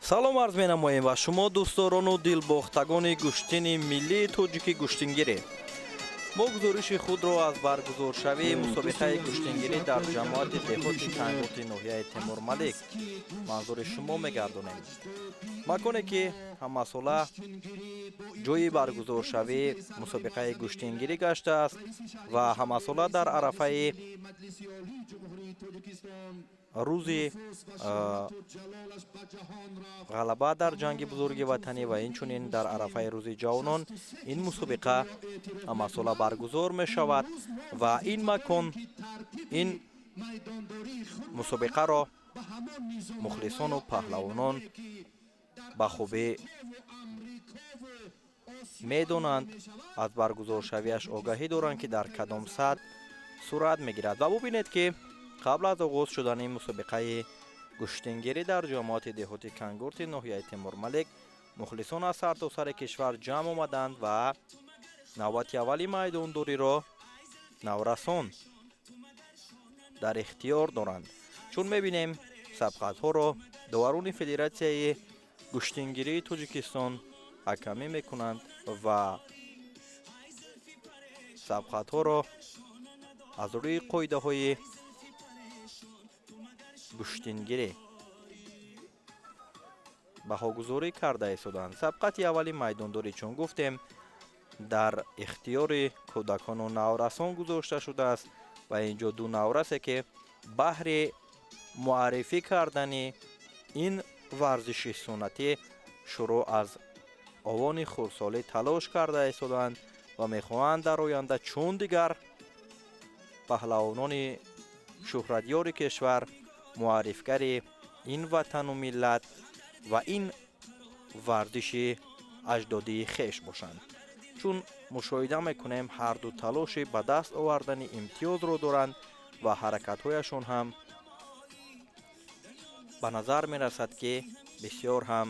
Салом арз менамоем ба шумо, дӯстдорону дилбохтагони гӯштини миллии тоҷики гӯштингирӣ. Мо гузориши худро аз баргузоршавии мусобиқаи гӯштингирӣ дар ҷамоати деҳоти Кангурти ноҳияи Темурмалик манзури шумо мегардонем. Маконе ки ҳамасола ҷойи баргузоршавии мусобиқаи гӯштингирӣ гаштааст ва ҳамасола дар арафаи рӯзи ғалаба дар ҷанги бузурги ватанӣ ва инчунин дар арафаи рӯзи ҷавонон ин мусобиқа ҳамасола баргузор мешавад ва ин макон ин мусобиқаро мухлисону паҳлавонон ба хубӣ медонанд, аз баргузоршавиаш огаҳӣ доранд, ки дар кадом сатҳ сурат мегирад. Ва бубинед, ки қабл аз оғоз шудани мусобиқаи гӯштингирӣ дар ҷамоати деҳоти Кангурти ноҳияи Темурмалик мухлисон аз сартосари кишвар ҷамъ омаданд ва навбати аввали майдондориро наврасон дар ихтиёр доранд. Чун мебинем, сабқатҳоро доварони Федератсияи гӯштингирии Тоҷикистон ҳакамӣ мекунанд ва сабқатҳоро аз рӯи қоидаҳои гӯштингирӣ баҳогузорӣ карда истоданд. Сабқати аввали майдондорӣ, чун гуфтем, дар ихтиёри кӯдакону наврасон гузошта шудааст ва инҷо ду наврасе, ки баҳри муаррифӣ кардани ин варзиши суннатӣ шурӯъ аз овони хурдсолӣ талош карда истоданд ва мехоҳанд дар оянда чун дигар паҳлавонони шӯҳратёри кишвар муаррифгари ин ватану миллат ва ин варзиши аҷдодии хеш бошанд. Чун мушоҳида мекунем, ҳарду талоши ба даст овардани имтиёзро доранд ва ҳаракатҳояшон ҳам ба назар мерасад, ки бисёр ҳам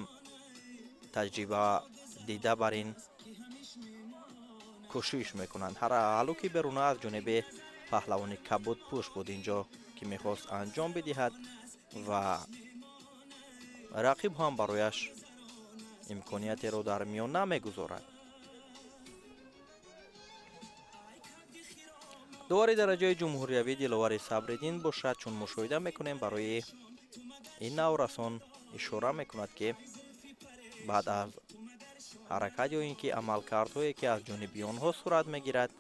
таҷриба дида бар ин кӯшиш мекунанд. Ҳалуки беруна аз ҷониби паҳлавони кабудпӯш буд инҷо, ки мехост анҷом бидиҳад ва рақиб ҳам барояш имкониятеро дар миён намегузорад. Довари дараҷаи ҷумҳуриявӣ Диловари Сабриддин бошад, чун мушоҳида мекунем, барои ин наврасон ишора мекунад, ки баъд аз ҳаракат ё ин ки амалкардҳое, ки аз ҷониби онҳо сурат мегирад,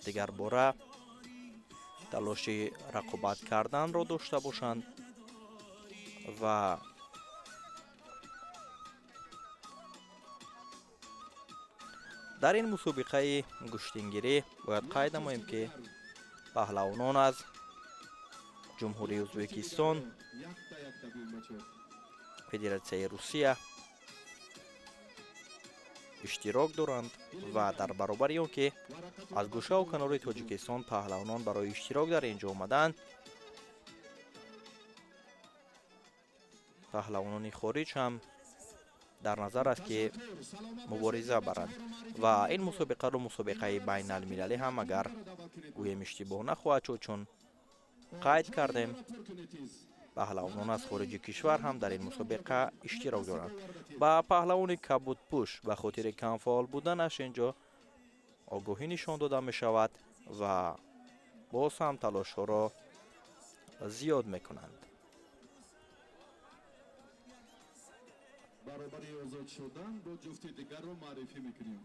дигарбора талоши рақобат карданро дошта бошанд ва дар ин мусобиқаи гӯштингирӣ бояд қайд намоем, ки паҳлавонон аз Ҷумҳурии Ӯзбекистон, Федератсияи Русия иштирок доранд ва дар баробари он ки аз гӯшаву канори Тоҷикистон паҳлавонон барои иштирок дар ин ҷо омаданд, паҳлавонони хориҷ ҳам дар назар аст, ки мубориза баранд ва ин мусобиқаро мусобиқаи байналмилалӣ ҳам агар гӯем иштибоҳ нахоҳад шуд, чун қайд кардем, паҳлавонон аз хориҷи кишвар ҳам дар ин мусобиқа иштирок доранд. Ба паҳлавони кабудпӯш ба хотири камфаъол буданаш инҷо огоҳӣ нишон дода мешавад ва боз ҳам талошҳоро зиёд мекунанд. Баробари озод шудан бо ҷуфти дигарро муаррифӣ мекунем.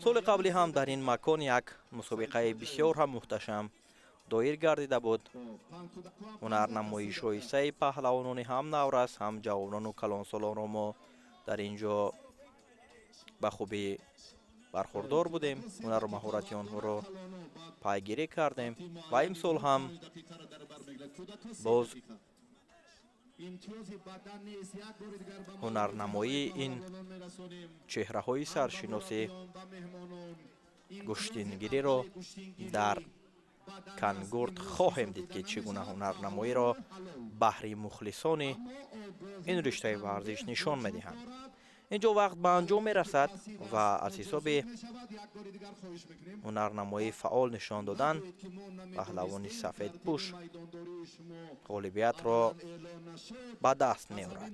Соли қаблӣ ҳам дар ин макон як мусобиқаи бисёр ҳам муҳташам доир гардида буд. Ҳунарнамоии шоистаи паҳлавонони ҳам наврас, ҳам ҷавонону калонсолонро мо дар ин ҷо ба хубӣ бархурдор будем, ҳунару маҳорати онҳоро пайгирӣ кардем ва имсол ҳам боз ҳунарнамоии ин чеҳраҳои саршиноси гӯштингириро дар Кангурт хоҳем дид, ки чӣ гуна ҳунарнамоиро баҳри мухлисони ин риштаи варзиш нишон медиҳанд. Инҷо вақт ба анҷом мерасад ва аз ҳисоби ҳунарнамоии фаъол нишон додан паҳлавони сафедпӯш ғолибиятро ба даст меорад.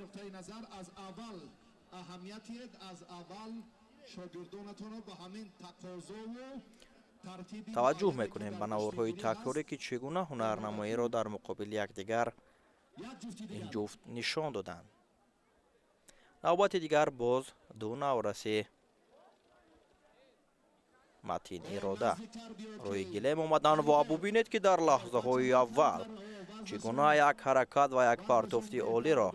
Таваҷҷӯҳ мекунем ба наворҳои такрорӣ, ки чӣ гуна ҳунарнамоиро дар муқобили якдигар ин ҷуфт нишон доданд. Навбати дигар боз ду навраси матин ирода рӯи гилем омаданд ва бубинед, ки дар лаҳзаҳои аввал чӣ гуна як ҳаракат ва як партофти олиро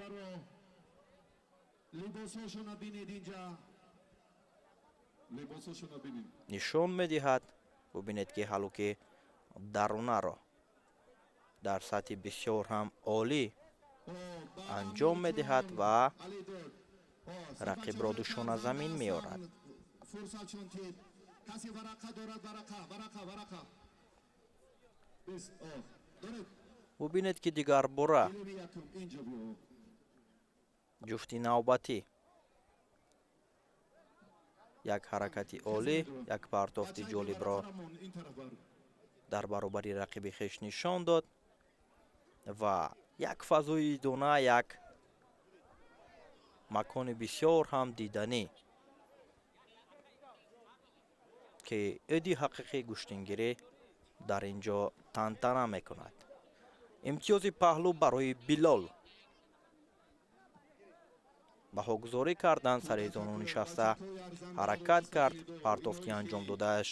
нишон медиҳад. Бубинед, ки ҳалуки дарунаро дар сатҳи бисёр ҳам олӣ анҷом медиҳад ва рақибро душона замин меорад. Бубинед, ки дигарбора ҷуфти навбатӣ як ҳаракати олӣ, як партофти ҷолибро дар баробари рақиби хеш нишон дод ва як фазои дона, як макони бисёр ҳам диданӣ, ки иди ҳақиқии гӯштингирӣ дар ин ҷо тантана мекунад. Имтиёзи паҳлӯ барои Билол. Баҳогузорӣ кардан, сари зону нишаста ҳаракат кард, партофти анҷом додааш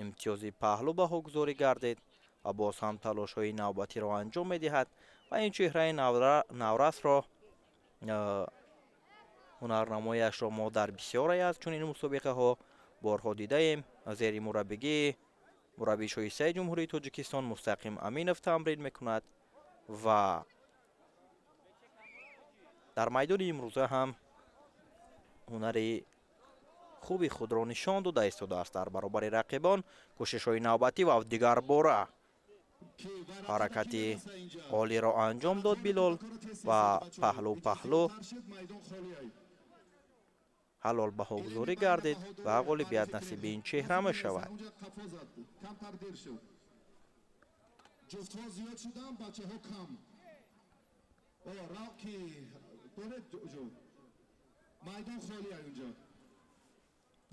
имтиёзи паҳлӯ баҳогузорӣ гардид ва боз ҳам талошҳои навбатиро анҷом медиҳад ва ин чеҳраи наврасро, ҳунарнамояшро мо дар бисёре аз чунин мусобиқаҳо борҳо дидаем. Зери мураббигии мураббии шоистаи Ҷумҳурии Тоҷикистон Мустақим Аминов тамрин мекунад ва дар майдони имрӯза ҳам ҳунари хуби худро нишон дода истодааст дар баробари рақибон. Кӯшишҳои навбатӣ ва дигарбора ҳаракати олиро анҷом дод Билол ва паҳлӯ паҳлӯ ҳалол баҳогузорӣ гардид ва ғолибият насиби ин чеҳра мешавад.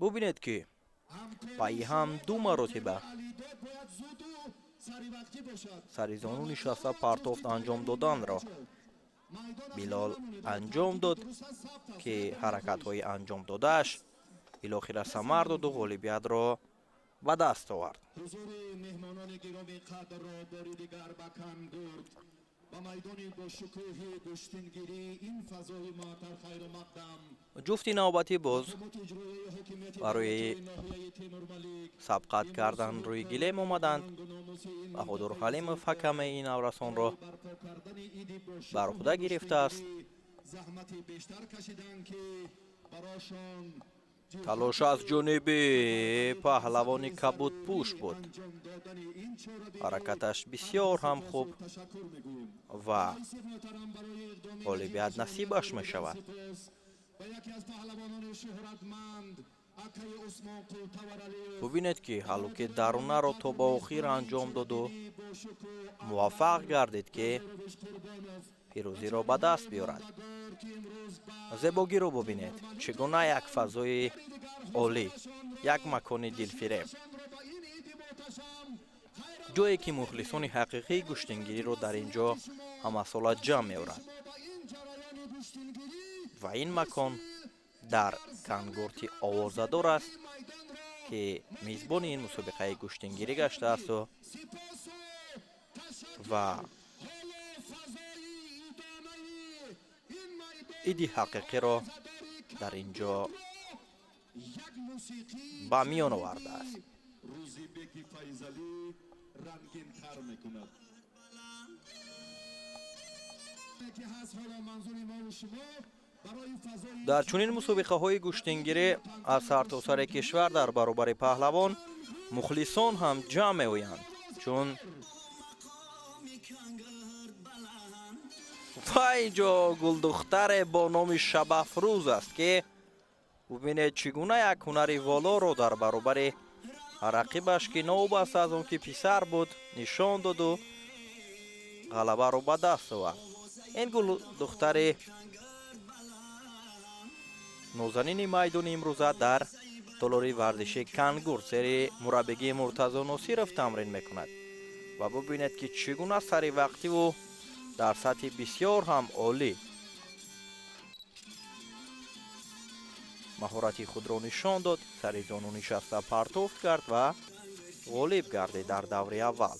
Бубинед, ки пайи ҳам ду маротиба сари зону нишаста партофт анҷом доданро Билол анҷом дод, ки ҳаракатҳои анҷом додааш билохира самар доду ғолибиятро ба даст овард. Ҷуфти навбатӣ боз барои сабқат кардан рӯи гилем омаданд. Баҳодур Ҳалимов ҳаками ин наврасонро бар уҳда гирифтааст. Талош аз ҷониби паҳлавони кабудпӯш буд. Ҳаракаташ бисёр ҳам хуб ва ғолибият насибаш мешавад. Бубинед, ки ҳалуки дарунаро то ба охир анҷом доду муваффақ гардид, ки пирӯзиро ба даст биёрад. Зебогиро бубинед, чӣ гуна як фазои олӣ, як макони дилфиреб, ҷое ки мухлисони ҳақиқии гӯштингириро дар ин ҷо ҳамасола ҷамъ меорад. Ва ин макон дар Кангурти овозадор аст, ки мизбони ин мусобиқаи гӯштингирӣ гаштаасту ва иди ҳақиқиро дар ин ҷо ба миён овардааст. Дар чунин мусобиқаҳои гӯштингирӣ аз сартосари кишвар дар баробари паҳлавон мухлисон ҳам ҷамъ меоянд, чун ва инҷо гулдухтаре бо номи Шабафрӯз аст, ки Бубинед, чӣ гуна як ҳунари волоро дар баробари рақибаш, ки новобаста аз он ки писар буд, нишон доду ғалабаро ба даст овард. Ин гул духтари нозанини майдони имрӯза дар толори варзиши Кангурт зери мураббигии Муртазо Носиров тамрин мекунад. Ва бубинед, ки чӣ гуна сари вақтиву дар сатҳи бисёр ҳам олӣ маҳорати худро нишон дод, сари зону нишаста партофт кард ва ғолиб гардид дар даври аввал.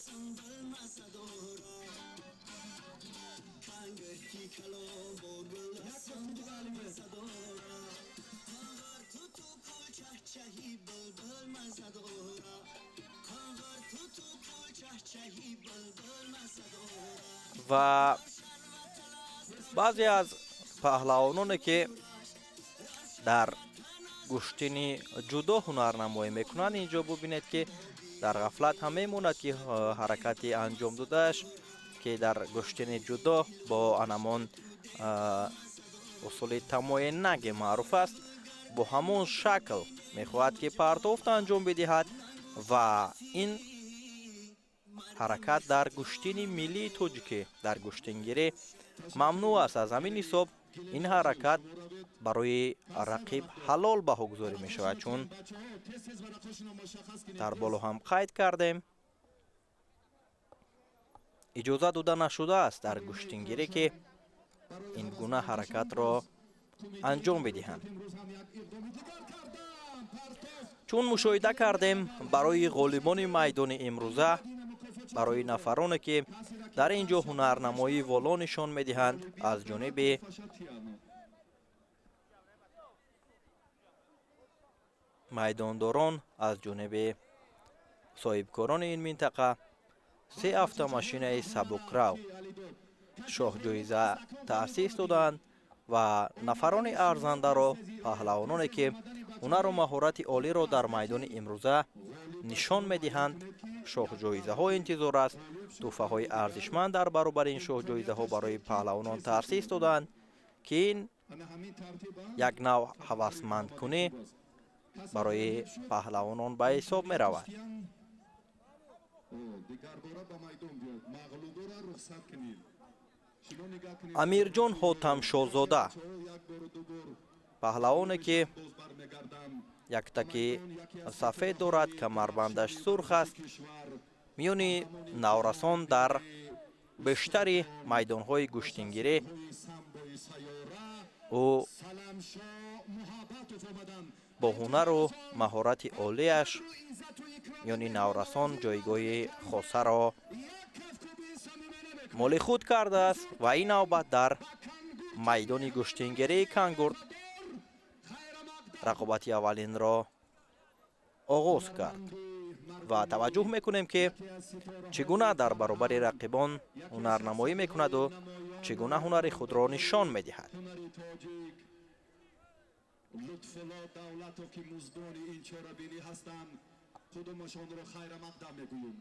Ва баъзе аз паҳлавононе, ки дар гӯштини ҷудо ҳунарнамоӣ мекунанд, инҷо бубинед, ки дар ғафлат ҳам мемонад, ки ҳаракати анҷом додааш, ки дар гӯштини ҷудо бо анамон усули тамоенаге маъруф аст, бо ҳамон шакл мехоҳад, ки партофт анҷом бидиҳад. Ва ин ҳаракат дар гӯштини миллии тоҷикӣ, дар гӯштингирӣ мамнӯъ аст. Аз ҳамин ҳисоб ин ҳаракат барои рақиб ҳалол баҳогузорӣ мешавад, чун дар боло ҳам қайд кардем, иҷоза дода нашудааст дар гӯштингирӣ, ки ин гуна ҳаракатро анҷом бидиҳанд. Чун мушоҳида кардем, барои ғолибони майдони имрӯза, барои нафароне, ки дар ин ҷо ҳунарнамоии воло нишон медиҳанд, аз ҷониби майдондорон, аз ҷониби соҳибкорони ин минтақа се автомошинаи сабукрав шоҳҷоиза таъсис доданд ва нафарони арзандаро, паҳлавононе, ки ҳунару маҳорати олиро дар майдони имрӯза нишон медиҳанд, шоҳҷоизаҳо интизор аст. Тӯҳфаҳои арзишманд дар баробари ин шоҳҷоизаҳо барои паҳлавонон таъсис доданд, ки ин як нав ҳавасмандкунӣ барои паҳлавонон ба ҳисоб меравад. Амирҷон Ҳотамшозода, паҳлавоне, ки яктаки сафед дорад, камарбандаш сурх аст, миёни наврасон дар бештари майдонҳои гӯштингирӣ ӯ бо ҳунару маҳорати олияш миёни наврасон ҷойгоҳи хосаро моли худ кардааст. Ва ин навбат дар майдони гӯштингирии Кангурт рақобати аввалинро оғоз кард. Ва таваҷҷӯҳ мекунем, ки чӣ гуна дар баробари рақибон ҳунарнамоӣ мекунаду чӣ гуна ҳунари худро нишон медиҳад. Лутфулло Давлатов, ки муздони ин чорабинӣ ҳастанд, худумашонро хайрамақдам мегӯем.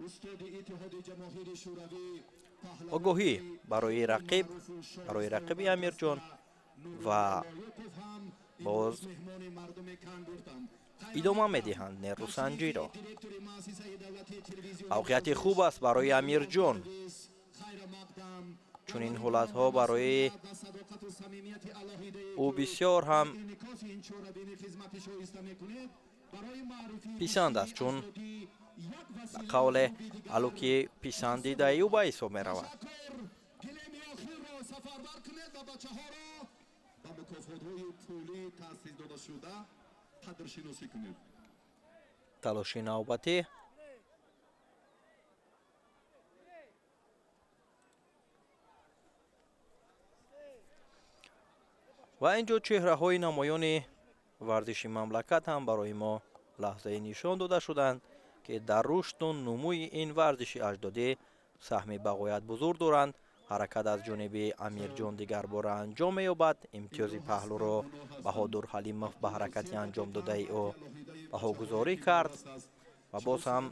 Устоди Иттиҳоди Ҷамоҳири Шӯравӣ, Огоҳӣ барои рақиб, барои рақиби Амирҷон, ва боз идома медиҳанд нерӯсанҷиро. Мавқеияти хуб аст барои Амирҷон. Чунин ҳолатҳо барои ӯ бисёр ҳам писанд аст, чун ба қавле алуки писандидаи ӯ ба ҳисоб меравад. Талоши навбатӣ. Ва ин ҷо чеҳраҳои намоёни варзиши мамлакат ҳам барои мо лаҳзае нишон дода шуданд, ки дар рушду нумӯи ин варзиши аҷдодӣ саҳми бағоят бузург доранд. Ҳаракат аз ҷониби Амирҷон дигарбора анҷом меёбад. Имтиёзи паҳлӯро Баҳодур Ҳалимов ба ҳаракати анҷом додаи ӯ баҳогузорӣ кард ва боз ҳам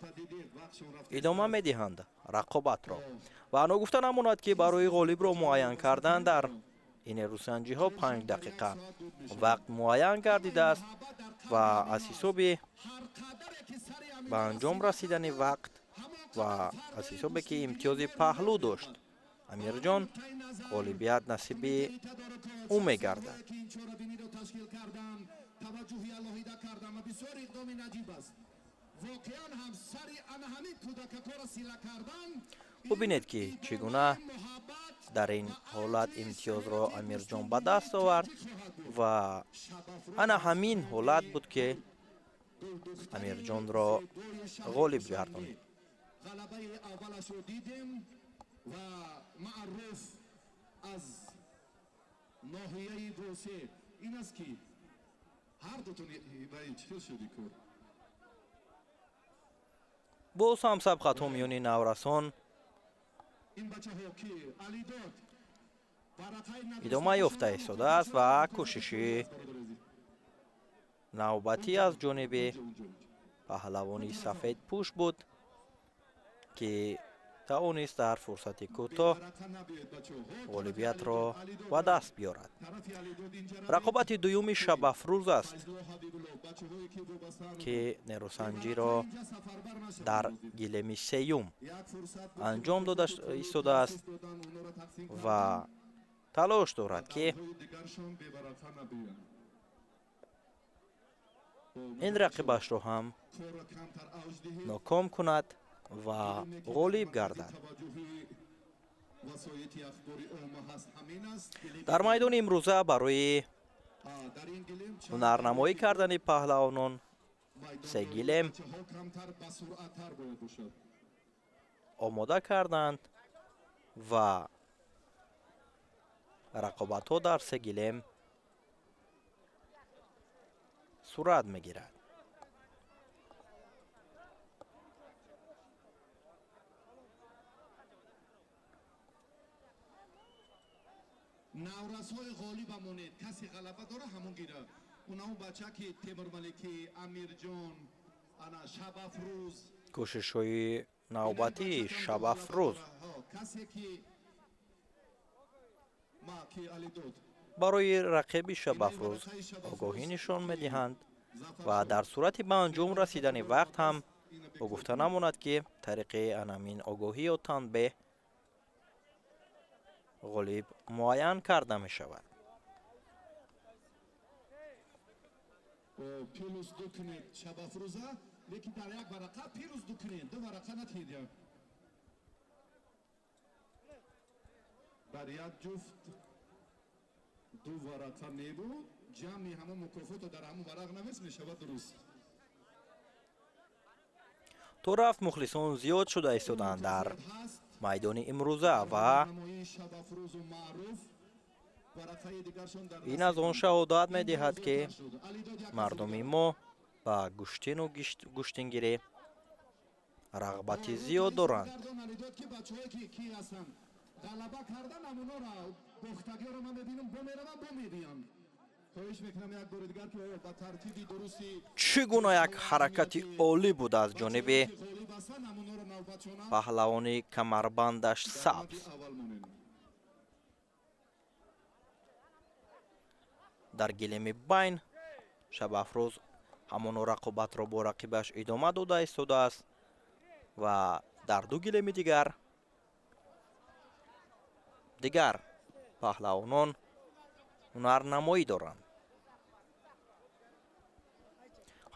идома медиҳанд рақобатро. Ва ногуфта намонад, ки барои ғолибро муайян кардан дар Ин нерӯсанҷиҳо 5 дақиқа вақт муайян гардидааст ва аз ҳисоби ба анҷом расидани вақт ва аз ҳисобе ки имтиёзи паҳлӯ дошт, Амирҷон ғолибият насиби ӯ мегардад. Бубинед ки чӣ гуна дар ин ҳолат имтиёзро Амирҷон ба даст овард ва ана ҳамин ҳолат буд ки Амирҷонро ғолиб гардонид. Боз ҳам сабқатҳо миёни наврасон идома ёфта истодааст ва кӯшиши навбатӣ аз ҷониби паҳлавони сафедпӯш буд ки тавонист дар фурсати кӯтоҳ ғолибиятро ба даст биёрад. Рақобати дуюми Шабафрӯз аст ки нерӯсанҷиро дар гилеми сеюм анҷом дода истодааст ва талош дорад ки ин рақибашро ҳам ноком кунад ва ғолиб гардад. Дар майдони имрӯза барои ҳунарнамоӣ кардани паҳлавонон се гилем омода карданд ва рақобатҳо дар се гилем сурат мегирад. Наврасҳои ғолиба монед, касе ғалаба дора ҳамон гирад. Унаун бача ки Темурмалики, Амирҷон, ана Шабафрӯз. Кӯшишҳои навбатии Шабафрӯз барои рақиби Шабафрӯз огоҳӣ нишон медиҳанд ва дар сурати ба анҷом расидани вақт ҳам ӯ гуфта намонад ки тариқи анамин огоҳӣ ё танбеҳ ғолиб муайян карда мешавад. Плюс 2 кунед Шабафрӯза, лекин дар як варақа плюс 2 кунед, 2 варақа натиҳед. Дар як ҷуфт 2 варақа небуд, ҷамъи ҳамон мукофото дар ҳамон варақ навис мешавад дуруст. То рафт мухлисон зиёд шуда истоданд дар майдони имрӯза ва ин аз он шаҳодат медиҳад ки мардуми мо ба гӯштину гӯштингирӣ рағбати зиёд доранд. Чӣ гуна як ҳаракати олӣ буд аз ҷониби паҳлавони камарбандаш сабз. Дар гилеми байн Шабафрӯз ҳамоно рақобатро бо рақибаш идома дода истодааст ва дар ду гилеми дигар паҳлавонон ҳунарнамоӣ доранд.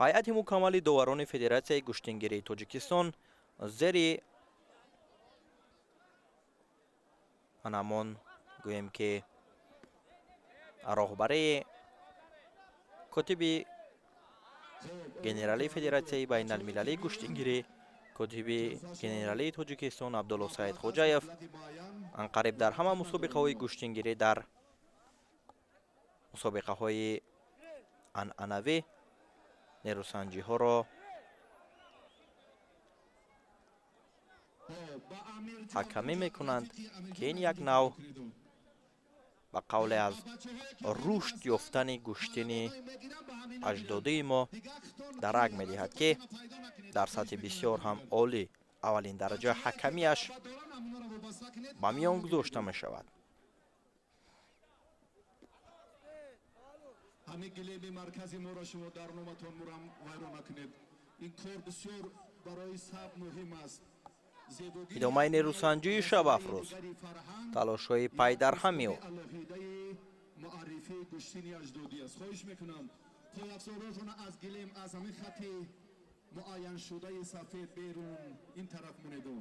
Ҳайати мукаммали доварони Федератсияи гӯштингирии Тоҷикистон зери анамон гӯем ки роҳбарии котиби генералии Федератсияи байналмилалии гӯштингирӣ, котиби генералии Тоҷикистон Абдулло Саидхоҷаев анқариб дар ҳама мусобиқаҳои гӯштингирӣ дар мусобиқаҳои анъанавӣ нерӯсанҷиҳоро ҳакамӣ мекунанд ки ин як нав ба қавле аз рушд ёфтани гӯштини аҷдодии мо дарак медиҳад ки дар сатҳи бисёр ҳам олӣ аввалин дараҷа ҳакамиаш ба миён гузошта мешавад. Ҳамин гилеми маркази моро шумо дар номатон мурам вайрон накунед. Ин кор бисёр барои саб муҳим аст. Идомаи нерӯсанҷии Шабафрӯз, талошҳои пайдарҳами ӯ. Муаррифии гӯштини аҷдодӣ аст. Хоҳиш мекунам, пойафзоротон аз гилем, аз ҳамин хати муайяншудаи сафед берун ин тараф монеду.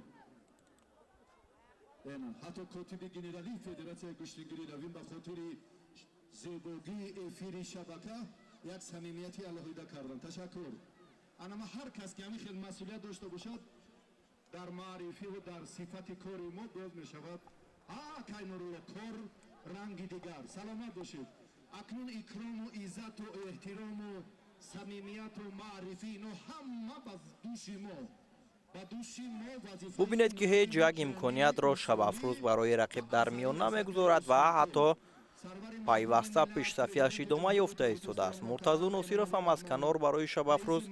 Ҳатто котиби генералии федератсияи гӯштингирӣ равин ба хотири зебогии эфири шабака як самимияти алоҳида кардам. Ташаккур. Анама ҳар кас ки ҳамин хел масъулият дошта бошад дар маърифиву дар сифати кори мо боз мешавад. Кай Нурулло, кор ранги дигар. Саломат бошед. Акнун икрому иззату эҳтирому самимияту маърифӣ ино ҳама ба дӯши мо. Бубинед, ки ҳеҷ як имкониятро Шабафрӯз барои рақиб дар миён намегузорад ва ҳатто пайваста пешсафиаш идома ёфта истодааст. Муртазо Носиров ҳам аз канор барои Шабафрӯз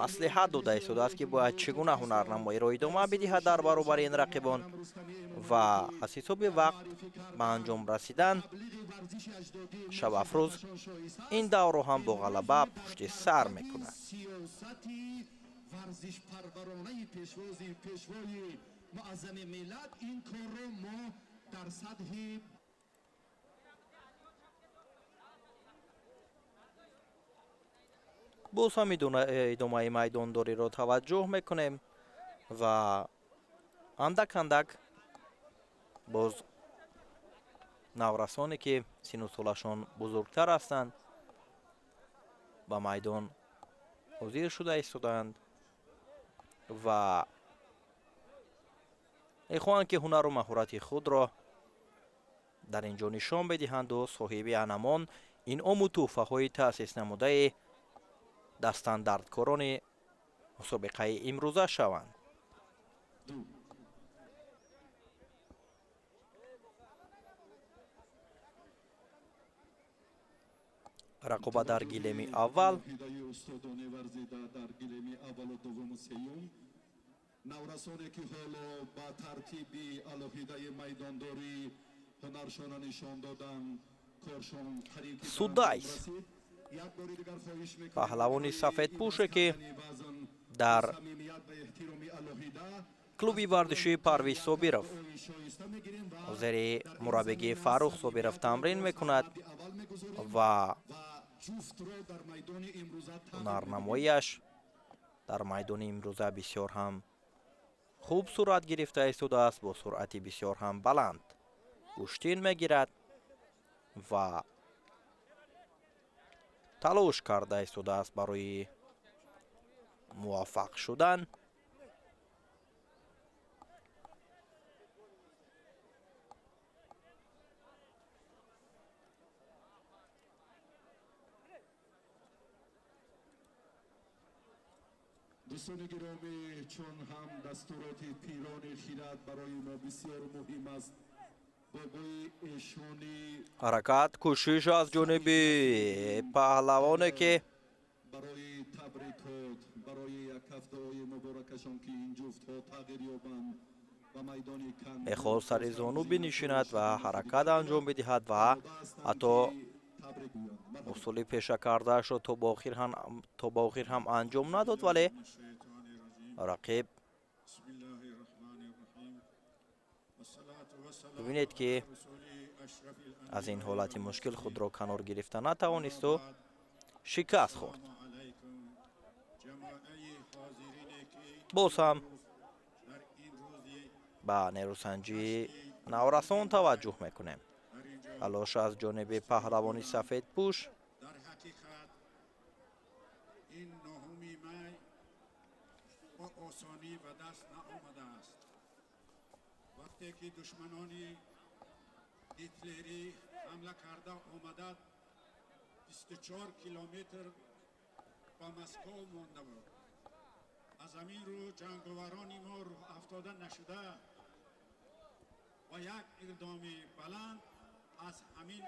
маслиҳат дода истодааст, ки бояд чӣ гуна ҳунарнамоиро идома бидиҳад дар баробари ин рақибон ва аз ҳисоби вақт ба анҷом расидан Шабафрӯз ин даврро ҳам бо ғалаба пушти сар мекунад. Варзишпарваронаи пешвои муаззами миллат ин корро мо дар сатҳи Боз ҳам идомаи майдондориро таваҷҷӯҳ мекунем ва андак андак боз наврасоне, ки сину солашон бузургтар ҳастанд, ба майдон ҳозир шуда истодаанд ва мехоҳанд, ки ҳунару маҳорати худро дар ин ҷо нишон бидиҳанду соҳиби анамон инъому тӯҳфаҳои таъсис намудаи дастандардкорони мусобиқаи имрӯза шаванд. Рақобат дар гилеми аввал. Наврасоне, ки ҳоло ба тартиби алоҳидаи майдондорӣ ҳунаршона нишон доданд, коршон қариб Судайс, паҳлавони сафедпӯше, ки дар клуби варзишии Парвиз Собиров зери мураббигии Фаррух Собиров тамрин мекунад ва ҳунарнамоиаш дар майдони имрӯза бисёр ҳам хуб сурат гирифта истодааст, бо суръати бисёр ҳам баланд гӯштин мегирад ва талош карда истодааст барои муваффақ шудан. Дӯстони гиромӣ, чун ҳам дастуроти пирони хират барои мо бисёр муҳим аст, бобои эшони ҳаракат, кӯшиш аз ҷониби паҳлавоне, ки барои табрикот, барои як ҳафтаҳои муборакашон, ки ин ҷуфтҳо тағйир ёбанд ба майдони мехост сари зону бинишинад ва ҳаракат анҷом бидиҳад ва ҳатто усули пеша кардаашро то ба охир ҳам анҷом надод, вале рақиб бибинед, ки аз ин ҳолати мушкил худро канор гирифта натавонисту шикаст хӯрд. Боз ҳам ба нерӯсанҷии наврасон таваҷҷӯҳ мекунем. Талош аз ҷониби паҳлавони сафедпӯш. Гитлерӣ ҳамла карда омада 24 километр ба Москов монда буд. Аз ҳамин рӯ ҷанговарони мо рӯҳафтода нашуда ва як иқдоми баланд аз ҳамин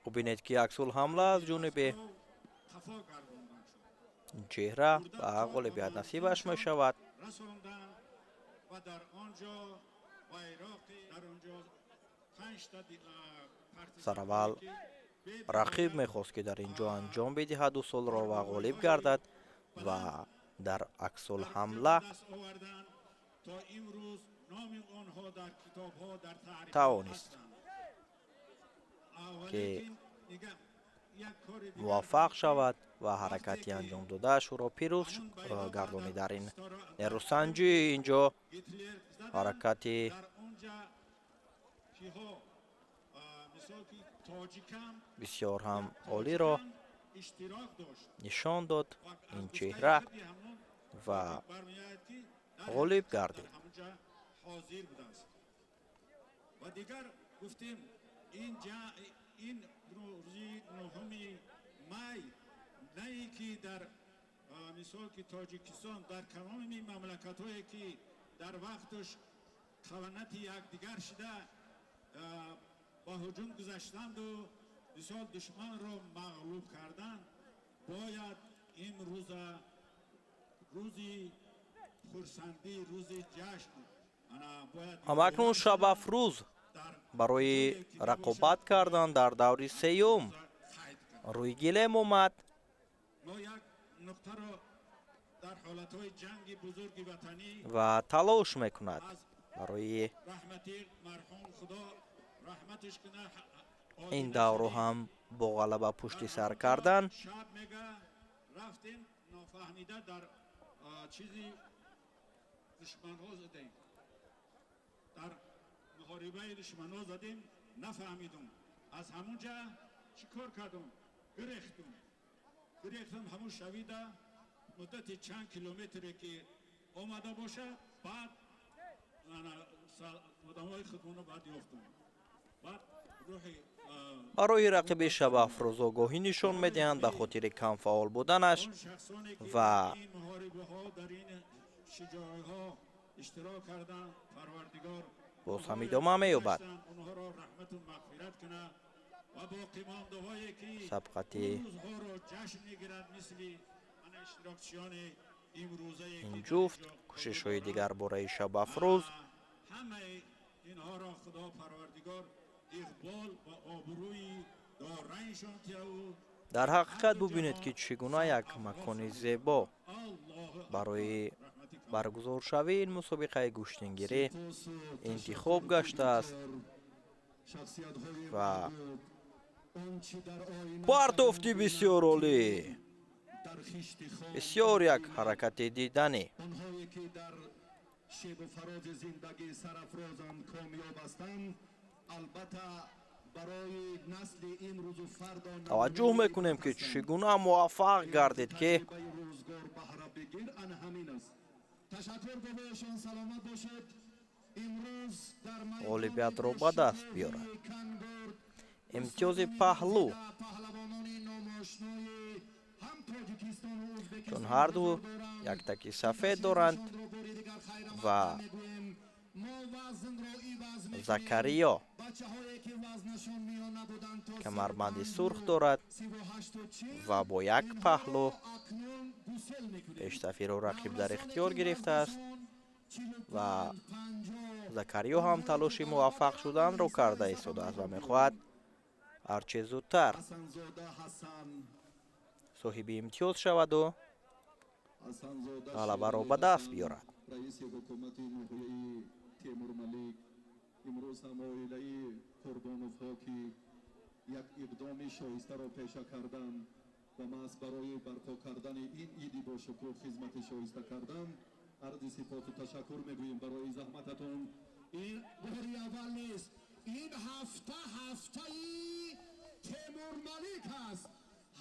Бубинед, ки аксул ҳамла аз ҷониби қафо гардонда шуд. Чеҳра ба ғолибият насибаш мешавад. Расонданд ва дар он ҷо байроқи дар он ҷо Сараввал Рақиб мехост, ки дар ин ҷо анҷом бидиҳад усулро ва ғолиб гардад ва дар аксулҳамла тавонист, ки муваффақ шавад ва ҳаракати анҷом додааш ӯро пирӯз гардонид. Дар ин нерӯсанҷӣ инҷо ҳаракати бисёр ҳам олиро нишон дод ин чеҳра ва ғолиб гардид. Ин рӯзи 9 май на ин ки дар мисол ки Тоҷикистон дар тамоми мамлакатҳое ки дар вақташ қаванати якдигар шида ба ҳуҷум гузаштанду мисол душманро мағлуб карданд, бояд ин рӯза рӯзи хурсандӣ, рӯзи ҷашн бояд. Ҳамакнун Шабафрӯз барои рақобат кардан дар даври сеюм рӯи гилем омад. Ва талош мекунад барои ин даврро ҳам бо ғалаба пушти сар кардан. Муҳорибаи душманҳо задем, нафаҳмидум. Аз ҳамун ҷа чӣ кор кардум? Гирехтум. Гирехтум ҳамун шавида муддати чанд километре ки омада боша, баъд одамои худмонро баъд ёфтум. Баъд рӯҳи Барои рақиби Шабафрӯз огоҳӣ нишон медиҳанд ба хотири камфаъол буданаш ва иштирок карданд, Парвардигор боз ҳам идома меёбад. Сабқати ин ҷуфт кӯшишҳои дигар бораи Шабафрӯз дар ҳақиқат бубинед, ки чӣ гуна як макони зебо барои баргузоршавии ин мусобиқаи гӯштингирӣ интихоб гаштааст ва партофти бисёр олӣ, бисёр як ҳаракати диданӣ. Таваҷҷӯҳ мекунем, ки чӣ гуна муваффақ гардид, ки ғолибиятро ба даст биёрад. Имтиёзи паҳлӯ, чун ҳарду яктаки сафед доранд ва Закариё камарбанди сурх дорад ва бо як паҳлӯ пештафиро рақиб дар ихтиёр гирифтааст ва Закариё ҳам талоши муваффақ шуданро карда истодааст ва мехоҳад ҳарче зудтар соҳиби имтиёз шаваду ғалабаро ба даст биёрад. Имрӯз ҳам оилаи Қурбоновҳо ки як иқдоми шоистаро пеша карданд ва маҳз барои барпо кардани ин иди бошукӯҳ хизмати шоиста карданд, арзи сипосу ташаккур мегӯем барои заҳмататон. Ин бори аввал нест, ин ҳафта ҳафтаи Темурмалик аст.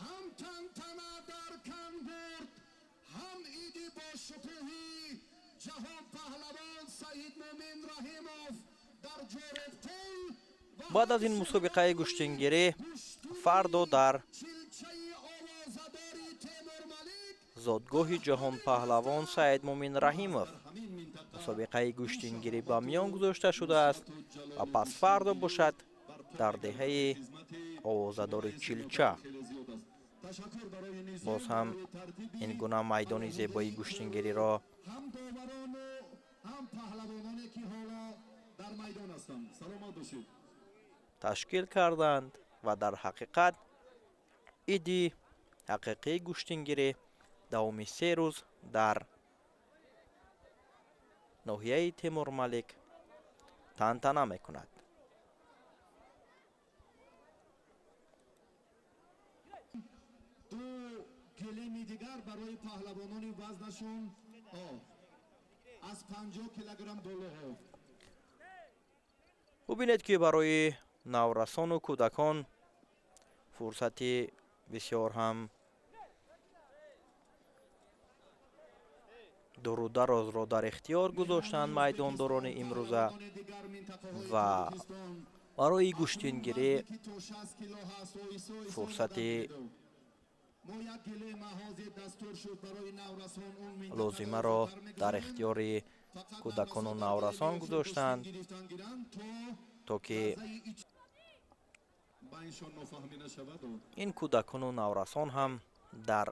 Ҳам тантана дар Кангурд, ҳам иди бошукӯҳи ҷаҳонпаҳлавон Саидмӯмин Раҳимов. Баъд аз ин мусобиқаи гӯштингирӣ фардо дар зодгоҳи ҷаҳонпаҳлавон Саидмӯмин Раҳимов мусобиқаи гӯштингирӣ ба миён гузошта шудааст ва пас фардо бошад дар деҳаи овозадори Чилча. Боз ҳам ин гуна майдони зебои гӯштингириро ташкил карданд. Ва дар ҳақиқат иди ҳақиқии гӯштингирӣ давоми 3 рӯз дар ноҳияи Темурмалик тантана мекунад. Ду гилеми дигар барои паҳлавонони вазнашон аз 50 килограмм болоҳо. Бубинед, ки барои наврасону кӯдакон фурсати бисёр ҳам дуру дарозро дар ихтиёр гузоштанд майдондорони имрӯза ва барои гӯштингирӣ фурсати лозимаро дар ихтиёри кӯдакону наврасон гузоштанд, то ки ин кӯдакону наврасон ҳам дар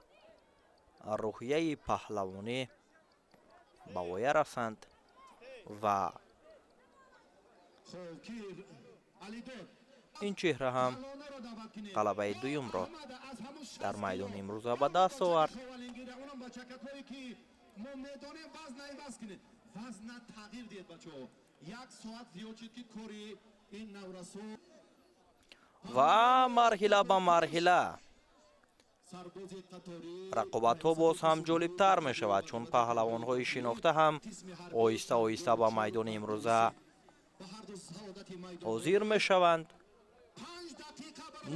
рӯҳияи паҳлавонӣ ба воя расанд ва ин чеҳра ҳам ғалабаи дуюмро дар майдони имрӯза ба даст овард. Ва марҳила ба марҳила рақобатҳо боз ҳам ҷолибтар мешавад, чун паҳлавонҳои шинохта ҳам оҳиста оҳиста ба майдони имрӯза ҳозир мешаванд.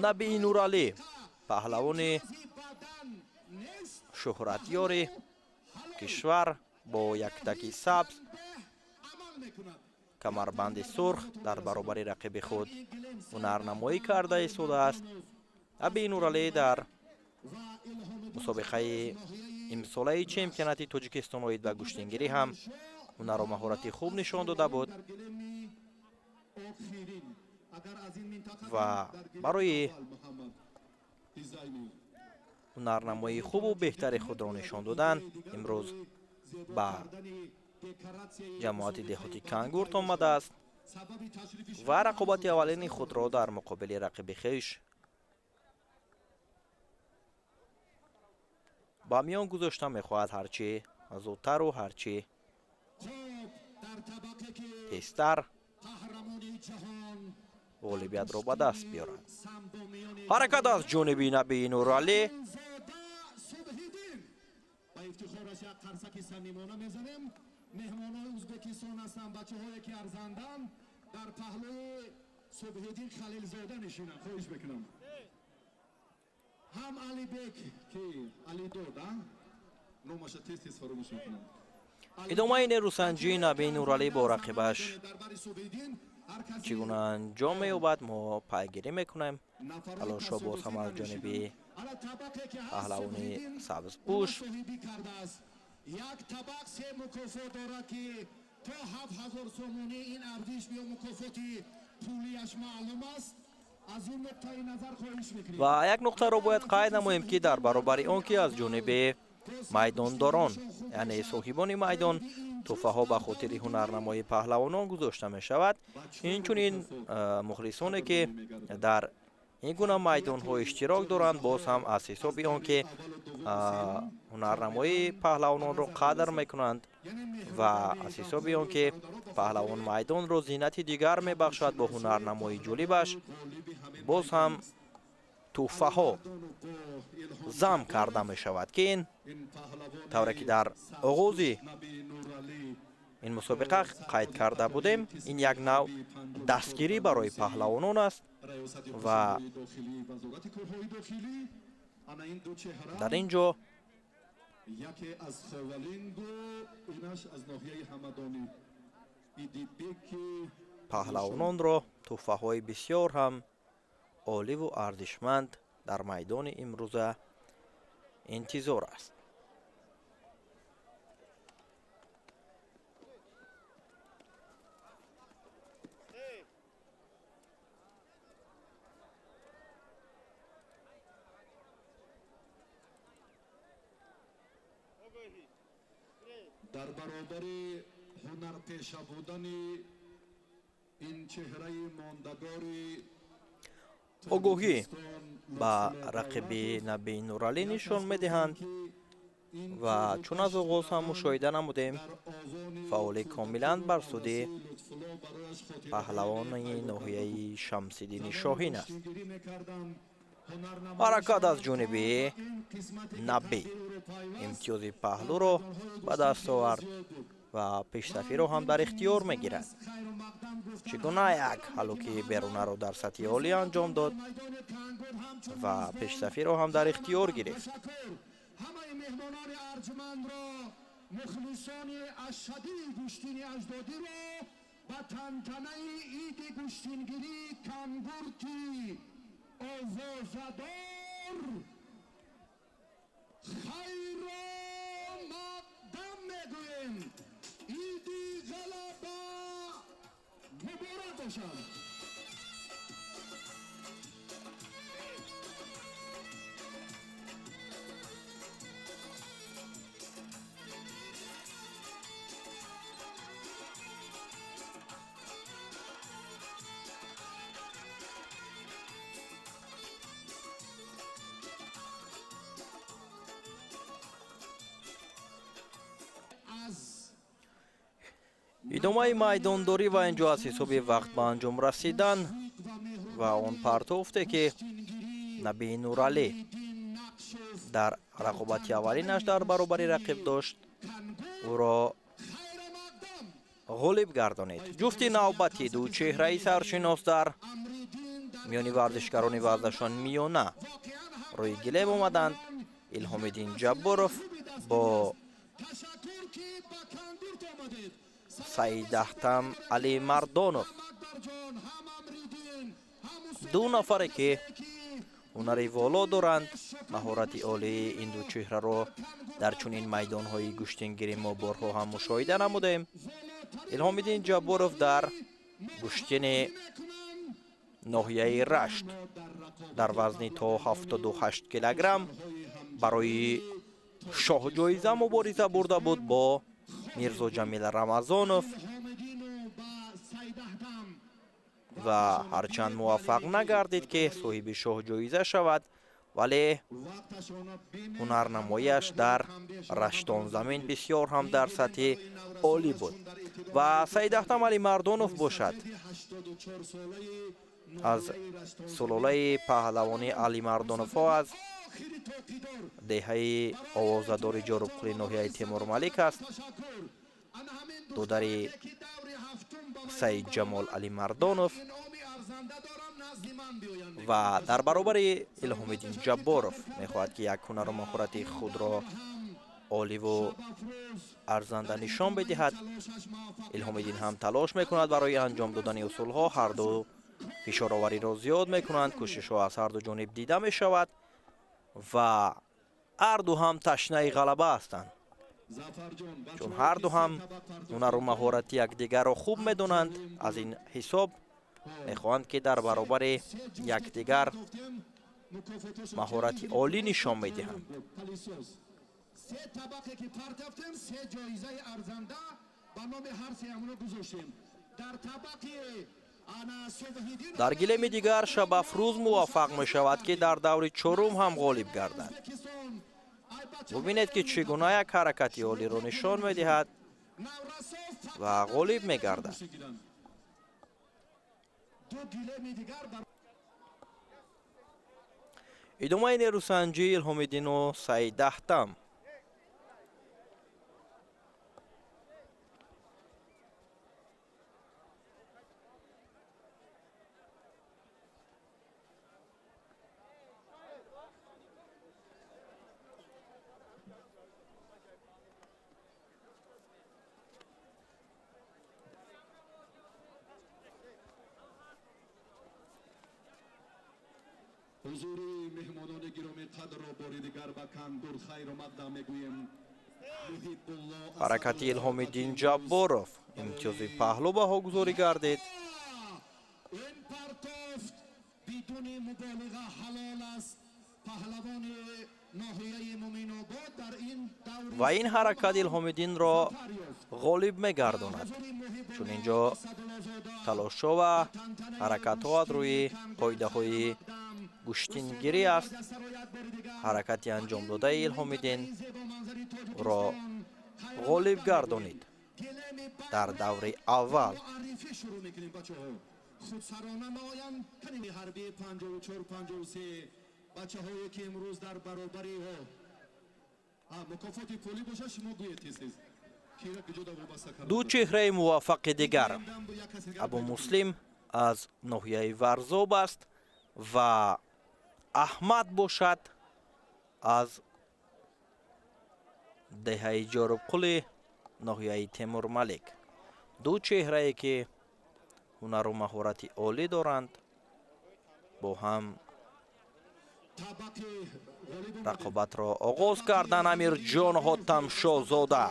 Набии Нуралӣ, паҳлавони шӯҳратёри кишвар бо яктаки сабз, камарбанди сурх дар баробари рақиби худ ҳунарнамоӣ карда истодааст. Набии Нуралӣ дар мусобиқаи имсолаи чемпионати Тоҷикистон оид ба гӯштингирӣ ҳам ҳунару маҳорати хуб нишон дода буд ва барои ҳунарнамоии хубу беҳтари худро нишон додан имрӯз ба ҷамоати деҳоти Кангурт омадааст ва рақобати аввалини худро дар муқобили рақиби хеш ба миён гузошта мехоҳад ҳарчи зудтару ҳарчи тезтар ғолибиятро ба даст биёрад. Ҳаракат аз ҷониби Набии Нуралӣ. Меҳмонои Ӯзбекистон ҳастанд, бачаҳое ки арзанданд дар паҳлӯи Субҳиддин Халилзода нишинанд. Хоҳиш мекунам. Ҳам Алибек ки Алидод, номаша тез тез фаромӯш мекунам. Идомаи нерӯсанҷии Набии Нуралӣ бо рақибаш чӣ гуна анҷом меёбад, мо пайгирӣ мекунем. Талошҳо боз ҳам аз ҷониби паҳлавони сабзпӯш. Як табақ се мукофот дорад, ки то 7000 сомонӣ ин арзиш ё мукофоти пулияш маълум аст. Аз ин нуқтаи назар хоҳиш мекунем. Ва як нуқтаро бояд қайд намоем, ки дар баробари он ки аз ҷониби майдондорон, яъне соҳибони майдон, тӯҳфаҳо ба хотири ҳунарнамоии паҳлавонон гузошта мешавад, инчунин мухлисоне ки дар ин гуна майдонҳо иштирок доранд, боз ҳам аз ҳисоби он ки ҳунарнамоии паҳлавононро қадр мекунанд ва аз ҳисоби он ки паҳлавон майдонро зинати дигар мебахшад бо ҳунарнамоии ҷолибаш, боз ҳам тӯҳфаҳо зам карда мешавад, ки ин тавре ки дар оғози ин мусобиқа қайд карда будем, ин як нав дастгирӣ барои паҳлавонон аст ва дар ин ҷо паҳлавононро тӯҳфаҳои бисёр ҳам оливу арзишманд дар майдони имрӯза интизор аст. Дар баробари ҳунарпеша будани ин чеҳраи мондагори Огоҳӣ ба рақиби Набӣ Нуралӣ нишон медиҳанд ва чун аз оғоз ҳам мушоҳида намудем, фаъолӣ комилан бар суди паҳлавони ноҳияи Шамсиддини Шоҳин аст. Ҳаракат аз ҷониби Набӣ имтиёзи паҳлӯро ба даст овард ва пешсафиро ҳам дар ихтиёр мегирад. Чӣ гуна як ҳаллуки берунаро дар сатҳи олӣ анҷом дод ва пешсафиро ҳам дар ихтиёр гирифт. Ҳамаи меҳмонони арҷмандро, мухлисони ашадии гӯштини аҷдодиро ба тантанаи иди гӯштингирии Кангурти овозадор хайру мақдам мегӯем. Иди ғалаба муборак бошад. Идомаи майдондорӣ ва инҷо аз ҳисоби вақт ба анҷом расидан ва он партофте, ки Набӣ Нуралӣ дар рақобати аввалинаш дар баробари рақиб дошт, ӯро ғолиб гардонид. Ҷуфти навбатӣ ду чеҳраи саршинос дар миёни варзишгарони вазнашон миёна рӯи гилем омаданд. Илҳомиддин Ҷабборов бо Саидаҳтам Алимардонов, ду нафаре ки ҳунари воло доранд. Маҳорати олии ин ду чеҳраро дар чунин майдонҳои гӯштингирӣ мо борҳо ҳам мушоҳида намудем. Илҳомиддин Ҷабборов дар гӯштини ноҳияи Рашт дар вазни то 78 килограмм барои шоҳҷоиза мубориза бурда буд бо Мирзо Ҷамил Рамазонов ва ҳарчанд муваффақ нагардид, ки соҳиби шоҳҷоиза шавад, вале ҳунарнамояш дар Раштонзамин бисёр ҳам дар сатҳи олӣ буд. Ва Саидаҳтам Алимардонов бошад, аз сулолаи паҳлавони Алимардоновҳо аз деҳаи овозадори Ҷорубқули ноҳияи Темурмалик аст. Додари Саидҷамол Алимардонов ва дар баробари Илҳомиддин Ҷабборов мехоҳад, ки як ҳунару маҳорати худро оливу арзанда нишон бидиҳад. Илҳомиддин ҳам талош мекунад барои анҷом додани усулҳо. Ҳарду фишоровариро зиёд мекунанд, кӯшишҳо аз ҳарду ҷониб дида мешавад ва ҳарду ҳам ташнаи ғалаба ҳастанд, чун ҳарду ҳам ҳунару маҳорати якдигарро хуб медонанд. Аз ин ҳисоб мехоҳанд, ки дар баробари якдигар маҳорати олӣ нишон медиҳанд. Се табақе ки партофтем, се ҷоизаи арзанда ба номи ҳар сеамоно гузоштем. Дар табақи Дар гилеми дигар Шабафрӯз муваффақ мешавад, ки дар даври чорум ҳам ғолиб гардад. Бубинед, ки чӣ гуна як ҳаракати олиро нишон медиҳад ва ғолиб мегардад. Идомаи нерӯсанҷии Илҳомиддину Саидаҳтам. Ҳузури меҳмонони гиромӣ қадрро бори дигар ба Кангур хайру мақдам мегӯем. Ҳаракати Илҳомиддин Ҷабборов имтиёзи паҳлӯ баҳогузорӣ гардид. Ин партофт бидуни муболиға ҳалол аст. Паҳлавони Ва ин ҳаракат Илҳомиддинро ғолиб мегардонад, чун инҷо талошҳо ва ҳаракатҳо аз рӯи қоидаҳои гӯштингирӣ аст. Ҳаракати анҷомдодаи Илҳомиддин ӯро ғолиб гардонид дар даври аввал. Худсарона меоянд каними ҳарбии 54-53 бачаҳое ки имрӯз дар баробари мукофоти пулӣ бошад, шумо гӯед тез-тез. Ду чеҳраи муваффақи дигар Абумуслим аз ноҳияи Варзоб аст ва Аҳмад бошад аз деҳаи Ҷорубқули ноҳияи Темурмалик. Ду чеҳрае ки ҳунару маҳорати олӣ доранд, бо ҳам рақобатро оғоз карданд. Амирҷон Ҳотамшозода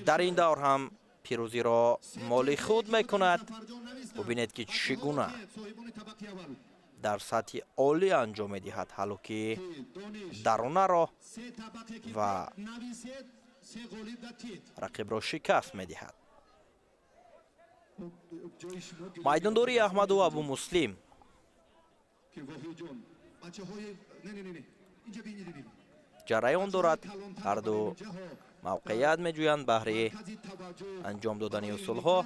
дар ин давр ҳам пирӯзиро моли худ мекунад. Бубинед ки чӣ гуна дар сатҳи олӣ анҷом медиҳад ҳалло ки даронаро ва рақибро шикаст медиҳад. Майдондории Аҳмаду Абумуслим. Ҷараён дорад, ҳарду мавқеият меҷӯянд баҳри анҷом додани усулҳо.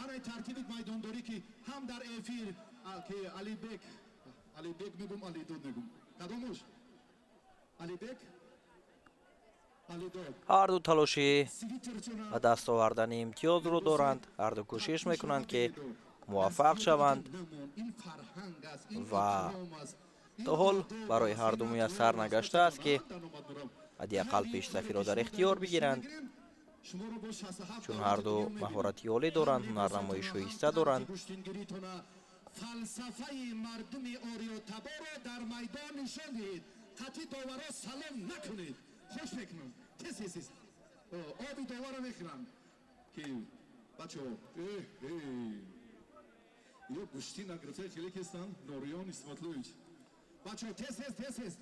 Анаи тартиби майдондорӣ ки ҳам дар эфир ки Алибек, Алибек мегум, Алидод мегум, кадомуш? Алибек, Алидод. Ҳарду талоши ба даст овардани имтиёзро доранд, ҳарду кӯшиш мекунанд ки муваффақ шаванд ва то ҳол барои ҳарду муяссар нагаштааст ки ҳадди ақал пешсафиро дар ихтиёр бигиранд, чун ҳарду маҳорати олӣ доранд, ҳунарнамои шоиста доранд. Фалсафаи мардуми ориётаборро дар майдон нишон диҳед. Қатъи доваро салом накунед. Хуш мекунам. Тез тез тез. Оби доваро мехӯрам. Ки бачаҳо, ё гӯштӣ нагирифта хеле кестанд. Нориён Исматлович. Бачаҳо, тез тез тез тез.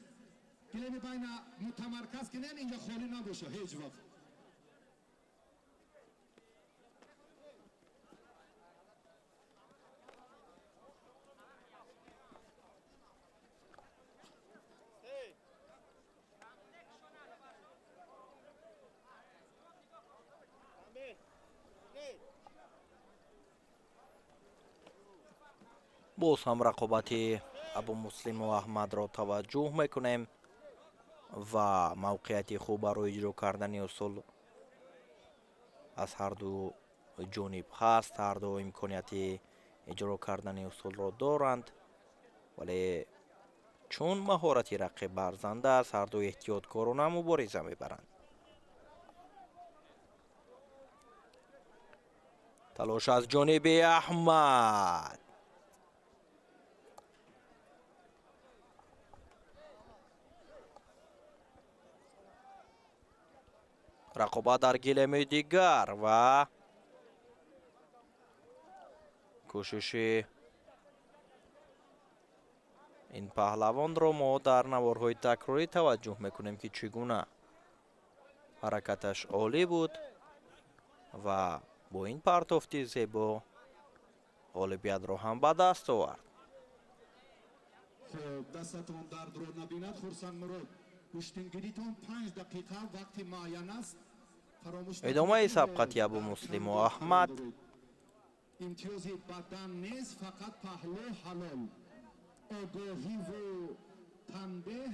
Гилеми байна мутамарказ кунен, инҷа холӣ набоша ҳеҷ вақт. Боз ҳам рақобати Абумуслиму Аҳмадро таваҷҷӯҳ мекунем ва мавқеияти хуб барои иҷро кардани усул аз ҳарду ҷониб ҳаст. Ҳарду имконияти иҷро кардани усулро доранд, вале чун маҳорати рақиб барзанда аст, ҳарду эҳтиёткорона мубориза мебаранд. Талош аз ҷониби Аҳмад. Рақобат дар гилеми дигар ва кӯшиши ин паҳлавонро мо дар наворҳои такрорӣ таваҷҷӯҳ мекунем ки чӣ гуна ҳаракаташ олӣ буд ва бо ин партофти зебо ғолибиятро ҳам ба даст овард. Хуб, дастатон дардро набинад, Хурсанд Мурод. Гӯштингиритон 5 дақиқа вақти муайян аст. Идомаи сабқати Абумуслиму Аҳмад. Имтиёзи бадан нест, фақат паҳлӯ ҳалол. Огоҳиву танбеҳ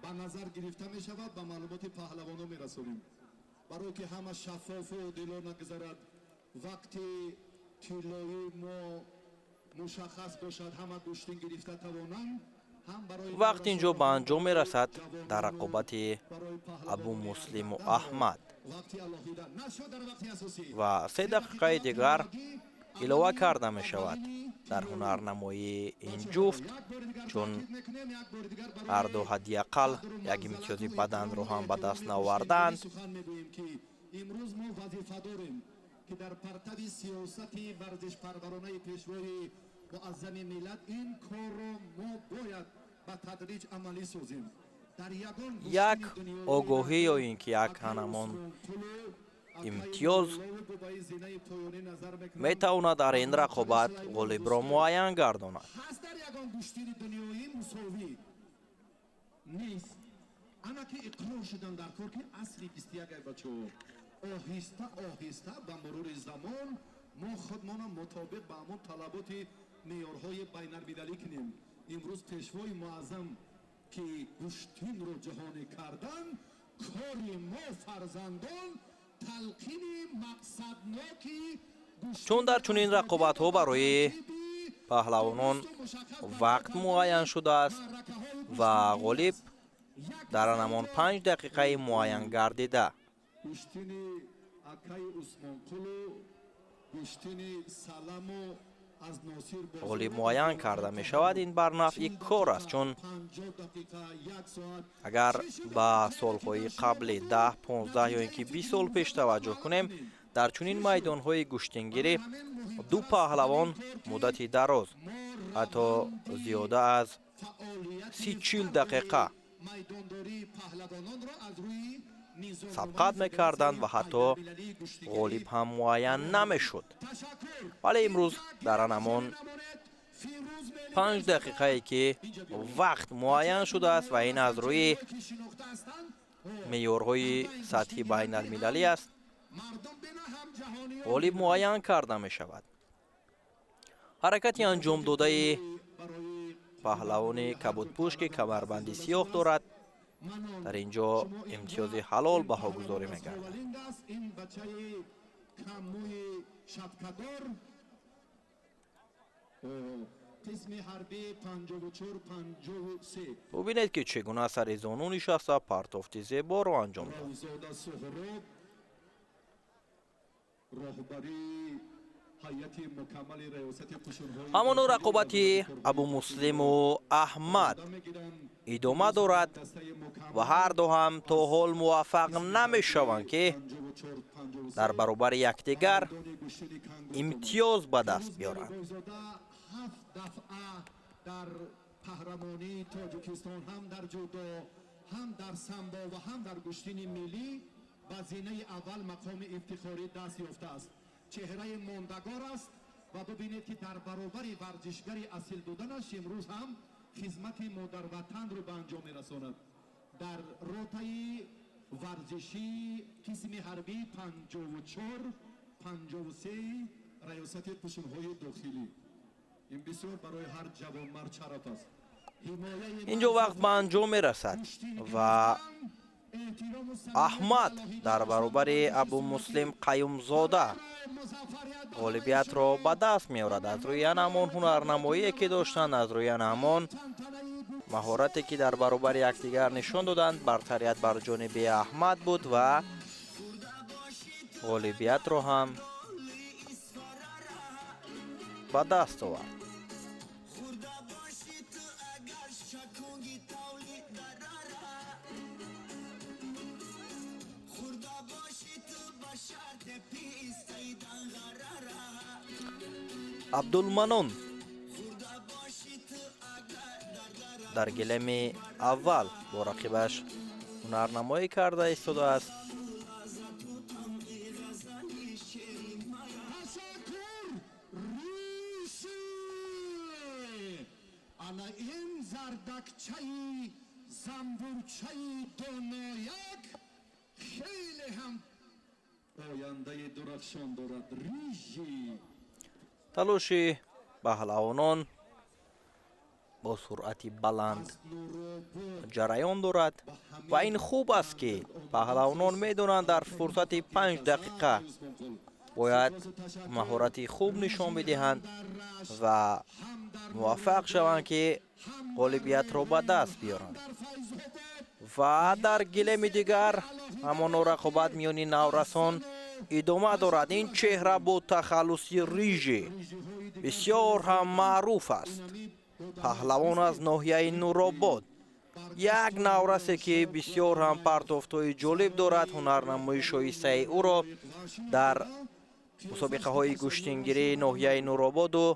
ба назар гирифта мешавад, ба маълумоти паҳлавонон мерасонем. Барое ки ҳама шаффофу одилона гузарад, вақти тиллоии мо мушаххас бошад, ҳама гӯштин гирифта тавонанд. Вақт инҷо ба анҷом мерасад дар рақобати Абумуслиму Аҳмад ва 3 дақиқаи дигар Илова карда мешавад дар ҳунарнамоии ин ҷуфт, чун ҳарду ҳадди ақал як имтиёзи баданро ҳам ба даст наоварданд. Имрӯз мо вазифа дорем, ки дар партави сиёсати варзишпарваронаи Пешвои Муаззами миллат ин корро мо бояд ба тадриҷ амалӣ созем. Як огоҳӣ ё ин ки як ҳанамон имтиёз метавонад дар ин рақобат ғолибро муайян гардонад. Ҳаст дар ягон гӯштини дунёӣ мусовӣ нест. Ана ки иқрор шудан дар кор, ки асри 21, ай бачаҳо, оҳиста оҳиста ба мурури замон мо худмона мутобиқ ба ҳамон талаботи меъёрҳои байналмилалӣ кунем. Имрӯз Пешвои Муаззам, ки гӯштинро ҷаҳонӣ кардан, кори мо фарзандон талқини мақсадноки. Чун дар чунин рақобатҳо барои паҳлавонон вақт муайян шудааст ва ғолиб дар ҳамон 5 дақиқаи муайян гардида гӯштини акаи Усмонқулу, гӯштини Саламу аз Носир. Ғолиб муайян карда мешавад. Ин бар нафъи кор аст, чун агар ба солҳои қабли, 10, 15 ё ин ки 20 сол пеш таваҷҷӯҳ кунем, дар чунин майдонҳои гӯштингирӣ ду паҳлавон муддати дароз, ҳатто зиёда аз 30-40 дақиқа сабқат мекарданд ва ҳатто ғолиб ҳам муайян намешуд. Вале имрӯз дар ҳамон 5 дақиқае, ки вақт муайян шудааст ва ин аз рӯи меъёрҳои сатҳи байналмилалӣ аст, ғолиб муайян карда мешавад. Ҳаракати анҷомдодаи паҳлавони кабудпӯш, ки камарбанди сиёҳ дорад, дар ин ҷо имтиёзи ҳалол баҳогузорӣ мегардад. Ин бачаи каммӯи шапкадор, қисми ҳарбӣ 54 53. Бубинед, ки чӣ гуна сари зону нишаста, партофти зеборо анҷом дод. Равзода Суҳроб, роҳбарии ҳайати мукаммали раёсати қушунҳои Ҳамоно рақобати Абумуслиму Аҳмад идома дорад ва ҳарду ҳам то ҳол муваффақ намешаванд, ки дар баробари якдигар имтиёз ба даст биёранд. Ҳафт дафъа дар қаҳрамонии Тоҷикистон ҳам дар ҷудо, ҳам дар самбо ва ҳам дар гӯштини миллӣ ба зинаи аввал, мақоми ифтихорӣ даст ёфтааст. Чеҳраи мондагор аст ва бибинед, ки дар баробари варзишгари асил буданаш имрӯз ҳам хизмати модарватанро ба анҷом мерасонад дар ротаи варзишии қисми ҳарбӣ 54 53 раёсати қушунҳои дохилӣ. Ин бисёр барои ҳар ҷавонмард шараф аст. Ин ҷо вақт ба анҷом мерасад ва Аҳмад дар баробари Абумуслим Қаюмзода ғолибиятро ба даст меорад. Аз рӯи ана ҳамон ҳунарнамоие, ки доштанд, аз рӯи ана ҳамон маҳорате, ки дар баробари якдигар нишон доданд, бартарият бар ҷониби Аҳмад буд ва ғолибиятро ҳам ба даст овард. Хӯрда бошӣ ту агар шакунги тавли дарара, хӯрда бошӣ ту ба шарте пистаи данғарара. Абдулманон Хӯрда бошӣ ту агар дар дара. Дар гилеми аввал бо рақибаш ҳунарнамоӣ карда истодааст. Лаззату тамъи ғазали шери мая. Ташаккур, риши. Ана ин зардакчаи замбурчаи донояк хеле ҳам ояндаи дурахшон дорад, рижи. Талоши паҳлавонон бо суръати баланд Аз Нуробод ҷараён дорад ва ин хуб аст, ки паҳлавонон медонанд, дар фурсати 5 дақиқа бояд маҳорати хуб нишон бидиҳанд ва муваффақ шаванд, ки ғолибиятро ба даст биёранд. Ва дар гилеми дигар ҳамоно рақобат миёни наврасон. идома дорад. Ин чеҳра бо тахаллуси Рижи бисёр ҳам маъруф аст. Паҳлавон аз ноҳияи Нуробод, як наврасе ки бисёр ҳам партофтҳои ҷолиб дорад. Ҳунарнамои шоистаи ӯро дар мусобиқаҳои гӯштингирии ноҳияи Нурободу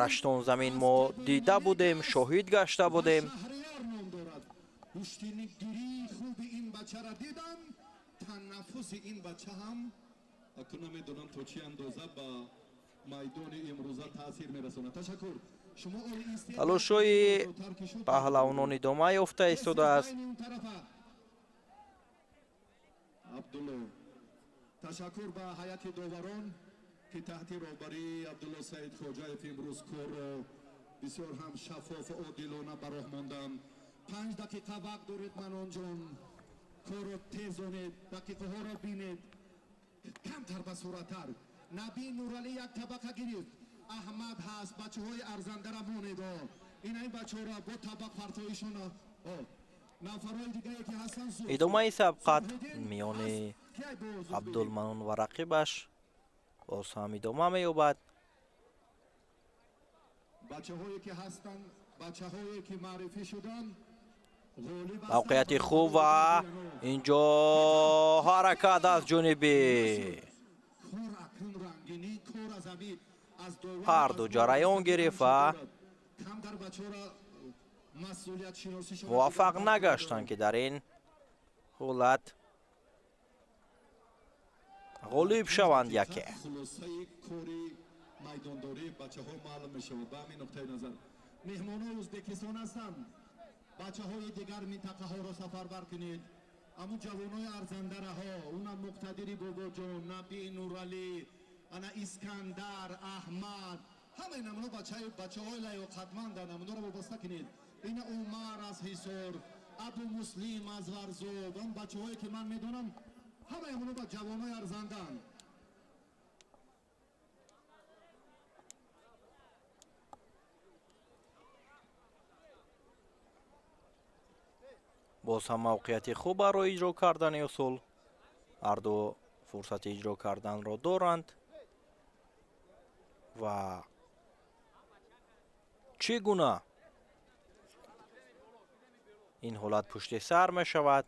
Раштонзамин мо дида будем, шоҳид гашта будем. Гӯштингирии хуби ин бачаро дидам, танаффуси ин бача ҳам акун намедонам то чӣ андоза ба майдони имрӯза таъсир мерасонад. Ташаккур. Талошҳои паҳлавонон идома ёфта истодааст. Абдулло, ташаккур ба ҳайати доварон ки таҳти роҳбарии Абдулло Саид Хоҷаев имрӯз корро бисёр ҳам шаффофу одилона ба роҳ монданд. 5 дақиқа вақт доред, Манонҷон, корро тезонед, дақиқаҳоро бинед, камтар ба сураттар. Наби Нуралӣ як табақа гирифт, Аҳмад ҳаст, бачаҳои арзандара монед. Ина ин бачаҳоро бо табақ партоишона нафарҳои дигае ки ҳастанд. Идомаи сабқат миёни Абдулманон ва рақибаш боз ҳам идома меёбад. Бачаҳое ки ҳастанд, бачаҳое ки маърифӣ шуданд, мавқеияти хуб ва инҷо ҳаракат аз ҷониби ҳарду ҷараён гирифт ва муваффақ нагаштанд, ки дар ин ҳолат ғолиб шаванд яке. Меҳмонои Ӯзбекистон ҳастанд, бачаҳои дигар минтақаҳоро сафарбар кунед. Аммо ҷавонои арзандараҳо, унам Муқтадири Бобоҷон, Наби Нуралӣ, ана Искандар, Аҳмад, ҳамаи намуно бачаҳои лаёқатманданд, намуноро вобаста кунед. Ина Умар аз Ҳисор, Абу Муслим аз Варзоб, он бачаҳое ки ман медонам, ҳамаи амоно ҷавонои арзандаанд. Боз ҳам мавқеияти хуб барои иҷро кардани усул. Ҳарду фурсати иҷро карданро доранд ва чӣ гуна ин ҳолат пушти сар мешавад,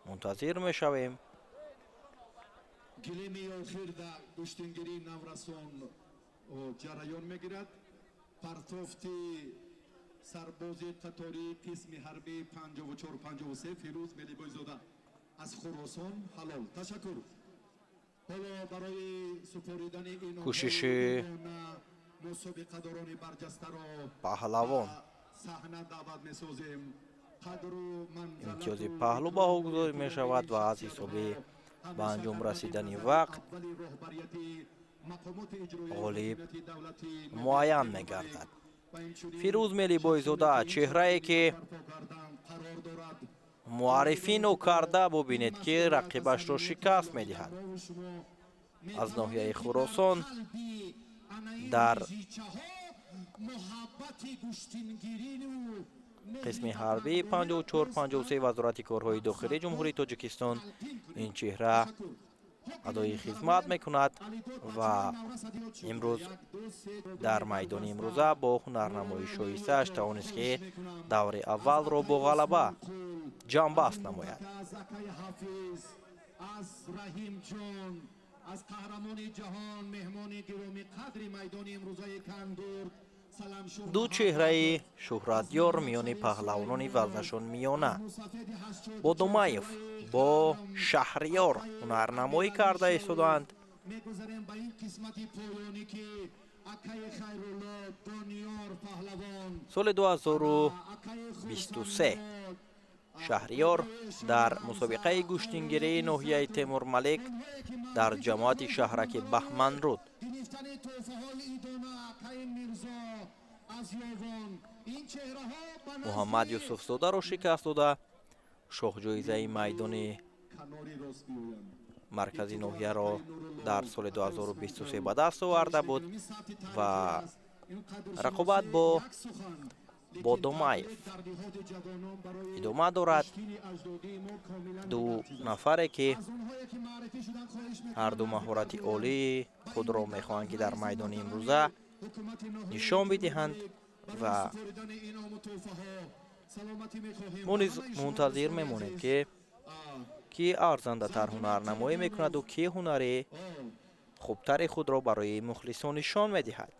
мунтазир мешавем. Гилеми охир дар гӯштингирии наврасон ҷараён мегирад. Партофти сарбози қатори қисми ҳарбии 54-53 Фирӯз Мелибойзода аз Хуросон ҳалол. Ташаккур. Ҳоло барои супоридани ин кӯшиши мусобиқадорони барҷастаро паҳлавон саҳна даъват месозем. Қадру имтиёзи паҳлӯ баҳогузорӣ мешавад ва аз ҳисоби ба анҷом расидани вақт ғолиб муайян мегардад. Фирӯз Мелибойзода, чеҳрае ки муаррифӣ нокарда, бубинед ки рақибашро шикаст медиҳад. Аз ноҳияи Хуросон дар қисми ҳарбии 54-53 Вазорати корҳои дохилии Ҷумҳурии Тоҷикистон ин чеҳра адои хизмат мекунад ва имрӯз дар майдони имрӯза бо ҳунарнамоии шоистааш тавонист ки даври аввалро бо ғалаба ҷамъбаст намояд. Аз Раҳимҷон, аз қаҳрамони ҷаҳон, меҳмони гиромиқадри майдони имрӯзаи Кангурд, Ду чеҳраи шӯҳратёр миёни паҳлавонони вазнашон миёна. Бодумаев бо Шаҳриёр ҳунарнамоӣ карда истодаанд. Мегузарем ба ин қисмати поёнӣ ки акаи Хайрулло Дониёр паҳлавон Соли 2023 Шаҳриёр дар мусобиқаи гӯштингирии ноҳияи Темурмалик дар ҷамоати шаҳраки Баҳманруд гирифтани тӯҳфаҳои идона акаи Мирзо аз Ёвон, ин чеҳраҳо ба Муҳаммад Юсуфзодаро шикаст дода, шоҳҷоизаи майдони канори рост биёянд. Маркази ноҳияро дар соли 2023 ба даст оварда буд ва рақобат бо Бодомаев. Идома дорад ду нафаре, ки ҳарду маҳорати олии худро мехоҳанд, ки дар майдони имрӯза нишон бидиҳанд, ва мо низ мунтазир мемонем, ки кӣ арзандатар ҳунарнамоӣ мекунаду кӣ ҳунари хубтари худро барои мухлисон нишон медиҳад.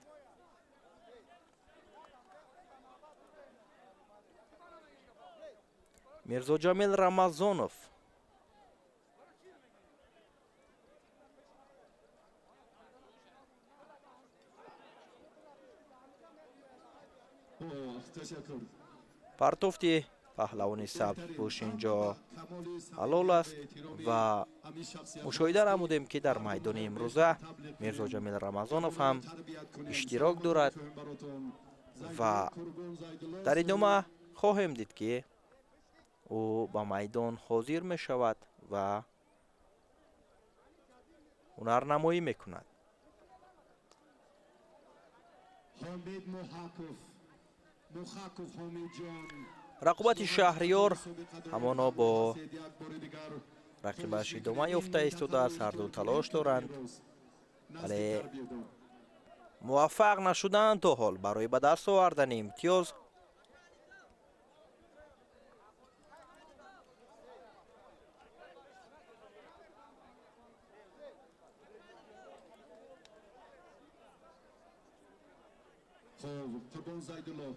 Мирзоҷамил Рамазонов партофти паҳлавони сабзпӯш инҷо ҳалол аст ва мушоҳида намудем, ки дар майдони имрӯза Мирзоҷамил Рамазонов ҳам иштирок дорад ва дар идома хоҳем дид, ки ӯ ба майдон ҳозир мешавад ва ҳунарнамоӣ мекунад. Рақобати Шаҳриёр ҳамоно бо рақибаш идома ёфта истодааст. Ҳарду талош доранд, вале муваффақ нашуданд то ҳол барои ба даст овардани имтиёз. Қурбон Зайдулло,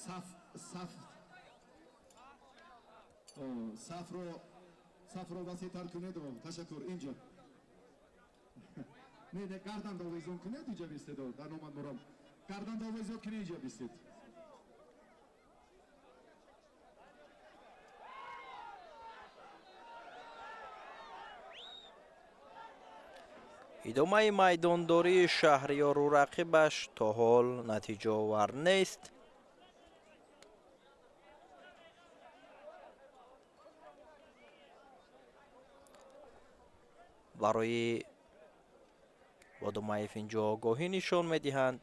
саф саф сафро сафро васеътар кунед. Ташаккур. Инҷо не, не, гардан овезон кунед, инҷа бистед. Дар номад мурам гардан овезон кунед, инҷа бистед. Идомаи майдондории Шаҳриёру рақибаш то ҳол натиҷаовар нест. Барои Бодумаев инҷо огоҳӣ нишон медиҳанд.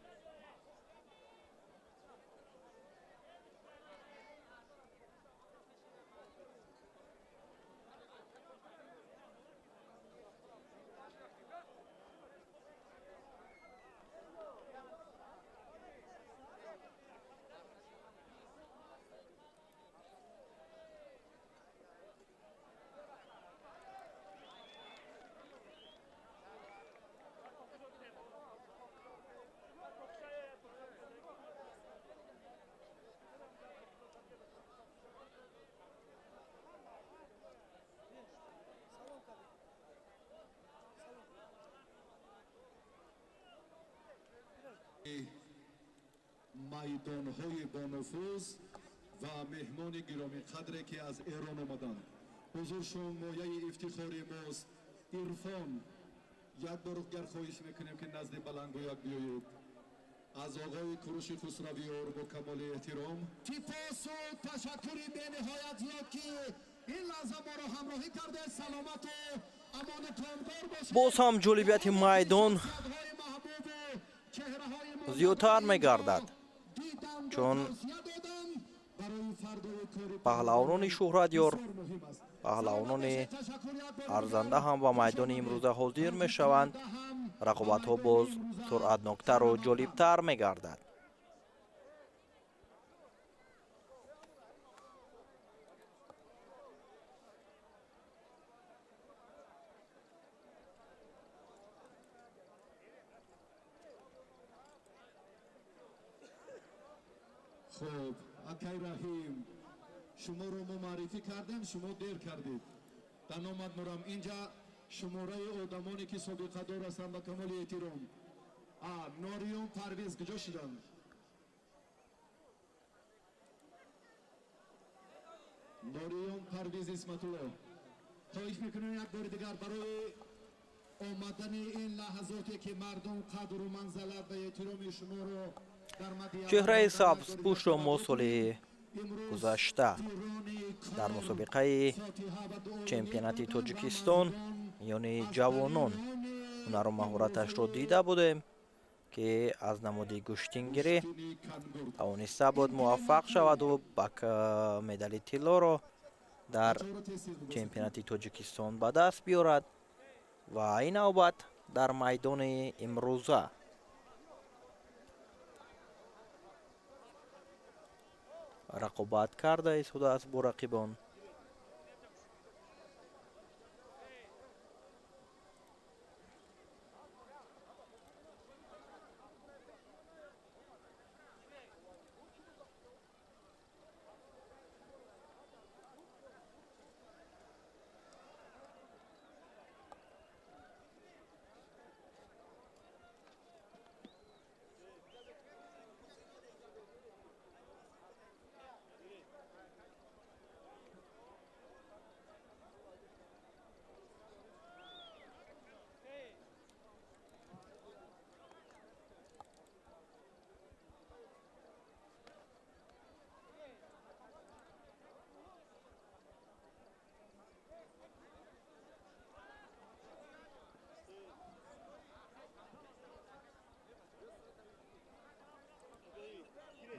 Майдонҳои бонуфуз ва меҳмони гиромиқадре, ки аз Эрон омаданд, ҳузуршон мояи ифтихори мост. Ирфон, як бор дигар хоҳиш мекунем, ки назди баландгӯяк биёед. Аз оғои Куруши Хусравиёр бо камоли эҳтиром сипосу ташаккури бениҳоят зиёд, ки ин лаҳза моро ҳамроҳӣ карде. Саломату амону комгор бошед. Боз ҳам ҷолибияти майдон зиёдтар мегардад, чун паҳлавонони шӯҳратёр, паҳлавонони арзанда ҳам ба майдони имрӯза ҳозир мешаванд. Рақобатҳо боз суръатноктару ҷолибтар мегардад. Хуб, акай Раҳим, шуморо мо маърифӣ кардем, шумо дер кардед. Дар номад мурам, инҷа шумораи одамоне, ки собиқадор ҳастанд, ба камоли эҳтиром. Нориён Парвиз куҷо шуданд? Нориён Парвиз Исматулло, хоҳиш мекунем, як бори дигар барои омадани ин лаҳзоте, ки мардум қадру манзалат ва эҳтироми шуморо. Чеҳраи сабзпӯшро мо соли гузашта дар мусобиқаи чемпионати Тоҷикистон миёни ҷавонон ҳунару маҳораташро дида будем, Ки аз намуди гӯштингирӣ тавониста буд муваффақ шаваду ба медали тиллоро дар чемпионати Тоҷикистон ба даст биёрад ва ин навбат дар майдони имрӯза рақобат карда истодааст бо рақибон.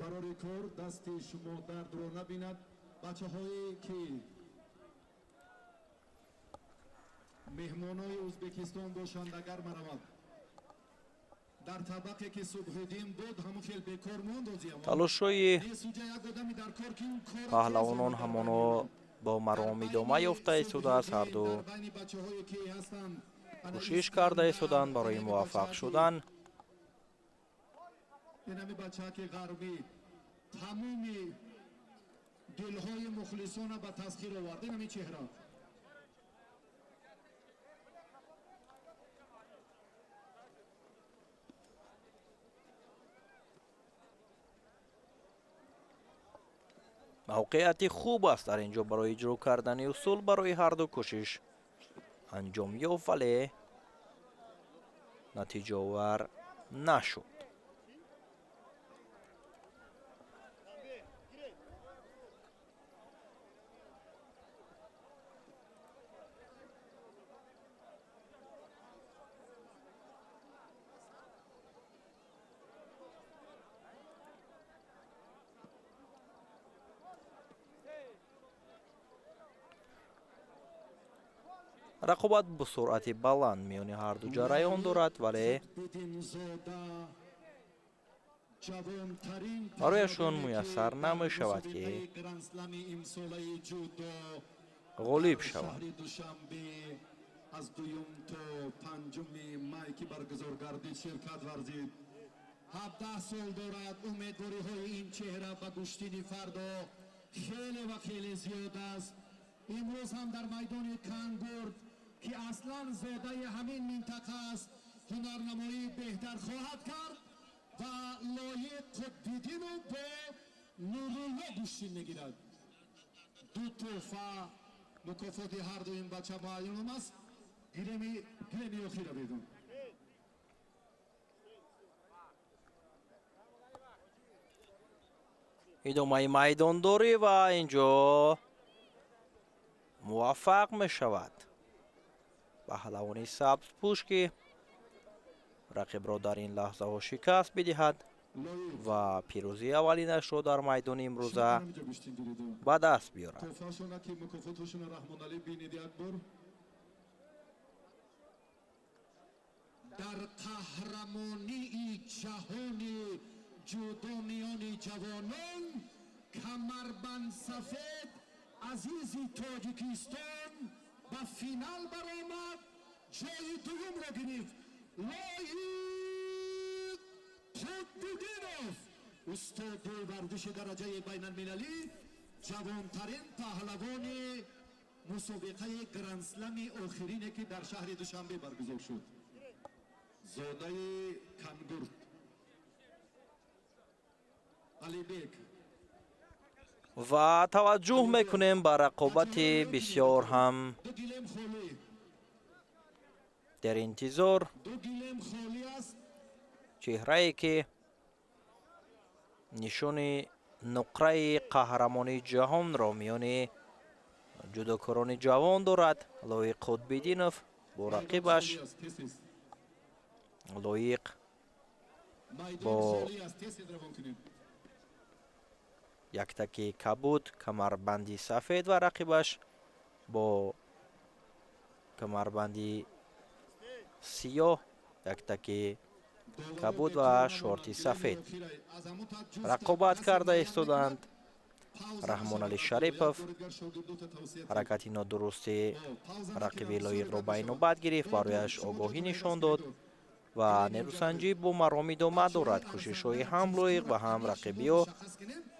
Барори кор дасти шумо дардро набинад. Бачаҳое ки меҳмонои Ӯзбекистон бошанд, агар маравад дар табақе ки Субҳиддин буд, ҳамон хел бекор монд. Талошҳои паҳлавонон ҳамоно бо маром идома ёфта истодааст. Ҳарду кӯшиш карда истоданд барои муваффақ шудан. Инами бачаки ғарбӣ тамоми дилҳои мухлисона ба тасхир овард. Инами чеҳра. Мавқеияти хуб аст дар ин ҷо барои иҷро кардани усул барои ҳарду кӯшиш анҷом ёфт, вале натиҷаовар нашуд. Рақобат бо суръати баланд миёни ҳарду ҷараён дорад, вале барояшон муяссар намешавад, ки ғолиб шаванд. Аз дуюм то панҷуми май ки баргузор гардид ширкат варзид. 17 сол дорад. Умедвориҳои ин чеҳра ба гӯштини фардо хеле ва хеле зиёд аст. Имрӯз ҳам дар майдони Кангурд, ки аслан зодаи ҳамин минтақа аст, ҳунарнамоӣ беҳтар хоҳад кард ва Лоиқ Қутбиддинов бо Нурулло гӯштин мегирад. Ду тӯҳфа мукофоти ҳарду ин бача муайянам аст. Гилеми охира бедон. Идомаи майдондорӣ ва инҷо муваффақ мешавад паҳлавони сабзпӯш, ки рақибро дар ин лаҳзаҳо шикаст бидиҳад ва пирӯзии аввалинашро дар майдони имрӯза ба даст биёрад. Дар қаҳрамонии ҷаҳони ҷудо миёни ҷавонон камарбандсафед азизи Тоҷикистон ба финал баромад, ҷои дуюмро гирифт. Лоиқ Қутбиддинов, устоди варзиши дараҷаи байналмилалӣ, ҷавонтарин паҳлавони мусобиқаи грандслами охирине ки дар шаҳри Душанбе баргузор шуд, зодаи Кангурд Алибек. Ва таваҷҷӯҳ мекунем ба рақобати бисёр ҳам дар интизор, чеҳрае ки нишони нуқраи қаҳрамонии ҷаҳонро миёни ҷудокорони ҷавон дорад. Лоиқ Қутбиддинов бо рақибаш Лоиқ Бо яктаки кабуд, камарбанди сафед ва рақибаш бо камарбанди сиёҳ, яктаки кабуд ва шорти сафед рақобат карда истоданд. Раҳмоналӣ Шарипов ҳаракати нодурусти рақиби Лоиқро ба инобат гирифт, барояш огоҳӣ нишон дод ва нерӯсанҷӣ бо маром идома дорад. Кӯшишҳои ҳам Лоиқ ва ҳам рақибиё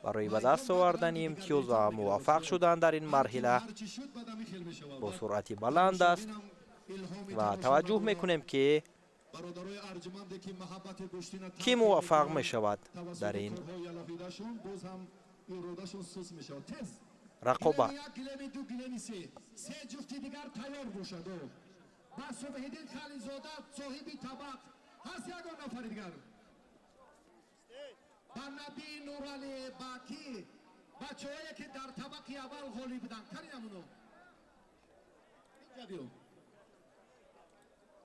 барои ба даст овардани имтиёз ва муваффақ шудан дар ин марҳила бо суръати баланд аст ва таваҷҷӯҳ мекунем, ки кӣ муваффақ мешавад дар ин рақобат.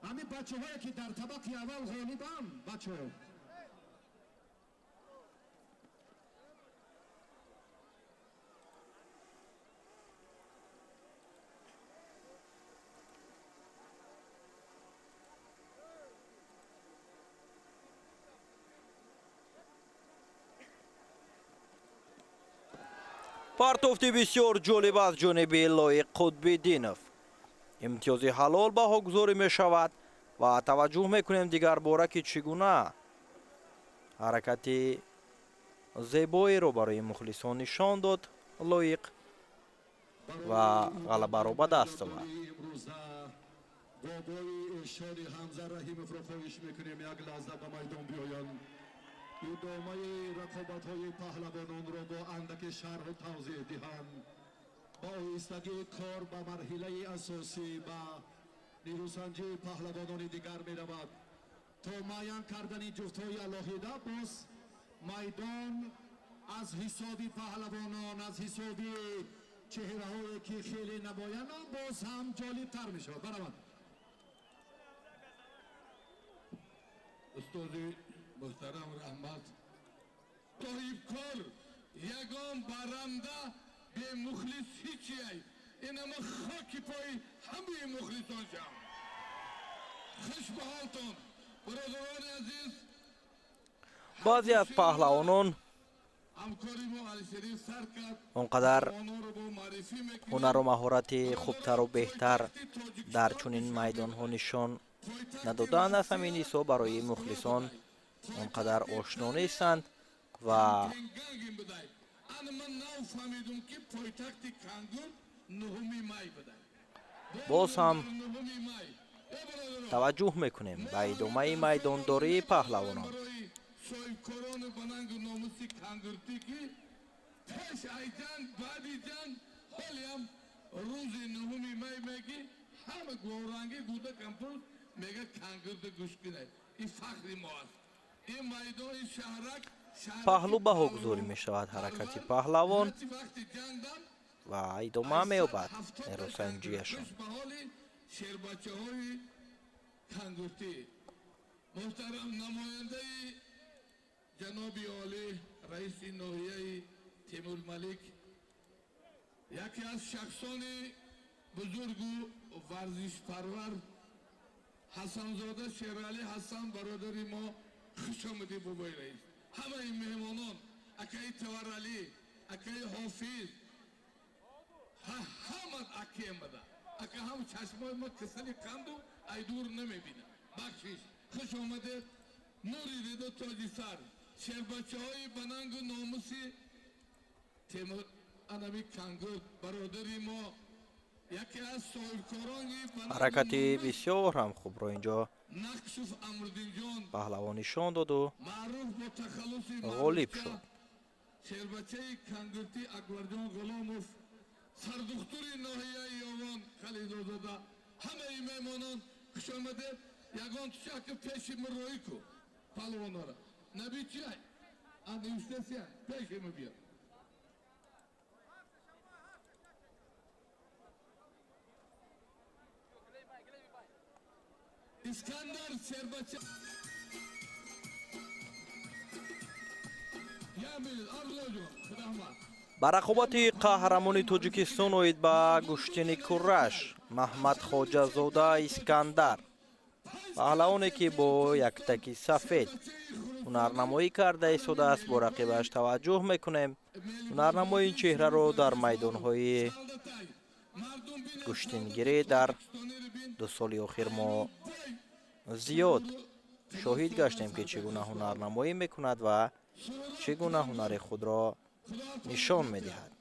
Ҳамин бачаҳое ки дар табақи аввал ғолибанд, бачаҳо Партофти бисёр ҷолиб аз ҷониби Лоиқ Қутбиддинов. Имтиёзи ҳалол баҳогузорӣ мешавад ва таваҷҷӯҳ мекунем дигар бора, ки чӣ гуна ҳаракати зебоеро барои мухлисон нишон дод Лоиқ ва ғалабаро ба даст овард. Бобои Иршоди Ҳамза Раҳимовро хоҳиш мекунем як лаҳза ба майдон биёянд. Идомаи рақобатҳои паҳлавононро бо андаке шарҳу тавзеҳ диҳанд. Ба оҳистагӣ кор ба марҳилаи асосӣ, ба нерӯсанҷии паҳлавонони дигар меравад. То муайян кардани ҷуфтҳои алоҳида боз майдон аз ҳисоби паҳлавонон, аз ҳисоби чеҳраҳое ки хеле намоянанд, боз ҳам ҷолибтар мешавад. Баравад. Устоди муҳтарам раҳмат, соҳибкор ягон баранда бемухлис ҳичияй. Инама хоки пои ҳамаи мухлисон шам. Хуш ба ҳолтон, бародарони азиз. Баъзе аз паҳлавонон он қадар ҳунару маҳорати хубтару беҳтар дар чунин майдонҳо нишон надодаанд. Аз ҳамин ҳисоб барои мухлисон он қадар ошно нестанд ва боз ҳам таваҷҷӯҳ мекунем ба идомаи майдондории паҳлавонон. Соҳибкорони ба нангу номуси Кангуртӣ, ки пеш ай ҷанг, баъди ҷанг, ҳолиам рӯзи 9 май меги ҳама гӯранги гуда кампур мега Кангурта гӯш кунед. Ин фахри мо аст. Ин майдони шаҳрак паҳлӯ баҳогузорӣ мешавад ҳаракати паҳлавон ва идома меёбад нерӯсанҷиашон. Шербачаҳои Кангуртӣ, муҳтарам намояндаи ҷаноби олӣ, раиси ноҳияи Темурмалик, яке аз шахсони бузургу варзишпарвар Ҳасанзода Шералӣ Ҳасан, бародари мо, хуш омадӣ бобои раис. Ҳамаи меҳмонон, акаи Таваралӣ, акаи Ҳофиз, ҳама аки омада. Ака ҳам чашмои мо касали қанду айдур намебинад. Бахшиш, хуш омадед. Нури дида тоҷи сар, шербачаҳои ба нангу номуси Темур анами Кангурт, бародари мо, яке аз соҳибкорони ҳаракати бисёр ҳам хубро инҷо Нақшуф Амруддинҷон паҳлавон нишон доду маъруф бо тахаллуси ғолиб шуд. Шербачаи Кангуртӣ Акбарҷон Ғуломов, сардухтури ноҳияи Ёвон Халилзода, ҳамаи меҳмонон хуш омадед. Ягон тушаки пеши мурроӣ ку палвонора наби чиай анивштесия пеши мо биё. Искандар шербача. Ба рақобати қаҳрамони Тоҷикистон оид ба гӯштини кураш Маҳмадхоҷазода Искандар, паҳлавоне ки бо яктаки сафед ҳунарнамоӣ карда истодааст, бо рақибаш таваҷҷӯҳ мекунем. Ҳунарнамои ин чеҳраро дар майдонҳои гӯштингирӣ дар 2 соли охир мо зиёд шоҳид гаштем, ки чӣ гуна ҳунарнамоӣ мекунад ва чӣ гуна ҳунари худро нишон медиҳад.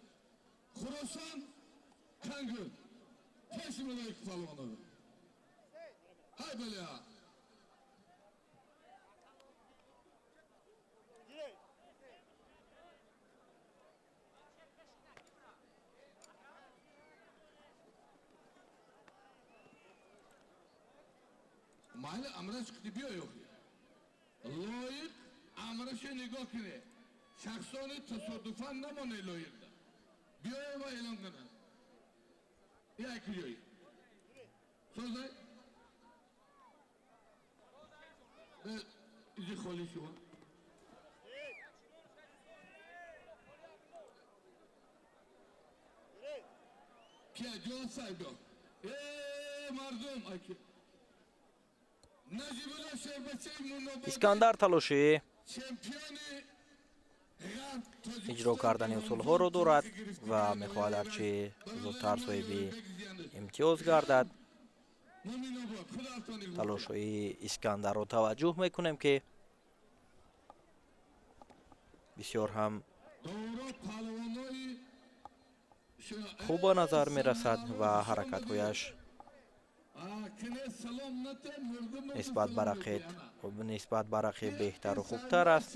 Майли амраш биёй охи. Лоиқ амрашо нигоҳ кунед. Шахсони тасодуфан намоне лоиқда. Биёй ва эълон кунад. Як ҷой. Созай? Иҷи холӣ шумо. Ки ҷон сайбё. Э мардум аки. Искандар талоши иҷро кардани усулҳоро дорад ва мехоҳад ҳарчи зудтар соҳиби имтиёз гардад. Талошҳои Искандарро таваҷҷӯҳ мекунем, ки бисёр ҳам хуб ба назар мерасад ва ҳаракатҳояш нисбат ба рақиб беҳтару хубтар аст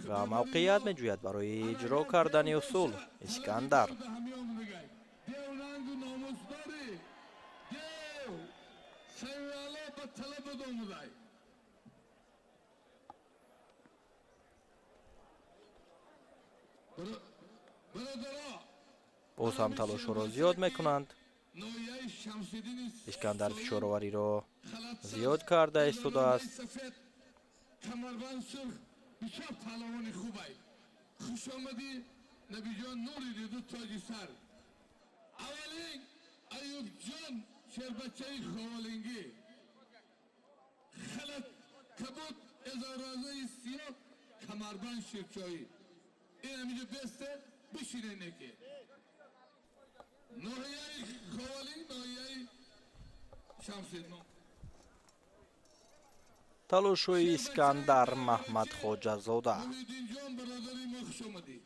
ва мавқеият меҷӯяд барои иҷро кардани усул. Искандар боз ҳам талошҳоро зиёд мекунанд. Искандар фишоровариро зиёд карда истодааст. Камарбанд сурх бисёр паҳлавони хубай. Хуш омадӣ Набиҷон Нури диду тоҷи сар. Аввалин Аюбҷон шербачаи Ховалингӣ. Халат кабуд эзоразаи сиёҳ камарбанд ширчоӣ. Ин ҳаминҷо бесте бишине неке. Ноҳияи Ховалинг, ноҳияи Шамсиддин. Талошҳои Искандар Маҳмадхоҷазода. Умидинҷон бародари мо хуш омадӣ.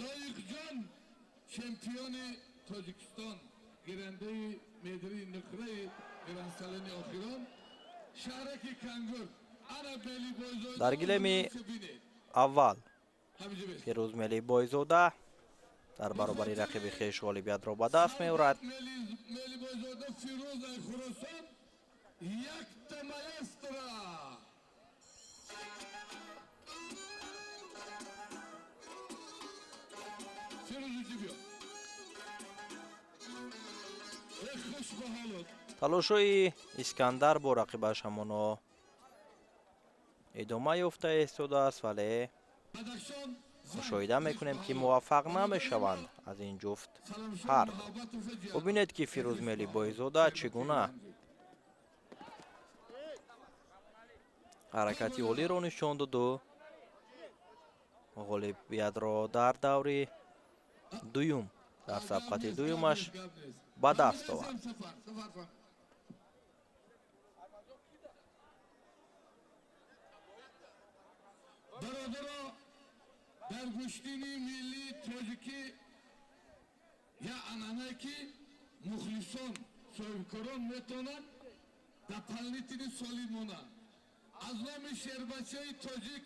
Лоиқҷон чемпиони Тоҷикистон, гирандаи медали нуқраи грансалони охирон, шаҳраки Кангур. Ана Мелибойзода. Дар гилеми аввал Фирӯз Мелибойзода дар баробари рақиби хеш ғолибиятро ба даст меорад. Мелибойзода Фирӯз ай Хуросон якта маэстро. Талошҳои Искандар бо рақибаш ҳамоно идома ёфта истодааст, вале мушоҳида мекунем, ки муваффақ намешаванд аз ин ҷуфт ҳар ду. Бубинед, ки Фирӯз Мелибойзода чӣ гуна ҳаракати олиро нишон доду ғолибиятро дар даври дуюм, дар сабқати дуюмаш ба даст овард. Бародаро, дар гӯштини миллии тоҷикӣ я анъанае ки мухлисон, соҳибкорон метавонанд дополнительный солим монанд. Аз номи шербачаи тоҷик,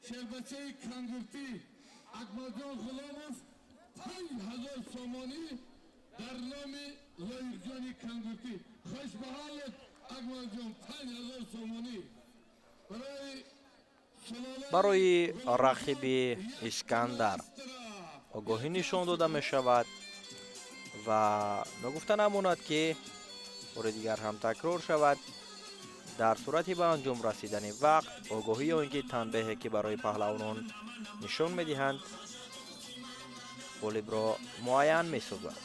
шербачаи Кангуртӣ Акмалҷон Ғуломов 5000 сомонӣ дар номи Лоиқҷони Кангуртӣ. Хуш ба ҳолат Акмалҷон, 5000 сомонӣ барои рақиби Искандар огоҳӣ нишон дода мешавад ва ногуфта намонад, ки бори дигар ҳам такрор шавад. Дар сурати ба анҷом расидани вақт, огоҳӣ ё ин ки танбеҳе, ки барои паҳлавонон нишон медиҳанд, ғолибро муайян месозад.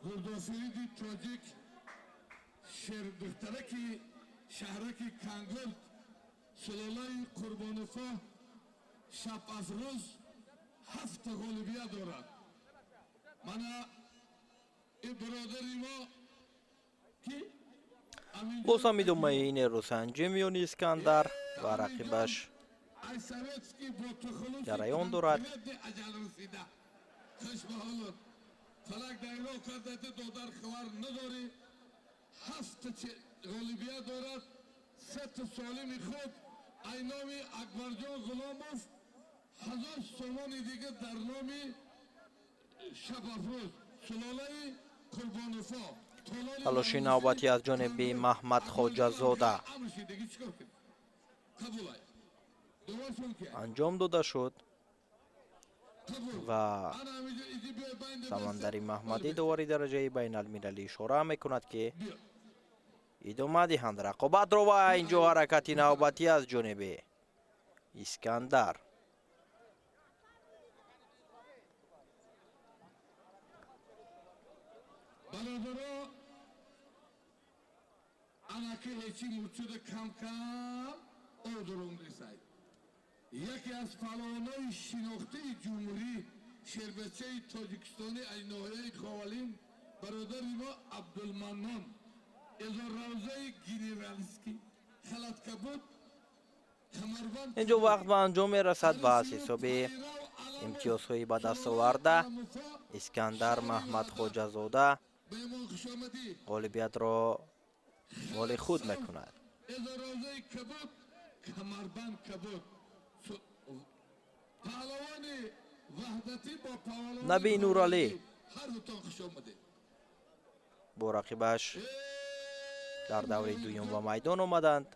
Гурдофириди тоҷик, шердухтараки шаҳраки Кангурд, сулолаи Қурбонофо, Шабафрӯз ҳафта ғолибият дорад. Мана ин бародари мо ки Боз ҳам идомаи ин рӯсанҷӣ миёни Искандар ва рақибаш ҷараён дорад. Фалак дайро карда, додар хабар надорӣ. Ҳафт ғолибият дорад, сета солими худ. Ай номи Акбарҷон Ғуломов 1000 сомони дига дар номи Шабафрӯз, сулолаи Қурбонофо. Талоши навбатӣ аз ҷониби Маҳмад Хоҷазода анҷом дода шуд ва Самандари Маҳмадӣ, довари дараҷаи байналмилалӣ, ишора мекунад, ки идома диҳанд рақобатро. Ва инҷо ҳаракати навбатӣ аз ҷониби Искандар. Бародаро, анаки ҳечи мурчуда кам-кам одурундисай. Яке аз паҳлавонои шинохтаи ҷумҳурӣ, шербачаи тоҷикистонӣ аз ноҳияи Ховалин, бародари мо Абдулманнон Эзорравзаи генералский халаткабуд, камарбанд. Инҷо вақт ба анҷом мерасад ва аз ҳисоби имтиёзҳои ба даст оварда Искандар Маҳмадхоҷазода Меҳмон, хушомадӣ. ғолибиятро моли худ мекунад. Эзорравзаи кабуд, камарбанд кабуд, паҳлавони ваҳдатӣ бо паҳлавони Наби Нуралӣ ҳар дутон хуш омадед. бо рақибаш дар даври дуюм ба майдон омаданд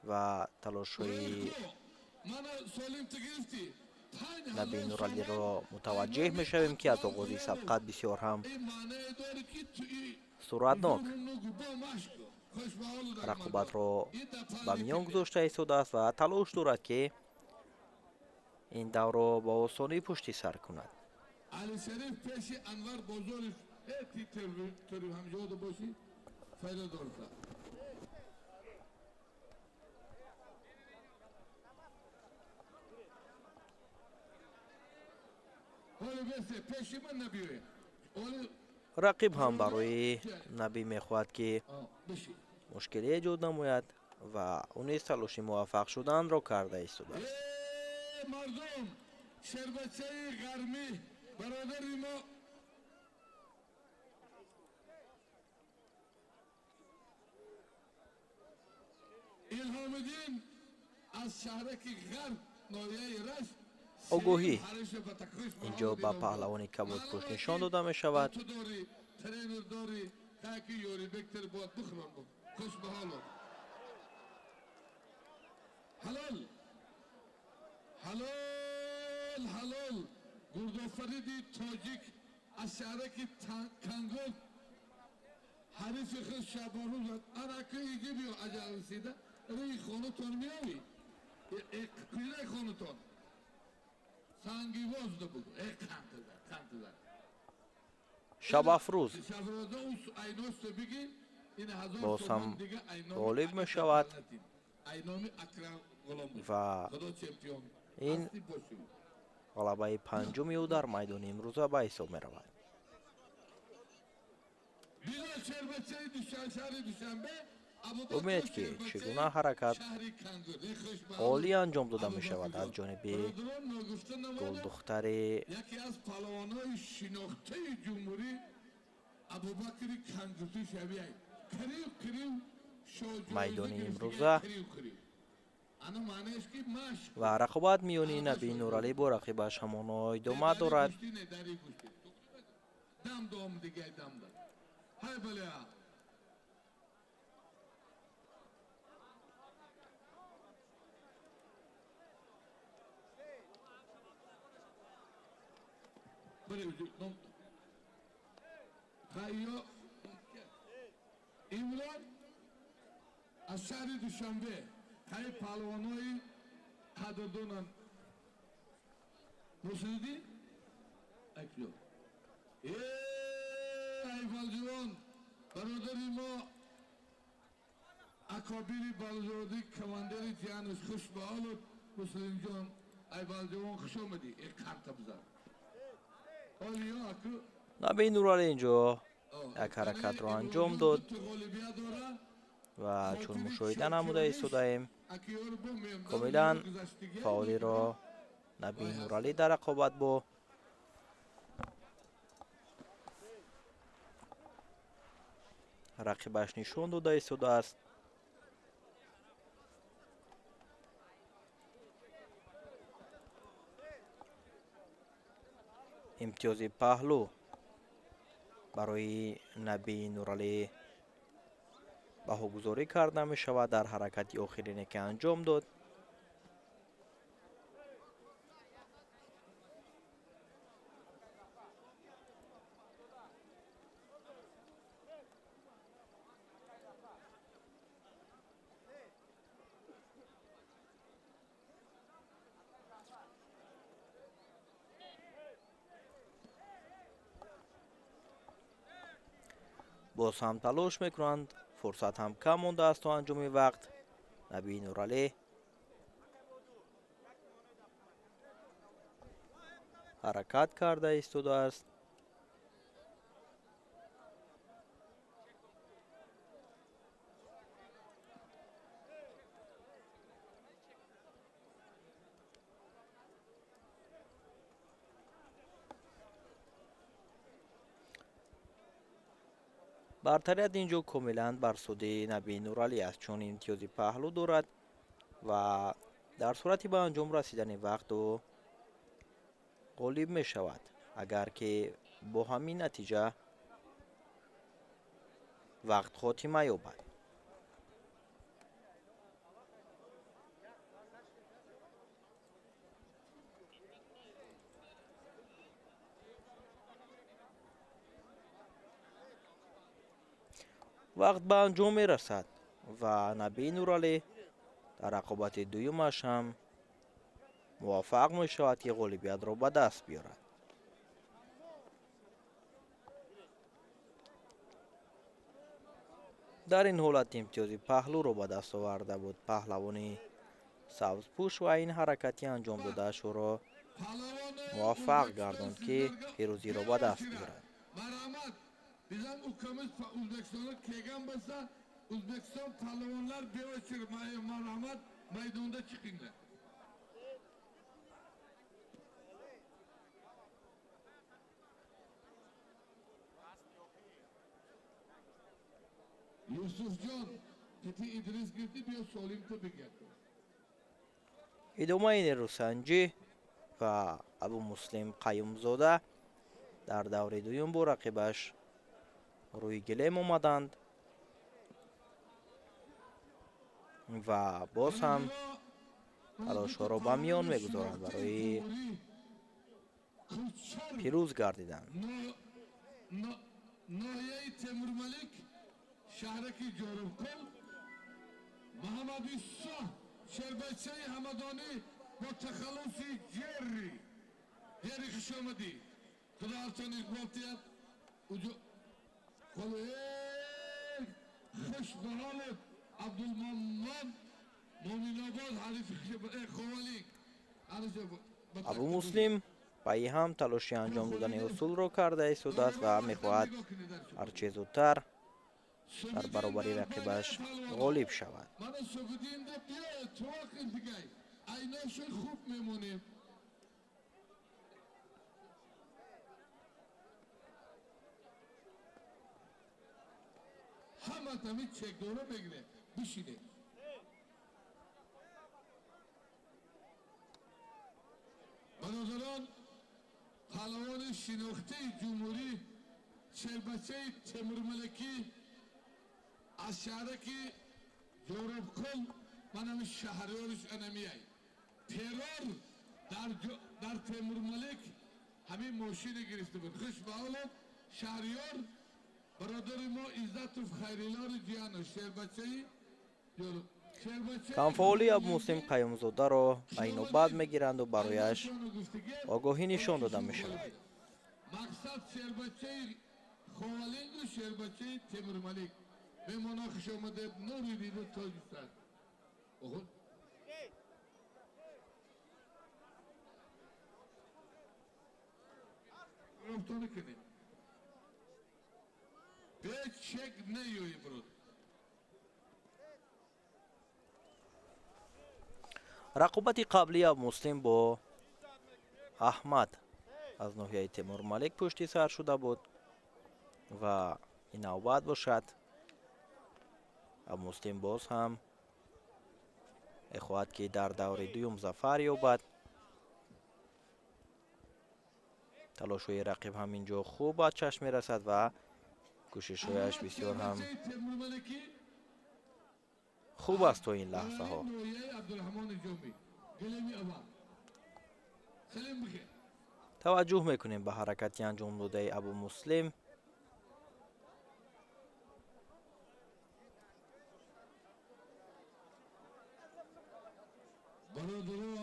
ва талошҳои Мана солим ту гирифтӣ. Наби Нуралиро мутаваҷҷеҳ мешавем, ки аз оғози сабқат бисёр ҳам Ин маънае дорад, ки ту суръатнок рақобатро ба миён гузошта истодааст ва талош дорад, ки ин даврро ба осонӣ пушти сар кунад. Алишариф пеши Анвар Бозоров ти тури ҳамҷода бошӣ, файда дорта. Ҳоли бесе пеши ман набиёе. Ҳоли. Рақиб ҳам барои Набӣ мехоҳад, ки биши. мушкилӣ эҷод намояд ва ӯ низ талоши муваффақ шуданро карда истодааст. Э, мардум, шербачаи ғармӣ, бародари мо Илҳомиддин аз шаҳраки Ғарб, ноҳияи Рашт. Огоҳӣ инҷо ба паҳлавони кабудпӯш нишон дода мешавад. Ту дорӣ, тренер дорӣ, таки ёрибектер бояд бихӯрам. Хуш ба ҳолот. Ҳалол, ҳалол, ҳалол. Гурдофариди тоҷик аз шаҳраки Кангурд ҳарифи худ Шабонрӯз анаки иги биё, аҷал расида рӯи хонатон меоӣ, қираи хонатон сангивоз буд, қантида, қантида. Шабафрӯз Шаброза айносто биги ин 1000 боз ҳам сомон дига айноми ғолиб мешавад. Айноми Акрам Ғулом ва худо чемпион ин ҳастӣ бошӣ. ғалабаи панҷуми ӯ дар майдони имрӯза ба ҳисоб меравад. Било шербачаи шаҳри Душанбе. Бубинед, ки чӣ гуна ҳаракат олӣ анҷом дода мешавад аз ҷониби гулдухтари Яке аз паҳлавонҳои шинохтаи ҷумҳурӣ Абубакри Кангуртӣ шавияй, қариб қариб. Майдони имрӯза. Ва рақобат миёни Наби Нуралӣ бо рақибаш ҳамоно идома дорад. Имрон аз шаҳри Душанбе ҳай паҳлавонои қадрдонанд. Мусриддин акё айфалҷувон бародари мо акобири балзодӣ командири ҷиянуш, хуш ба ҳолат Муслимҷон. Айфалҷувон, хуш омадӣ. Э қарта бизан. Наби Нуралӣ инҷо як ҳаракатро анҷом дод ва чун мушоҳида намуда истодаем, комилан фаъолиро Наби Нуралӣ дар рақобат бо рақибаш нишон дода истодааст. Имтиёзи паҳлӯ барои Наби Нуралӣ баҳогузорӣ карда мешавад дар ҳаракати охирине ки анҷом дод. Боз ҳам талош мекунанд, фурсат ҳам кам мондааст то анҷоми вақт. Наби Нуралӣ ҳаракат карда истодааст. Бартарият инҷо комилан бар суди Наби Нуралӣ аст, чун имтиёзи паҳлӯ дорад ва дар сурати ба анҷом расидани вақт ӯ ғолиб мешавад. Агар ки бо ҳамин натиҷа вақт хотима ёбад. Вақт ба анҷом мерасад ва Наби Нуралӣ дар рақобати дуюмаш ҳам муваффақ мешавад, ки ғолибиятро ба даст биёрад. Дар ин ҳолат имтиёзи паҳлӯро ба даст оварда буд паҳлавони сабзпӯш ва ин ҳаракати анҷом додааш ӯро муваффақ гардонд, ки пирӯзиро ба даст биёрад. Bizam ukamiz O'zbekistonga kelgan bo'lsa, O'zbekiston polvonlar beochir marhamat maydonda chiqinglar. Yusufjon, keti Idris girdi, биё солим то бигир. Идомаи нерӯсанҷӣ ва Абумуслим Қаюмзода дар даври дуюм бо рақибаш рӯи гилем омаданд ва боз ҳам талошҳоро ба миён мегузоранд барои пирӯз гардидан. Ноҳияи Темурмалик, шаҳраки Ҷорубқул, Маҳамадисо шербачаи Ҳамадонӣ бо тахаллуси Ҷерри. Ҷерри, хуш омадӣ. Худо ҳарчанд иқбол диҳад. Хуш ба ҳолат Абдулманнон Муминобод ҳарифи Ховалик. Абумуслим пайи ҳам талоши анҷом додани усулро карда истодааст ва мехоҳад ҳарче зудтар дар баробари рақибаш ғолиб шавад. Ҳама тами чекдора мегире, бишине. паҳлавони шинохтаи ҷумҳурӣ шербачаи Темурмаликӣ аз шаҳраки Ҷоробкул, манами шаҳриёриш анамияй. Террор дар Темурмалик ҳамин мошине гирифта буд. Хуш ба ҳолат шаҳриёр бародари мо Иззатов Хайрилори Ҷиянов шербачаи Камфаъолии Абумуслим Қаюмзодаро ба инобат мегиранду барояш огоҳӣ нишон дода мешавад. Мақсад шербачаи Ховалингу шербачаи Темурмалик. Меҳмоно хуш омадед, нури дида тоҷи сар. Робто накунед. Бе чек наёи брод. Рақобати қаблии Абумуслим бо Аҳмад аз ноҳияи Темурмалик пушти сар шуда буд ва ин навбат бошад Абумуслим боз ҳам мехоҳад, ки дар даври дуюм зафар ёбад. Талошҳои рақиб ҳам ин ҷо хуб ба чашм мерасад ва кӯшишҳояш бисёр ҳам хуб аст то ин лаҳзаҳо. Таваҷҷӯҳ мекунем ба ҳаракати анҷомдодаи Абумуслим. Бародаро,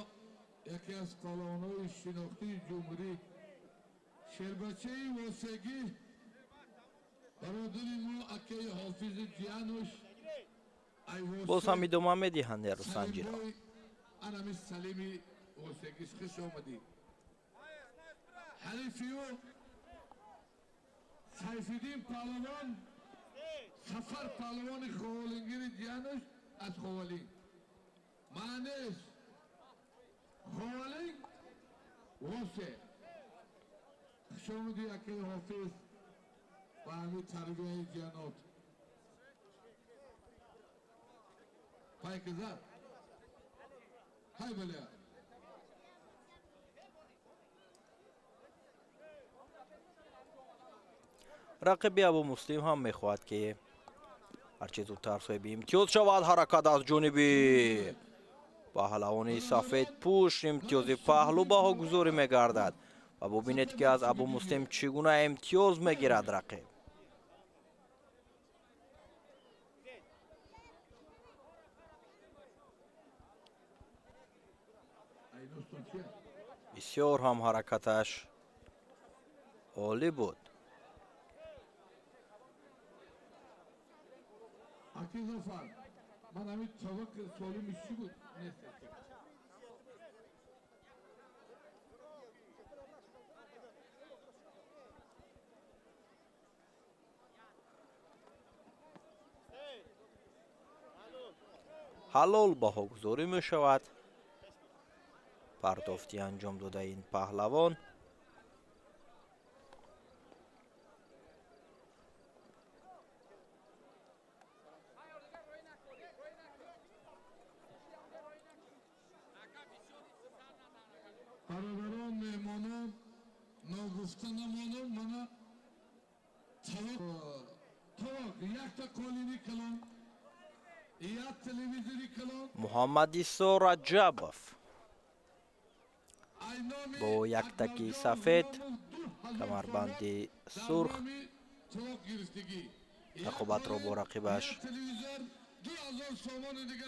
яке аз паҳлавонҳои шинохтии ҷумҳурӣ шербачаи Восегӣ бародари мо акаи Ҳофизи Ҷиянуш боз ҳам идома медиҳанд нерӯсанҷиро. Анами Салими Восегиш, хуш омадӣ. Ҳарифи ӯ Сайфиддин паҳлавон, Сафар паҳлавони Ховалингири Ҷиянуш аз Ховалинг. Маънеш Ховалинг Восе. Хуш омадӣ акаи Ҳофиз ба ҳамин тарбияи ҷиянот. Пайкизар. Ҳай баля. Рақиби Абумуслим ҳам мехоҳад, ки ҳарчи зудтар соҳиби имтиёз шавад. Ҳаракат аз ҷониби паҳлавони сафедпӯш имтиёзи паҳлӯ баҳогузорӣ мегардад ва бубинед, ки аз Абумуслим чӣ гуна имтиёз мегирад рақиб. Бисёр ҳам ҳаракаташ олӣ буд. Ҳалол баҳогузорӣ мешавад пардофти анҷом додаи ин паҳлавон. Бародарон, меҳмонон, ногуфта намонам, мана товоқ якта қолини калон, як телевизори калон. Муҳаммадисо Раҷабов бо яктаки сафед, камарбанди сурх рақобатро бо рақибаш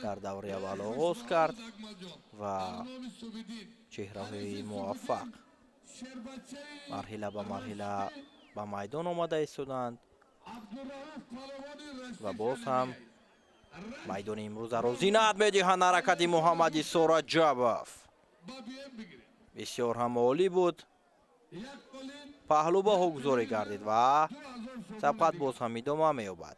дар даври аввал оғоз кард ва чеҳраҳои муваффақ марҳила ба марҳила ба майдон омада истоданд ва боз ҳам майдони имрӯзаро зинат медиҳанд. Ҳаракати Муҳаммадисо Раҷабов бисёр ҳам олӣ буд. Паҳлӯ баҳогузорӣ гардид ва сабқат боз ҳам идома меёбад.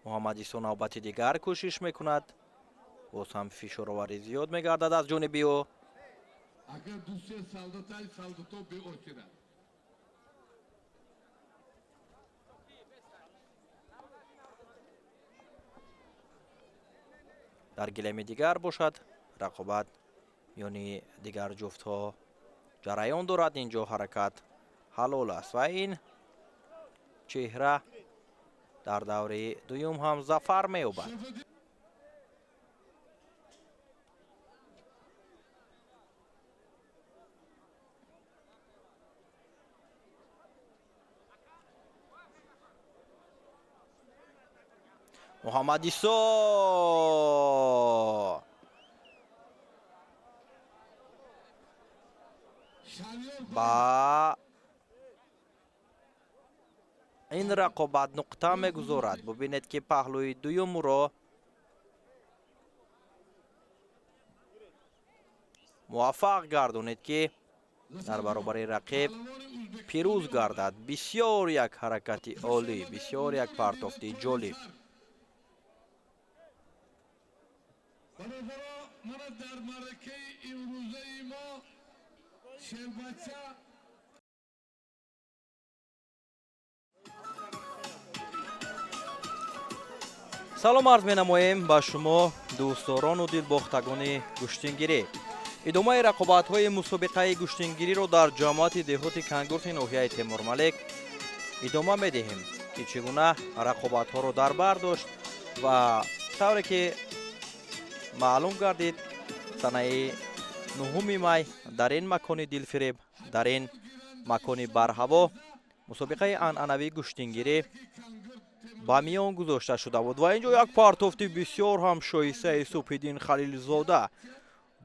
Муҳаммадисо навбати дигар кӯшиш мекунад. Боз ҳам фишороварӣ зиёд мегардад аз ҷониби ӯ. Агар ду-се солдатай солдато беочирад. Дар гилеми дигар бошад, рақобат миёни дигар ҷуфтҳо ҷараён дорад. Инҷо ҳаракат ҳалол аст ва ин чеҳра дар даври дуюм ҳам зафар меёбад. Муҳаммад Исо ба ин рақобат нуқта мегузорад. Бубинед, ки паҳлӯи дуюмро муваффақ гардонед, ки дар баробари рақиб пирӯз гардад. Бисёр як ҳаракати олӣ, бисёр як партофти ҷолиб. Бародаро, мана дар маъракаи имрӯзаи мо шербача Салом арз менамоем ба шумо, дӯстдорону дилбохтагони гӯштингирӣ. Идомаи рақобатҳои мусобиқаи гӯштингириро дар ҷамоати деҳоти Кангурти ноҳияи Темурмалик идома медиҳем, ки чӣ гуна рақобатҳоро дар бар дошт ва тавре ки маълум гардид, санаи 9 май дар ин макони дилфиреб, дар ин макони барҳаво мусобиқаи анъанавии гӯштингирӣ ба миён гузошта шуда буд. Ва инҷо як партофти бисёр ҳам шоистаи Субҳиддин Халилзода,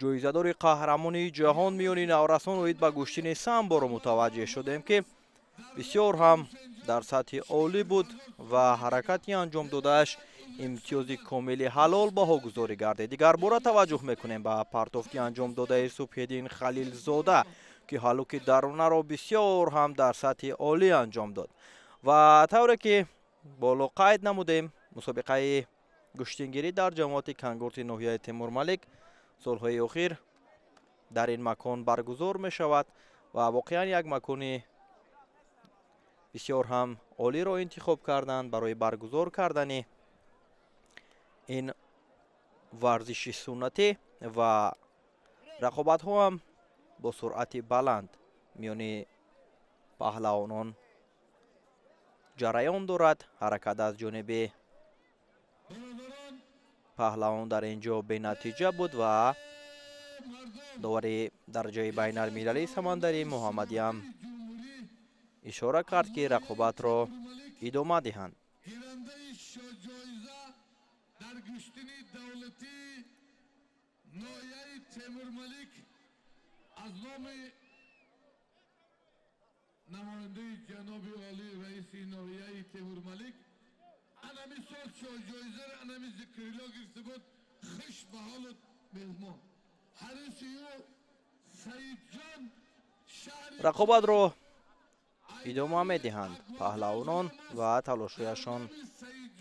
ҷоизадори қаҳрамони ҷаҳон миёни наврасон оид ба гӯштини самборо мутаваҷҷеҳ шудем, ки бисёр ҳам дар сатҳи олӣ буд ва ҳаракати анҷом додааш имтиёзи комили ҳалол баҳогузорӣ гардид. Дигар бора таваҷҷӯҳ мекунем ба партофти анҷом додаи Субҳиддин Халилзода, ки ҳалуки дарунаро бисёр ҳам дар сатҳи олӣ анҷом дод. Ва тавре ки боло қайд намудем, мусобиқаи гӯштингирӣ дар ҷамоати Кангурти ноҳияи Темурмалик солҳои охир дар ин макон баргузор мешавад ва воқеан як макони бисёр ҳам олиро интихоб карданд барои баргузор кардани ин варзиши суннатӣ ва рақобатҳо ҳам бо суръати баланд миёни паҳлавонон ҷараён дорад. Ҳаракат аз ҷониби паҳлавон дар ин ҷо бенатиҷа буд ва довари дараҷаи байналмилалии Самандари Муҳаммадиам ишора кард, ки рақобатро идома диҳанд. Гирандаи ҷоиза дар гӯштини давлатии ноҳияи Темурмалик аз номи намояндаи ҷаноби олӣ раиси ноҳияи Темурмалик анами сол ҷоизаро анами Зикрилло гирифта буд. Хуш ба ҳолат меҳмон ҳариси ӯ Саидҷон шаҳри Рақобатро идома медиҳанд паҳлавонон ва талошҳояшон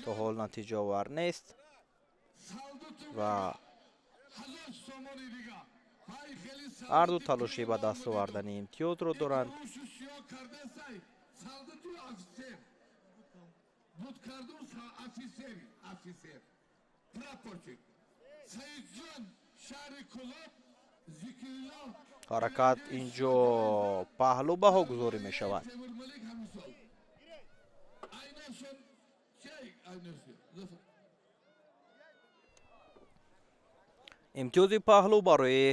то ҳол натиҷаовар нест ва ҳарду талоши ба даст овардани имтиёзро доранд. Ҳаракат инҷо паҳлӯ баҳогузорӣ мешавад. Имтиёзи паҳлӯ барои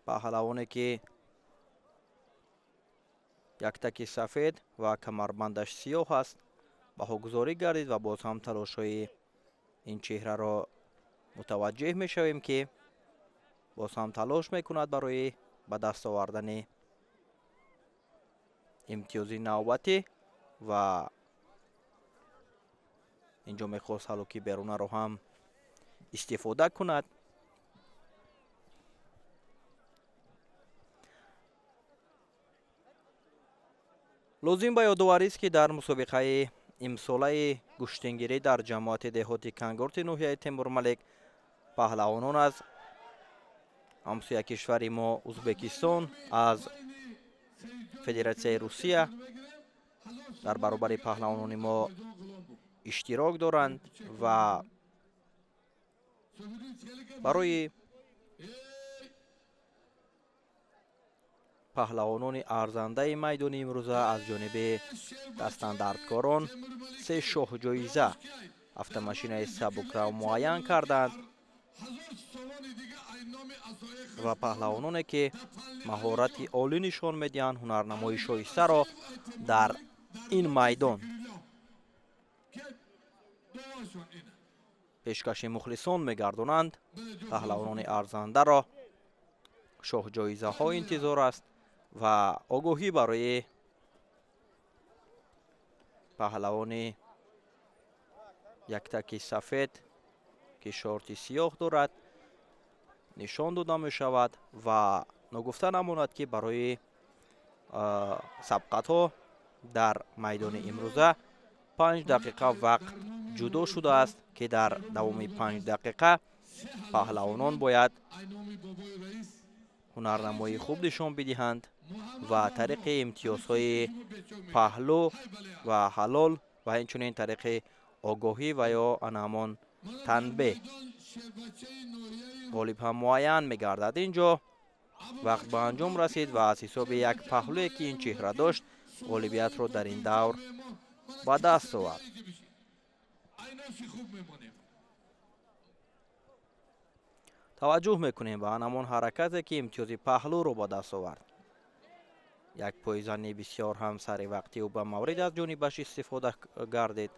паҳлавоне, ки яктаки сафед ва камарбандаш сиёҳ аст, баҳогузорӣ гардид ва боз ҳам талошҳои ин чеҳраро мутаваҷҷеҳ мешавем, ки боз ҳам талош мекунад барои ба даст овардани имтиёзи навбатӣ ва инҷо мехост ҳалуки берунаро ҳам истифода кунад. Лозим ба ёдоварист, ки дар мусобиқаи имсолаи гӯштингирӣ дар ҷамоати деҳоти Кангурти ноҳияи Темурмалик паҳлавонон аз ҳамсоя кишвари мо Узбекистон, аз Федератсияи Русия дар баробари паҳлавонони мо иштирок доранд ва барои паҳлавонони арзандаи майдони имрӯза аз ҷониби дастандардкорон 3 шоҳҷоиза автомашинаи сабукрав муайян карданд ва паҳлавононе ки маҳорати олӣ нишон медиҳанд, ҳунарнамои шоистаро дар ин майдон пешкаши мухлисон мегардонанд, паҳлавонони арзандаро шоҳҷоизаҳо интизор аст ва огоҳӣ барои паҳлавони яктаки сафед ки шорти сиёҳ дорад нишон дода мешавад ва ногуфта намонад ки барои сабқатҳо дар майдони имрӯза 5 дақиқа вақт ҷудо шудааст ки дар давоми 5 дақиқа паҳлавонон бояд ҳунарнамоии хуб нишон бидиҳанд ва тариқи имтиёзҳои паҳлӯ ва ҳалол ва инчунин тариқи огоҳӣ ва ё ана ҳамон танбеҳ ғолиб ҳам муайян мегардад. Инҷо вақт ба анҷом расид ва аз ҳисоби як паҳлӯе ки ин чеҳра дошт ғолибиятро дар ин давр ба даст овард. Таваҷҷӯҳ мекунем ба ҳамон ҳаракате ки имтиёзи паҳлӯро ба даст овард. Як пойзани бисёр ҳам саривақтӣ ӯ ба маврид аз ҷонибаш истифода гардид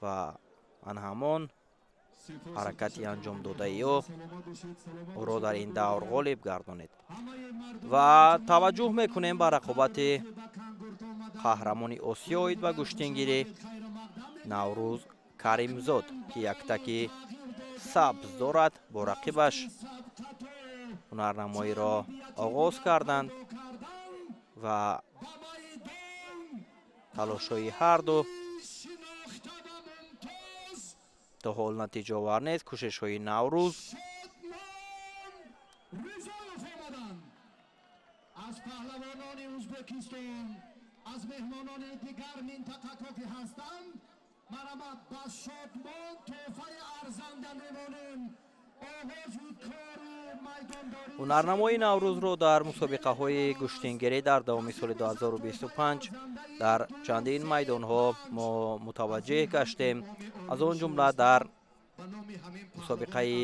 ва ан ҳамон ҳаракати анҷом додаи ӯ ӯро дар ин давр ғолиб гардонид. Ва таваҷҷӯҳ мекунем ба рақобати қаҳрамони Осиё оид ба гӯштингирӣ Наврӯз Каримзод ки яктаки сабз дорад, бо рақибаш ҳунарнамоиро оғоз карданд ва талошҳои ҳарду то ҳол натиҷаовар нест. Кӯшишҳои Наврӯз аз паҳлавонони Ӯзбекистон, аз меҳмонони дигар минтақаҳо ки ҳастанд, марҳамат ба Шодмон тӯҳфаи арзанда мемонем. Оғози кори майдондорӣ. Ҳунарнамои Наврӯзро дар мусобиқаҳои гӯштингирӣ дар давоми соли 2025 дар чандин майдонҳо мо мутаваҷҷеҳ гаштем, аз он ҷумла дар мусобиқаи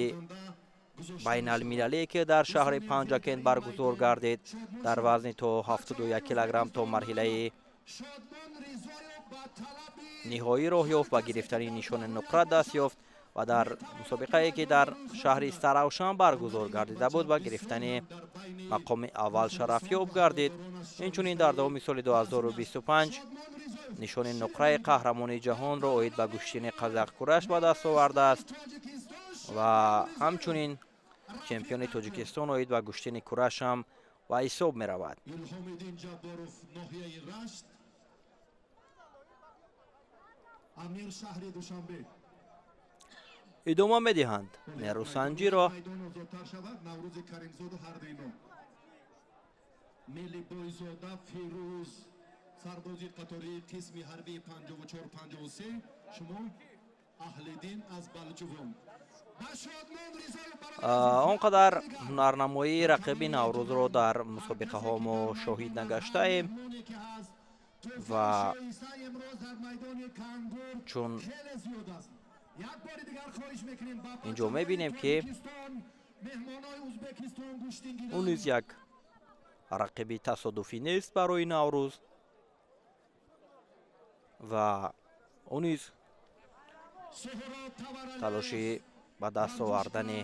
байналмилалие ки дар шаҳри Панҷакент баргузор гардид дар вазни то 71 килограмм то марҳилаи ниҳоӣ роҳ ёфт, ба гирифтани нишони нуқра даст ёфт ва дар мусобиқае ки дар шаҳри Саравшан баргузор гардида буд ба гирифтани мақоми аввал шарафёб гардид. Инчунин дар давоми соли 2025 нишони нуқраи қаҳрамони ҷаҳонро оид ба гӯштини қазақкураш ба даст овардааст ва ҳамчунин чемпиони Тоҷикистон оид ба гӯштини кураш ҳам ба ҳисоб меравад. Илҳомиддин Ҷабборов, ноҳияи Рашт, амир шаҳри Душанбе. Идома медиҳанд нерӯсанҷиро. Майдон озодтар шавад. Наврӯзи Каримзоду ҳарду ино. Мелибойзода Фирӯз, сарбози қатории қисми ҳарбии 54-53, шумо Аҳлиддин аз Балҷувон. Ба Шодмон Ризоев барои Он қадар ҳунарнамоии рақиби Наврӯзро дар мусобиқаҳо мо шоҳид нагаштаем ва чун инҷо мебинем ки ӯ низ як рақиби тасодуфӣ нест барои Наврӯз ва ӯ низ талоши ба даст овардани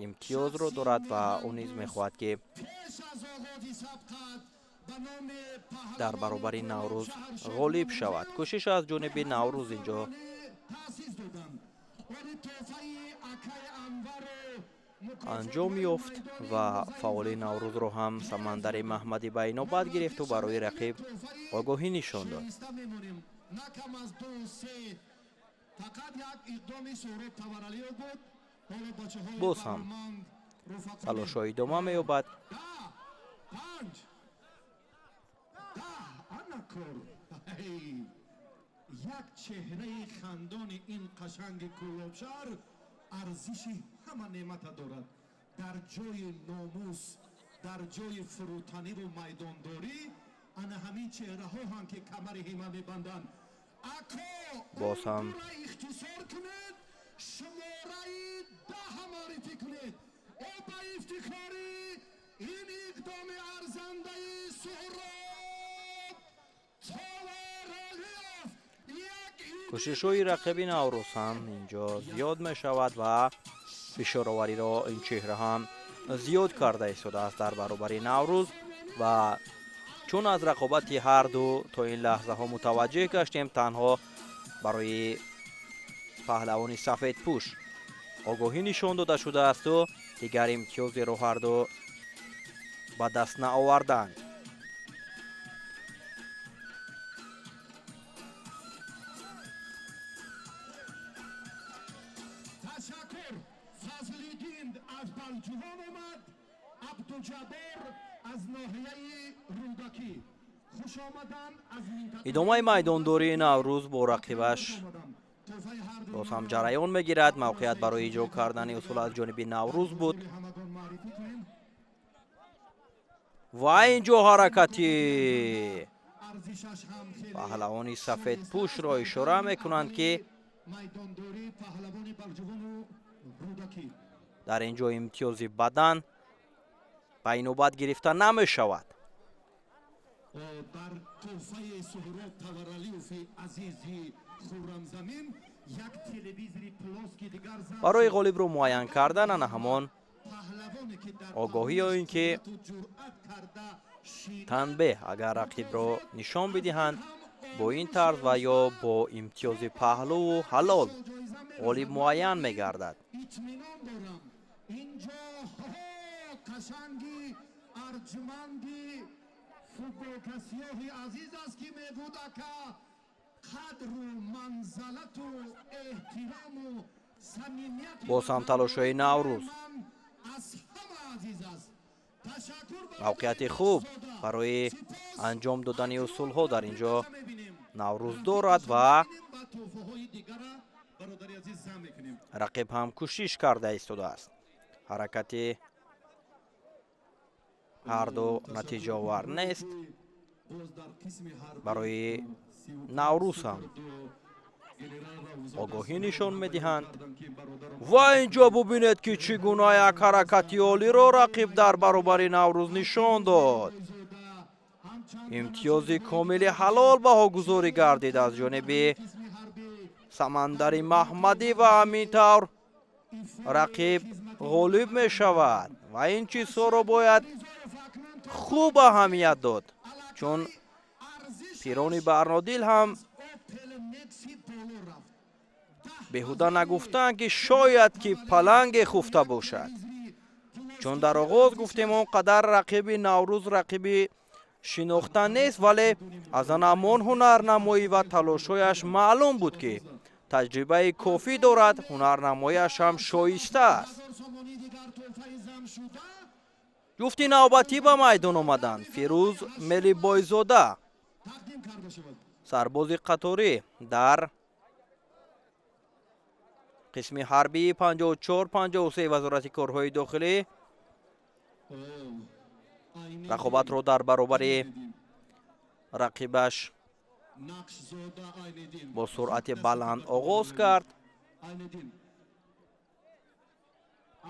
имтиёзро дорад ва ӯ низ мехоҳад ки дар баробари Наврӯз ғолиб шавад. Кӯшиш аз ҷониби Наврӯз инҷо анҷом ёфт ва фаъоли Наврӯзро ҳам Самандари Маҳмадӣ ба инобат гирифту барои рақиб огоҳӣ нишон дод. Боз ҳам Талошҳо идома меёбад. Як чеҳраи хандони ин қашанги Кӯлобшаҳр арзиши ҳама неъмата дорад. Дар ҷои номус, дар ҷои фурӯтаниву майдондорӣ ана ҳамин чеҳраҳо ҳам ки камари ҳима мебанданд. Ако боз ҳам ихтисор кунед, шумораи 10 маърифӣ кунед. О ба ифтихори ин иқдоми арзандаи Суҳроб Товаралиев. Кӯшишҳои рақиби Наврӯз ҳам инҷо зиёд мешавад ва фишоровариро ин чеҳра ҳам зиёд карда истодааст дар баробари Наврӯз. Ва чун аз рақобати ҳарду то ин лаҳзаҳо мутаваҷҷеҳ гаштем, танҳо барои паҳлавони сафедпӯш огоҳӣ нишон дода шудаасту дигар имтиёзеро ҳарду ба даст наоварданд. Ташаккур. Фазлиддин аз Балҷувон омад, Абдуҷаббор аз ноҳияи Рӯдакӣ. Хуш омаданд аз минтақа. Идомаи майдондории Наврӯз бо рақибаш боз ҳам ҷараён мегирад. Мавқеият барои иҷро кардани усул аз ҷониби Наврӯз буд ва инҷо ҳаракати паҳлавони сафедпӯшро ишора мекунанд, ки дар ин ҷо имтиёзи бадан ба инобат гирифта намешавад. Бар тӯҳфаи Суҳроб Таваралиёви азизи Хуррамзамин як телевизори плоски дигар. Барои ғолибро муайян кардан ана ҳамон огоҳӣ ё ин ки танбеҳ агар рақибро нишон бидиҳанд, бо ин тарз ва ё бо имтиёзи паҳлуву ҳалол ғолиб муайян мегардад. Итминон дорам, инҷо қашанги арҷманди футболкасиёҳи азиз аст, ки мегӯд ака қадру манзалату эҳтираму самимияти Боз ҳам талошҳои Наврӯз. Аз ҳама азиз аст. Мавқеияти хуб барои анҷом додани усулҳо дар ин ҷо Наврӯз дорад ва рақиб ҳам кӯшиш карда истодааст. Ҳаракати ҳарду натиҷаовар нест. Барои Наврӯз ҳам огоҳӣ нишон медиҳанд. Ва инҷо бубинед, ки чӣ гуна як ҳаракати олиро рақиб дар баробари Наврӯз нишон дод. Имтиёзи комили ҳалол баҳогузорӣ гардид аз ҷониби Самандари Маҳмадӣ ва ҳамин тавр рақиб ғолиб мешавад. Ва ин чизҳоро бояд хуб аҳамият дод, чун пирони Барнодил ҳам беҳуда нагуфтанд, ки шояд ки паланге хуфта бошад. Чун дар оғоз гуфтем, он қадар рақиби Наврӯз рақиби шинохта нест, вале аз ан ҳамон ҳунарнамоӣ ва талошҳояш маълум буд, ки таҷрибаи кофӣ дорад, ҳунарнамояш ҳам шоиста аст. Ҷуфти навбатӣ ба майдон омаданд. Фирӯз Мелибойзода, сарбози қаторӣ дар қисми ҳарбии 54-53 Вазорати корҳои дохилӣ, рақобатро дар баробари рақибаш бо суръати баланд оғоз кард.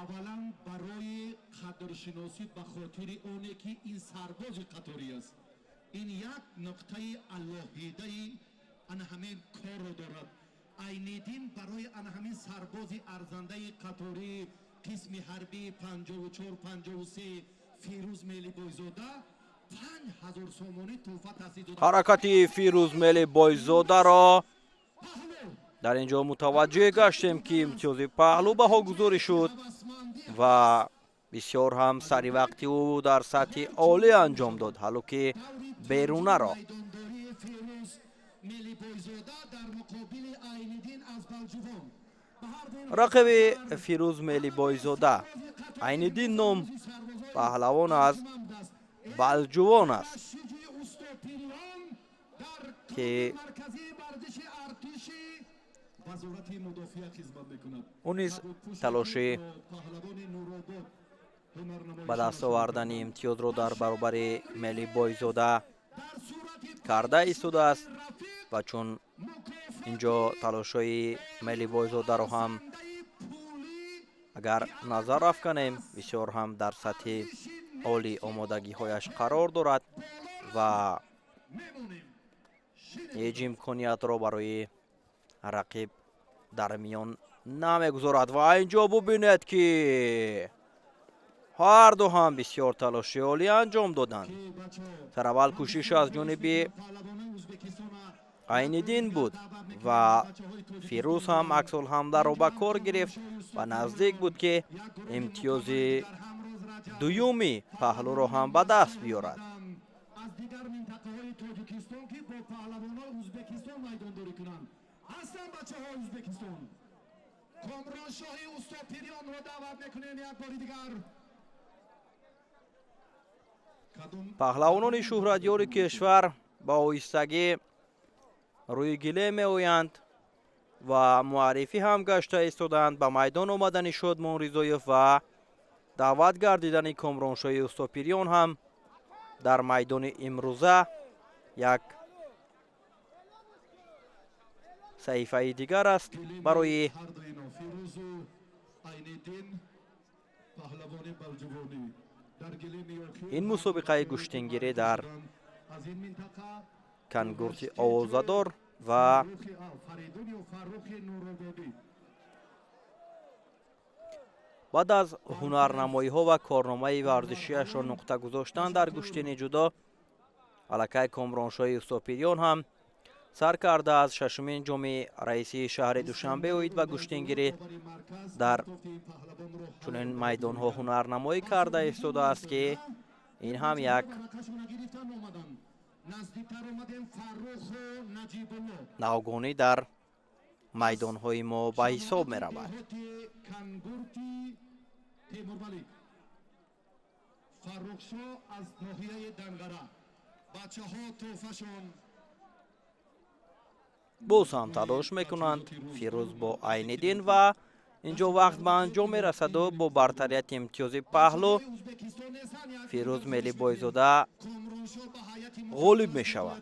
Аввалан барои қадршиносӣ ба хотири оне ки ин сарбози қаторӣ аст, ин як нуқтаи алоҳидаи ана ҳамин корро дорад. Айниддин барои ана ҳамин сарбози арзандаи қатории қисми ҳарбии 54-53 Фирӯз Мелибойзода 5000 сомонӣ тӯҳфа таъсис дод. Ҳаракати Фирӯз Мелибойзодаро дар ин ҷо мутаваҷҷеҳ гаштем, ки имтиёзи паҳлӯ баҳогузорӣ шуд ва бисёр ҳам сари вақти ӯ дар сатҳи олӣ анҷом дод, ҳалло ки берунаро. Мелибойзода дар муқобили Айниддин аз Балҷувон. Рақиби Фирӯз Мелибойзода Айниддин ном паҳлавон аз Балҷувон аст, ки ӯ низ талоши ба даст овардани имтиёзро дар баробари Мелибойзода карда истодааст ва чун инҷо талошҳои Мелибойзодаро ҳам агар назар афканем, бисёр ҳам дар сатҳи олӣ омодагиҳояш қарор дорад ва ҳеҷ имкониятро барои рақиб дар миён намегузорад. Ва инҷо бубинед, ки ҳарду ҳам бисёр талоши олӣ анҷом доданд. Сараввал кӯшиш аз ҷониби Айниддин буд ва Фирӯз ҳам аксулҳамларо ба кор гирифт ва наздик буд, ки имтиёзи дуюми паҳлӯро ҳам ба даст биёрад. Аз дигар минтақаҳои Тоҷикистон, ки бо паҳлавонои Ӯзбекистон майдондорӣ кунанд, ҳастанд бачаҳои Ӯзбекистон. Комроншоҳи Устопирёнро даъват мекунем як бори дигар. Паҳлавонони шӯҳратёри кишвар ба оҳистагӣ рӯи гиле меоянд ва муаррифӣ ҳам гашта истоданд. Ба майдон омадани Шодмон Ризоев ва даъват гардидани Комроншоҳи Устопирён ҳам дар майдони имрӯза як саҳифаи дигар аст барои ин мусобиқаи гӯштингирӣ дар Кангурти овозадор ва баъд аз ҳунарнамоиҳо ва корномаи варзишиашро нуқта гузоштан дар гӯштини ҷудо, аллакай Комроншоҳи Устопирён ҳам сар карда аз шашумин ҷоми раисии шаҳри Душанбе оид ба гӯштингирӣ дар чунин майдонҳо ҳунарнамоӣ карда истодааст, ки ин ҳам як навгонӣ дар майдонҳои мо ба ҳисоб меравад. Фаррухшоҳ аз ноҳияи Данғара, бачаҳо тӯҳфашон. Боз ҳам талош мекунанд Фирӯз бо Айниддин ва инҷо вақт ба анҷом мерасаду бо бартарияти имтиёзи паҳлӯ Фирӯз Мелибойзода ғолиб мешавад.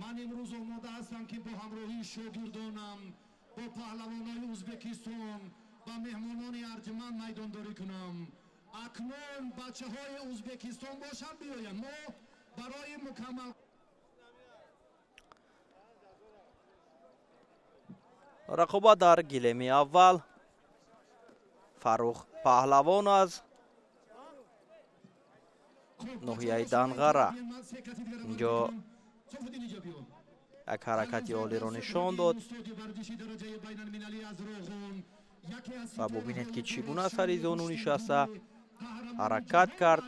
Ман имрӯз омода ҳастам, ки бо ҳамроҳии шогирдонам, бо паҳлавонои Ӯзбекистон ба меҳмонони арҷманд майдондорӣ кунам. Акнун бачаҳои Ӯзбекистон бошанд, биёянд, мо барои мукаммал Рақобат дар гилеми аввал Фаррух паҳлавон аз ноҳияи Данғара инҷо як ҳаракати олиро нишон дод ва бубинед, ки чӣ гуна сари зону нишаста ҳаракат кард,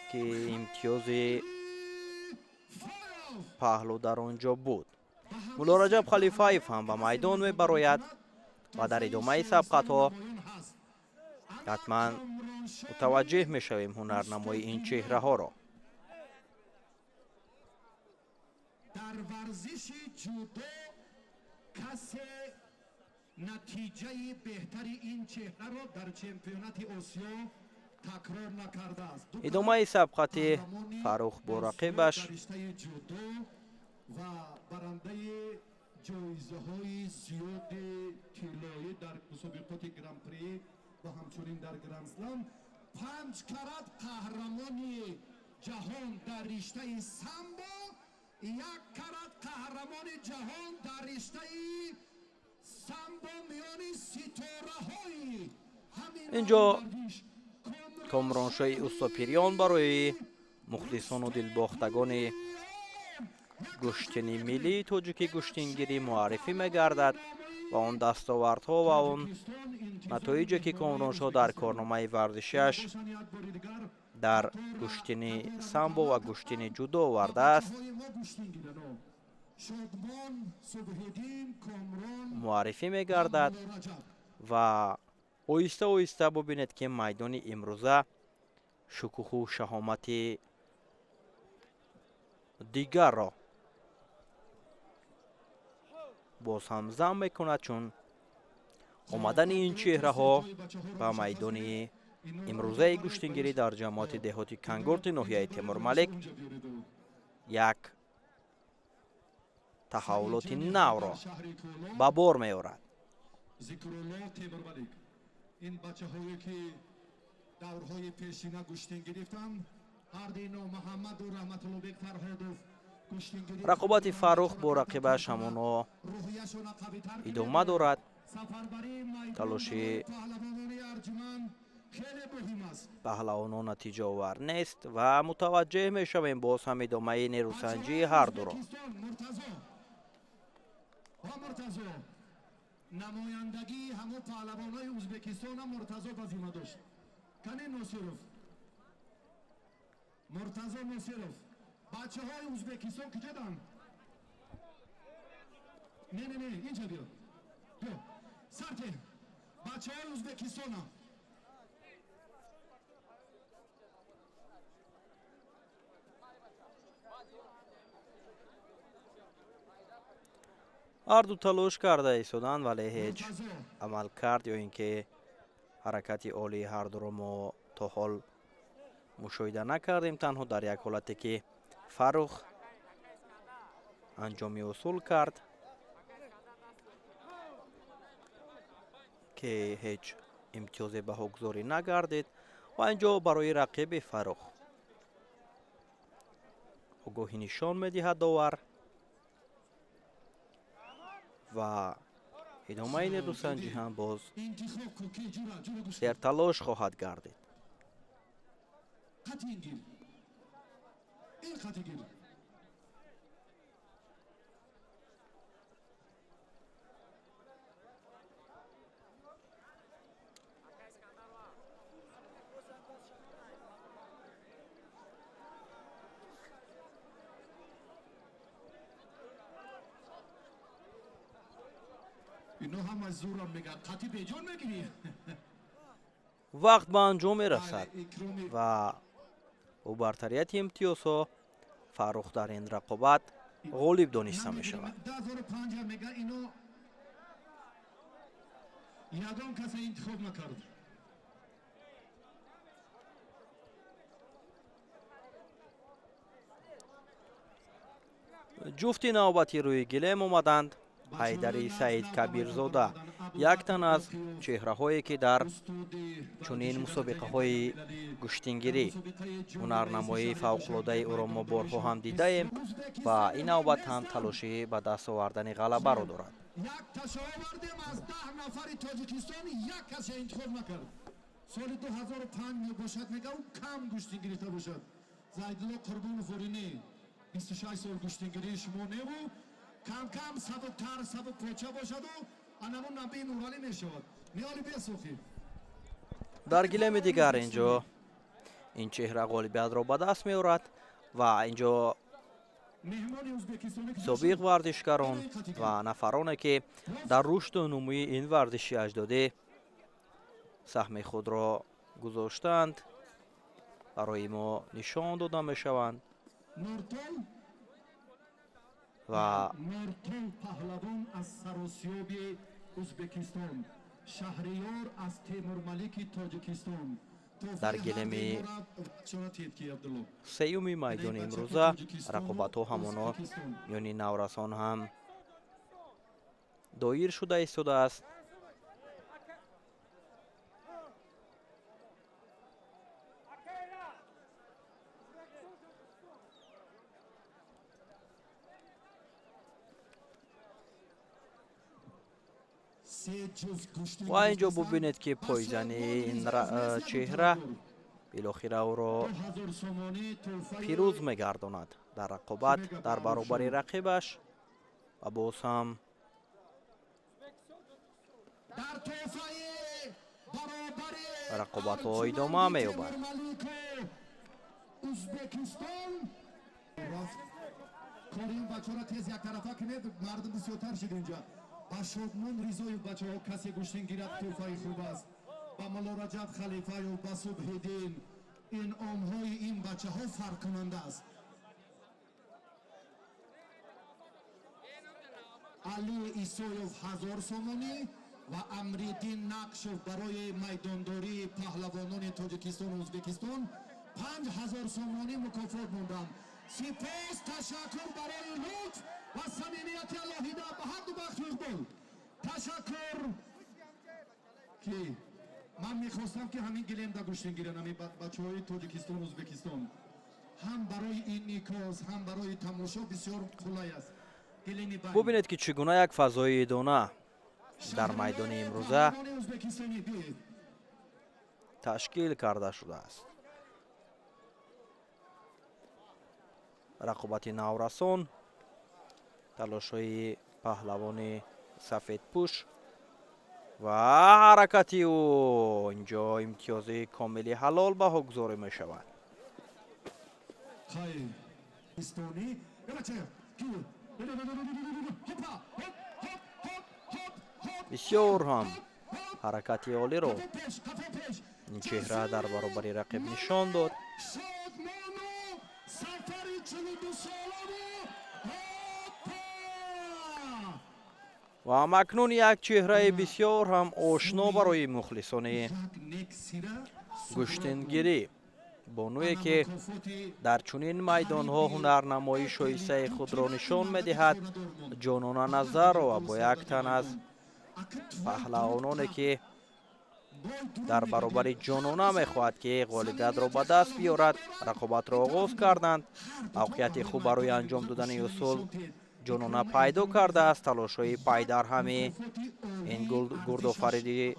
ки имтиёзи паҳлӯ дар он ҷо буд. Муллораҷаб Халифаев ҳам ба майдон мебарояд ва дар идомаи сабқатҳо ҳатман мутаваҷҷеҳ мешавем ҳунарнамои ин чеҳраҳоро. Дар варзиши ҷудо касе натиҷаи беҳтари ин чеҳраро дар чемпионати Осиё такрор накардааст. Идомаи сабқати Фаррух бо рақибаш. Ва барандаи ҷоизаҳои зиёди тиллоӣ дар мусобиқоти Гран-при ва ҳамчунин дар Гранд-слам, 5 карат қаҳрамони ҷаҳон дар риштаи самбо, 1 карат қаҳрамони ҷаҳон дар риштаи самбо миёни ситораҳои ҳамин инҷо Комроншоҳи Устопирён барои мухлисону дилбохтагони гӯштини миллии тоҷики гӯштингирӣ муаррифӣ мегардад ва он дастовардҳо ва он натоиҷе, ки Комроншоҳ дар корномаи варзишиаш дар гӯштини самбо ва гӯштини ҷудо овардааст. Муаррифӣ мегардад ва оҳиста оҳиста бубинед, ки майдони имрӯза шукӯҳу шаҳомати дигарро боз ҳам зам мекунад, чун омадани ин чеҳраҳо ба майдони имрӯзаи гӯштингирӣ дар ҷамоати деҳоти Кангурти ноҳияи Темурмалик як таҳаввулоти навро ба бор меорад. Зикрулло Темурмалик, ин бачаҳое ки даврҳои пешина гӯштин гирифтанд, ҳарду ино Муҳаммаду Раҳматуллобек Фарҳодов. Рақобати Фаррух бо рақибаш ҳамоно идома дорад. Талоши паҳлавонон натиҷаовар нест ва мутаваҷҷеҳ мешавем боз ҳам идомаи нерӯсанҷии ҳардуро. Намояндагии ҳамон паҳлавонҳои Ӯзбекистона Муртазо ба зимма дошт. Кане Носиров, Муртазо Носиров, бачаҳои Ӯзбекистон куҷоданд? Не, не, не, инҷа биё, биё сарте, бачаҳои Ӯзбекистона. Ҳарду талош карда истоданд, вале ҳеҷ амалкард ё ин ки ҳаракати олии ҳардуро мо то ҳол мушоҳида накардем. Танҳо дар як ҳолате ки Фаррух анҷоми усул кард, ки ҳеҷ имтиёзе баҳогузорӣ нагардид ва инҷо барои рақиби Фаррух огоҳӣ нишон медиҳад довар ва идомаи нерӯсанҷӣ ҳам боз серталош хоҳад гардид. Вақт ба анҷом мерасад ва бо бартарияти имтиёзҳо Фаррух дар ин рақобат ғолиб дониста мешавад. Ягон каса интихоб накард. Ҷуфти навбати рӯи гилем омаданд. Ҳайдари Саид Кабирзода, як тан аз чеҳраҳое ки дар чунин мусобиқаҳои гӯштингирӣ ҳунарнамоии фавқулодаи ӯро мо борҳо ҳам дидаем ва ин навбат ҳам талоши ба даст овардани ғалабаро дорад. Як таша овардем, аз 10 нафари Тоҷикистон як касе интихоб накард. Соли 2005 мебошад, мега ӯ кам гӯштин гирифта бошад. Зайдулло Қурбонов орине 26 сол гӯштингирии шумо неву кам кам сабуктар сабук поча бошаду анамон набии Нуралӣ мешавад. Меоли бесохӣ. Дар гилеми дигар инҷо ин чеҳра ғолибиятро ба даст меорад ва инҷо собиқ варзишгарон ва нафароне ки дар рушду нумӯи ин варзиши аҷдодӣ саҳми худро гузоштаанд барои мо нишон дода мешаванд ва Нуртол паҳлавон аз Саросиёби Ӯзбекистон, Шаҳриёр аз Темурмалики Тоҷикистон. Дар гилеми сеюми майдони имрӯза рақобатҳо ҳамоно миёни наврасон ҳам доир шуда истодааст. Ва инҷо бубинед, ки пойзани ин чеҳра билохира ӯро пирӯз мегардонад дар рақобат дар баробари рақибаш ва боз ҳам рақобатҳо идома меёбад. Кори ин бачаҳоро тез яктарафа кунед, мардум бисёртар шуд инҷа. Ба Шодмон Ризоев бачаҳо касе гӯштин гирад, тӯҳфаи хуб аст. Ба Муллораҷаб Халифаев, ба Субҳиддин. Инъомҳои ин бачаҳо фарқкунанда аст. Али Исоев 1000 сомонӣ ва Амриддин Нақшов барои майдондории паҳлавонони Тоҷикистону Ӯзбекистон 5000 сомонӣ мукофот монданд. Сипос, ташаккур барои лутф ва самимияти алоҳида ба ҳарду бахши иқбол. Ташаккур, ки ман мехостам, ки ҳамин гилемда гӯштин гиранд ҳамин бачаҳои Тоҷикистону Ӯзбекистон. Ҳам барои инъикос, ҳам барои тамошо бисёр қулай аст. Бубинед, ки чӣ гуна як фазои идона дар майдони имрӯза ташкил карда шудааст. Рақобати наврасон, талошҳои паҳлавони сафедпӯш ва ҳаракати ӯ. Инҷо имтиёзи комили ҳалол баҳогузорӣ мешавад. Бисёр ҳам ҳаракати олиро ин чеҳра дар баробари рақиб нишон дод. Ва ҳамакнун як чеҳраи бисёр ҳам ошно барои мухлисони гӯштингирӣ, бонуе ки дар чунин майдонҳо ҳунарнамоии шоистаи худро нишон медиҳад, Ҷонона Назарова бо як тан аз паҳлавононе ки дар баробари Ҷонона мехоҳад ки ғолибиятро ба даст биёрад, рақобатро оғоз карданд. Мавқеияти хуб барои анҷом додани усул Ҷонона пайдо кардааст. Талошҳои пайдарҳами ин гурдофариди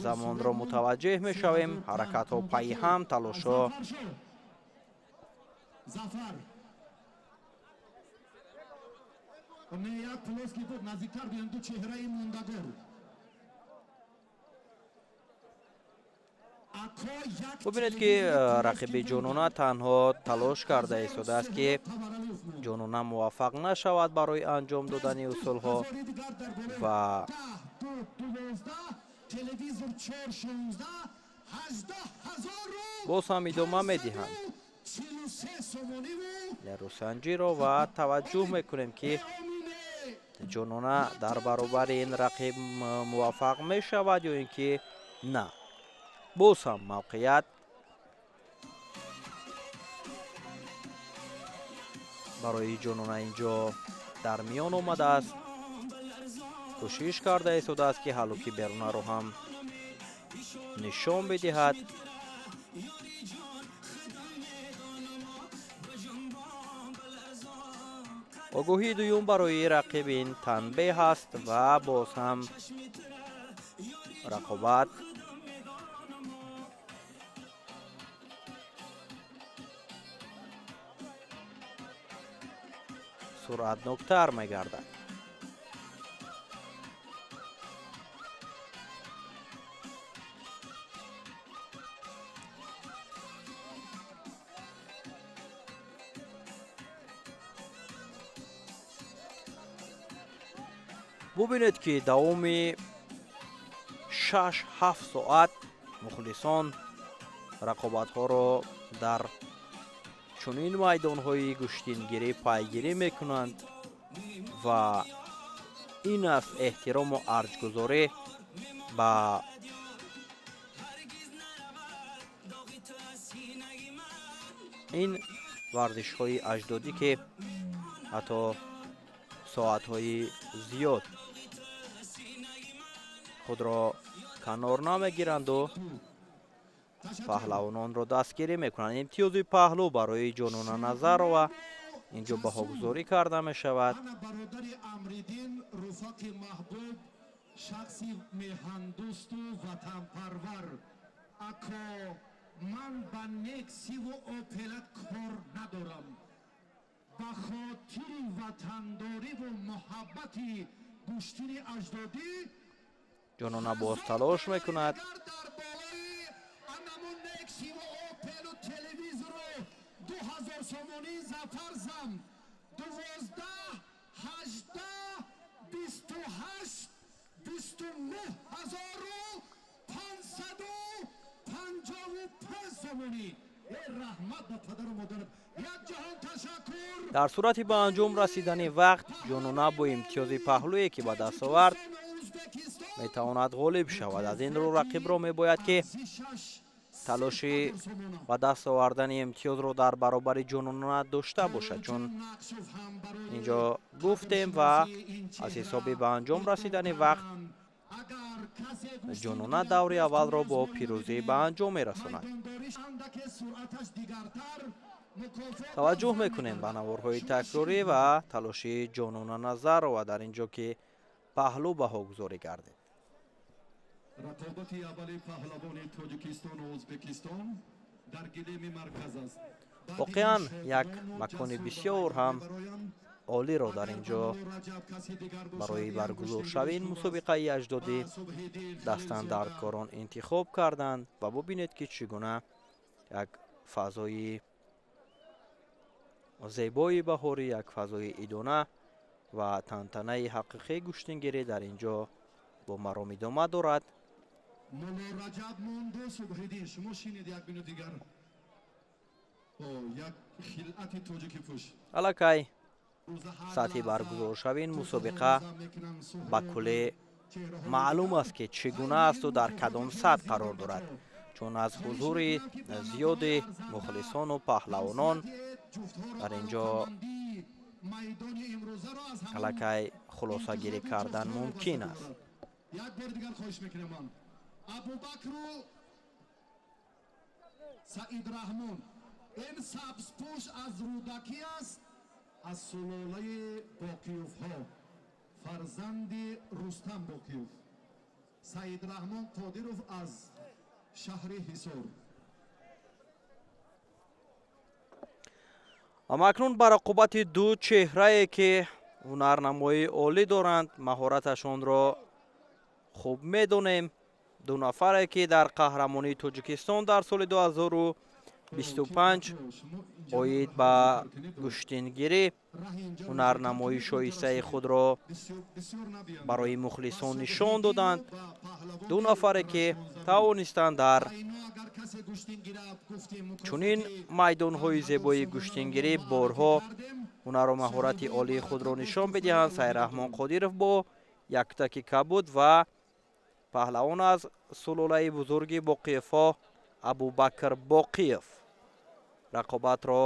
замонро мутаваҷҷеҳ мешавем. Ҳаракатҳо пайи ҳам, талошҳо бубинед, ки рақиби Ҷонона танҳо талош карда истодааст, ки Ҷонона муваффақ нашавад барои анҷом додани усулҳо ва боз ҳам идома медиҳанд нерӯсанҷиро ва таваҷҷӯҳ мекунем, ки Ҷонона дар баробари ин рақиб муваффақ мешавад ё ин ки на. Боз ҳам мавқеият барои Ҷонона инҷо дар миён омадааст. Кӯшиш карда истодааст, ки ҳалуки берунаро ҳам нишон бидиҳад. Огоҳии дуюм барои рақиб ин танбеҳ аст ва боз ҳам рақобат суръатноктар мегардад. Бубинед, ки давоми 6-7 соат мухлисон рақобатҳоро дар чунин майдонҳои гӯштингирӣ пайгирӣ мекунанд ва ин аст эҳтирому арҷгузорӣ ба ин варзишҳои аҷдодӣ, ки ҳатто соатҳои зиёд худро канор намегиранду паҳлавононро дастгирӣ мекунанд. Имтиёзи паҳлӯ барои Ҷонона Назарова инҷо баҳогузорӣ карда мешавад. Бародари Амриддин, руфақи маҳбуб, шахси меҳандӯсту ватанпарвар. Ако ман ба Нексиву Опелат кор надорам. Ба хотири ватандориву муҳаббати гӯштини аҷдодӣ Ҷонона боз талош мекунад. ҳазор сомонӣ Зафар Зам 12 18 28 29 ҳазору 555 сомонӣ. Раҳмат ба падару модарат, як ҷаҳон ташаккур. Дар сурати ба анҷом расидани вақт Ҷонона бо имтиёзи паҳлӯе ки ба даст овард метавонад ғолиб шавад. Аз ин рӯ рақибро мебояд ки талоши ба даст овардани имтиёзро дар баробари Ҷонона дошта бошад, чун инҷо гуфтем ва аз ҳисоби ба анҷом расидани вақт Ҷонона даври аввалро бо пирӯзӣ ба анҷом мерасонад. Таваҷҷӯҳ мекунем ба наворҳои такрорӣ ва талоши Ҷонона Назарова дар ин ҷо ки паҳлӯ баҳогузорӣ гардид. Рақобати аввали паҳлавони Тоҷикистону Ӯзбекистон дар гилеми марказ аст. Воқеан як макони бисёр ҳам олиро дар ин ҷо барои баргузоршавии ин мусобиқаи аҷдодӣ дастандаркорон интихоб карданд ва бубинед ки чӣ гуна як фазои зебои баҳорӣ, як фазои идона ва тантанаи ҳақиқии гӯштингирӣ дар ин ҷо бо маром идома дорад. Мулло Раҷаб монду Субҳиддин, шумо шинед як бину дигар. Як хилъати тоҷики пӯш. Аллакай сатҳи баргузоршавии ин мусобиқа ба куллӣ маълум аст ки чӣ гуна асту дар кадом сатҳ қарор дорад, чун аз ҳузури зиёди мухлисону паҳлавонон дар ин ҷо аллакай хулосагирӣ кардан мумкин аст. Як бор дигар хоҳиш мекунам ман. Абубакру Саид Раҳмон, ин сабзпӯш аз Рӯдакӣ аст, аз сулолаи Боқиёвҳо, фарзанди Рустам Боқиёв. Саид Раҳмон Қодиров аз шаҳри Ҳисор. Ама акнун ба рақобати ду чеҳрае ки ҳунарнамоии олӣ доранд, маҳораташонро хуб медонем. Ду нафаре ки дар қаҳрамонии Тоҷикистон дар соли 2025 оид ба гӯштингирӣ ҳунарнамоии шоистаи худро барои мухлисон нишон доданд. Ду нафаре ки тавонистанд дар чунин майдонҳои зебои гӯштингирӣ борҳо ҳунару маҳорати олии худро нишон бидиҳанд. Сайраҳмон Қодиров бо яктаки кабуд ва паҳлавон аз сулолаи бузурги Боқиевҳо Абубакр Боқиев рақобатро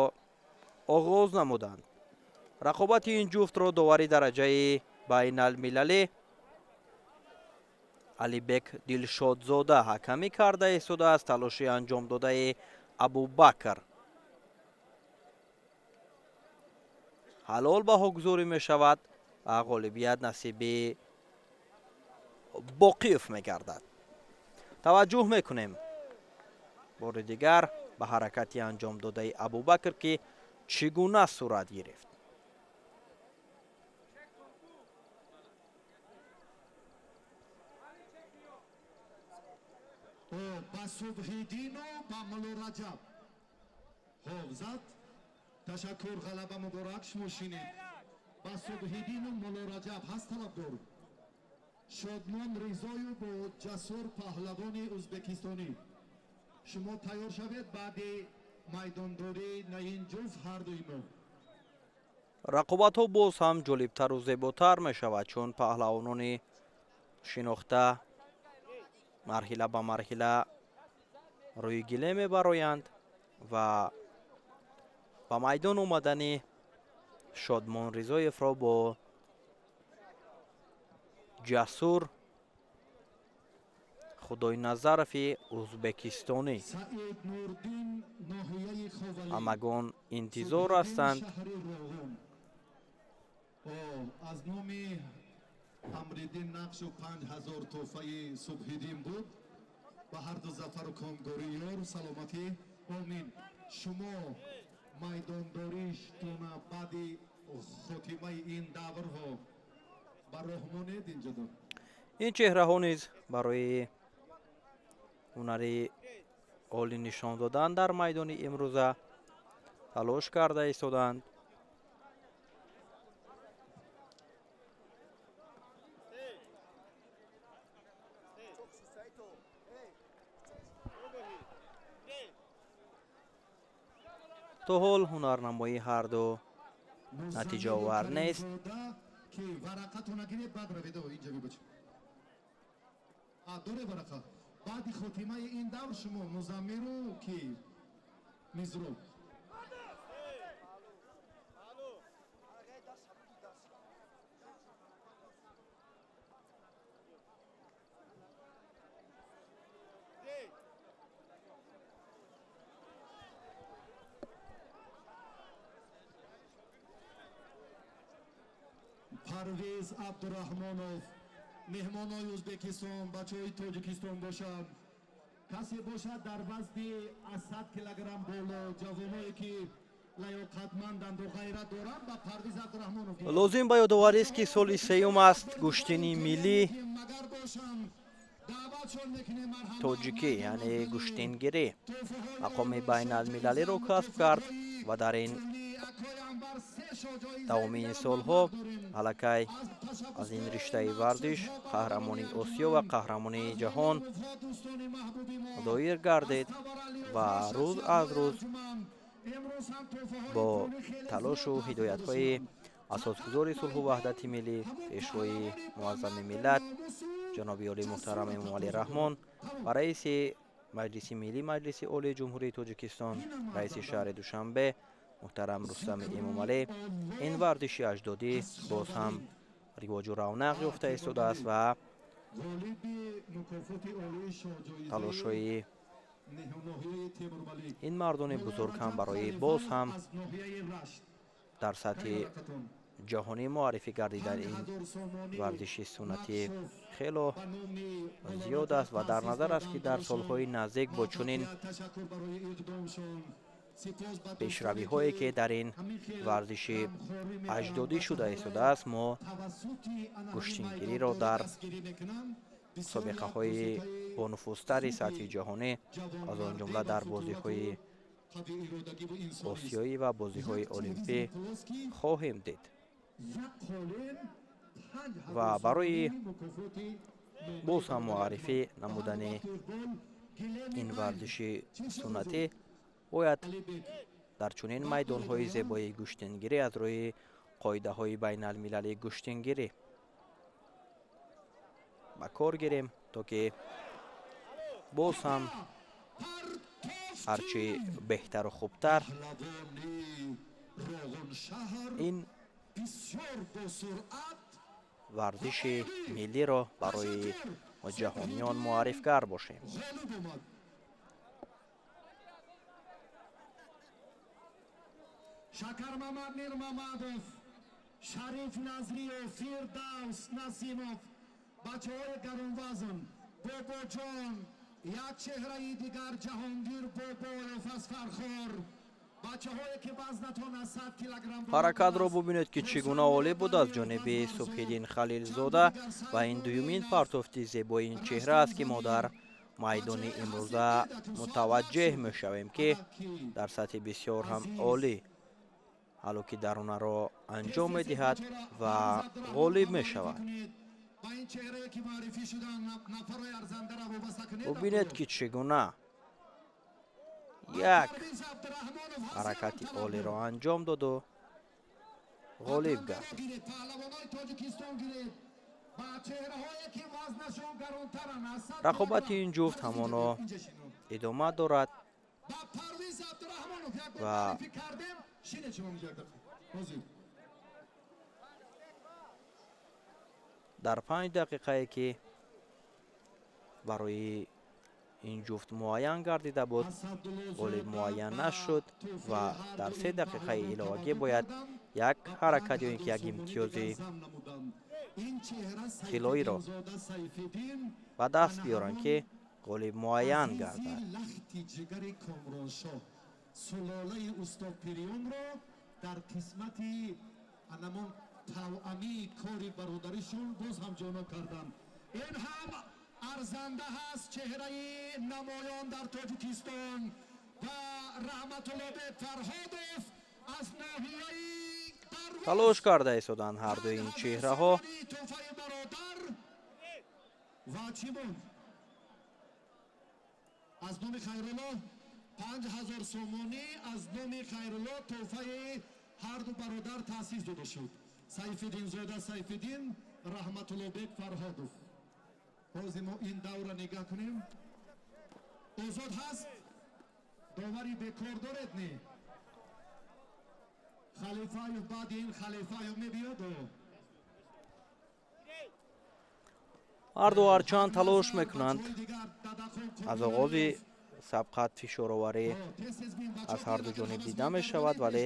оғоз намуданд. Рақобати ин ҷуфтро довари дараҷаи байналмилалӣ Алибек Дилшодзода ҳакамӣ карда истодааст. Талоши анҷомдодаи Абубакр ҳалол баҳогузорӣ мешавад ва ғолибият насиби Боқиев мегардад. Таваҷҷӯҳ мекунем бори дигар ба ҳаракати анҷомдодаи Абубакр ки чӣ гуна сурат гирифт. Ба Субҳиддину ба Мулло Раҷаб зад. Ташаккур, ғалаба муборак. Шумо шинед. Ба Субҳиддину Мулло Раҷаб ҳаст талабдор. Шодмон Ризою бо Ҷасур паҳлавони ӯзбекистонӣ. Шумо тайёр шавед баъди майдондорӣ на ин ҷуфт ҳардуи мо. Рақобатҳо боз ҳам ҷолибтару зеботар мешавад, чун паҳлавонони шинохта марҳила ба марҳила рӯи гиле мебароянд ва ба майдон омадани Шодмон Ризоевро бо Ҷасур Худойназарови ӯзбекистонӣ ҳамагон интизор ҳастанд. Аз номи Амриддин Нақшу 5000 тӯҳфаи Субҳиддин буд. Ба ҳарду зафару комгорӣ ёр саломатӣ. Омин. Шумо майдондориштона баъди хотимаи ин даврҳо ба роҳ монед инҷо. Ин чеҳраҳо низ барои ҳунари олӣ нишон додан дар майдони имрӯза талош карда истоданд. То ҳол ҳунарнамоии ҳарду натиҷаовар нест. Баъди хотимаи ин давр шумо Музаммиру ки Мизроб. Парвиз Абдурахмонов, меҳмонои Ӯзбекистон, бачаҳои Тоҷикистон бошад, касе бошад дар вазни аз 100 килограмм боло, ҷавоное ки лаёқатманданду ғайрат доранд, ба Парвиз Абдурахмонов. Лозим ба ёдоварист, ки соли сеюм аст гӯштини миллӣ тоҷикӣ, яъне гӯштингирӣ, мақоми байналмилалиро касб кард ва дар ин давоми ин солҳо аллакай аз ин риштаи варзиш қаҳрамони Осиё ва қаҳрамони ҷаҳон доир гардид ва рӯз аз рӯз бо талошу ҳидоятҳои асосгузори сулҳу ваҳдати миллӣ, пешвои муаззами миллат, ҷаноби олии муҳтарам Эмомалӣ Раҳмон ва раиси Маҷлиси Миллӣ Маҷлиси Олии Ҷумҳурии Тоҷикистон, раиси шаҳри Душанбе муҳтарам Рустами Эмомалӣ, ин варзиши аҷдодӣ боз ҳам ривоҷу равнақ ёфта истодааст ва талошҳои ин мардони бузург ҳам барои боз ҳам дар сатҳи ҷаҳонӣ муаррифӣ гардидан ин варзиши суннатӣ хело зиёд аст ва дар назар аст, ки дар солҳои наздик бо чунин пешравиҳое ки дар ин варзиши аҷдодӣ шуда истодааст, мо гӯштингириро дар мусобиқаҳои бонуфузтари сатҳи ҷаҳонӣ, аз он ҷумла дар бозиҳои осиёӣ ва бозиҳои олимпӣ хоҳем дид. Ва барои боз ҳам муаррифӣ намудани ин варзиши суннатӣ бояд дар чунин майдонҳои зебои гӯштингирӣ аз рӯи қоидаҳои байналмилалии гӯштингирӣ ба кор гирем, то ки боз ҳам ҳарчи беҳтару хубтар ин варзиши миллиро барои ҷаҳониён муаррифгар бошем. Шакармамад Мирмамадов, Шариф Назриев, Фирдавс Насимов, бачаҳои гаронвазн, Бобоҷон, як чеҳраи дигар Ҷаҳонгир Бобоев аз Фархор, бачаҳое ки вазнатон аз 100 килограмм. Ҳаракатро бубинед, ки чӣ гуна олӣ буд аз ҷониби Субҳиддин Халилзода ва ин дуюмин партофти зебои ин чеҳра аст, ки мо дар майдони имрӯза мутаваҷҷеҳ мешавем, ки дар сатҳи бисёр ҳам олӣ ҳалло ки даронаро анҷом медиҳад ва ғолиб мешавад. Бубинед, ки чӣ гуна як ҳаракати олиро анҷом доду ғолиб гардид. Рақобати ин ҷуфт ҳамоно идома дорад ва дар 5 дақиқае ки барои ин ҷуфт муайян гардида буд, ғолиб муайян нашуд ва дар 3 дақиқаи иловагӣ бояд як ҳаракат ё ин ки як имтиёзи тиллоиро ба даст биёранд, ки ғолиб муайян гардад. Сулолаи устод Пирионро дар қисмати анамон тавъамии кори бародаришон боз ҳам ҷоноб карданд. Ин ҳам арзанда ҳаст, чеҳраи намоён дар Тоҷикистон ва Раҳматуллобек Фарҳодов. Талош карда истоданд ҳардуи ин чеҳраҳо. Ва чӣ буд? Аз номи Хайрулло 5000 сомонӣ аз номи Хайрулло тӯҳфаи ҳарду бародар таъсис дода шуд. Сайфиддинзода Сайфиддин, Раҳматуллобек Фарҳодов. Ҳозир мо ин давра нигаҳ кунем. Озод ҳаст? Довари бекор доред не? Халифаев баъди ин Халифаев мебиёд. Ҳарду ҳарчанд талош мекунанд, аз оғози сабқат фишороварӣ аз ҳарду ҷониб дида мешавад, вале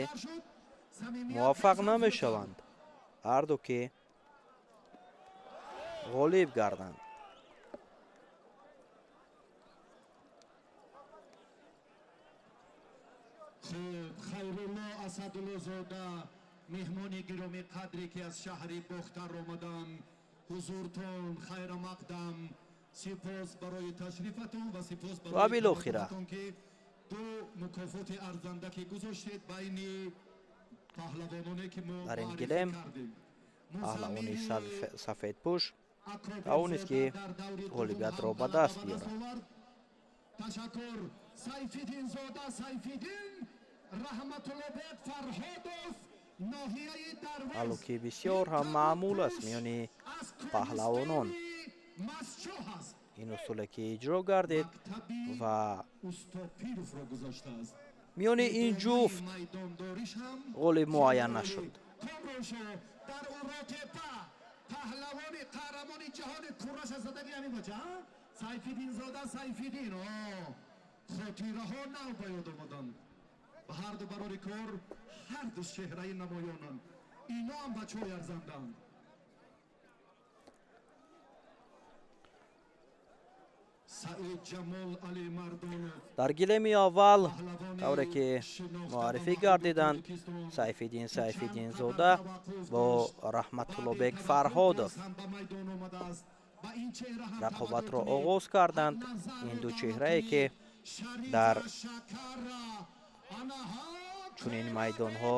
муваффақ намешаванд ҳарду ки ғолиб гарданд. Хайрулло Асадуллозода, меҳмони гиромӣ қадре ки аз шаҳри Бохтар омаданд, ҳузуртон хайрамақдам, сипос барои ташрифатон ва сипос ва билохира ки ду мукофоти арзанда ки гузоштед байни паҳлавононе ки мо дар ин гилем паҳлавони сафедпӯш тавонист ки ғолибиятро ба даст биёрад. Ташаккур. Сайфиддинзода Сайфиддин, Раҳматуллобек Фарҳодов, ноҳияи Дарвоз. Ҳалло ки бисёр ҳам маъмул аст миёни паҳлавонон. Ин усуле ки иҷро гардид ва миёни ин ҷуфт ғолиб муайян нашуд. Паҳлавони қаҳрамони ҷаҳони кураша задаги ҳамин бача Сайфиддинзода Сайфиддин. Хотираҳо нав ба ёд омаданд. Ба ҳарду барори кор ҳарду чеҳраи намоёнанд. Ино ҳам бачаҳои арзандаанд. Саид Ҷамол Алимардонов дар гилеми аввал тавре ки муаррифӣ гардиданд, Сайфиддин Сайфиддинзода бо Раҳматуллобек Фарҳодов рақобатро оғоз карданд. Ин ду чеҳрае ки дар чунин майдонҳо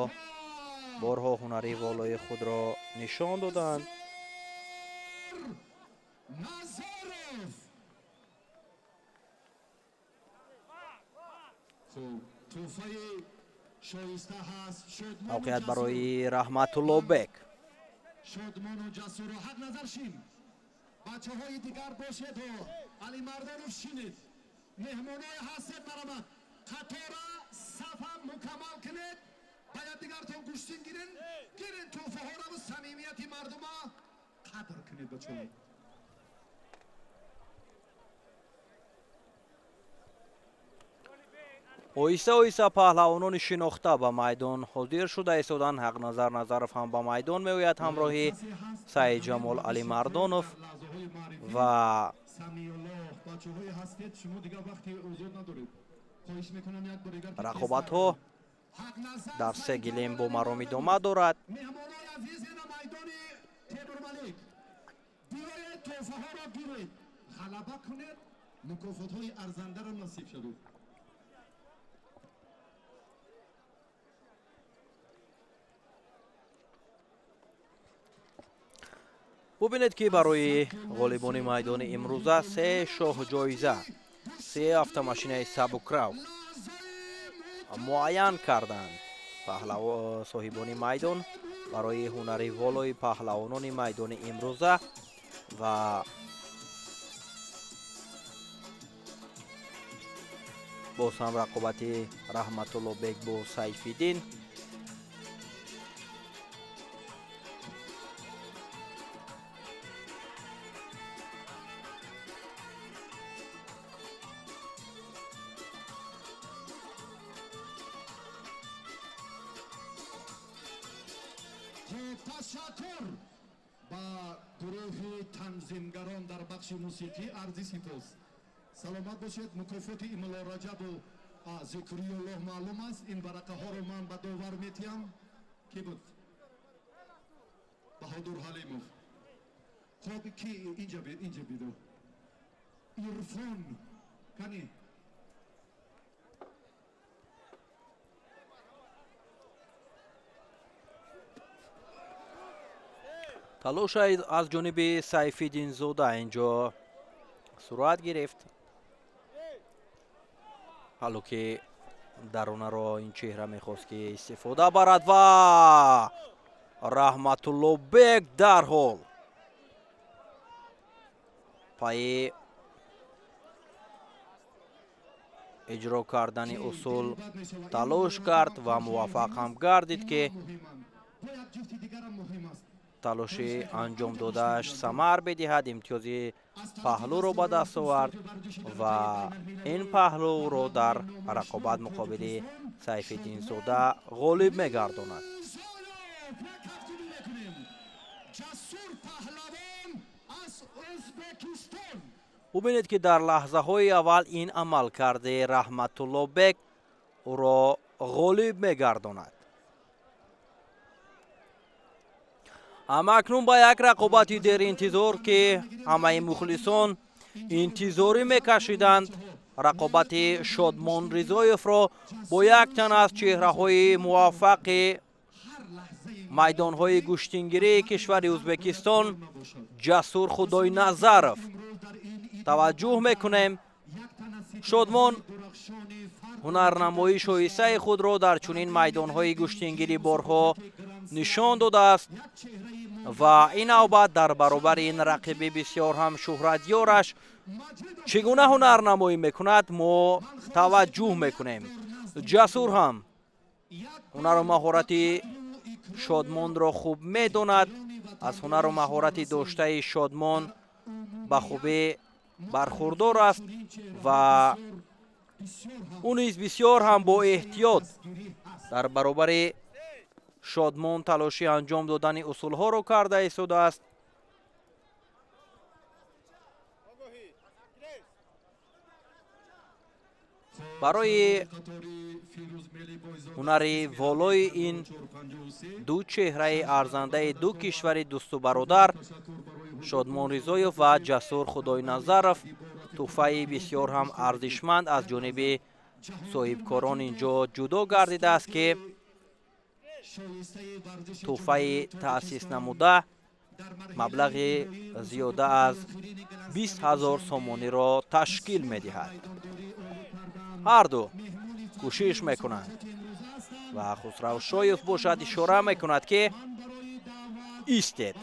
борҳо ҳунари волои худро нишон доданд. Мавқеият барои Раҳматуллобек. Шодмону ҷасуру ҳақ назар шин. Бачаҳои дигар бошед, Алимардонов шинед. Меҳмоное ҳастед, марамат. Қатора сафа мукаммал кунед, ба якдигартон гӯштин гирен, гирен тӯҳфаҳораву самимияти мардума қадр кунед бачаҳо. Оҳиста оҳиста паҳлавонони шинохта ба майдон ҳозир шуда истоданд. Ҳақназар Назаров ҳам ба майдон меояд ҳамроҳи Саидҷамол Алимардонов ва рақобатҳо дар се гилем бо маром идома дорад. Мукофотҳои арзандаро насиб шавед. Бубинед ки барои ғолибони майдони имрӯза се шоҳҷоиза, се автомошинаи сабукрав муайян карданд. Соҳибони майдон барои ҳунари волои паҳлавонони майдони имрӯза ва боз ҳам рақобати Раҳматуллобек бо Сайфиддин. Ташаккур ба гурӯҳи танзимгарон дар бахши мусиқӣ арзи сипос. Саломат бошед. Мукофоти Имло Раҷабу Зикриюллоҳ маълум аст. Ин варақаҳоро ман ба довар метиҳам. Ки буд? Баҳодур Ҳалимов. Хоб, ки инҷа бид, инҷа бидо. Ирфон кани. Талош аз ҷониби Сайфиддинзода инҷо сурат гирифт. Ҳало ки даронаро ин чеҳра мехост ки истифода барад ва Раҳматуллобек дарҳол пайи иҷро кардани усул талош кард ва муваффақ ҳам гардид ки талоши анҷом додааш самар бидиҳад. Имтиёзи паҳлӯро ба даст овард ва ин паҳлӯро дар рақобат муқобили Сайфиддинзода ғолиб мегардонад. Бубинед ки дар лаҳзаҳои аввал ин амалкарди Раҳматуллобек ӯро ғолиб мегардонад. Аммо акнун ба як рақобати деринтизор ки ҳамаи мухлисон интизорӣ мекашиданд, рақобати Шодмон Ризоевро бо як тан аз чеҳраҳои муваффақи майдонҳои гӯштингирии кишвари Ӯзбекистон Ҷасур Худойназаров таваҷҷӯҳ мекунем. Шодмон ҳунарнамоии шоистаи худро дар чунин майдонҳои гӯштингирӣ борҳо нишон додааст ва ин навбат дар баробари ин рақиби бисёр ҳам шӯҳратёраш чӣ гуна ҳунарнамоӣ мекунад мо таваҷҷӯҳ мекунем. Ҷасур ҳам ҳунару маҳорати Шодмонро хуб медонад. Аз ҳунару маҳорати доштаи Шодмон ба хубӣ бархурдор аст ва ӯ низ бисёр ҳам бо эҳтиёт дар баробари Шодмон талоши анҷом додани усулҳоро карда истодааст. Барои ҳунари волои ин ду чеҳраи арзандаи ду кишвари дӯсту бародар Шодмон Ризоев ва Ҷасур Худойназаров тӯҳфаи бисёр ҳам арзишманд аз ҷониби соҳибкорон инҷо ҷудо гардидааст ки тӯҳфаи таъсис намуда маблағи зиёда аз 20 000 сомониро ташкил медиҳад. Ҳар ду кӯшиш мекунанд ва Хусравшоев бошад ишора мекунад ки истед,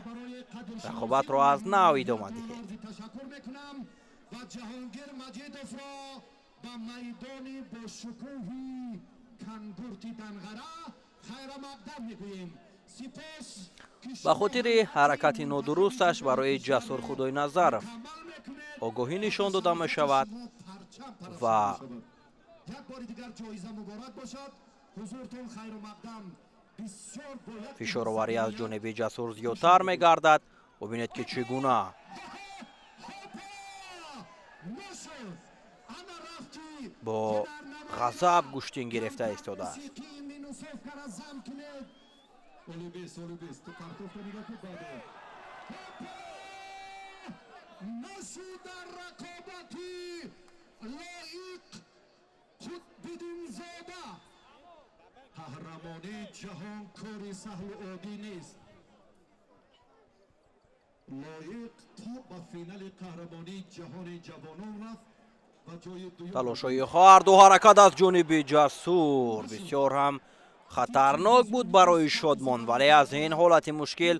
рақобатро аз нав идома диҳед. Ба хотири ҳаракати нодурусташ барои Ҷасур Худойназаров огоҳӣ нишон дода мешавад ва фишороварӣ аз ҷониби Ҷасур зиёдтар мегардад. Бубинед ки чӣ гуна бо ғазаб гӯштин гирифта истодааст. Қаҳрамонии ҷаҳон кори саҳлу оддӣ нест. Лоиқ то ба финали қаҳрамонии ҷаҳони ҷавонон рафт ва ҷои дуюм. Талошҳои ҳарду ҳаракат аз ҷониби Ҷасур бисёр ҳам хатарнок буд барои Шодмон, вале аз ин ҳолати мушкил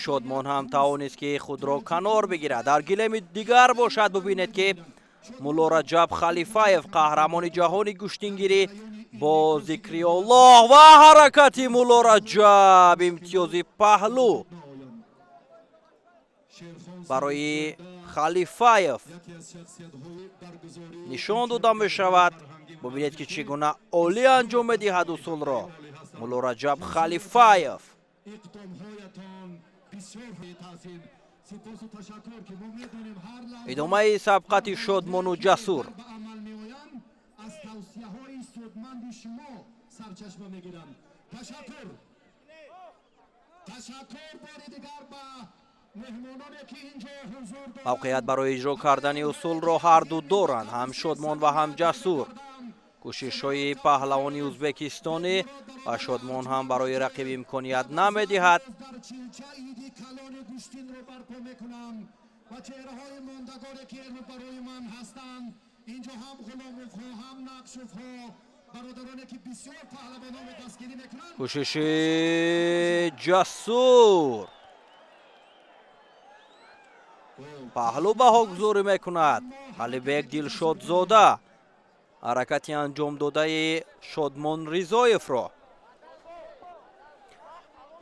Шодмон ҳам тавонист ки худро канор бигирад. Дар гилеми дигар бошад бубинед ки Мулло Раҷаб Халифаев қаҳрамони ҷаҳони гӯштингирӣ бо Зикриоллоҳ ва ҳаракати Мулло Раҷаб имтиёзи паҳлӯ барои Халифаев нишон дода мешавад. Бубинед ки чӣ гуна олӣ анҷом медиҳад усулро Мулло Раҷаб Халифаев. Идомаи сабқати Шодмону Ҷасур. Аз тавсияҳои судманди шумо сарчашма мегирам. Ташаккур. Ташаккур бори дигар ба меҳмононе ки инҷо ҳузур доранд. Мавқеият барои иҷро кардани усулро ҳар ду доранд, ҳам Шодмон ва ҳам Ҷасур. Кӯшишҳои паҳлавони ӯзбекистонӣ ва Шодмон ҳам барои рақиб имконият намедиҳад. Кӯшиши Ҷасур паҳлӯ баҳогузорӣ мекунад. Алибек Дилшодзода ҳаракати анҷомдодаи Шодмон Ризоевро.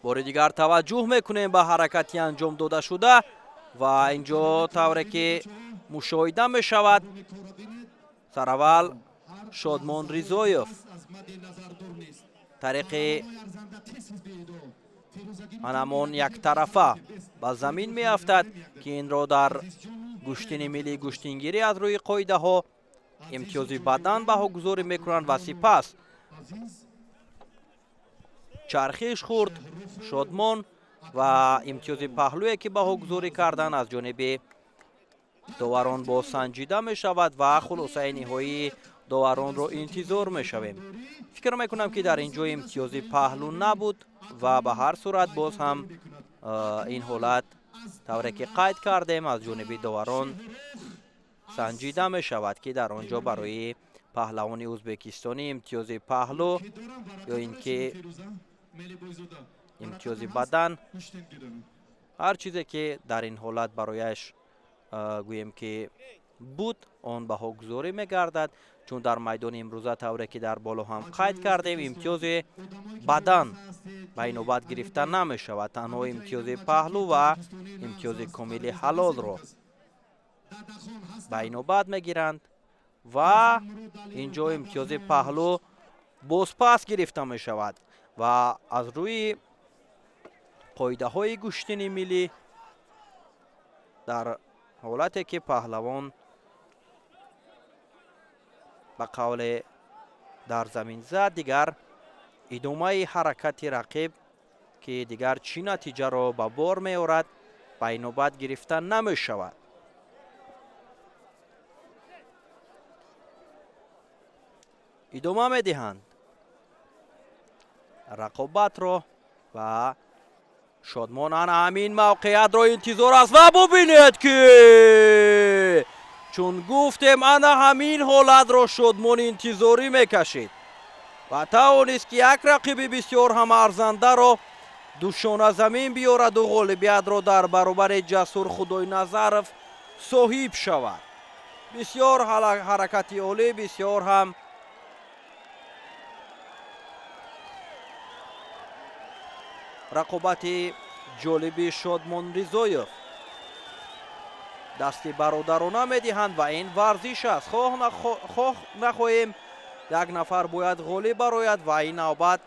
Бори дигар таваҷҷӯҳ мекунем ба ҳаракати анҷомдодашуда ва инҷо тавре ки мушоҳида мешавад, сараввал Шодмон Ризоев тариқи анамон яктарафа ба замин меафтад, ки инро дар гӯштини миллии гӯштингирӣ аз рӯи қоидаҳо имтиёзи бадан баҳогузорӣ мекунанд ва сипас чархиш хӯрд Шодмон ва имтиёзи паҳлӯе ки баҳогузорӣ карданд аз ҷониби доварон боз санҷида мешавад ва хулосаи ниҳоии доваронро интизор мешавем. Фикр мекунам ки дар ин ҷо имтиёзи паҳлӯ набуд ва ба ҳар сурат боз ҳам ин ҳолат тавре ки қайд кардем аз ҷониби доварон санҷида мешавад, ки дар он ҷо барои паҳлавони ӯзбекистонӣ имтиёзи паҳлӯ ё ин ки имтиёзи бадан, ҳар чизе ки дар ин ҳолат барояш гӯем ки буд, он баҳогузорӣ мегардад, чун дар майдони имрӯза тавре ки дар боло ҳам қайд кардем, имтиёзи бадан ба инобат гирифта намешавад, танҳо имтиёзи паҳлӯ ва имтиёзи комили ҳалолро ба инобат мегиранд ва ин ҷо имтиёзи паҳлӯ бозпас гирифта мешавад ва аз рӯи қоидаҳои гӯштини миллӣ дар ҳолате ки паҳлавон ба қавле дар замин зад, дигар идомаи ҳаракати рақиб ки дигар чӣ натиҷаро ба бор меорад ба инобат гирифта намешавад. Идома медиҳанд рақобатро ва Шодмон ана ҳамин мавқеиятро интизор аст ва бубинед ки чун гуфтем ана ҳамин ҳолатро Шодмон интизорӣ мекашид ва тавонист ки як рақиби бисёр ҳам арзандаро душона замин биёраду ғолибиятро дар баробари Ҷасур Худойназаров соҳиб шавад. Бисёр ҳаракати олӣ, бисёр ҳам рақобати ҷолиби Шодмон Ризоев. Дасти бародарона медиҳанд ва ин варзиш аст. Хоҳ нахоҳем як нафар бояд ғолиб барояд ва ин навбат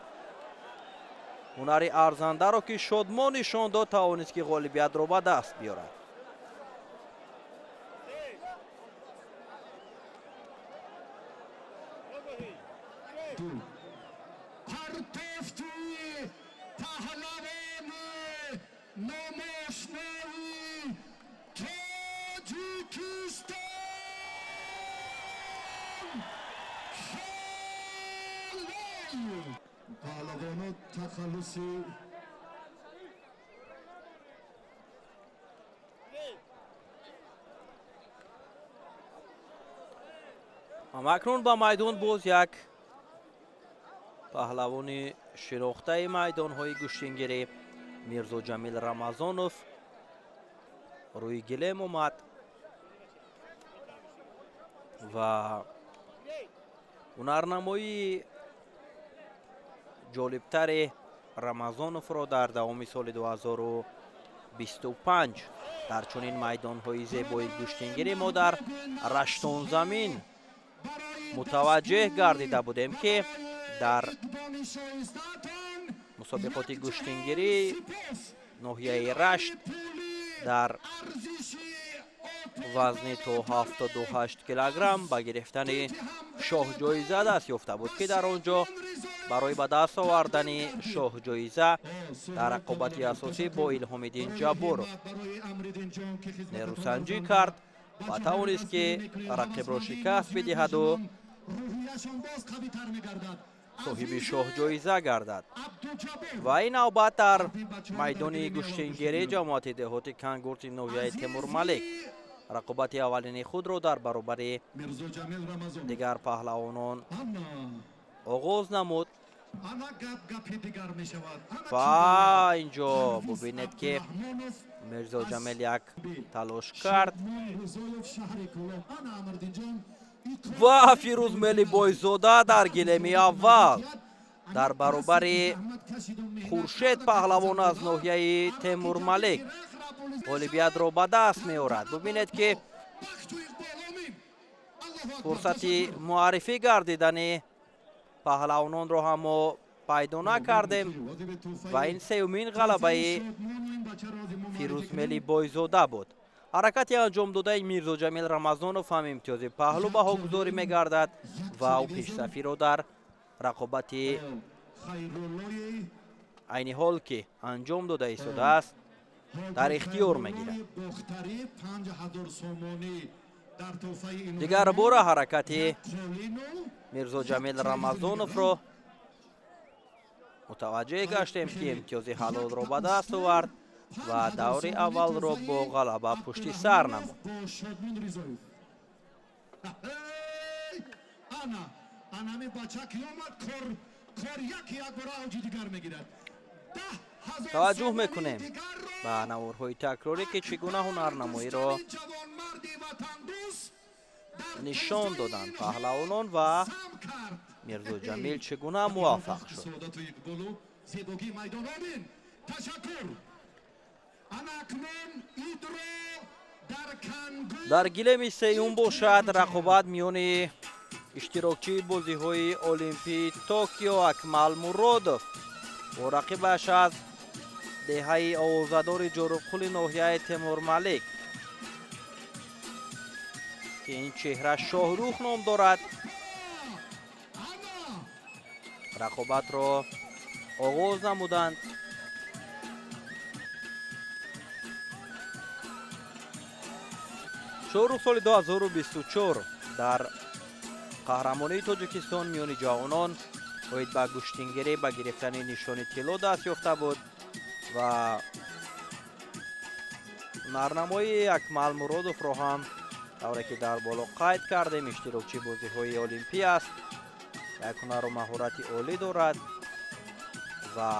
ҳунари арзандаро ки Шодмон нишон дод, тавонист ки ғолибиятро ба даст биёрад. Акнун ба майдон боз як паҳлавони шинохтаи майдонҳои гӯштингирӣ Мирзоҷамил Рамазонов рӯи гилем омад ва ҳунарнамоии ҷолибтари Рамазоновро дар давоми соли 2025 дар чунин майдонҳои зебои гӯштингирӣ мо дар Раштонзамин мутаваҷҷеҳ гардида будем, ки дар мусобиқоти гӯштингирӣ ноҳияи Рашт дар вазни то 78 килограмм ба гирифтани шоҳҷоиза даст ёфта буд, ки дар он ҷо барои ба даст овардани шоҳҷоиза дар рақобати асосӣ бо Илҳомиддин Ҷабборов нерӯсанҷӣ кард ва тавонист ки рақибро шикаст бидиҳаду соҳиби шоҳҷоиза гардад. Ва ин навбат дар майдони гӯштингирӣ ҷамоати деҳоти Кангурти ноҳияи Темурмалик рақобати аввалини худро дар баробари дигар паҳлавонон оғоз намуд. Ва инҷо бубинед, ки Мирзоҷамил як талош кард ва Фирӯз Мелибойзода дар гилеми аввал дар баробари Хуршед паҳлавон аз ноҳияи Темурмалик ғолибиятро ба даст меорад. Бубинед, ки фурсати муаррифӣ гардидани паҳлавононро ҳам мо пайдо накардем ва ин сеюмин ғалабаи Фирӯз Мелибойзода буд. Ҳаракати анҷомдодаи Мирзоҷамил Рамазонов ҳам имтиёзи паҳлӯ баҳогузорӣ мегардад ва ӯ пешсафиро дар рақобати айни ҳол, ки анҷом дода истодааст, дар ихтиёр мегирад. Дигар бора ҳаракати Мирзоҷамил Рамазоновро мутаваҷҷеҳ гаштем, ки имтиёзи ҳалолро ба даст овард ва даври аввалро бо ғалаба пушти сар намуд. Таваҷҷӯҳ мекунем ба наворҳои такрорӣ, ки чӣ гуна ҳунарнамоиро нишон доданд паҳлавонон ва Мирзоҷамил чӣ гуна муваффақ шуд. Дар гилеми сеюм бошад рақобат миёни иштирокчии бозиҳои Олимпии Токио Акмал Муродов бо рақибаш аз деҳаи овозадори Ҷорубқули ноҳияи Темурмалик, ки ин чеҳра Шоҳрух ном дорад, рақобатро оғоз намуданд. Шоҳрух соли 2024 дар қаҳрамонии Тоҷикистон миёни ҷавонон оид ба гӯштингирӣ ба гирифтани нишони тилло даст ёфта буд ва ҳунарнамоии Акмал Муродовро ҳам, тавре ки дар боло қайд кардем, иштирокчии бозиҳои Олимпӣ аст, як ҳунару маҳорати олӣ дорад ва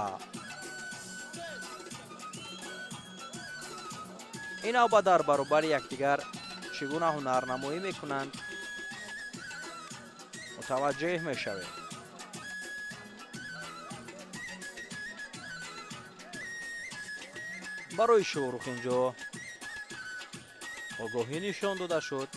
ин навбат дар баробари якдигар чӣ гуна ҳунарнамоӣ мекунанд мутаваҷҷеҳ мешавем. Барои Шоҳрух инҷо огоҳӣ нишон дода шуд.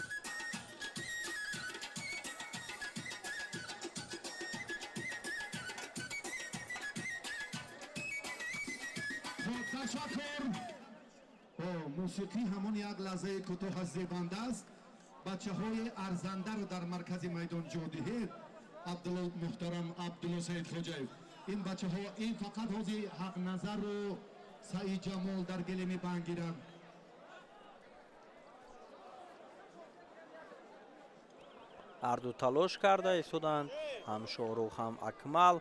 Мусиқӣ ҳамон як лаҳзаи кӯтоҳ аз зебанда аст. Бачаҳои арзандаро дар маркази майдон ҷо диҳед. Абдулло муҳтарам Абдулло Саид Хоҷаев, ин бачаҳо ин фақат ҳози Ҳақназару Саид Ҷамол дар гелеми бангиранд. Ҳарду талош карда истоданд, ҳам Шоҳрух, ҳам Акмал.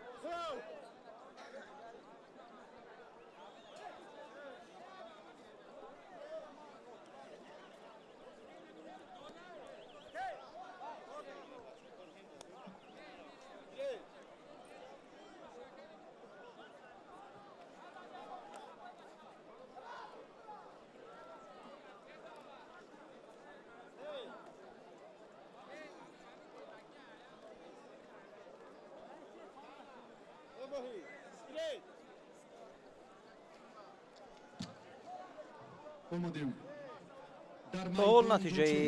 То ҳол натиҷаи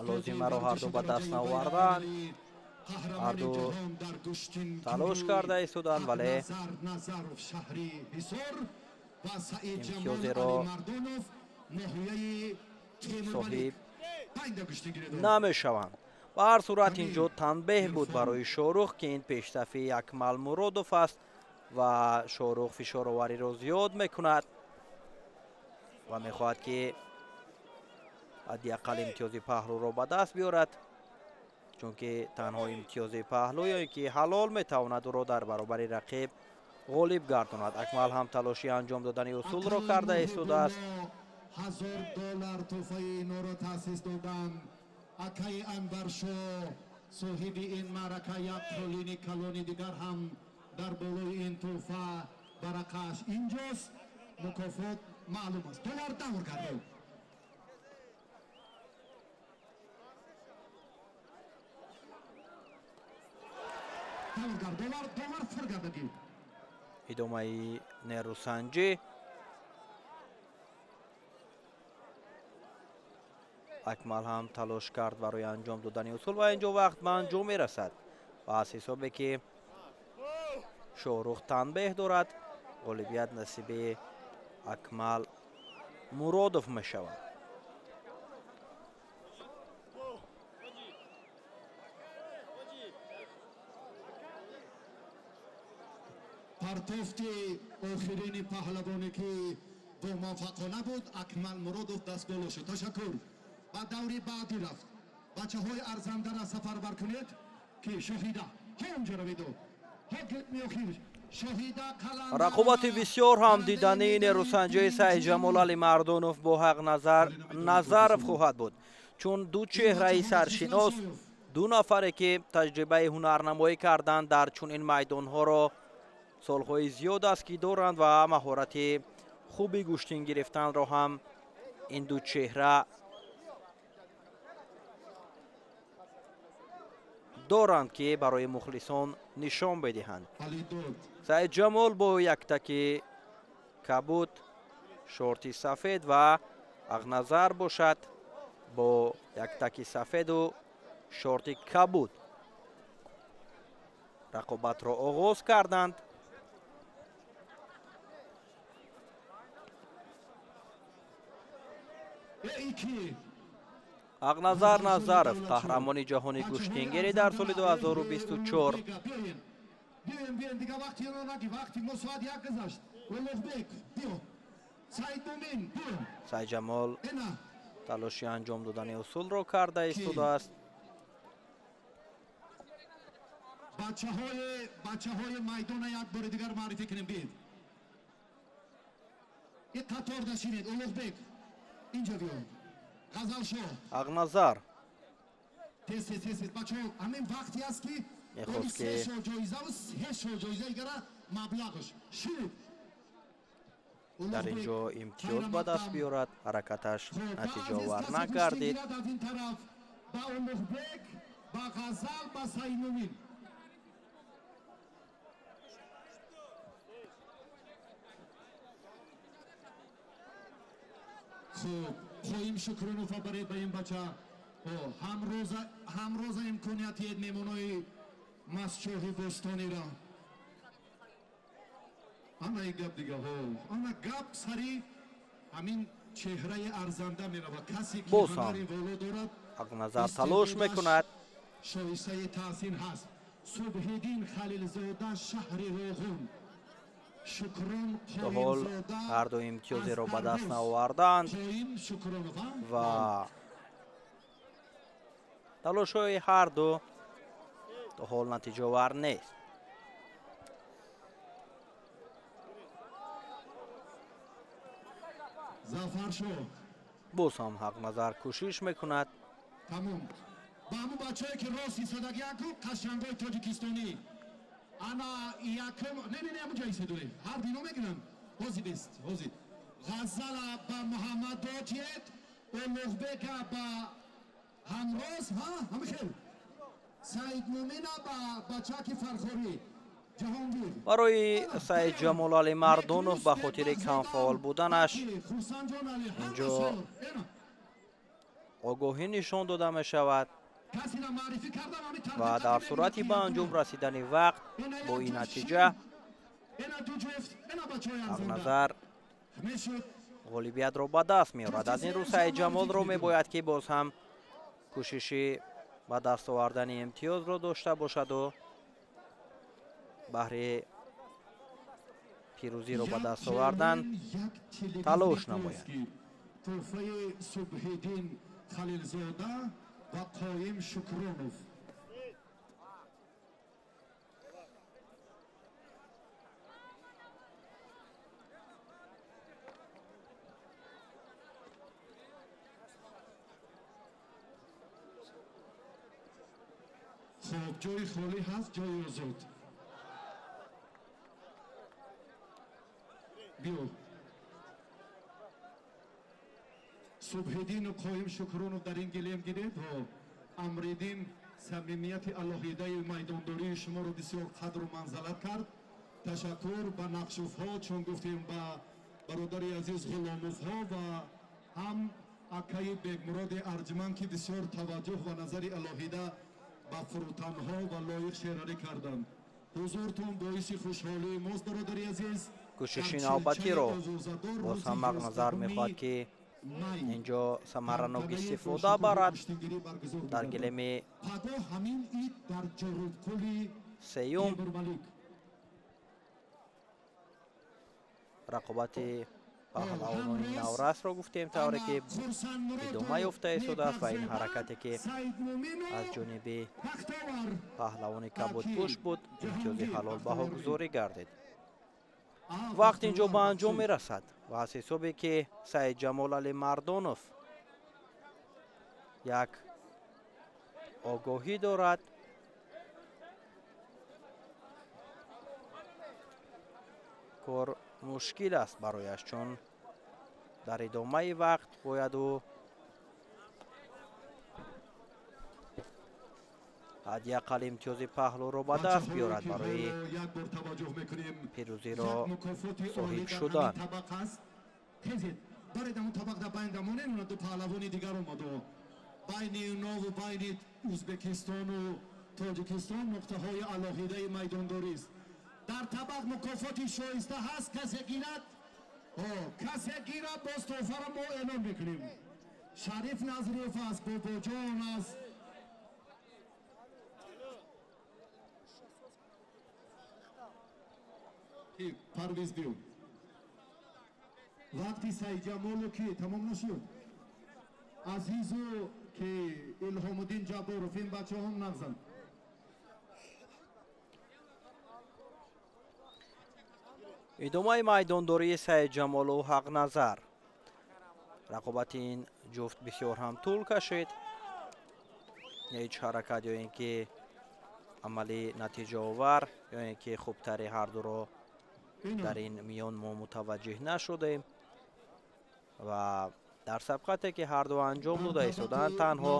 лозимаро ҳарду ба даст наоварданд. Ҳарду талош карда истоданд, вале имтиёзеро соҳиб намешаванд. Ба ҳар сурат инҷо танбеҳ буд барои Шоҳрух, ки ин пешсафи Акмал Муродов аст ва Шоҳрух фишоровариро зиёд мекунад ва мехоҳад, ки ҳадди ақал имтиёзи паҳлӯро ба даст биёрад. Чунки танҳо имтиёзи паҳлӯ ё ин ки ҳалол метавонад ӯро дар баробари рақиб ғолиб гардонад. Акмал ҳам талоши анҷом додани усулро карда истодааст. $1000 тӯҳфаи инҳоро таъсис доданд. Акаи Анваршо соҳиби ин маърака як қолини калони дигар ҳам дар болои ин тӯҳфа варақааш инҷост. Мукофот маълум аст. Доллар давр гардед. Идомаи нерӯсанҷӣ. Акмал ҳам талош кард барои анҷом додани усул ва инҷо вақт ба анҷом мерасад ва аз ҳисобе ки Шоҳрух танбеҳ дорад, ғолибият насиби Акмал Муродов мешавад. Партофти охирини паҳлавоне ки бомуваффақона буд, Акмал Муродов дастболо шуд. Ташаккур. Ба даври баъдӣ рафт. Бачаҳои арзандара сафарбар кунед, ки Шоҳида ҳонҷо равиду. Рақобати бисёр ҳам дидании нерӯсанҷии Саидҷамол Алимардонов бо Ҳақназар Назаров хоҳад буд, чун ду чеҳраи саршинос, ду нафаре ки таҷрибаи ҳунарнамоӣ карданд дар чунин майдонҳоро солҳои зиёд аст ки доранд ва маҳорати хуби гӯштин гирифтанро ҳам ин ду чеҳра доранд ки барои мухлисон нишон бидиҳанд. Саидҷамол бо яктаки кабуд, шорти сафед ва Ҳақназар бошад бо яктаки сафеду шорти кабуд рақобатро оғоз карданд. Ҳақназар Назаров қаҳрамони ҷаҳони гӯштингирӣ дар соли 2024. Саидҷамол талоши анҷом додани усулро карда истодааст. Бачаҳои майдона як бори дигар маърифӣ кунем. Биед, ин қатор нашинед. Улуғбек инҷо биё. Ғазалшоҳ. Ҳақназар тез тез тез тез бачаҳо, ҳамин вақте аст ки мехост ки се ҷоизаву се ҷоиза дигара маблағаш шуд. Дар ин ҷо имтиёз ба даст биёрад, ҳаракаташ натиҷаовар нагардид. Аз ин тараф ба Улуғбек, ба Ғазал, ба Саидмумин. Хуб, хоҳим Шукронова баред ба ин бача. Ҳамрӯза имкониятиед меҳмонои масчоҳи бӯстонира. Ана ин гап дига, ана гап сари ҳамин чеҳраи арзанда меравад. Касе ки ҳунари воло дорад, Ҳақназар талош мекунад. Шоистаи таҳсин ҳаст. Субҳиддин Халилзода, шаҳри Роғун. Шукрон То ҳол Қоимзода ҳарду имтиёзеро аз ба даст Арбуз. наовардаанд Қоим Шукронова ва талошҳои ҳарду то ҳол натиҷаовар нест. Зафаршоҳ. Боз ҳам Ҳақназар кӯшиш мекунад. Тамом. Ба ҳамун бачае ки рост истодагиаку қашангои тоҷикистонӣ. Ана якум, не не не, ҳамун ҷо истодорем. Ҳар дино мегирам. Ҳозир бест, ҳозир. Ғазала ба Муҳаммад Дочиет, Улуғбека ба Ҳамроз, ҳа, ҳамин хел. Саидмумина ба бачаки Фархорӣ. Ҷаҳонгир. Барои Саидҷамол Алимардонов ба хотири камфаъол буданаш инҷо огоҳӣ нишон дода мешавад ва дар сурати ба анҷом расидани вақт бо ин натиҷа Ҳақназар ғолибиятро ба даст меорад. Аз ин рӯ Саидҷамолро мебояд ки боз ҳам кӯшиши ба даст овардани имтиёзро дошта бошаду баҳри пирӯзиро ба даст овардан талош намояд. Тӯҳфаи Субҳиддин Халилзода ва Қоим Шукронов. Хуб, ҷои холӣ ҳаст, ҷои озод. Биё. Субҳиддину Қоим Шукронов дар ин гилем гиред. Амриддин самимияти алоҳидаи майдондории шуморо бисёр қадру манзалат кард. Ташаккур ба Нақшуфҳо, чун гуфтем ба бародари азиз Ғуломовҳо ва ҳам акаи Бегмуроди Арҷманд, ки бисёр таваҷҷӯҳ ва назари алоҳида ба фурӯтанҳо ва лоиқ Шералӣ карданд. Ҳузуртон боиси хушҳолии мост, бародари азиз. Кӯшиши навбатиро боз ҳам Ҳақназар мехоҳад, ки инҷо самаранок истифода барад. Дар гилеми сеюм рақобати паҳлавонони наврасро гуфтем, тавре ки идома ёфта истодааст ва ин ҳаракате, ки аз ҷониби паҳлавони кабудпӯш буд, имтиёзи ҳалол баҳогузорӣ гардид. Вақт инҷо ба анҷом мерасад ва аз ҳисобе, ки Саидҷамол Алимардонов як огоҳӣ дорад, кор мушкил аст барояш, чун дар идомаи вақт бояд ӯ ҳадди ақал имтиёзи паҳлӯро ба даст биёрад барои пирӯзиро соҳиб шудан. Байни нову байни Ӯзбекистону Тоҷикистон нуқтаҳои алоҳидаи майдондорист. Дар табақ мукофоти шоиста ҳаст, касе гирад, касе гирад, боз тӯҳфаро мо эълон мекунем. Шариф Назриев аст, Бобоҷон аст. Парвиз биё. Вақти Саидҷамолу ки тамом нашуд. Азизу ки Илҳомуддин Ҷабборов, ин бачаҳом нағзанд. Идомаи майдондории Саидҷамолу Ҳақназар. Рақобати ин ҷуфт бисёр ҳам тӯл кашид. Ҳеҷ ҳаракат ё ин ки амали натиҷаовар ё ин ки хубтари ҳардуро дар ин миён мо мутаваҷҷеҳ нашудем ва дар сабқате, ки ҳарду анҷом дода истоданд, танҳо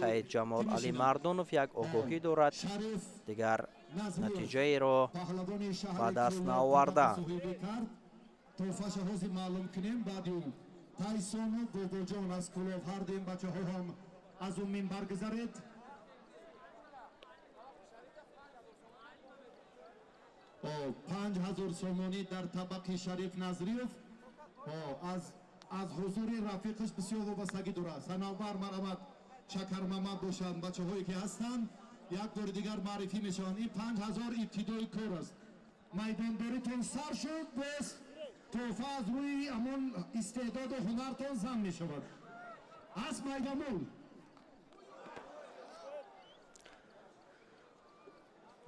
Саидҷамол Алимардонов як огоҳӣ дорад, дигар натиҷаеро ба даст наоварданд. Тӯҳфаша ҳозир маълум кунем. Баъди ӯ Тайсону Бобоҷон аз Кулоб, ҳарду ин бачаҳо ҳам аз ӯ минбар гузаред. 5000 сомонӣ дар табақи Шариф Назриев аз ҳузури рафиқаш бисёр вобастагӣ дорад. Санавбар, марҳамат, Шакармамад бошанд. Бачаҳое ки ҳастанд, як бори дигар маърифӣ мешаванд. Ин 5000 ибтидои кор аст. Майдондоритон сар шуд, боз тӯҳфа аз рӯи ҳамон истеъдоду ҳунартон зам мешавад. Аст майдонмол.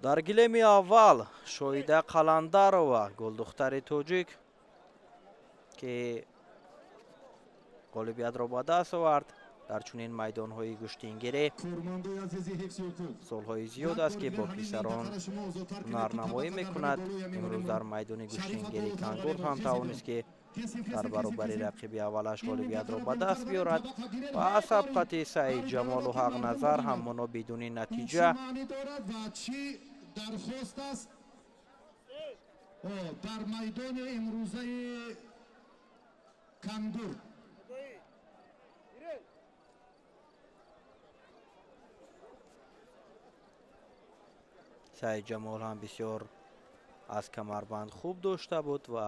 Дар гилеми аввал Шоида Қаландарова, гулдухтари тоҷик, ки ғолибиятро ба даст овард дар чунин майдонҳои гӯштингирӣ. Солҳои зиёд аст, ки бо писарон ҳунарнамоӣ мекунад. Имрӯз дар майдони гӯштингирӣ Кангур ҳам тавонист, ки дар баробари рақиби аввалаш ғолибиятро ба даст биёрад ва аз сабқати Саидҷамолу Ҳақназар ҳамоно бидуни натиҷа. Дархост аст дар майдони имрӯзаи Кангур. Саидҷамол ҳам бисёр аз камарбанд хуб дошта буд ва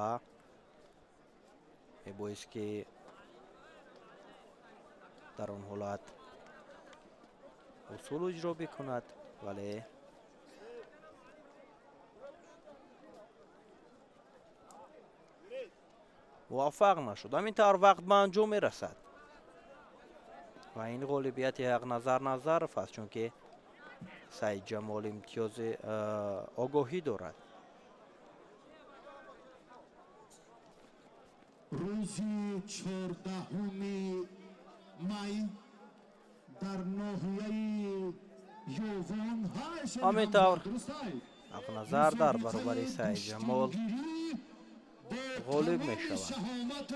мебоист, ки дар он ҳолат усул иҷро бикунад, вале муваффақ нашуд. Ҳамин тавр вақт ба анҷом мерасад ва ин ғолибияти Ҳақназар Назаров аст, чунки Саидҷамол имтиёзи огоҳӣ дорад. Рӯзи 14 май дар ноҳияи Ҳамин тавр Ҳақназар дар баробари Саидҷамол ғолиб мешавад.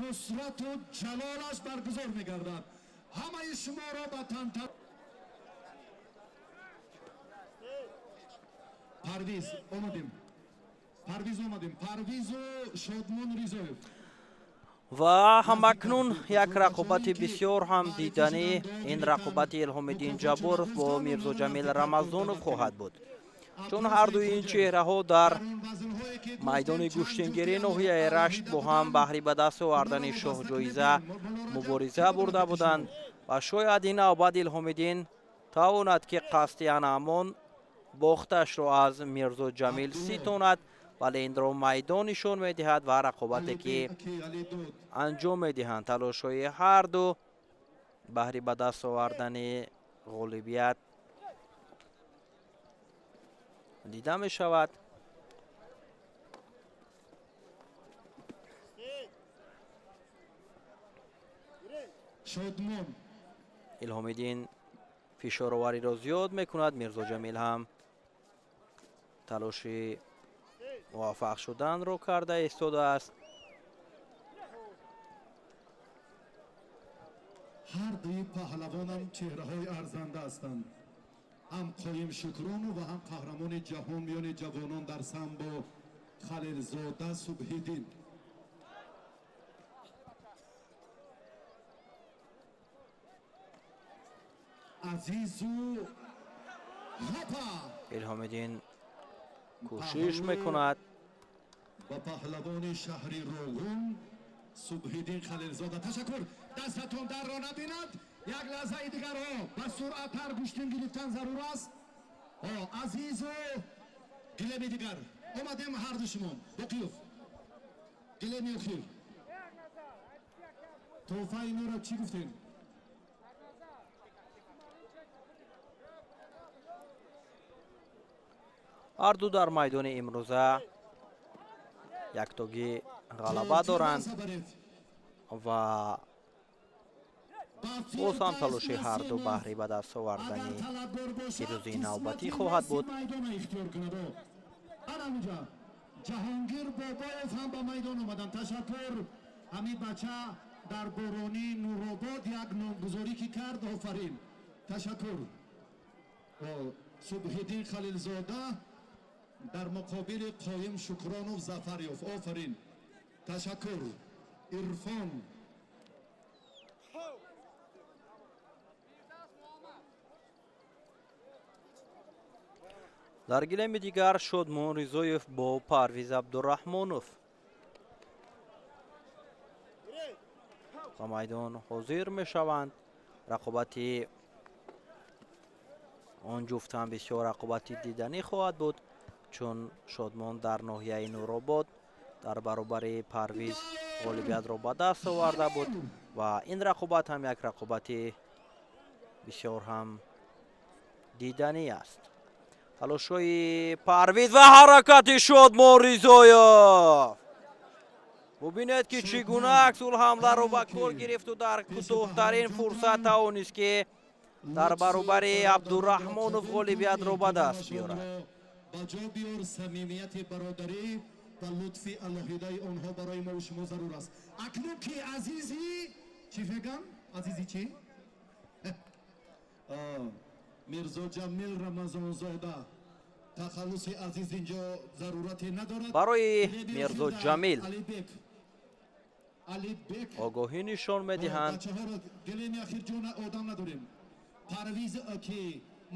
Нусрату ҷалолаш баргузор мегардад. Ҳамаи шуморо ба танта Парвиз омадем. Парвиз омадем. Парвизу Шодмон Ризоев. Ва ҳамакнун як рақобати бисёр ҳам диданӣ, ин рақобати Илҳомиддин Ҷабборов бо Мирзоҷамил Рамазонов хоҳад буд. Чун ҳардуи ин чеҳраҳо дар майдони гӯштингирӣ ноҳияи Рашт бо ҳам баҳри ба даст овардани шоҳҷоиза мубориза бурда буданд ва шояд ин навбат Илҳомиддин тавонад, ки қасди анаамон бохташро аз Мирзоҷамил ситонад, вале инро майдон нишон медиҳад ва рақобате ки анҷом медиҳанд талошҳои ҳарду баҳри ба даст овардани ғолибият дида мешавад. Илҳомиддин фишоровариро зиёд мекунад, Мирзоҷамил ҳам талоши муваффақ шуданро карда истодааст. Ҳар дуи паҳлавонам чеҳраҳои арзанда ҳастанд. Ҳам Қоим Шукронов ва ҳам қаҳрамони ҷаҳон миёни ҷавонон дар самбо Халилзода Субҳиддин. Азизу Ҳопа. Илҳомиддин кӯшиш мекунад. Ба паҳлавони шаҳри Роғун Субҳиддин Халилзода. Ташаккур. Дастатон дарро набинад. Як лаҳзаи дигарҳо ба суръаттар гӯштин гирифтан зарур аст. Азизу гилеми дигар омадем ҳарду шумо. Боқиёв гилеми охир. Тӯҳфаи моро чӣ гуфтем? Ҳарду дар майдони имрӯза яктогӣ ғалаба доранд ва боз ҳам талоши ҳарду баҳри ба даст овардани пирӯзии навбатӣ хоҳад буд. Ҷаҳонгир Бобоев ҳам ба майдон омаданд. Ташаккур. Ҳамин бача дар борони Нуробод як номгузорӣ ки кард, офарин. Ташаккур. Субҳиддин Халилзода дар муқобили Қоим Шукронов зафар ёфт. Офарин. Ташаккур. Ирфон. Дар гилеми дигар Шодмон Ризоев бо Парвиз Абдураҳмонов ба майдон ҳозир мешаванд. Рақобати он ҷуфт ҳам бисёр рақобати диданӣ хоҳад буд, чун Шодмон дар ноҳияи Нуробод дар баробари Парвиз ғолибиятро ба даст оварда буд ва ин рақобат ҳам як рақобати бисёр ҳам диданӣ аст. Талошҳои Парвиз ва ҳаракати Шодмон Ризоев. Бубинед, ки чӣ гуна аксулҳамларо ба кор гирифту дар кӯтоҳтарин фурсат тавонист, ки дар баробари Абдураҳмонов ғолибиятро ба даст биёрад. Ба ҷо биёр самимияти бародарӣ ва лутфи алоҳидаи онҳо барои мо шумо зарур аст. Акнун ки азизи чӣ фегам? Азизи чӣ? Мирзоҷамил Рамазонзода. Тахаллуси азиз инҷо зарурате надорад. Барои Мирзоҷамил огоҳӣ нишон медиҳанд. Бачаҳоро гилеми ахир ҷона одам надорем. Парвиз ки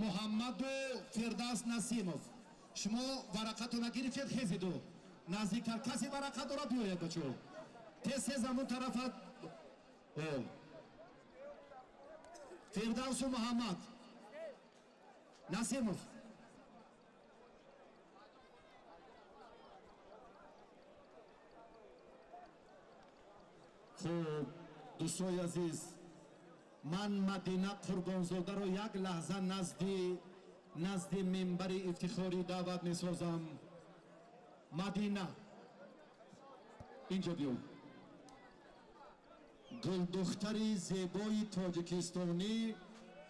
Муҳаммаду Фирдавс Насимов. Шумо варақатро нагирифтед, хезиду. Наздиктар касе варақа дорад биёяд, бачаҳо. Тез тез ҳамон тарафа. Фирдавсу Муҳаммад Насимов. Хуб, дӯстои азиз, ман Мадина Қурбонзодаро як лаҳза назди минбари ифтихорӣ даъват месозам. Мадина, инҷо биё. Гулдухтари зебои тоҷикистонӣ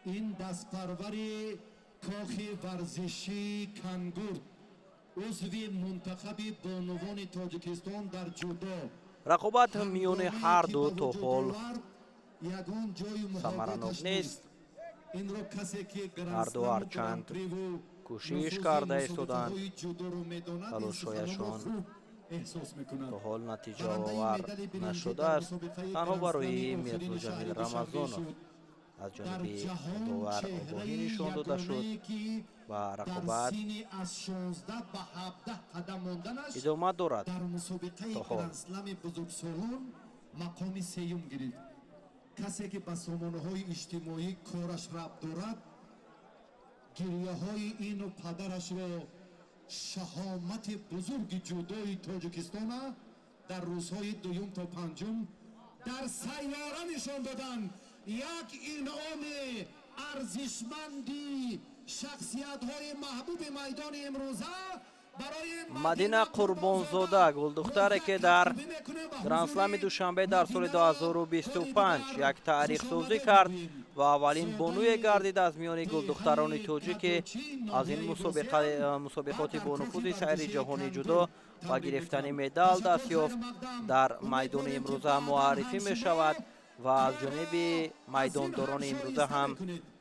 Ин дастпарвари кохи варзишии Кангурд, узви мунтахаби бонувони Тоҷикистон дар ҷудо. Рақобат миёни ҳар ду то ҳол самаранок нест. Ҳар ду ҳарчанд кӯшиш карда истоданд, талошҳояшон то ҳол натиҷаовар нашудааст. Танҳо барои Мирзоҷамил Рамазонов аз ҷониби довар огоҳӣ нишон дода шуд ва рақобат идома дорад то ҳол. Мақоми сеюм гирифт. Касе ки ба сомонаҳои иҷтимоӣ кораш рабт дорад, гирияҳои ину падарашро шаҳомати бузурги ҷудои Тоҷикистона дар рӯзҳои дуюм то панҷум дар сайёра нишон доданд. Як инъоми арзишманди шахсиятҳои маҳбуби майдони имрӯза. Мадина Қурбонзода, гулдухтаре ки дар Грандслами Душанбе дар соли 2025 як таърихсозӣ кард ва аввалин бонуе гардид аз миёни гулдухтарони тоҷик, ки аз ин мусобиқоти бонуфузи сайри ҷаҳонии ҷудо ба гирифтани медал даст ёфт, дар майдони имрӯза муаррифӣ мешавад ва аз ҷониби майдондорони имрӯза ҳам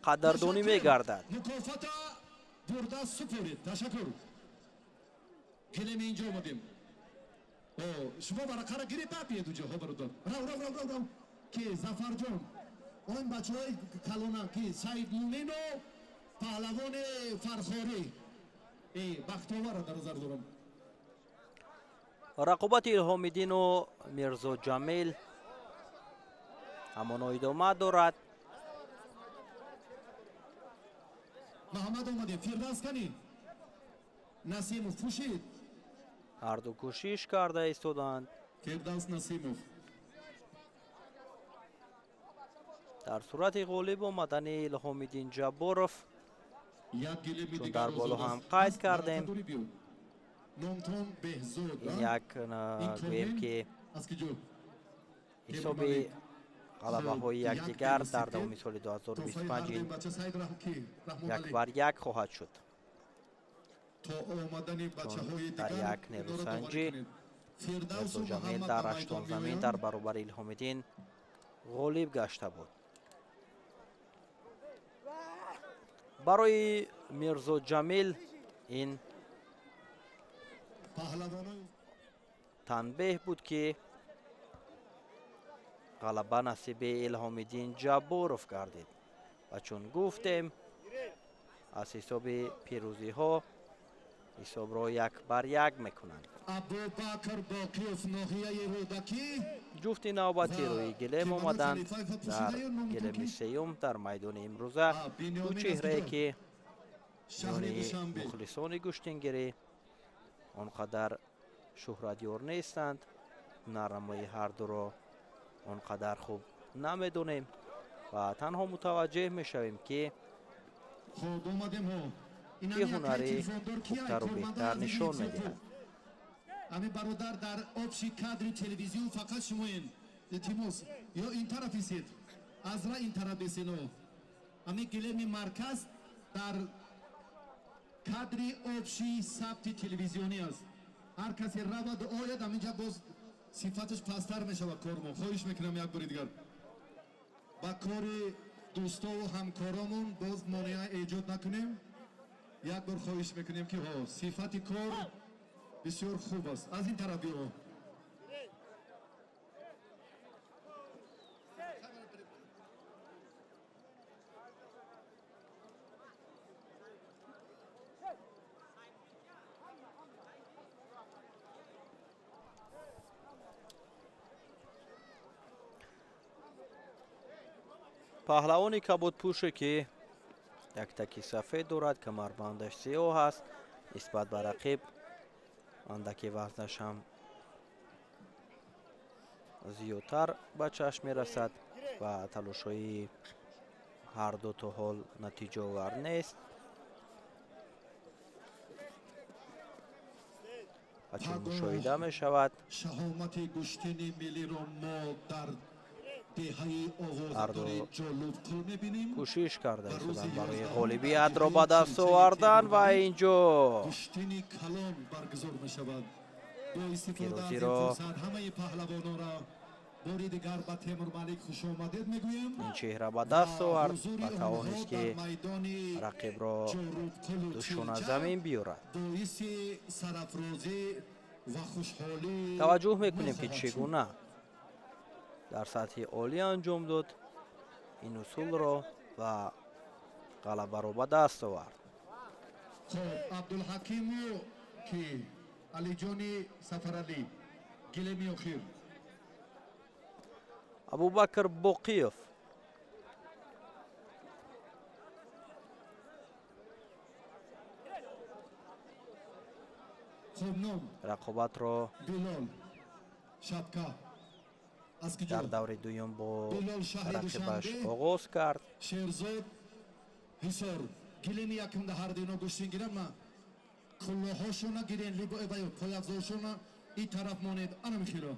қадрдонӣ мегардад. Гилеми инҷо омадем. Шумо варақаро гиред, баъд биед уҷо. Бародар, рав, рав, рав, рав, рав. Ки Зафарҷон, он бачаҳои калона, ки Саидмумину паҳлавони Фархорӣ, Бахтоварро дар назар дорам. Рақобати Илҳомиддину Мирзоҷамил ҳамоно идома дорад. Маҳаммад омадем. Фирдавс кани? Насимов пӯшид. Ҳар ду кӯшиш карда истоданд. Фирдавс Насимов. Дар сурати ғолиб омадани Илҳомиддин Ҷабборов, чун дар боло ҳам қайд кардем, ин як гӯем ки ҳисоби ғалабаҳои якдигар дар давоми соли 2025 як бар як хоҳад шуд. Дар як нерӯсанҷӣ Мирзоҷамил дар ҳаштонзамин дар баробари Илҳомиддин ғолиб гашта буд. Барои Мирзоҷамил ин танбеҳ буд, ки ғалаба насиби Илҳомиддин Ҷабборов гардид ва чун гуфтем, аз ҳисоби пирӯзиҳо ҳисобро як бар як мекунанд. Абубакр Боқиев, ноҳияи Рӯдакӣ. Ҷуфти навбатӣ рӯи гилем омаданд. Дар гилеми сеюм дар майдони имрӯза ду чеҳрае ки миёни мухлисони гӯштингирӣ он қадар шӯҳратёр нестанд, ҳунарнамои ҳар дуро он қадар хуб намедонем ва танҳо мутаваҷҷеҳ мешавем, ки ки ҳунари хубтару беҳтар нишон медиҳад. Ами бародар, дар общий кадри телевизион фақат шумоен. Илтимос, ё ин тараф исед, азра ин тараф бесено. Ами гилеми марказ дар кадри общий сабти телевизионӣ аст. Ҳар касе равад ояд, аминҷа боз сифаташ пасттар мешавад кормо. Хоҳиш мекунам як бори дигар ба кори дӯстову ҳамкоромон боз монеа эҷод накунем. Як бор хоҳиш мекунем, ки ҳо сифати кор бисёр хуб аст. Аз ин тараф биё. Паҳлавони кабудпӯше, ки як таки сафед дорад, камарбандаш сиёҳ аст, нисбат ба рақиб андаки вазнаш ҳам зиёдтар ба чашм мерасад ва талошҳои ҳар ду то ҳол натиҷаовар нест. Ва чун мушоҳида мешавад, шаҳомати гӯштини миллиро мо дар Ҳарду кӯшиш карда истоданд барои ғолибиятро ба даст овардан ва инҷо пирӯзиро ин чеҳра ба даст овард ва тавонист, ки рақибро душона замин биёрад. Таваҷҷӯҳ мекунем, ки чӣ гуна дар сатҳи олӣ анҷом дод ин усулро ва ғалабаро ба даст овард. Хоб, Абдулҳакиму ки Алиҷони Сафаралӣ, гилеми охир. Абубакр Боқиев Хоб, ном рақобатро Билол Шапка аз куҷо? Дар даври дуюм бо Билол шаҳри рақибаш Душанбе. Оғоз кард. Шерзод Ҳисор, гилеми якумда ҳар дуино гӯштин гиранд. Ма куллоҳошона гирен, либо эбаё пойафзолшона и тараф монед, ана михило.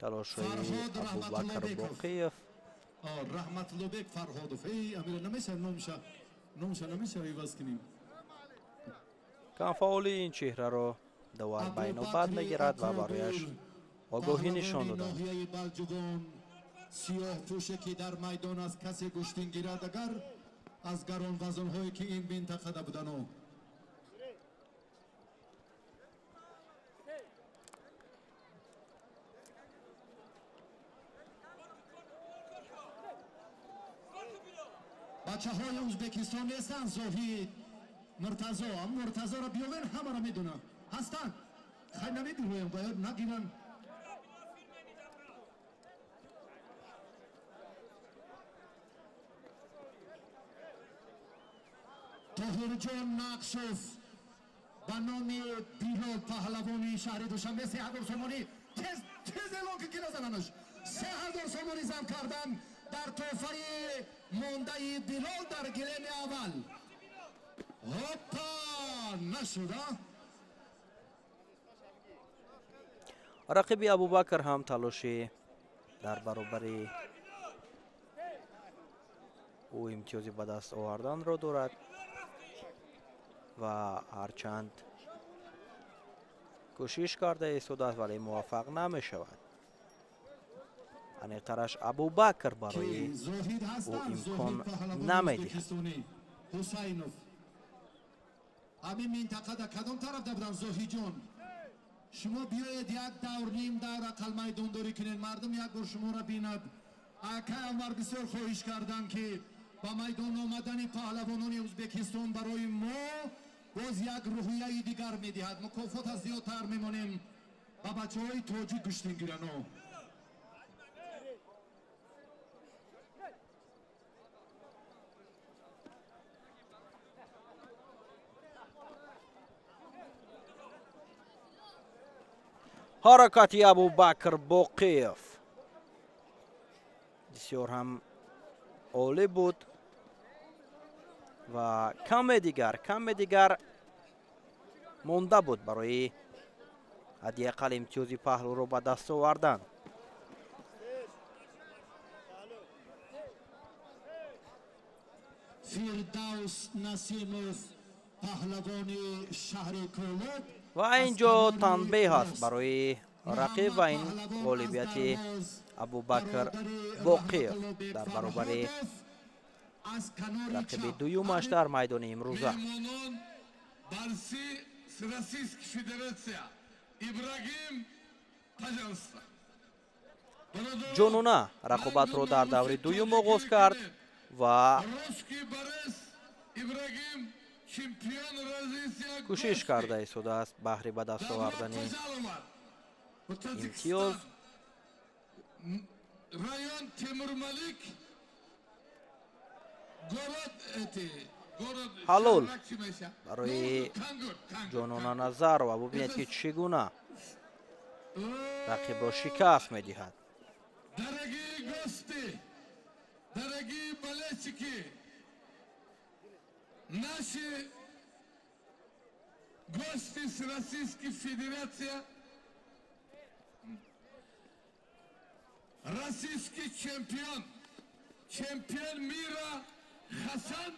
Талошҳои Фарҳод Абубакр Раҳматуллобеков. Боқиев. Раҳматуллобек Фарҳодов, эй, амира намеша, номша намеша иваз кунем. Камфаъолии ин чеҳраро довар ба инобат Абубакри мегирад ва барояш Акобир, огоҳӣ нишон паҳлавони доданд. Ноҳияи Балҷувон, сиёҳпӯше, ки дар майдон аз касе гӯштин гирад, агар аз гаронвазонҳое, ки ин минтақада будану. Бачаҳои Ӯзбекистон нестанд? Зоҳид, Муртазо, Муртазоро биёвен, ҳамаро медонам, ҳастанд. Хай, намебиҳоям, бояд нагиранд. Тоҳирҷон Нақшов ба номи Билол, паҳлавони шаҳри Душанбе, 3000 сомонӣ. Тез, тез эълон кун, ки назананаш. 3000 сомонӣ зам кардан дар тӯҳфаи мондаи Билол дар гилеми аввал. Ҳоппа, нашуда. Рақиби Абубакр ҳам талоши дар баробари ӯ имтиёзи ба даст оварданро дорад ва ҳарчанд кӯшиш карда истодааст, вале муваффақ намешавад. Аниқтараш, Абубакр барои Зоҳид ӯ ҳастанд? имкон Зоҳид, паҳлавони намедиҳад. ӯзбекистонӣ, Ҳусайнов, ҳамин минтақада кадом тарафда буданд? Зоҳидҷон, шумо биёед, як давр, ним давр ақал майдондорӣ кунед, мардум як бор шуморо бинад. Акай Анвар бисёр хоҳиш карданд, ки ба майдон омадани паҳлавонони Ӯзбекистон барои мо боз як рӯҳияи дигар медиҳад, мукофот аз зиёдтар мемонем ба бачаҳои тоҷик гӯштингирано. Ҳаракати Абубакр Боқиев бисёр ҳам олӣ буд ва каме дигар монда буд барои ҳадди ақал имтиёзи паҳлӯро ба даст овардан. Фирдавс Насимов, паҳлавони шаҳри Кӯлоб. Ва инҷо танбеҳ аст барои рақиб ва ин ғолибияти Абубакр Боқиев дар баробари рақиби дуюмаш дар майдони имрӯза. Меҳмонон, борцы с Российской Федерация. Ибрагим, пожалуйста. Ҷонона рақобатро дар даври дуюм оғоз кард ва Русский борец Ибрагим, чемпион России. Кӯшиш карда истодааст баҳри ба даст овардани имтиёз. Район Темурмалик, город эти, город Ҳалол Шаҳрак чӣ меша? барои Кангур, Кангур, Ҷонона Кангур. Назарова. Бубинед, ки чӣ гуна рақибро шикаст медиҳад. Дорогие гости, дорогие болельщики, наши гости с Российской Федерации. Российский чемпион, чемпион мира Хасан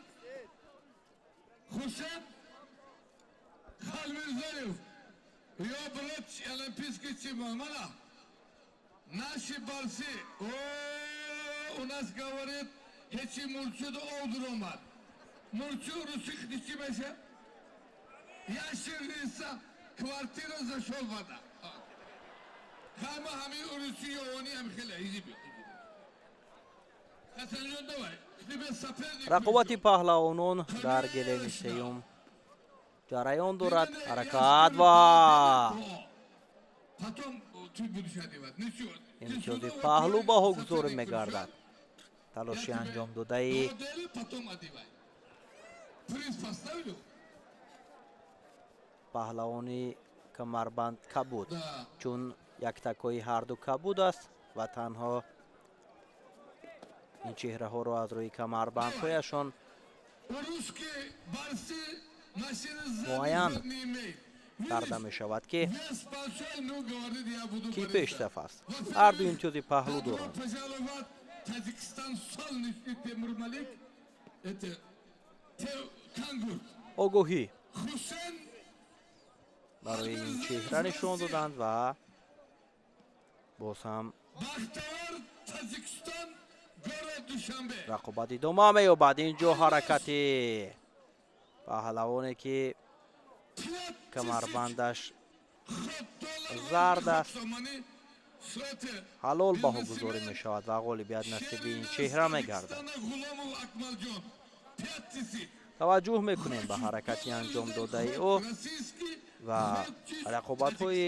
Хусен Халмирзоев. Его брат олимпийский чемпион. Мана, наши борцы, о, у нас говорит, ҳечи мурчуду овдуромад. Мурчу русих ничи меша? Яшир риса, квартира зашел вода. Хама ҳами уруси ёвони ҳам хеле изи би. Хасанҷон, давай. Тебе соперник. Рақобати паҳлавонон дар гелеми сеюм ҷараён дорад. Ҳаракат ва Потом ты будешь одевать. Ничего. Имтиёзи паҳлу баҳогузорӣ мегардад. Талоши анҷом додаи Модели потом одевай. Приз поставлю? Паҳлавони камарбанд кабуд, Да. чун яктакои ҳарду кабуд аст ва танҳо ин чеҳраҳоро аз рӯи камарбандҳояшон Русский борцы машины муайян сзади не имеют. карда мешавад, ки Вес большой, ну, говорит, я буду ки бороться. Пештаф аст. Ҳарду имтиёзи паҳлу Добро доранд. пожаловать, Таджикистан, солнечный Темур Малик. Это Кангурт. Огоҳӣ Хусен барои ин чеҳра нишон доданд ва боз ҳам Бахтавар, Таджикистан, город Душанбе. Рақобат идома меёбад. Ин ҷо ҳаракати паҳлавоне, ки камарбандаш зард аст, ҳалол баҳогузорӣ мешавад ва ғолибият насиби ин чеҳра мегардад. Таваҷҷӯҳ мекунем ба ҳаракати анҷом додаи ӯ ва рақобатҳои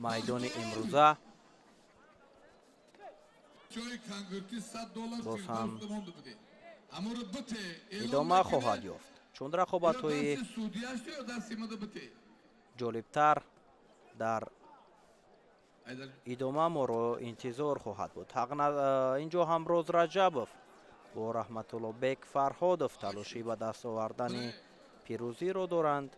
майдони имрӯза боз ҳам идома хоҳад ёфт, чун рақобатҳои ҷолибтар дар идома моро интизор хоҳад буд. Ин ҷо Ҳамроз Раҷабов бо Раҳматуллобек Фарҳодов талоши ба даст овардани пирӯзиро доранд.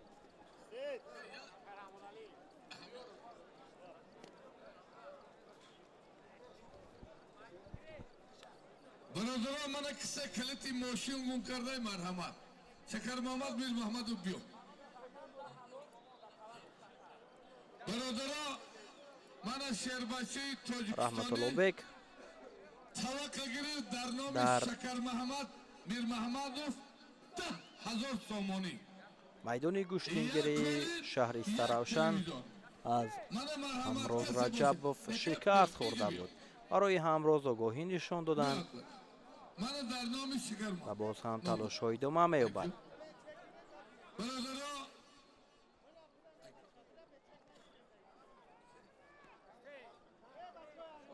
Бародарон, мана киса калити мошин гум кардай, марҳамат. Шакармуҳаммад Мирмуҳаммадов, биё. Бародарон, мана шербачаи тоҷикистонӣ Раҳматуллобек таваққа гирифт дар номи дар Шакармуҳаммад Мирмуҳаммадов 10 000 сомонӣ. Майдони гӯштингирии шаҳри Истаравшан аз Ҳамроз Раҷабов шикаст хӯрда буд. Барои Ҳамроз огоҳӣ нишон доданд Мана дар номи Шакармуҳаммад. Ва боз ҳам талошҳо идома меёбад. Бародарон,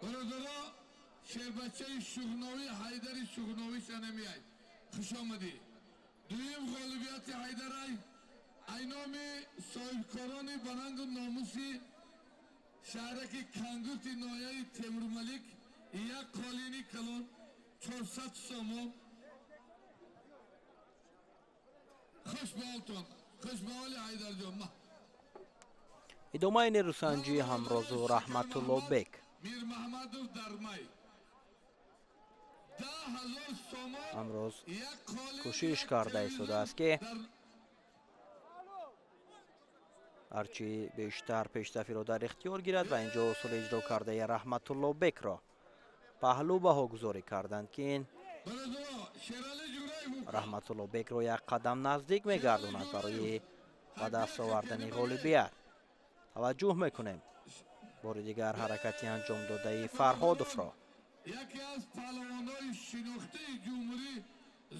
бародарон, шербачаи Шуғновӣ, Ҳайдари Шуғновӣ шанамиай. Хуш омадӣ. Дуюм ғолибияти Ҳайдарай ай номи соҳибкорони баланду номуси шаҳраки Кангурти ноҳияи Темурмалик як қолини калон 400 сомон. Хуш ба ҳолтон, хуш ба ҳоли Ҳайдарҷон. Ма. Идомаи нерӯсанҷии Ҳамрозу Раҳматуллобек. Мирмаҳмадов дар май 10 000 сомон Ҳамроз як қолин кӯшиш як карда телевизор истодааст, ки дар ҳарчи бештар пештафиро дар ихтиёр гирад ва инҷо усули иҷро кардаи Раҳматуллобекро паҳлӯ баҳогузорӣ карданд, ки ин Бародарон, Шерали Ҷураев Раҳматуллобекро як қадам наздик мегардонад барои ба даст овардани ғолибият. Таваҷҷӯҳ мекунем бори дигар ҳаракати анҷом додаи Фарҳодовро. Яке аз паҳлавонҳои шинохтаи ҷумҳурӣ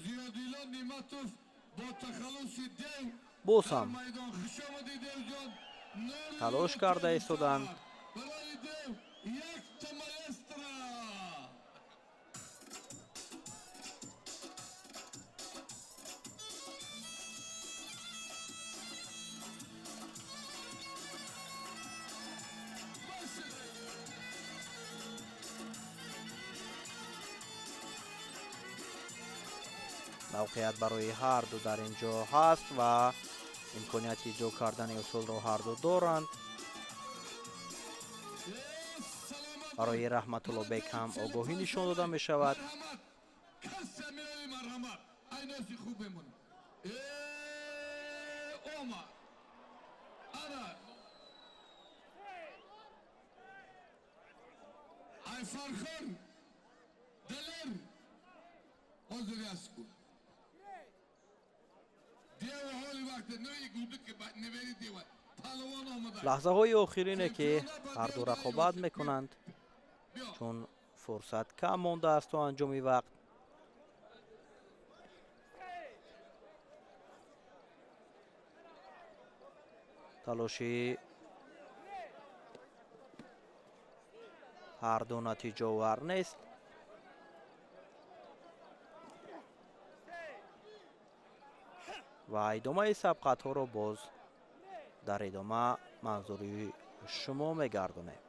Зиёдилло Неъматов бо тахаллуси Дев Боз дар ҳам майдон. Хуш омадӣ, Девҷон. Нури талош карда истоданд. Барои Дев якта маэстро. Мавқеият барои ҳарду дар ин ҷо ҳаст ва имконияти иҷро кардани усулро ҳарду доранд. Барои Раҳматуллобек ҳам огоҳӣ нишон дода мешавад. Лаҳзаҳои охирине ки ҳарду рақобат мекунанд, чун фурсат кам мондааст то анҷоми вақт. Талоши ҳарду натиҷаовар нест. Ва идомаи сабқатҳоро боз дар идома манзури шумо мегардонем.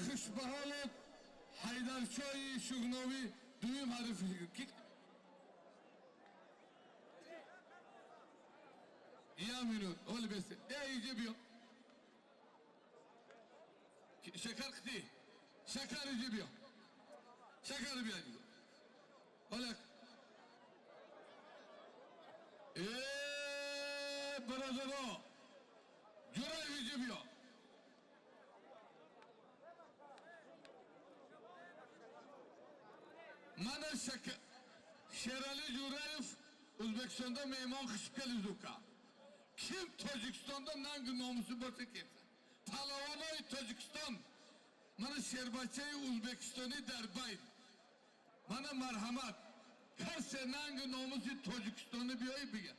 Хушбаҳолот Ҳайдаршоҳи Шуғновӣ дуюм ҳариф я минут оли бесе иҷа биё шакар қити шакар иҷа биё шакар биё ола бародаро ҷураев иҷа биё. Мана Шерали Ҷураев Ӯзбекистонда меҳмон қишib келdi uka. Kim Tojikistonda nangi nomusi bo'lsa kelsa. Palavanoy Tojikiston mana sherbachai O'zbekistoni darbayn. Mana marhamat. Касе nangi nomusi Tojikistonni biyoy biga.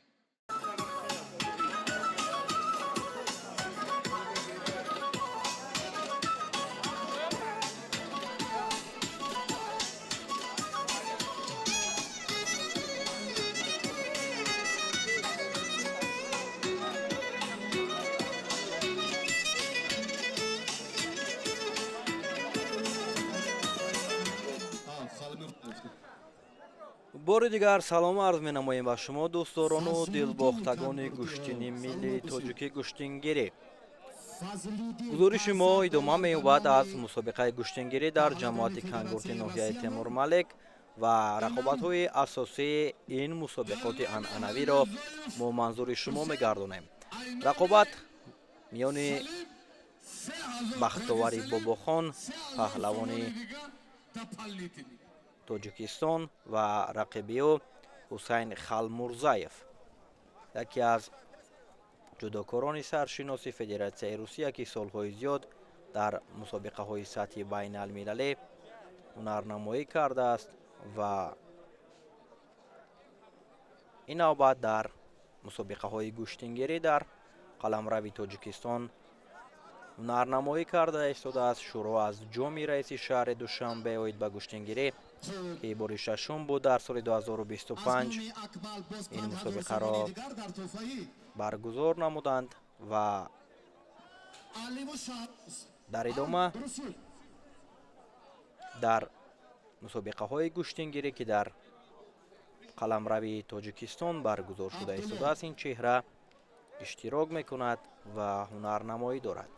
Бори дигар салом арз менамоем ба шумо дӯстдорону дилбохтагони гӯштини миллии тоҷикӣ гӯштингирӣ. Гузориши мо идома меёбад аз мусобиқаи гӯштингирӣ дар ҷамоати Кангурти ноҳияи Темурмалик ва рақобатҳои асосии ин мусобиқоти анъанавиро мо манзури шумо мегардонем. Рақобат миёни Бахтовари Бобохон, паҳлавони Тоҷикистон ва рақиби ӯ Ҳусайн Халмурзаев, яке аз ҷудокорони саршиноси Федератсияи Русия, ки солҳои зиёд дар мусобиқаҳои сатҳи байналмилалӣ ҳунарнамоӣ кардааст ва ин навбат дар мусобиқаҳои гӯштингирӣ дар қаламрави Тоҷикистон ҳунарнамоӣ карда истодааст. Шурӯъ аз ҷоми раиси шаҳри Душанбе оид ба гӯштингирӣ, ки бори шашум буд дар соли 2025 ин мусобиқаро баргузор намуданд ва дар идома дар мусобиқаҳои гӯштингирӣ, ки дар қаламрави Тоҷикистон баргузор шуда истодааст, ин чеҳра иштирок мекунад ва ҳунарнамоӣ дорад.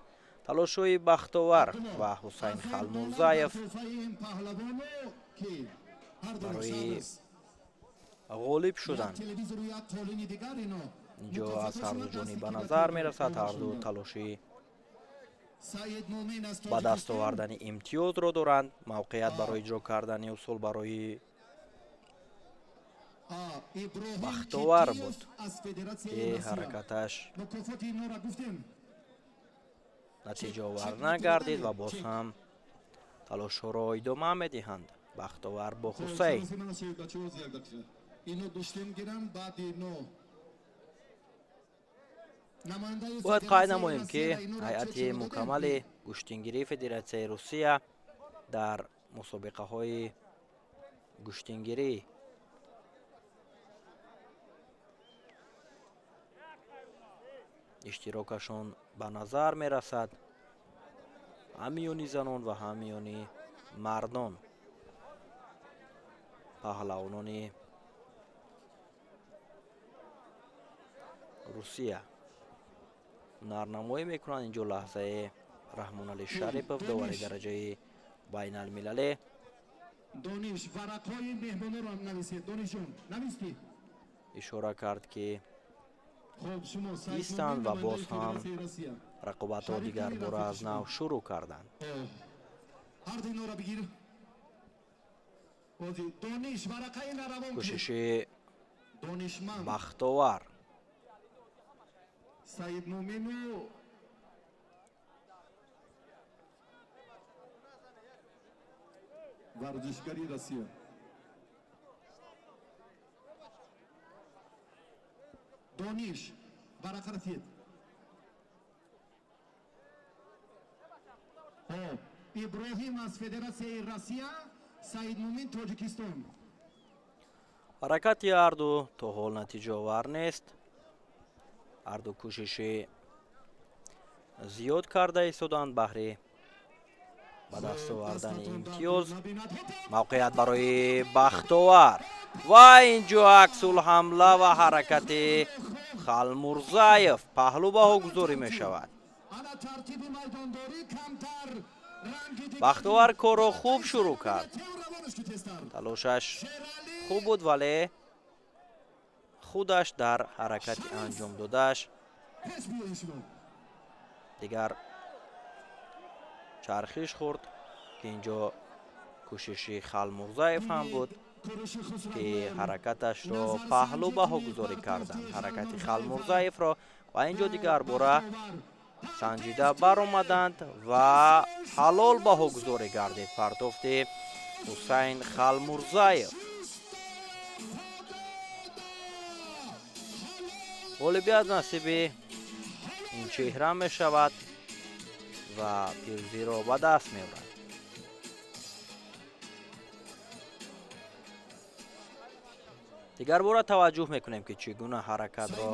Талошҳои Бахтовар ва Ҳусайн Халмурзаев барои Ғолиб шуданд. Инҷо аз ҳарду ҷониб ба назар мерасад, ҳарду талоши ба даст овардани имтиёзро доранд. Мавқеият барои иҷро кардани усул барои Бахтовар буд, ки ҳаракаташ натиҷаовар нагардид ва боз ҳам талошҳоро идома медиҳанд. Бахтовар бо Ҳусейн. Бояд қайд намоем, ки ҳайати мукаммали гӯштингирии Федератсияи Русия дар мусобиқаҳои гӯштингирӣ иштирокашон ба назар мерасад, ҳам миёни занон ва ҳам миёни мардон. Паҳлавонони Русия ҳунарнамоӣ мекунанд. Инҷо лаҳзаи Раҳмонали Шарипов, довари дараҷаи байналмилалӣ, ишора кард, ки истанд ва боз ҳам рақобатҳо дигарбора аз нав шурӯъ карданд. Кӯшиши Бахтовар. Варзишгари Россия. Дониш варақаро тиед. Иброҳим аз Федератсияи Россия, Саидмумин Тоҷикистон. Ҳаракати ҳарду то ҳол натиҷаовар нест. Ҳарду кӯшиши зиёд карда истоданд баҳри ба даст овардани имтиёз. Мавқеият барои Бахтовар ва инҷо аксулҳамла ва ҳаракати Халмурзаев паҳлӯ баҳогузорӣ мешавад. Бахтовар корро хуб шурӯъ кард, талошаш хуб буд, вале худаш дар ҳаракати анҷом додааш дигар чархиш хӯрд, ки инҷо кӯшиши Халмурзаев ҳам буд, ки ҳаракаташро паҳлӯ баҳогузорӣ карданд, ҳаракати Халмурзаевро, ва инҷо дигарбора санҷида баромаданд ва ҳалол баҳогузорӣ гардид партофти Ҳусайн Халмурзаев. Ғолибият насиби ин чеҳра мешавад ва пирӯзиро ба даст меорад. Дигарбора таваҷҷӯҳ мекунем, ки чӣ гуна ҳаракатро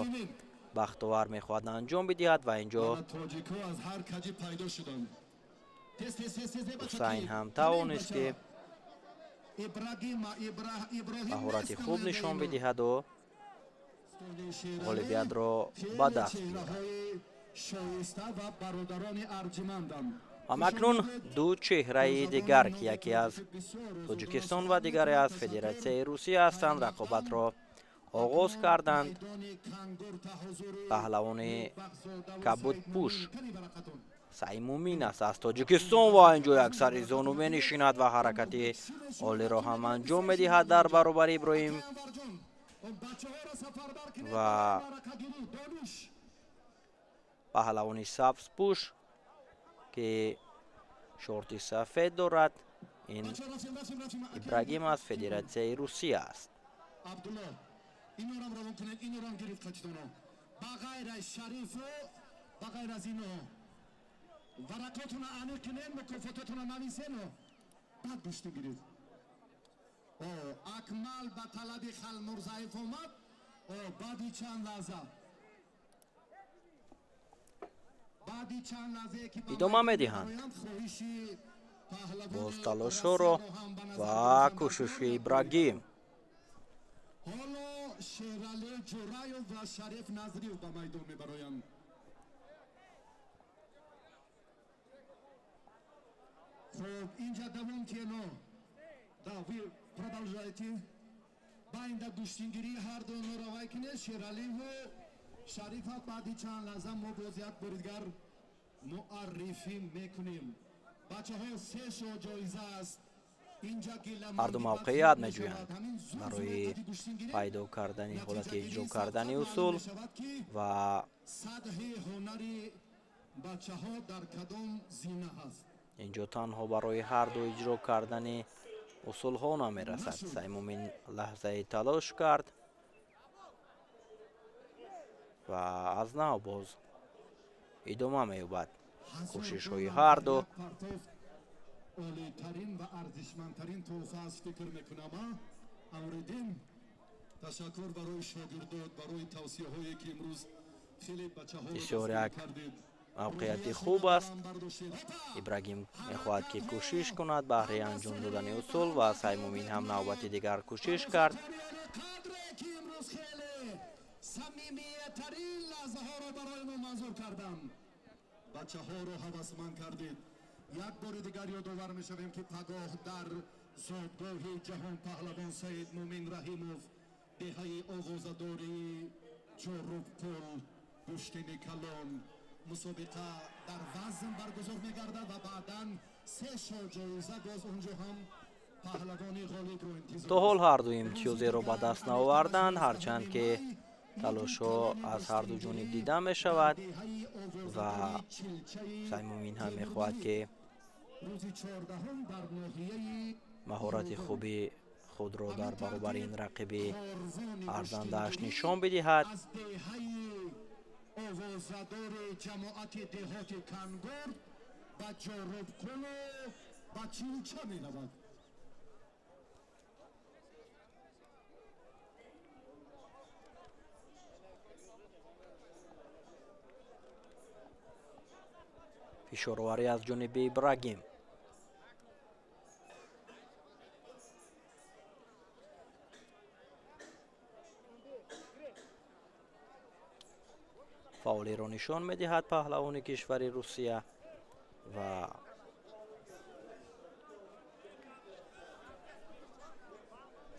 Бахтовар мехоҳад анҷом бидиҳад ва инҷо Ҳусайн ҳам тавонист, ки маҳорати хуб нишон бидиҳаду ғолибиятро ба даст биёрад. Ҳамакнун ду чеҳраи дигар, ки яке аз Тоҷикистон ва дигаре аз Федератсияи Русия ҳастанд, рақобатро оғоз карданд. Паҳлавони кабудпӯш Саймумин аст аз Тоҷикистон ва инҷо як сари зону менишинад ва ҳаракати олиро ҳам анҷом медиҳад дар баробари Иброҳим ва паҳлавони сабзпӯш, ки шорти сафед дорад, ин Ибрагим аз Федератсияи Русия аст. Инорам равон кунед, инорам гирифт қатидоно. Ба ғайр аз Шарифу, ба ғайр аз ино. Варақотуна аниқ кунед, мукофототуна нависену. Баъд гӯштӣ гирифт. Акмал ба талаби Халмурзаев омад. Баъди чанд лаҳза. Баъди чанд лаҳзае ки Идома медиҳанд боз талошҳоро ва кӯшиши Ибрагим. Ҳоло Шералӣ Ҷураев ва Шариф Назриев ба майдон мебароянд. Хуб, инҷа давом тиено. Да, вы продолжаете. Байнда гӯштингирии ҳар ду онҳоро вай кунед. Шераливу Шарифа баъди чанд лаҳза мо боз як бори дигар муаррифӣ мекунем. Бачаҳо, се шо ҷоиза аст. Ҳарду мавқеият меҷӯянд барои пайдо кардани ҳолати иҷро кардани усул ва сатҳи ҳунари бачаҳо дар кадом зина ҳаст. Инҷо танҳо барои ҳарду иҷро кардани усулҳо намерасад. Саймумин лаҳзаи талош кард ва аз нав боз идома меёбад кӯшишҳои ҳарду. Олитарин ва арзишмандтарин тӯҳфа аст, фикр мекунам. Амриддин, ташаккур барои шогирдот, барои тавсияҳое ки имрӯз хеле бачаҳоро бисёр як мавқеияти хуб аст. Ибрагим мехоҳад ки кӯшиш кунад баҳри анҷом додани усул ва Саймумин ҳам навбати дигар кӯшиш кард. Самимиятарин лаҳзаҳоро барои мо манзур кардам. Бачаҳоро ҳавасманд кардед. Як бори дигар ёдовар мешавем, ки пагоҳ дар зодгоҳи ҷаҳонпаҳлавон Саид Мумин Раҳимов, деҳаи овозадори Ҷорубқул, гӯштини калон, мусобиқа дар вазн баргузор мегардад ва баъдан се шо ҷоиза боз онҷо ҳам паҳлавони ғолибро интизор. То ҳол ҳарду имтиёзеро ба даст наоварданд, ҳарчанд ки талошҳо аз ҳарду ҷониб дида мешавад ва Саймумин ҳам мехоҳад ки маҳорати хуби худро дар баробари ин рақиби арзандааш нишон бидиҳад. Овозадори ҷамоати деҳоти Кангурд ба Ҷорубқулу ба Чилча меравад. Фишороварӣ аз ҷониби Ибрагим. Фаъолиро нишон медиҳад паҳлавони кишвари Русия ва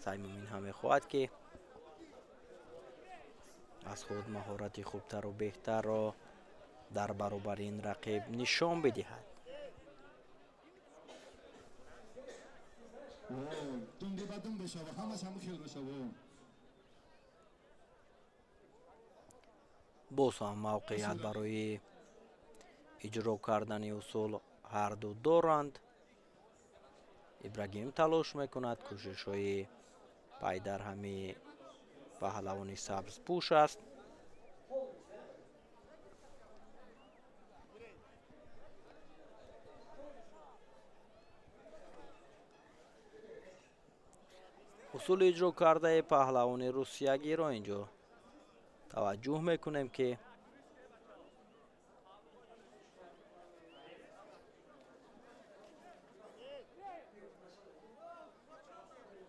Саймумин ҳам мехоҳад ки аз худ маҳорати хубтару беҳтарро дар баробари ин рақиб нишон бидиҳад. Боз ҳам мавқеият барои иҷро кардани усул ҳарду доранд. Ибрагим талош мекунад, кӯшишҳои пайдарҳами паҳлавони сабзпӯш аст. Усули иҷро кардаи паҳлавони русиягиро инҷо таваҷҷӯҳ мекунем ки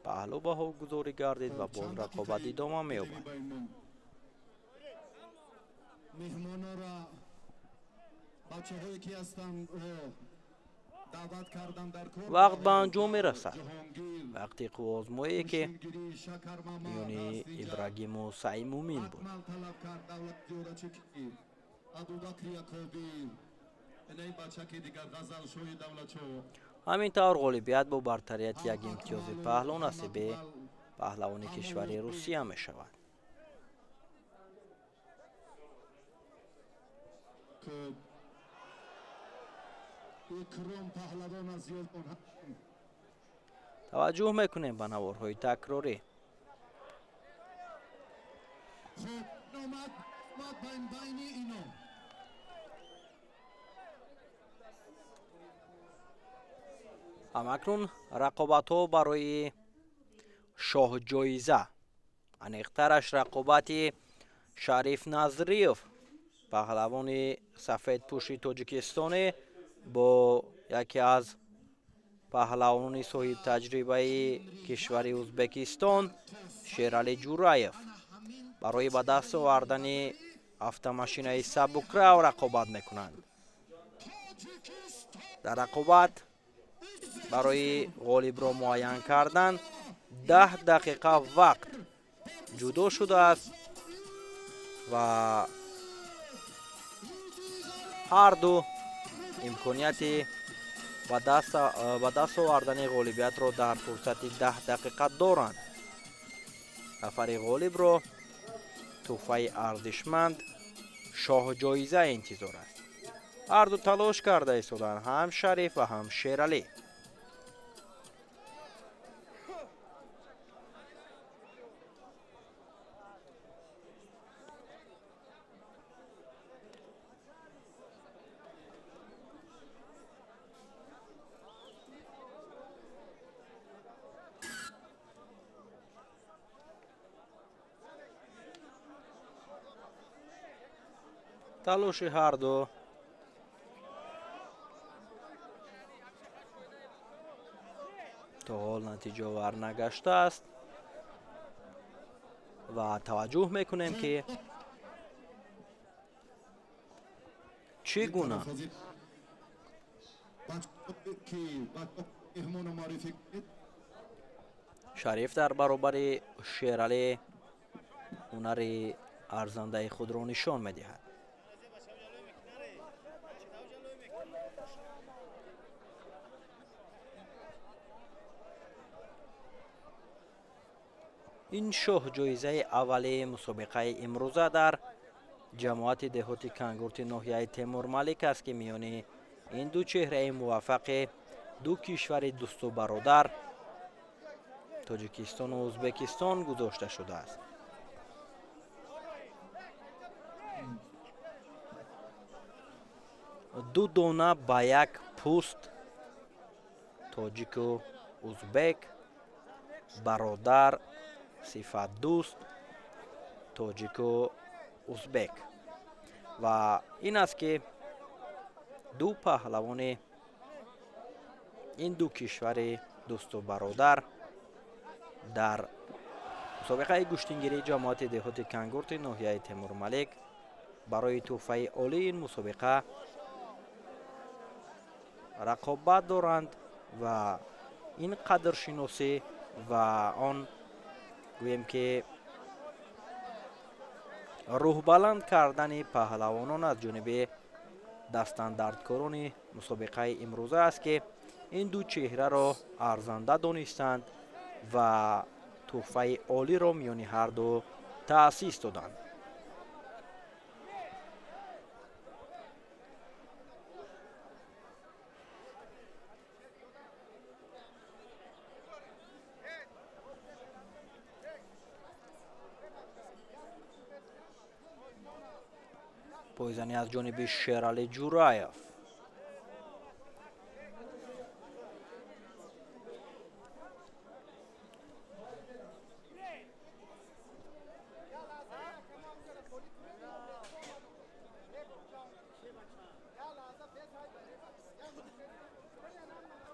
паҳлӯ ба ҳовгузорӣ гардид ва боз рақобат идома меёбад. Меҳмонора, бачаҳое ки ҳастанд, даъват кардан дар кор. Вақт ба анҷом мерасад. Вақти қувваозмоие ки миёни Ибрагиму Саймумин буд. Ҳамин тавр ғолибият бо бартарияти як имтиёзи паҳлӯ насиби паҳлавони кишвари Русия мешавад. Таваҷҷӯҳ мекунем ба наворҳои такрорӣ. Ҳамакнун рақобатҳо барои шоҳҷоиза, аниқтараш рақобати Шариф Назриев, паҳлавони сафедпӯши тоҷикистонӣ бо яке аз паҳлавони соҳибтаҷрибаи кишвари Ӯзбекистон Шерали Ҷураев барои ба даст овардани автомашинаи сабукрав рақобат мекунанд. Дар рақобат барои ғолибро муайян кардан 10 дақиқа вақт ҷудо шудааст ва ҳар ду имконияти ба даст овардани ғолибиятро дар фурсати 10 дақиқа доранд. Нафари ғолибро тӯҳфаи арзишманд шоҳҷоиза интизор аст. Ҳар ду талош карда истоданд, ҳам Шариф ва ҳам Шералӣ. Талоши ҳар ду то ҳол натиҷаовар нагаштааст ва таваҷҷӯҳ мекунем, ки чӣ гуна Шариф дар баробари Шералӣ ҳунари арзандаи худро нишон медиҳад. Ин шоҳҷоизаи аввали мусобиқаи имрӯза дар ҷамоати деҳоти Кангурти ноҳияи Темурмалик аст, ки миёни ин ду чеҳраи муваффақи ду кишвари дӯсту бародар Тоҷикистону Ӯзбекистон гузошта шудааст. Ду дона ба як пӯст тоҷику узбек, бародар, сифатдӯст тоҷику узбек. Ва ин аст, ки ду паҳлавони ин ду кишвари дӯсту бародар дар мусобиқаи гӯштингирии ҷамоати деҳоти Кангурти ноҳияи Темурмалик барои тӯҳфаи олии ин мусобиқа рақобат доранд ва ин қадршиносӣ ва он гӯем, ки рӯҳбаланд кардани паҳлавонон аз ҷониби дастандардкорони мусобиқаи имрӯза аст, ки ин ду чеҳраро арзанда донистанд ва тӯҳфаи олиро миёни ҳар ду таъсис доданд. Пойзанӣ аз ҷониби Шералӣ Ҷураев.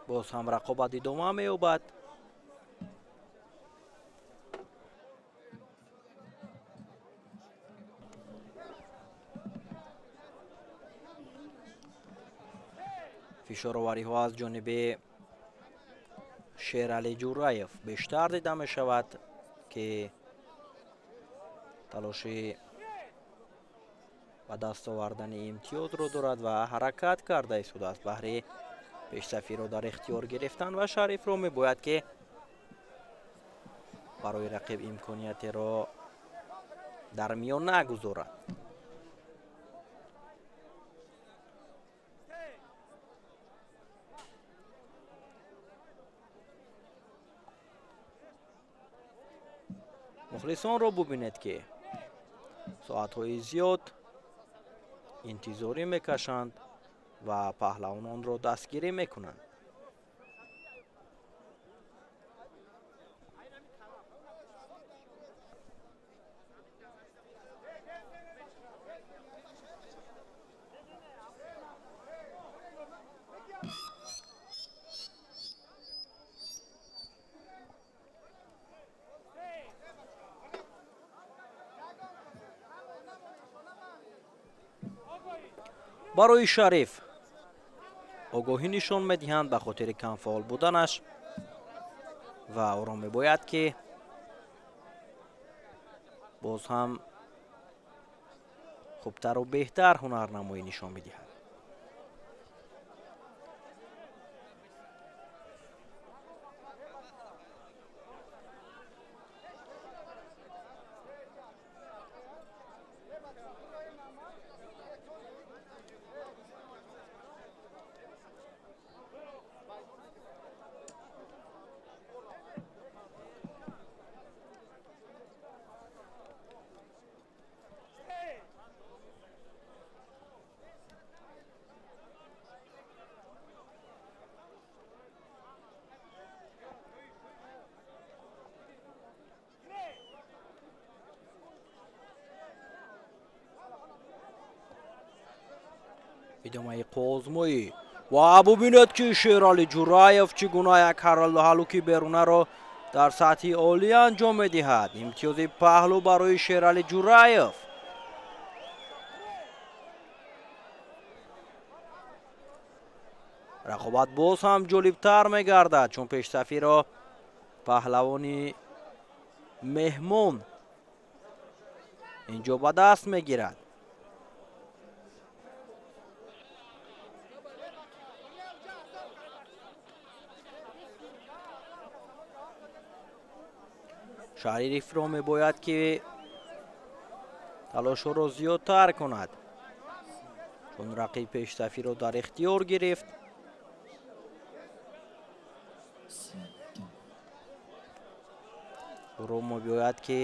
Боз ҳам рақобат идома меёбад. Фишоровариҳо аз ҷониби Шералӣ Ҷураев бештар дида мешавад, ки талоши ба даст овардани имтиёзро дорад ва ҳаракат карда истодааст баҳри пешсафиро дар ихтиёр гирифтан ва Шарифро мебояд, ки барои рақиб имкониятеро дар миён нагузорад. Мухлисонро бубинед, ки соатҳои зиёд интизорӣ мекашанд ва паҳлавононро дастгирӣ мекунанд. Барои Шариф огоҳӣ нишон медиҳанд ба хотири камфаъол буданаш. Ва ӯро мебояд, ки боз ҳам хубтару беҳтар ҳунарнамоӣ нишон бидиҳад. Идомаи қӯозмоӣ ва бубинед, ки Шералӣ Ҷураев чӣ гуна як ҳалуки берунаро дар сатҳи олӣ анҷом медиҳад. Имтиёзи паҳлӯ барои Шералӣ Ҷураев. Рақобат боз ҳам ҷолибтар мегардад, чун пешсафиро паҳлавони меҳмон инҷо ба даст мегирад. Шарифро мебояд, ки талошҳоро зиёдтар кунад, чун рақиб пешсафиро дар ихтиёр гирифт. Ӯро мебояд, ки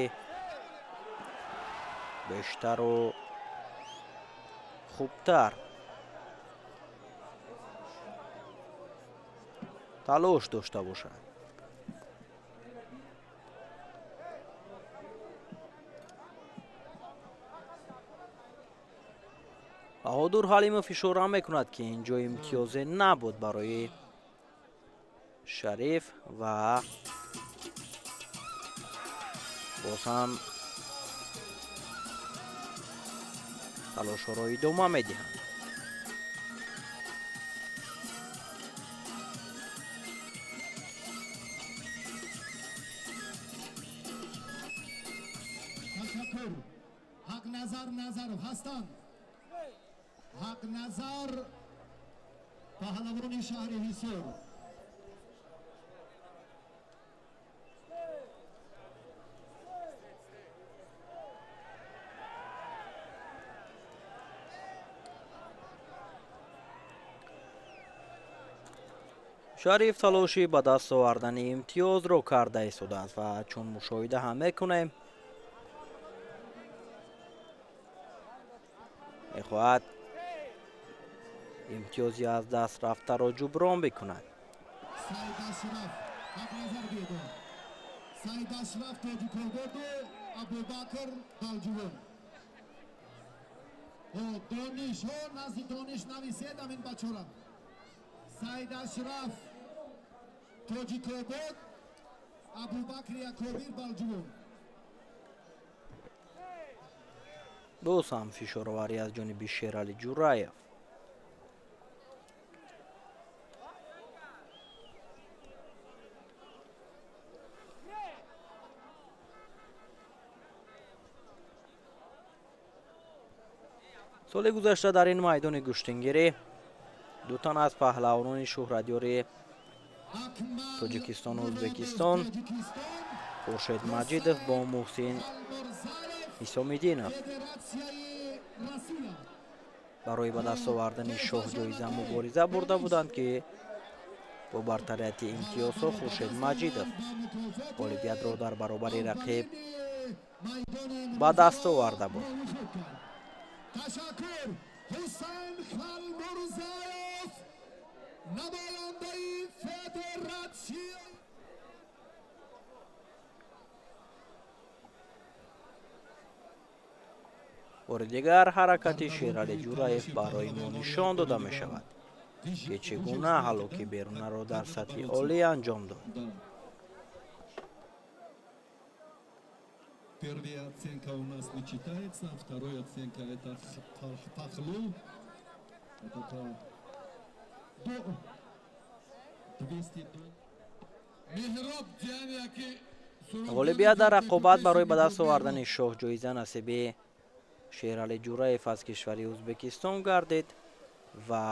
бештару хубтар талош дошта бошад. Баҳодур Ҳалимов ишора мекунад, ки инҷо имтиёзе набуд барои Шариф ва боз ҳам талошҳоро идома медиҳанд. Ташаккур. Ҳақназар Назаров ҳастанд. Ҳақназар, паҳлавони шаҳри Ҳисор. Шариф талоши ба даст овардани имтиёзро карда истодааст ва чун мушоҳида ҳам мекунем, мехоҳад имтиёзи аз даст рафтаро ҷуброн бикунад. Саид Ашраф, Ҳақназар биёдо. Саид Ашраф, Тоҷикободу Абубакр, Балҷувон. Донишҳо назди дониш нависед амин бачора. Саид Ашраф, Тоҷикобод, Абубакр Якобир, Балҷувон. Боз ҳам фишороварӣ аз ҷониби Шералӣ Ҷураев. Соли гузашта дар ин майдони гӯштингирӣ ду тан аз паҳлавонони шӯҳратёри Тоҷикистону Ӯзбекистон, Хуршед Маҷидов бо Муҳсин Ҳисомиддинов, барои ба даст овардани шоҳҷоиза мубориза бурда буданд, ки бо бартарияти имтиёзҳо Хуршед Маҷидов ғолибиятро дар баробари рақиб ба даст оварда буд. Ташаккур. Ҳусайн Халмурзаев, намояндаи федератсия. Бори дигар ҳаракати Шералӣ Ҷураев барои мо нишон дода мешавад, ки чӣ гуна ҳалоки берунаро дар сатҳи олӣ анҷом дод. Первая оценка у нас не читается, вторая оценка это пахлу. Это до 200. Ғолибият дар рақобат барои ба даст овардани шоҳҷоиза насиби Шералӣ Ҷураев аз кишвари Ӯзбекистон гардид ва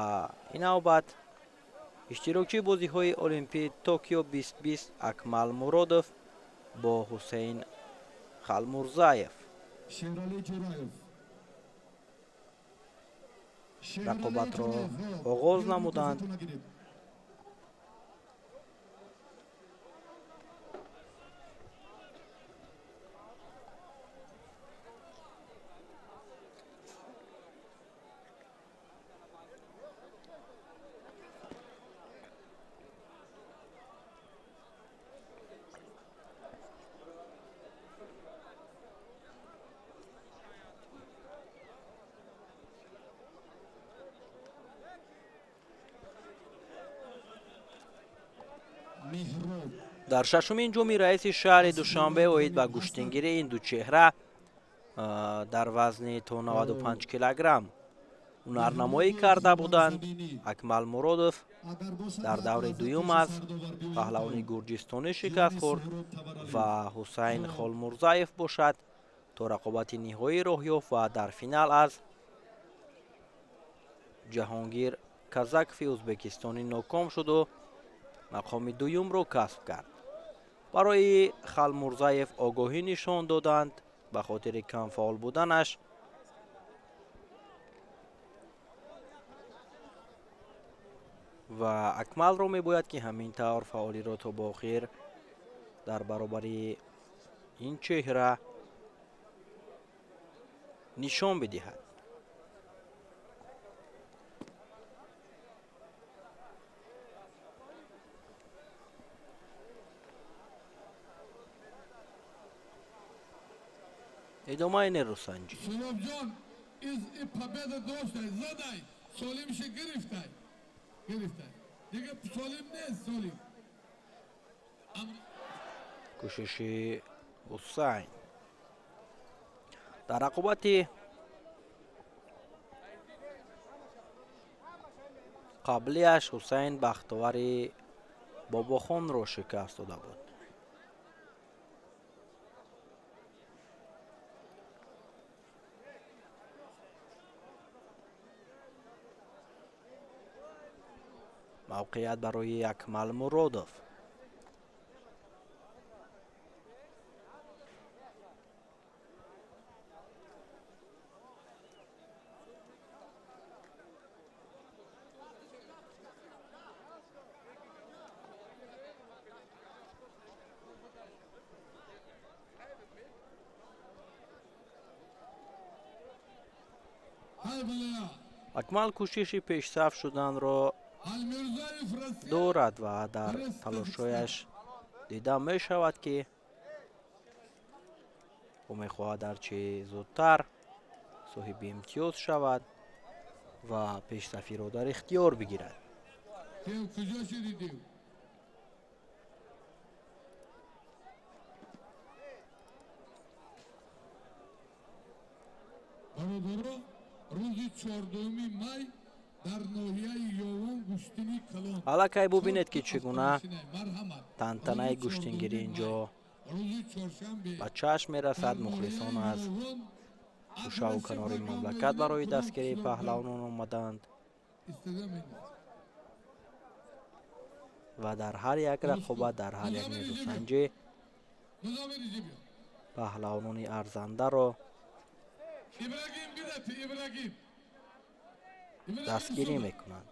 ин навбат иштирокчии бозиҳои Олимпии Токио 2020 Акмал Муродов бо Ҳусейн Халмурзаев рақобатро оғоз намуданд. Дар шашумин ҷоми раиси шаҳри Душанбе оид ба гӯштингирии ин ду чеҳра дар вазни то 95 килограмм ҳунарнамоӣ карда буданд. Акмал Муродов дар даври дуюм аз паҳлавони гурҷистонӣ шикаст хӯрд ва Ҳусайн Холмурзаев бошад то рақобати ниҳоӣ роҳ ёфт ва дар финал аз Ҷаҳонгир Казакови ӯзбекистонӣ ноком шуду мақоми дуюмро касб кард. Барои Халмурзаев огоҳӣ нишон доданд ба хотири камфаъол буданаш. Ва Акмалро мебояд ки ҳамин тавр фаъолиро то ба охир дар баробари ин чеҳра нишон бидиҳад. Идомаи нерӯсанҷӣ. Суробҷон из победа доштай, задай, солимши гирифтай. Гирифтай. Дига солим нест, солим. Кӯшиши Ҳусайн дар рақобати қаблиаш Ҳусайн бахтовари Бобохонро шикаст дода буд. Мавқеият барои Акмал Муродов. Акмал кӯшиши пешсаф шуданро дорад ва дар талошҳояш дида мешавад, ки ӯ мехоҳад ҳарчи зудтар соҳиби имтиёз шавад ва пешсафиро дар ихтиёр бигирад. Бародаро, рӯзи 4 май дар ноҳияи Ёвон гӯштини калон. Аллакай бубинед, ки чӣ гуна тантанаи гӯштингирӣ инҷо ба чашм мерасад. Мухлисон аз гӯшаву канори мамлакат барои дастгирии паҳлавонон омаданд ва дар ҳар як рақобат, дар ҳар як нерӯсанҷӣ паҳлавонони арзандаро дастгирӣ мекунанд.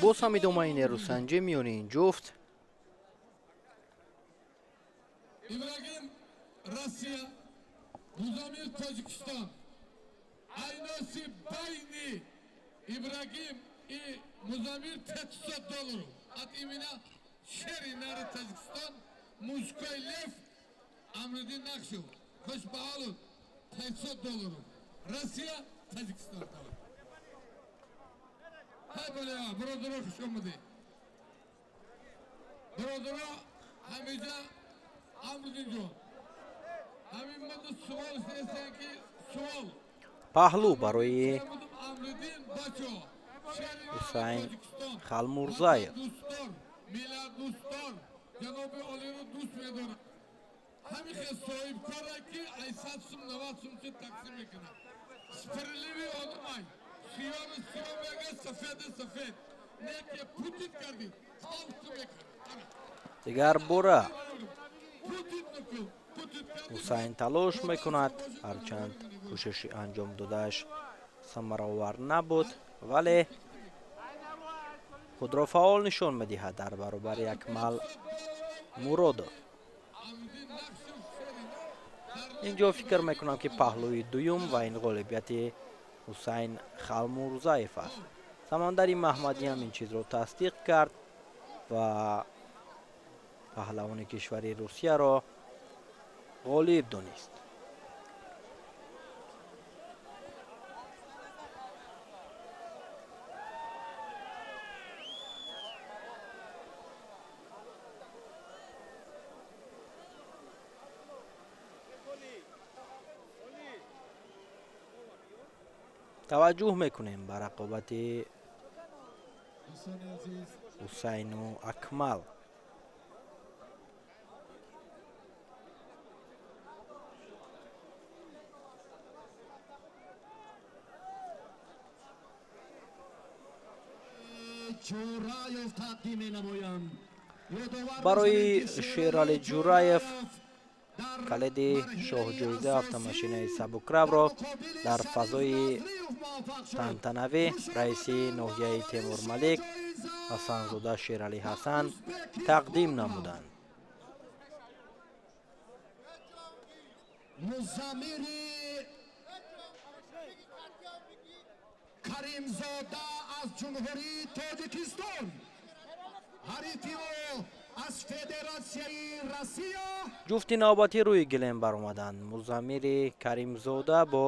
Боз ҳам идомаи нерӯсанҷӣ миёни ин ҷуфт. Ибрагим Россия, Музамир Тоҷикистон. Айноси байни Ибрагим и Музамир 500 долларов от имени шери нари Таджикистон, мужской лев Амридин Нақшев. Хуш ба ҳолут, 500 долларов. Россия, Таджикистон. Ҳай бале, бародаро, хуш омадед. Бародаро, ҳамеҷа Амридин ҷон. Паҳлӯ барои Ҳусайн Халмурзаев. Дигар бора Ҳусайн талош мекунад, ҳарчанд кӯшиши анҷом додааш самаровар набуд, вале худро фаъол нишон медиҳад дар баробари Акмал Муродов. Инҷо фикр мекунам, ки паҳлӯи дуюм ва ин ғолибияти Ҳусайн Халмурзаев аст. Самандари Маҳмадӣ ҳам ин чизро тасдиқ кард ва паҳлавони кишвари Русияро ғолиб донист. Таваҷҷӯҳ мекунем ба рақобати Ҳусайну Акмал. Барои Шерали Ҷураев калиди шоҳҷоиза автомошинаи сабукравро дар фазои тантанавӣ раиси ноҳияи Темурмалик Ҳасанзода Шерали Ҳасан тақдим намуданд. Каримзода аз Ҷумҳурии Тоҷикистон, ҳарифи ӯ аз Федератсияи Россия. Ҷуфти навбатӣ рӯи гилем баромаданд. Музаммири Каримзода бо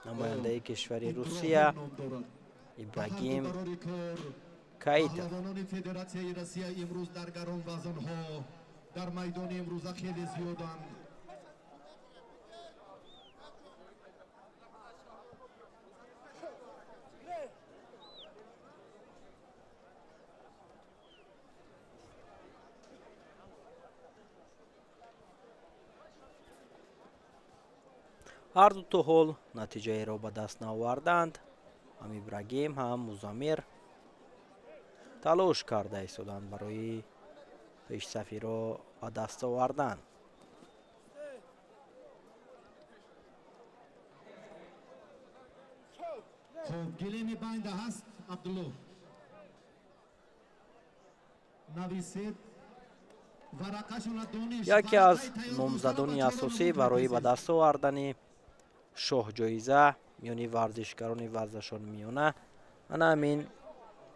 намояндаи кишвари Русия Ибрагим Каитов. Паҳлавонони Федератсияи Россия имрӯз дар гаронвазнҳо дар майдони имрӯза хеле зиёданд. Ҳарду то ҳол натиҷаеро ба даст наоварданд. Ҳам Ибрагим, ҳам Музаммир талош карда истоданд барои пешсафиро ба даст овардан. Хуб, гилеми байнда ҳаст, Абдулло. Нависед. Яке аз номзадони асосӣ барои ба даст овардани шоҳҷоиза миёни варзишгарони варзашон миёна ана ҳамин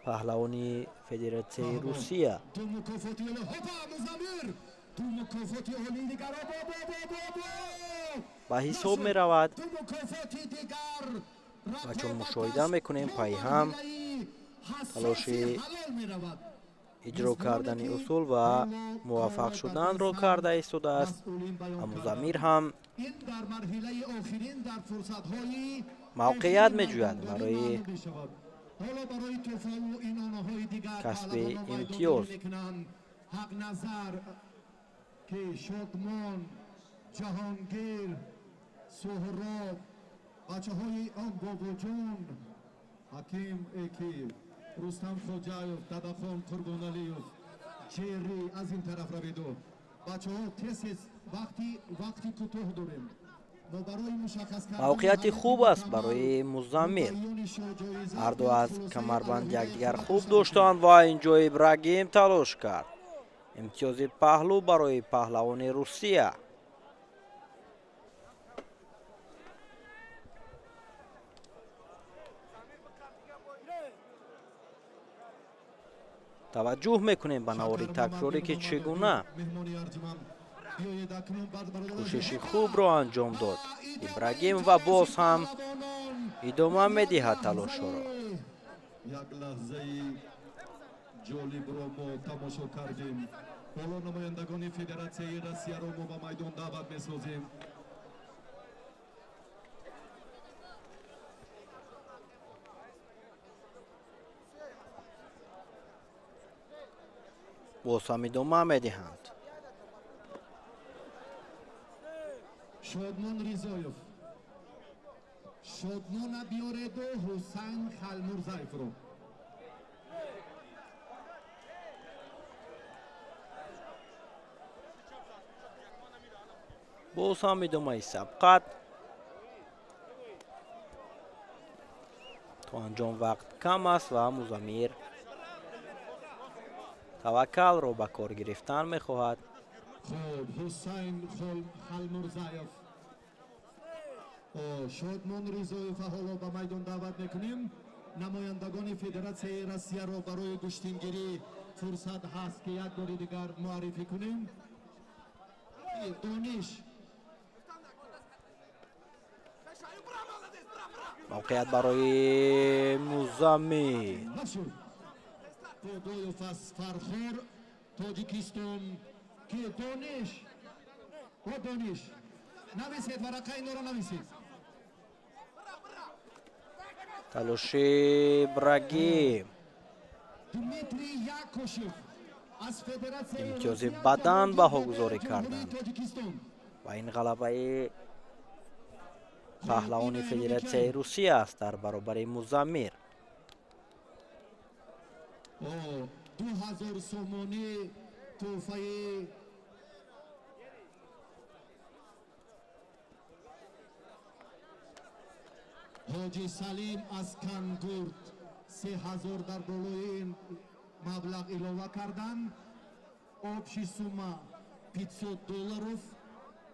паҳлавони Федератсияи Русия. Ба ҳисоб меравад ва чун мушоҳида мекунем, пайҳам талоши иҷро кардани усул ва муваффақ шуданро карда истодааст. Музаммир ҳам мавқеият меҷӯяд барои касби имтиёз. Ҳақназар ки Шодмон, Ҷаҳонгир, Суҳроб, бачаҳои он Бобоҷон, Ҳаким Экиев, Рустам Хоҷаев, Дадахон Қурбоналиев, Ҷерри аз ин тараф равиду. Бачаҳо, тез-тез, вақти кӯтоҳ дорем. Мавқеияти хуб аст барои Музаммир. Ҳарду аз камарбанд якдигар хуб доштанд ва инҷо Ибрагим талош кард. Имтиёзи паҳлӯ барои паҳлавони Русия. Таваҷҷӯҳ мекунем ба навори такрорӣ, ки чӣ гуна кӯшиши хубро анҷом дод Ибрагим ва боз ҳам идома медиҳад талошҳоро. Як лаҳзаи ҷолибро мо тамошо кардем. Ҳоло намояндагони Федератсияи Россияро мо ба майдон даъват месозем. Боз ҳам идома медиҳанд. Шодмон Ризоев. Шодмона биёреду Ҳусайн Халмурзаевро. Боз ҳам идомаи сабқат. То анҷом вақт кам аст ва Музаммир таваккалро ба кор гирифтан мехоҳад. Хуб, Ҳусайн Халмурзаев. Шодмон Ризоев ҳоло ба майдон даъват мекунем. Намояндагони Федератсияи Россияро барои гӯштингирӣ фурсат ҳаст, ки як бори дигар муаррифӣ кунем. Дониш. Мавқеият барои Музаммир. Подоев аз Фархор, Тоҷикистон, ки Дониш. О, Дониш. Нависед, варақаи инора нависед. Талоши Ибрагим. Дмитрий Якушев аз Федератсияи имтиёзи бадан баҳогузорӣ карданд ва ин ғалабаи паҳлавони Федератсияи Русия аст дар баробари Музаммир. 2000 сомонӣ тӯҳфаи Ҳоҷи Салим аз Кангурд 3000 дар болои ин маблағ илова кардан. Общий сумма 500 долларов,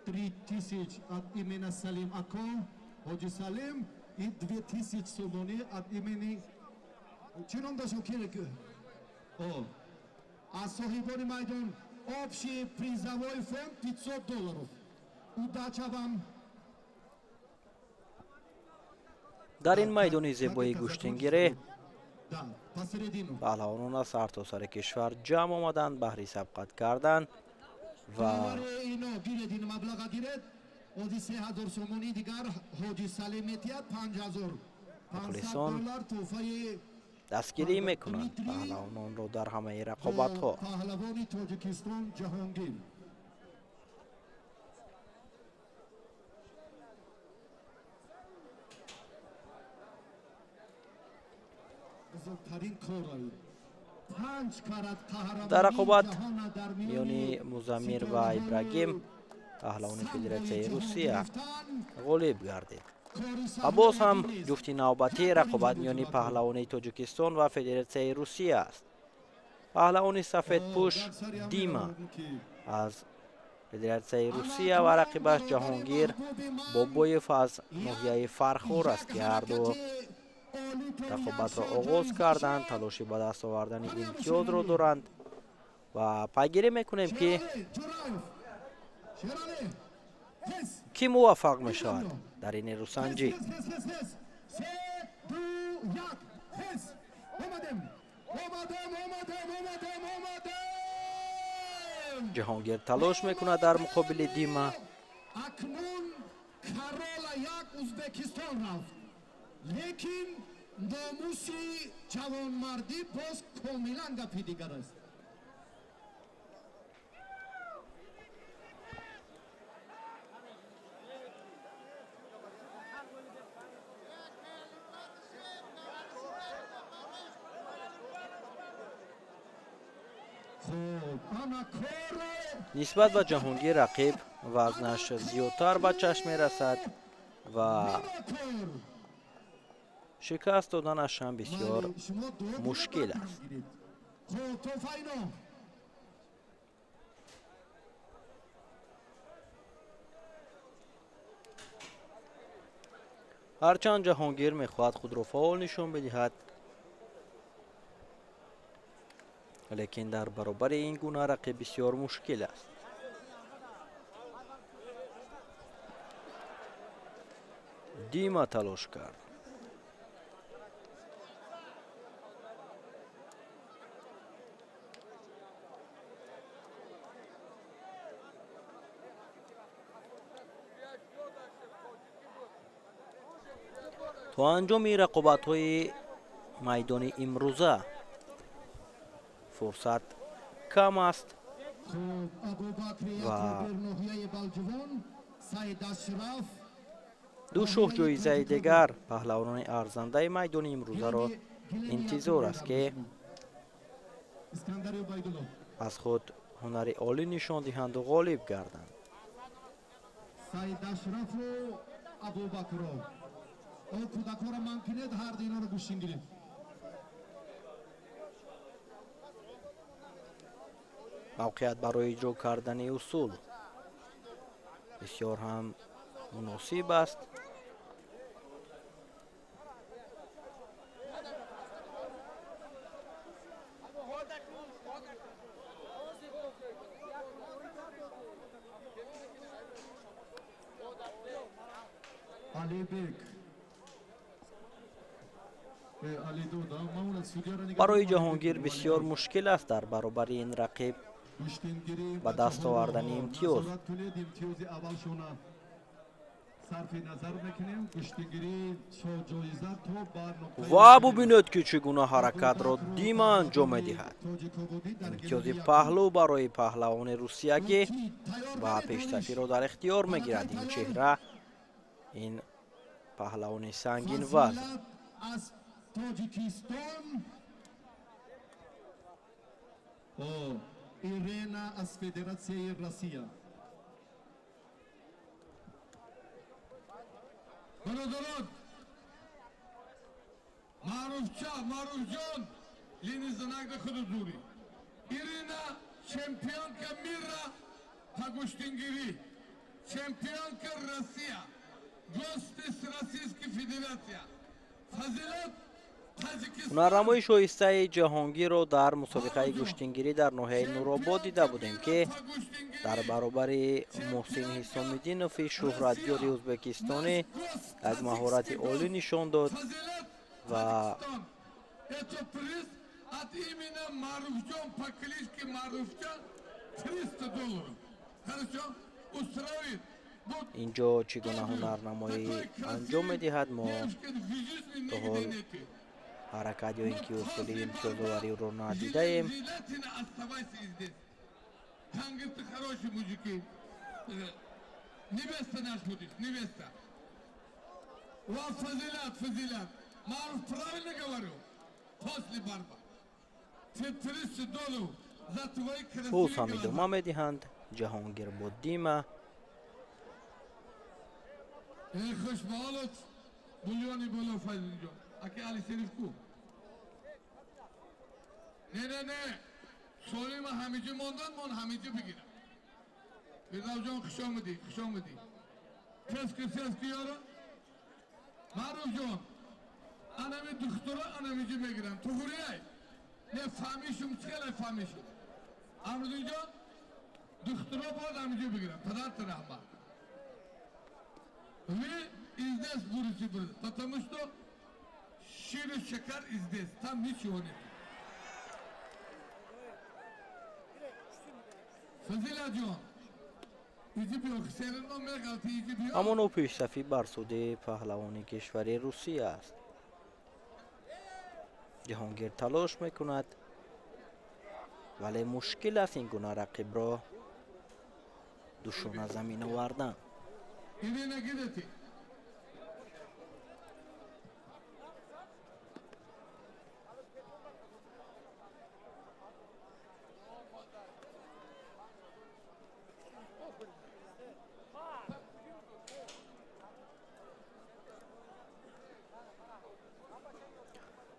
3000 от имени Салим Ако, Ҳоҷи Салим, и 2000 сомонӣ от имени чӣ ном дошт? Аз соҳибони майдон общий призовой фонд 500 долларов. Удача вам! Дар ин майдони зебои гӯштингирӣ паҳлавонон аз сартосари кишвар ҷамъ омаданд баҳри сабқат кардан ва гиред ин маблаға гиред. Ози 3000 сомонӣ дигар Ҳоҷи Салим метиҳад, 5500 мухлисон доллар тӯҳфаи дастгирӣ мекунанд паҳлавононро дар ҳамаи рақобатҳо. Паҳлавони Тоҷикистон Ҷаҳонгир. Дар рақобат миёни Музаммир ва Ибрагим паҳлавони Федератсияи Русия ғолиб гардид. Ва боз ҳам ҷуфти навбатӣ рақобат миёни паҳлавони Тоҷикистон ва Федератсияи Русия аст. Паҳлавони сафедпӯш Дима аз Федератсияи Русия ва рақибаш Ҷаҳонгир Бобоев аз ноҳияи Фархор аст, ки ҳарду рақобатро оғоз карданд, талоши ба даст овардани имтиёзро доранд ва пайгирӣ мекунем, ки кӣ муваффақ мешавад дар ин рӯсанҷӣ. Ҷаҳонгир талош мекунад дар муқобили Дима. Акнун Карола як Узбекистон рафт, лекин номуси ҷавонмардӣ боз комилан гапи дигар аст. Нисбат ба Ҷаҳонгир рақиб вазнаш зиёдтар ба чашм мерасад ва шикаст доданаш ҳам бисёр мушкил аст. Ҳарчанд Ҷаҳонгир мехоҳад худро фаъол нишон бидиҳад, лекин дар баробари ин гуна рақиб бисёр мушкил аст. Дима талош кард. То анҷоми рақобатҳои майдони имрӯза фурсат кам аст ва ду шоҳҷоизаи дигар паҳлавонони арзандаи майдони имрӯзаро интизор аст, ки аз худ ҳунари олӣ нишон диҳанду ғолиб гарданд. Саидашрафу Абубакро. О кӯдакҳоро ман кунед, ҳар ду инҳоро гӯштин гиред. Мавқеият барои иҷро кардани усул бисёр ҳам муносиб аст. Барои Ҷаҳонгир бисёр мушкил аст дар баробари ин рақиб ба даст овардани имтиёз. Ва бубинед, ки чӣ гуна ҳаракатро Дима анҷом медиҳад. Имтиёзи паҳлӯ барои паҳлавони русиягӣ ва пештафиро дар ихтиёр мегирад. Ин чеҳра, ин паҳлавони сангинвазн. Аз Тоҷикистон, Ирена аз Федератсияи Россия. Бародарон, Маъруфча, Маъруфҷон, лини занак худу зури. Ирина чемпионка мира по гӯштингирӣ, чемпионка Россия, гости с Российской Федерация. Фазилат. Ҳунарнамои шоистаи Ҷаҳонгирро дар мусобиқаи гӯштингирӣ дар ноҳияи Нуробод дида будем, ки дар баробари Муҳсин Ҳисомиддинови шӯҳратёри ӯзбекистонӣ як маҳорати олӣ нишон дод ва инҷо чӣ гуна ҳунарнамоӣ анҷом медиҳад, мо то ҳол ҳаракат ё ин ки усули имтиёзовариро надидаем. Невеста наш будешь, невеста. Ва Фазилат, Фазилат. Маруф, правильно говорю? После барба. Ты $300 за твои красивые Боз ҳам глаза. Идома медиҳанд Ҷаҳонгир бо Дима. Эй, хуш ба ҳолат, булёни боло Фазилҷон. Аки Али Шериф ку? Не, не, не. Солима ҳамиҷи мондан, мон ҳамиҷи бигирам. Фирдавсҷон, хуш омадӣ, хуш омадӣ. Тески, тески ёро. Маъруфҷон, анами духтуро анамиҷи мегирам. Туғрияй. Не фаҳмишум, хеле фаҳмишум. Амрудинҷон, духтуро бояд ҳамиҷи бигирам. Падарта раҳмат. Вы здесь будете брать, потому что шир и шакар здесь, там ничего нет. Фазилаҷон, иҷи биё, серино меғалти, иҷи биё. Ҳамон ӯ пешсафӣ бар суди паҳлавони кишвари Русия аст. Ҷаҳонгир талош мекунад, вале мушкил аст ин гуна рақибро душона замин овардан. Ирина, гидати.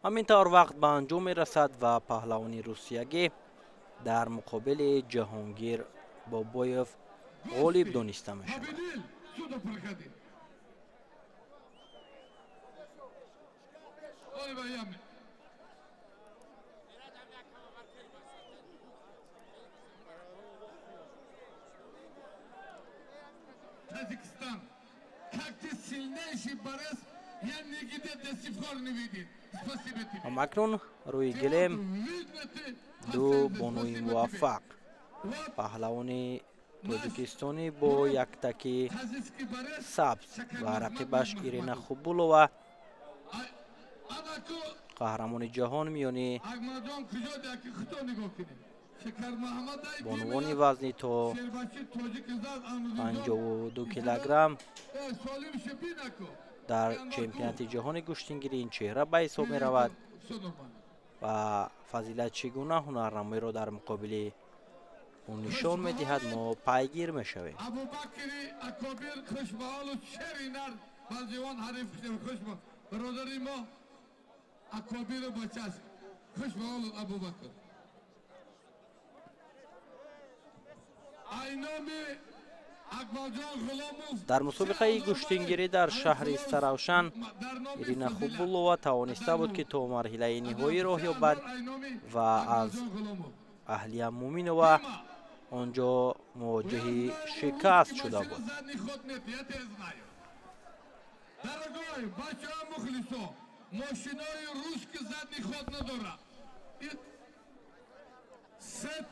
Ҳамин тавр вақт ба анҷом мерасад ва паҳлавони русиягӣ дар муқобили Ҷаҳонгир Бобоев ғолиб дониста мешавад. Победил! Сюда проходи. Ой, воями. Таджикистан, как ты сильнейший борец, я нигде до сих пор не видел. Спасибо тебе. Ҳамакнун рӯи гилем Видно ты. ду бонуи муваффақ, паҳлавони тоҷикистонӣ бо яктаки Таджикский борец. сабз ва рақибаш Ирина Хубулова, Анаку қаҳрамони ҷаҳон миёни Акмалҷон куҷо даки худо нигоҳ кунед. Бонувони вазни то 52 килограмм дар чемпионати ҷаҳони гӯштингирӣ ин чеҳра ба ҳисоб меравад ва Фазилат чӣ гуна ҳунарнамоиро дар муқобили ӯ нишон медиҳад, мо пайгир мешавем. Дар мусобиқаи гӯштингирӣ дар шаҳри Саравшан Ирина Хубулова тавониста буд, ки то марҳилаи ниҳоӣ роҳ ёбад ва аз Аҳлия Муминова он ҷо мувоҷиҳи шикаст шуда буд.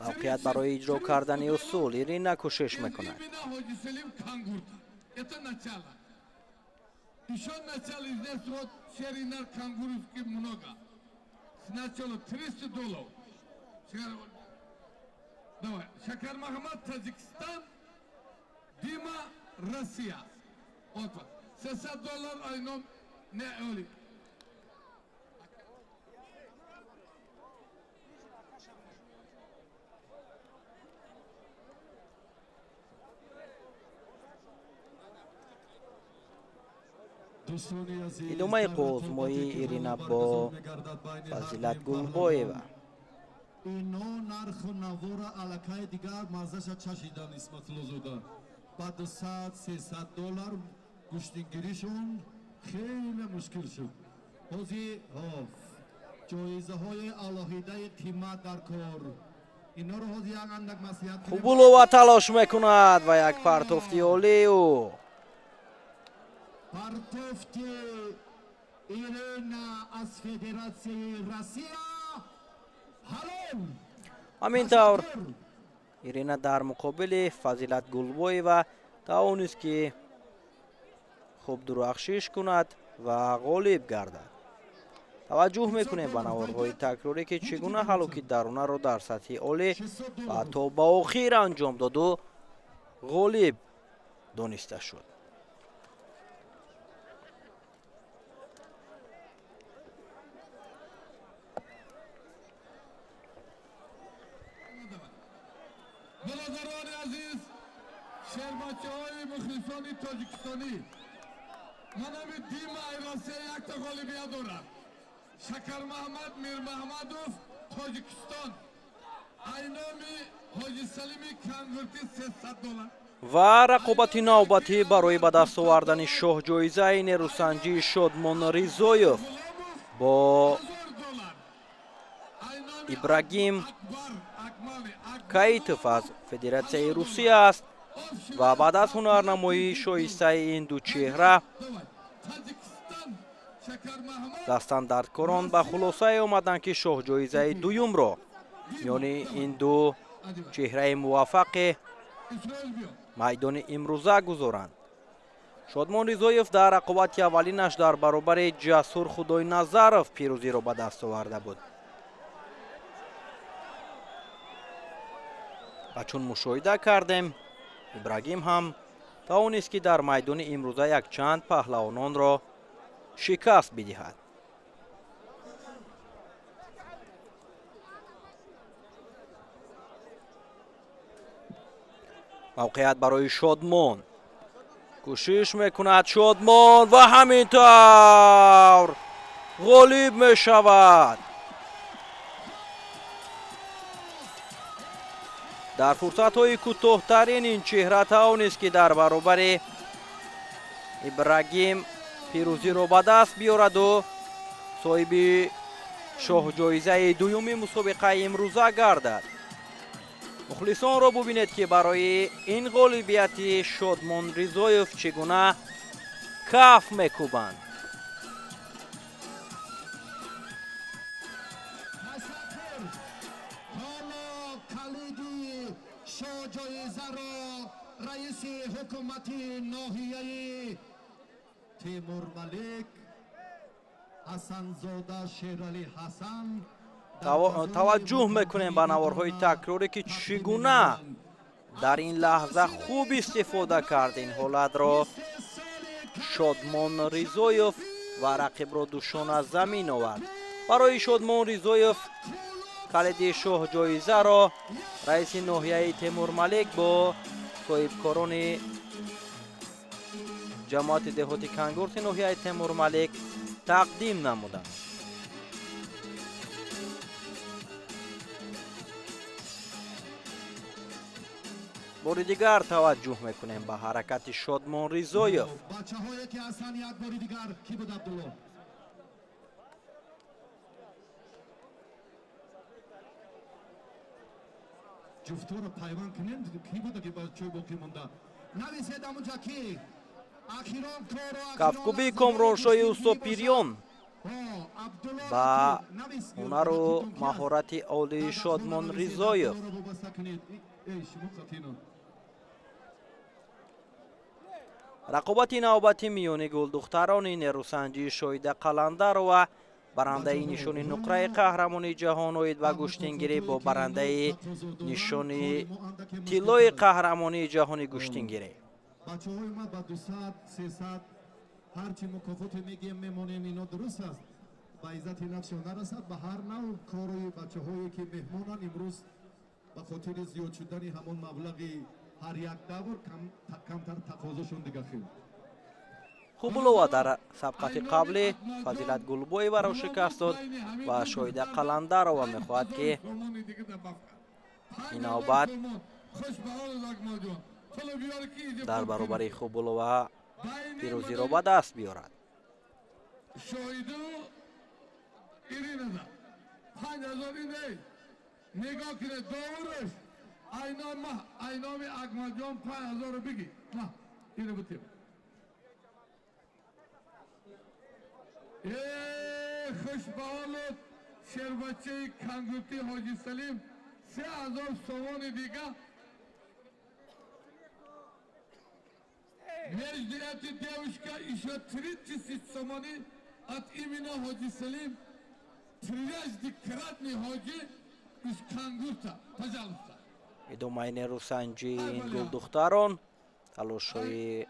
Мавқеият барои иҷро кардани усул Ирина кӯшиш мекунад. Шакармаҳмад Таҷикистон, Дима Россия. 300 доллар айном не оли. Идомаи қӯзмоии Ирина бо Фазилат Гулбоева. Ино нарху навора аллакай дигар маззаша чашидан Исматуллозода. Ба 200-300 доллар гӯштингиришон хеле мушкил шуд. Ҳозир ҷоизаҳои алоҳидаи қимат дар кор. Инҳоро ҳозир як андак маслиҳат. Хубулова талош мекунад ва як партофти олиу. Партофти Ирина аз Федератсияи Россия. Ҳамин тавр Ирина дар муқобили Фазилат Гулбоева тавонист, ки хуб дурахшиш кунад ва ғолиб гардад. Таваҷҷӯҳ мекунем ба наворҳои такрорӣ, ки чӣ гуна ҳалуки дарунаро дар сатҳи олӣ ва то ба охир анҷом доду ғолиб дониста шуд. Бародарони азиз, шербачаҳои мухлисони тоҷикистонӣ, манами Дима Россия якта ғолибият дорад. Шакармаҳмад Мирмаҳмадов Тоҷикистон, айноми Ҳоҷи Салими Кангуртӣ 300 доллар. Ва рақобати навбатӣ барои ба даст овардани шоҳҷоизаи нерӯсанҷии Шодмон Ризоев бо Ибрагим Каитов аз Федератсияи Русия аст ва баъд аз ҳунарнамоии шоистаи ин ду чеҳра дастандаркорон ба хулосае омаданд, ки шоҳҷоизаи дуюмро миёни ин ду чеҳраи муваффақи майдони имрӯза гузоранд. Шодмон Ризоев дар рақобати аввалинаш дар баробари Ҷасур Худойназаров пирӯзиро ба даст оварда буд. Ва чун мушоҳида кардем, Ибрагим ҳам тавонист, ки дар майдони имрӯза якчанд паҳлавононро шикаст бидиҳад. Мавқеият барои Шодмон. Кӯшиш мекунад Шодмон ва ҳамин тавр ғолиб мешавад. Дар фурсатҳои кӯтоҳтарин ин чеҳра тавонист, ки дар баробари Ибрагим пирӯзиро ба даст биёраду соҳиби шоҳҷоизаи дуюми мусобиқаи имрӯза гардад. Мухлисонро бубинед, ки барои ин ғолибияти Шодмон Ризоев чӣ гуна каф мекӯбанд. Шоҳҷоизаро раиси ҳукумати ноҳияи Темурмалик Ҳасанзода Шералӣ Ҳасан Таваҷҷӯҳ мекунем ба наворҳои такрорӣ, ки чӣ гуна дар ин лаҳза хуб истифода кард ин ҳолатро Шодмон Ризоев ва рақибро душона замин овард. Барои Шодмон Ризоев калиди шоҳҷоизаро раиси ноҳияи Темурмалик бо соҳибкорони ҷамоати деҳоти Кангурти ноҳияи Темурмалик тақдим намуданд. Бори дигар таваҷҷӯҳ мекунем ба ҳаракати Шодмон Ризоев. Бачаҳое ки ҳастанд, як бори дигар кӣ буд Абдулло? Ҷуфторо пайванд кунем, кӣ буда ки бачаҳои боқӣ монда? Нависед ҳамунҷа ки ахирон коро. Кафкубии Комроншоҳи Устопирён ба ҳунару маҳорати олии Шодмон Ризоев. Рақобати навбати миёни гулдухтарони нерӯсанҷии Шоида Қаландарова, барандаи нишони нуқраи қаҳрамони ҷаҳон оид ба гӯштингирӣ бо барандаи нишони тиллои қаҳрамонии ҷаҳони гӯштингирӣ. Бачаҳои ма ба 200, 300 ҳарчи мукофоте мегием мемонем, ино дуруст аст, ба иззати нафсшон нарасад. Ба ҳар нав кори бачаҳое ки меҳмонанд имрӯз ба хотири зиёд шудани ҳамон маблағи ҳар як давр камтар тақозошон дига хел. Хубулова дар сабқати қаблӣ Фазилат Гулбоеваро шикаст дод ва Шоида Қаландарова мехоҳад, ки ин навбат дар баробари Хубулова пирӯзиро ба даст биёрад. Нигоҳ кунед, довураш айноми Акмалҷон 5000 бигӣ. Ма ино бутем. Хуш ба ҳолат шербачаи Кангурти Ҳоҷи Салим 3000 сомони дига. Между этой девушка еще 30 сомони от имени Ҳоҷи Салим, трижды-кратный ҳоҷи из Кангурта. Пожалуйста. Идомаи нерӯсанҷии ин гулдухтарон, талошҳои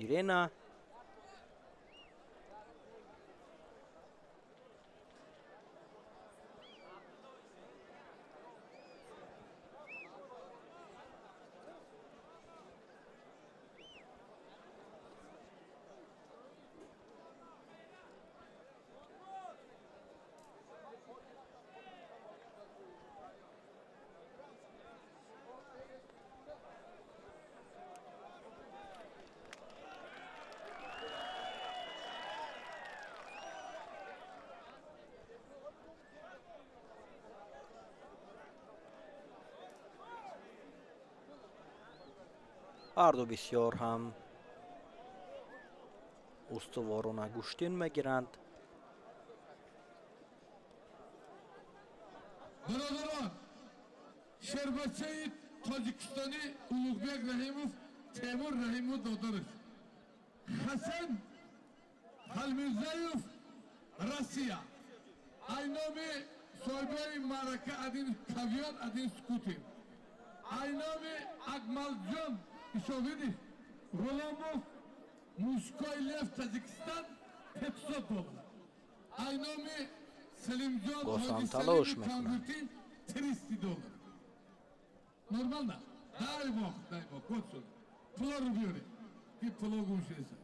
Ирена. Ҳарду бисёр ҳам устуворона гӯштин мегиранд. Бародарон, шербачаи тоҷикистонӣ Улуғбек Раҳимов, Темур Раҳимов додараш, Ҳасан Халмирзаев, Россия, айноми соҳибои маърака один ковёр, один скутер, айноми Акмалҷон еще видишь, Ғуломов, мужской лев Таджикистан, $500. Айноми Салимҷон Боз ҳам Ҳоҷи талош Салими мекунад. Кангурти $300. Нормально? Дай Бог, дай Бог. Вот сюда. Пуло биёре. Ки пуло гум шудеса.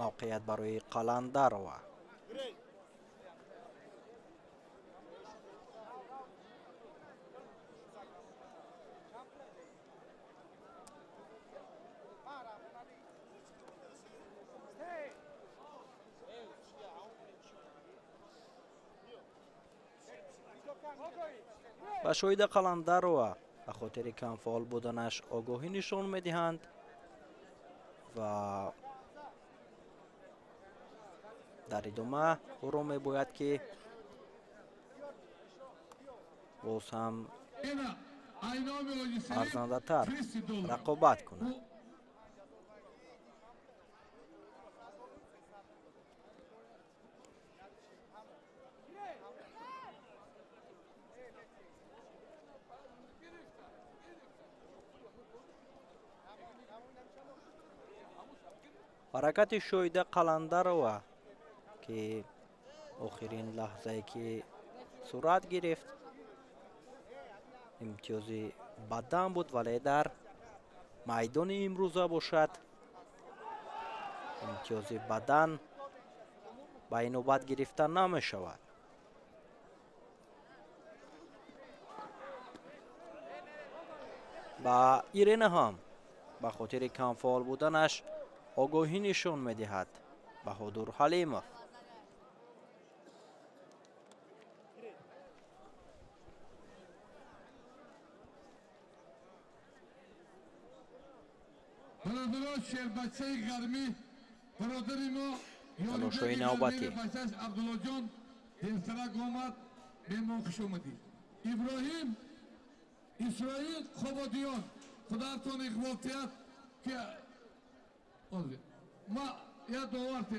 Мавқеият барои Қаландарова. Ба Шоида Қаландарова ба хотири камфаъол буданаш огоҳӣ нишон медиҳанд ва Дар идома ӯро мебояд, ки боз ҳам арзандатар рақобат кунад. Ҳаракати Шоида Қаландарова, ки охирин лаҳзае ки сурат гирифт, имтиёзи бадан буд, вале дар майдони имрӯза бошад, имтиёзи бадан ба инобат гирифта намешавад. Ба Ирена ҳам ба хотири камфаъол буданаш огоҳӣ нишон медиҳад Баҳодур Ҳалимов. Бародаро, шербачаи ғармӣ, бародари мо Тамошои навбатӣ. Бачаш Абдуллоҷон дерсарак омад, меҳмон, хуш омадӣ. Иброҳим Исроил Қободиён, худоатон иқбол тиҳад, ки ма я доварте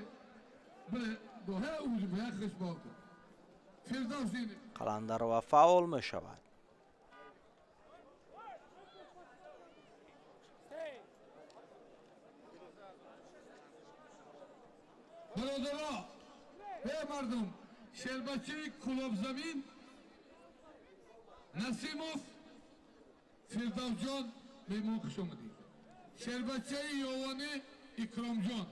биле доҳе уҷ бе хуш бо Фирдавс. Қаландарова фаъол мешавад. Бародаро, э мардум, шербачаи Кулобзамин Насимов Фирдавсҷон, меҳмон, хуш омадӣ. Шербачаи Ёвонӣ Икромҷон,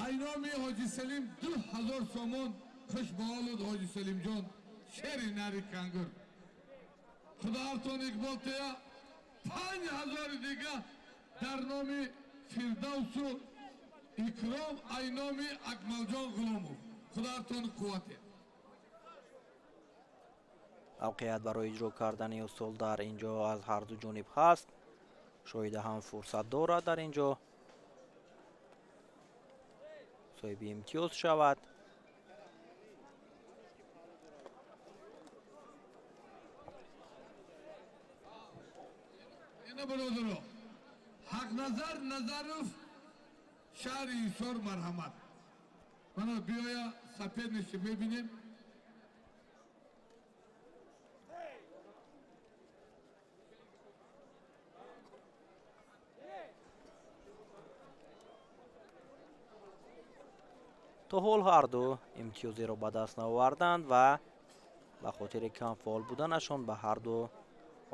айноми Ҳоҷи Салим 2000 сомон, хуш ба ҳолут, Ҳоҷи Салимҷон, шери нари кангур, худоартон иқбол тея. 5000 дига дар номи Фирдавсу Икром, айноми Акмалҷон Ғуломов, худоартон қуввате. Мавқеият барои иҷро кардани усул дар ин ҷо аз ҳарду ҷониб ҳаст. Шоҳида ҳам фурсат дорад дар ин ҷо соҳиби имтиёз шавад. Ина, бародаро, Ҳақназар Назаров, шаҳри Ҳисор, марҳамат. Мана биёя, соперничи мебинем. То ҳол ҳарду имтиёзеро ба даст наоварданд ва ба хотири камфаъол буданашон ба ҳарду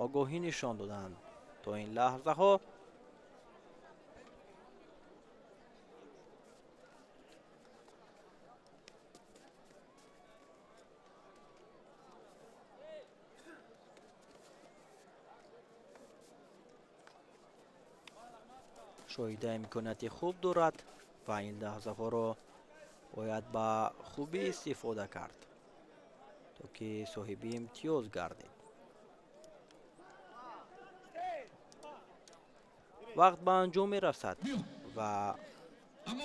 огоҳӣ нишон доданд. То ин лаҳзаҳо Шоҳида имконияти хуб дорад ва ин лаҳзаҳоро бояд ба хубӣ истифода кард, то ки соҳиби имтиёз гардид. Вақт ба анҷом мерасад ва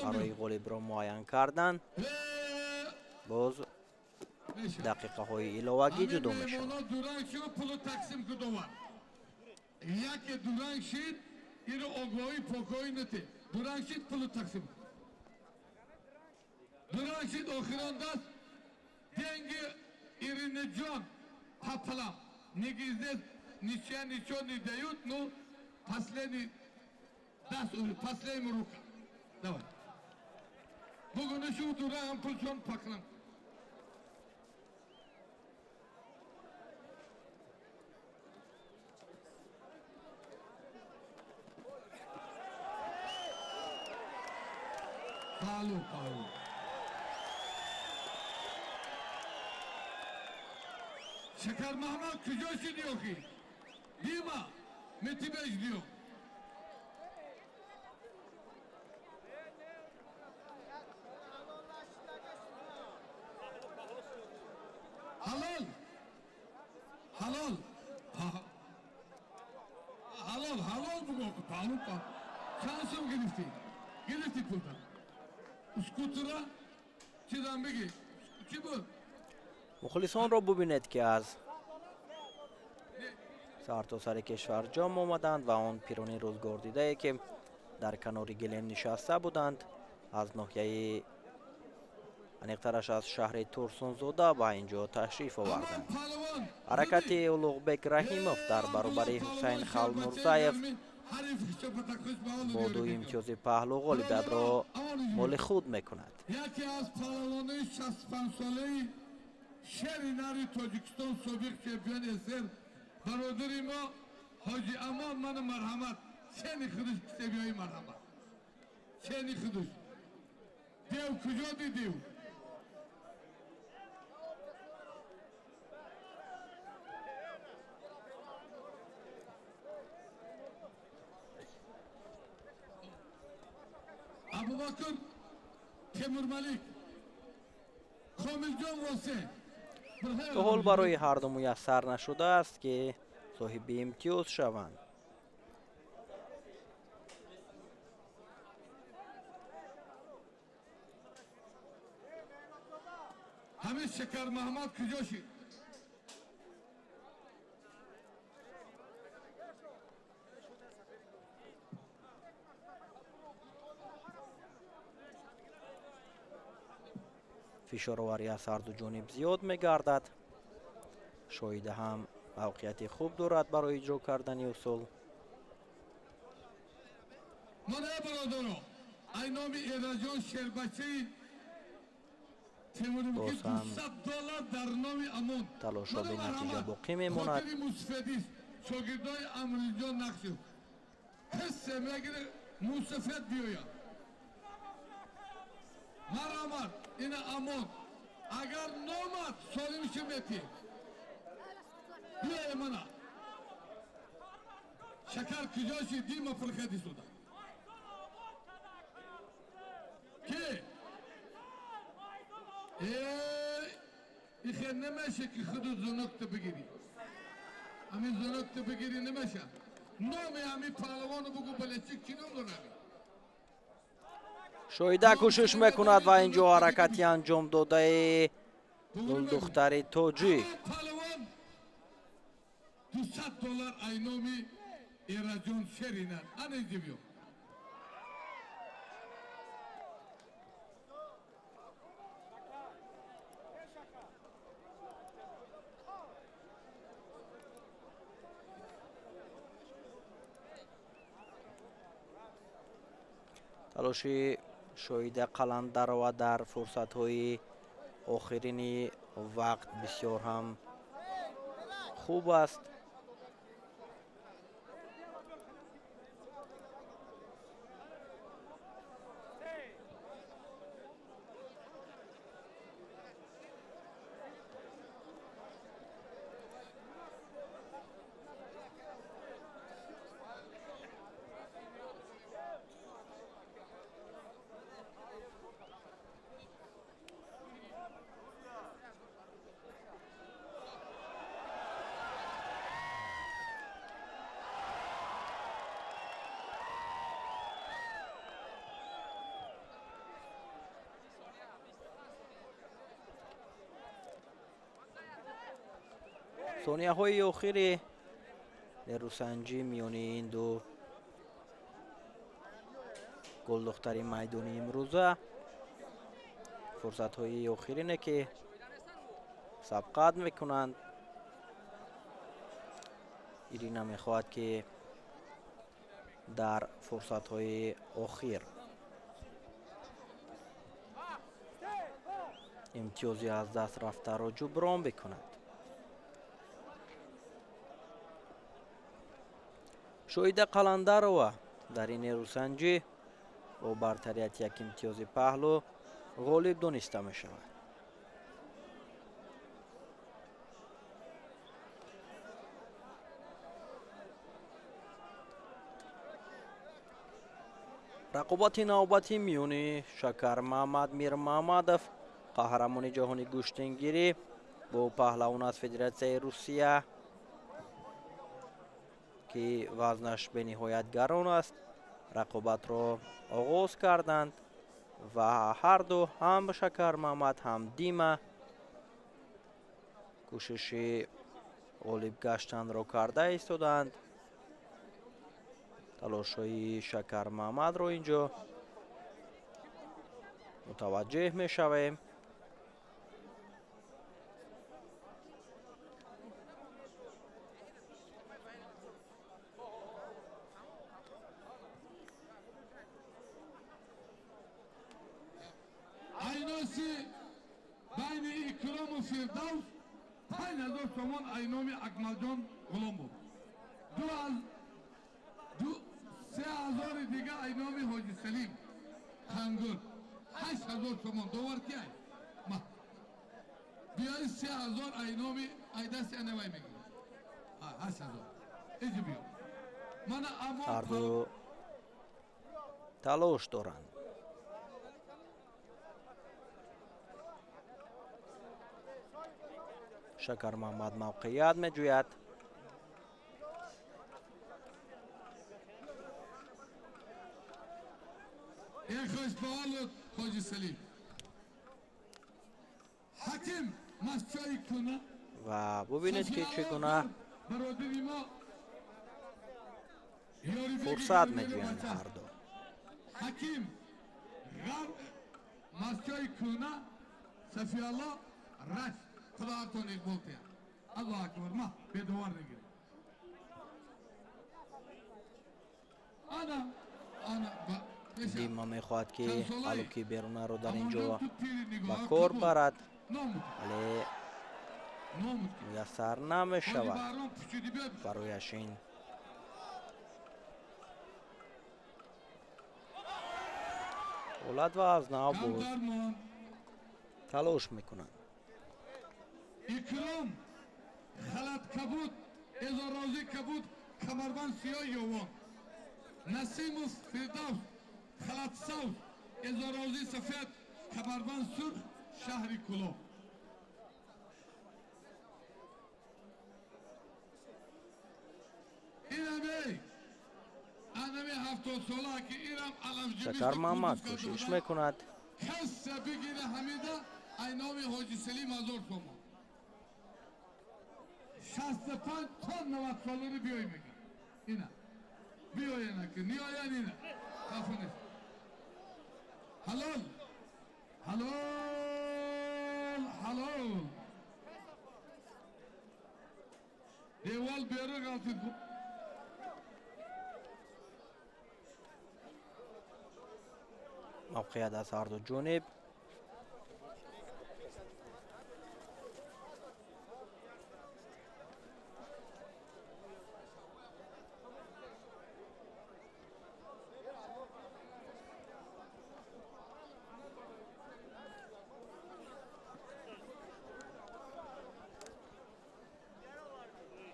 барои ғолибро муайян кардан боз дақиқаҳои иловагӣ ҷудо мешавад. Яке дуранг шид, иро огоҳӣ покоҳӣ нате. Дуранг шид, пулу тақсим. Дуранг шид, охирон даст, деньги Иринаҷон пополам. Нигизде ничья ничего не дают, ну последний даст, последний рука. Давай. Бугуни шу дуранг пулчон паклам. Палу, палу. Шакар Маҳмад, куҷо шуди охи? Дима, мы тебя ждем. Ҳалол, ҳалол, ҳалол, ҳалол бугӯ, палу, палу. Чанд сум гирифтӣ? Гирифтӣ пулта? Скутера чизам бигӣ чӣ буд? Мухлисонро бубинед, ки аз сартосари кишвар ҷамъ омаданд ва он пирони рӯзгордидае, ки дар канори гилем нишаста буданд, аз ноҳияи, аниқтараш аз шаҳри Турсунзода ба ин ҷо ташриф оварданд. Ҳаракати Улуғбек Раҳимов дар баробари Ҳусайн Халмурзаев бо 2 имтиёзи паҳлӯ ғолибиятро моли худ мекунад. Яке аз паҳлавонои 65-солаи шери нари Тоҷикистон, собиқ чемпиони СССР, бародари мо Ҳоҷи Амон, ману марҳамат, чени худуш кисебиёи марҳамат, чени худуш дев куҷо дидив? Абубакр Темурмалик, Комилҷон Восе. То ҳол барои ҳарду муяссар нашудааст, ки соҳиби имтиёз шаванд. Ҳамин Шакар Маҳмад куҷо шид? Фишороварӣ аз ҳарду ҷониб зиёд мегардад. Шоҳида ҳам мавқеияти хуб дорад барои иҷро кардани усул. Мана бародаро, ай номи Эраҷон Шербачаи Темурмуки $200 дар номи Амон. Талошҳо бенатиҷа боқӣ мемонад. Хотири мусфедист, шогирдои Амриҷон Нақшев. Ҳиссе мегире мусафед биёяд. Марҳамат, ина Амон. Агар номад, солимши метӣ. Биёе мана. Шакар куҷо шид? Дима фирхади суда. Ки? Ихе намеше ки худу зонокта бигирӣ. Ҳамин зонокта бигирӣ намеша. Номи ҳамин паҳлавону бугу, балечик чӣ ном дорад? Шоҳида кӯшиш мекунад ва ин ҷо ҳаракати анҷом додаи гулдухтари тоҷик. Паҳлавон $200 ай номи Эраҷон Шеринар. Ана инҷо биё. Талоши Шоҳида Қаландарова дар фурсатҳои охирини вақт бисёр ҳам хуб аст. Сонияҳои охири нерӯсанҷӣ миёни ин ду гулдухтари майдони имрӯза, фурсатҳои охирине, ки сабқат мекунанд. Ирина мехоҳад, ки дар фурсатҳои охир имтиёзи аз даст рафтаро ҷуброн бикунад. Шоҳида Қаландарова дар ин нерӯсанҷӣ бо бартарияти як имтиёзи паҳлӯ ғолиб дониста мешавад. Рақобати навбатӣ миёни Шакармаҳмад Мирмаҳмадов, қаҳрамони ҷаҳони гӯштингирӣ, бо паҳлавон аз Федератсияи Русия, ки вазнаш бениҳоят гарон аст, рақобатро оғоз карданд. Ва ҳарду, ҳам Шакармаҳмад, ҳам Дима, кӯшиши ғолиб гаштанро карда истодаанд. Талошҳои Шакармаҳмадро инҷо мутаваҷҷеҳ мешавем. Айноси байни Икрому Фирдавс 5000 сомон айноми Акмалҷон Ғуломов. 3000 дига айноми Ҳоҷи Салим Хангур. 8000 сомон довар ки ай? Ма. Биёи 3000 айноми айдасти анавай мегирад. 8000. Иҷи биё. Мана амон ҳарду талош доранд. Шакармаҳмад мавқеият меҷӯяд. Ехош ба ҳолат Ҳоҷи Салим. Ҳаким масчои куна. Ва бубинед, ки чӣ гуна бародари мо фурсат меҷӯянд ҳарду. Ҳаким ғарб масчои куна Сафиалло Рашт. Худоатон иқбол тия. Аллоҳ акбар. Ма бедовар нагир. Ана ана Дима мехоҳад, ки алуки берунаро дар ин ҷо ба кор барад, вале муяссар намешавад барояш ин. Ҳолат ва аз нав боз талош мекунанд. Икром халат кабуд, эзорози кабуд, камарбанд сиёҳ ёвон. Насимов Фирдавс халат савз, эзорози сафед, камарбанд сурх, шаҳри Кулоб. Инамей анами 70 сола ки инам аламҷибӣ. Шакармаҳмад кӯшиш мекунад. Каса бигира ҳамида айноми Ҳоҷи Селим 1000 сомон. 65 то 90 солари биёй мега. Ина. Биёяна ки ниёян ина. Хафа нест. Ҳалол. Ҳалол. Ҳалол. Девол бери ғалтид. Мавқеият аз ҳарду ҷониб.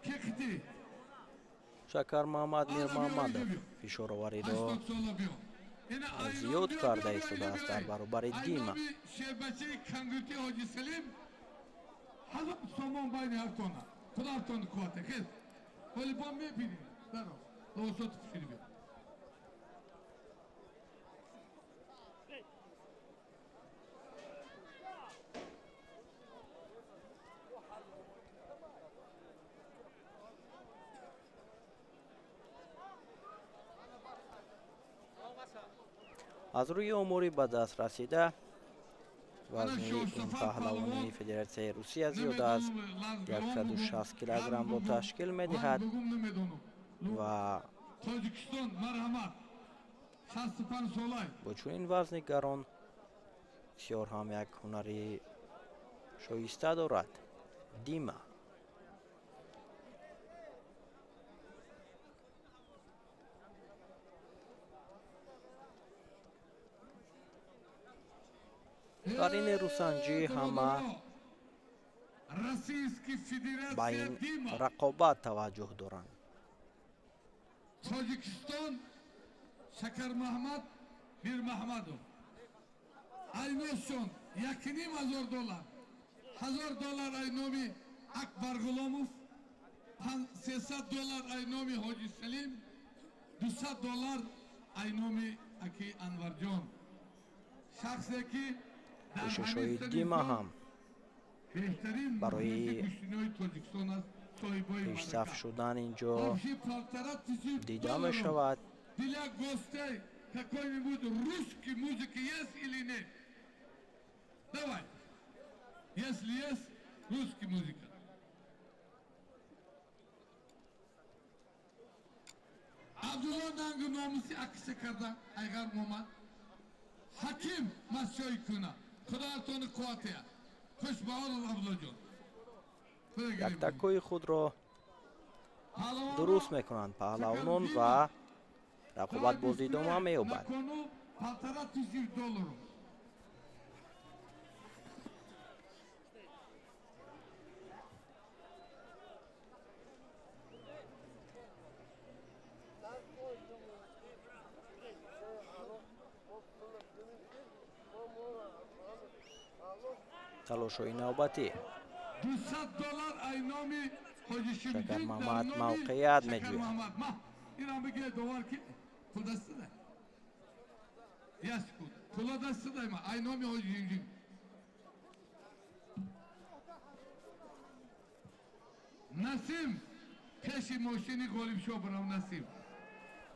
Ки Шакармаҳмад Мирмаҳмадов фишоровариро зиёд карда истодааст дар баробари Дима. Шербачаи кангути Ҳоҷи Селим 1000 сомон байни ҳартона. Худоатон қуввате. Хез. Вале бо мебинем. Даро. Лосот пушиди биё. Аз рӯи омори ба даст расида, вазни ин паҳлавони Федератсияи Русия зиёда аз 160 килограммро ташкил медиҳад ва Тоҷикистон марҳамат. 65 солай. бо чунин вазни гарон бисёр ҳам як ҳунари шоиста дорад Дима. Дар ин рӯсанҷӣ ҳама Российский ба ин Федерация Дима. рақобат таваҷҷӯҳ доранд. Тоҷикистон Шакармаҳмад Мирмаҳмадов. Айносшон 1500 доллар. 1000 доллар айноми Акбар Ғуломов, 300 доллар айноми Ҳоҷи Салим, 200 доллар айноми аки Анварҷон. Кӯшишҳои Дима ҳам барои пешсаф шудан инҷо дида мешавад. Для гостей какой-нибудь русский музыки есть или нет? Давай. Если есть, русский музыка. Абдулло нангу номуси акиса карда, Айғар Муҳаммад. Ҳаким масҷои куна. Худоатони қувватия. Хуш ба ҳолат, Абдуллоҷон. Яктакҳои худро дуруст мекунанд паҳлавонон ва рақобат боз идома меёбад. Талошҳои навбатӣ. Шакармаҳмад мавқеият меҷӯяд.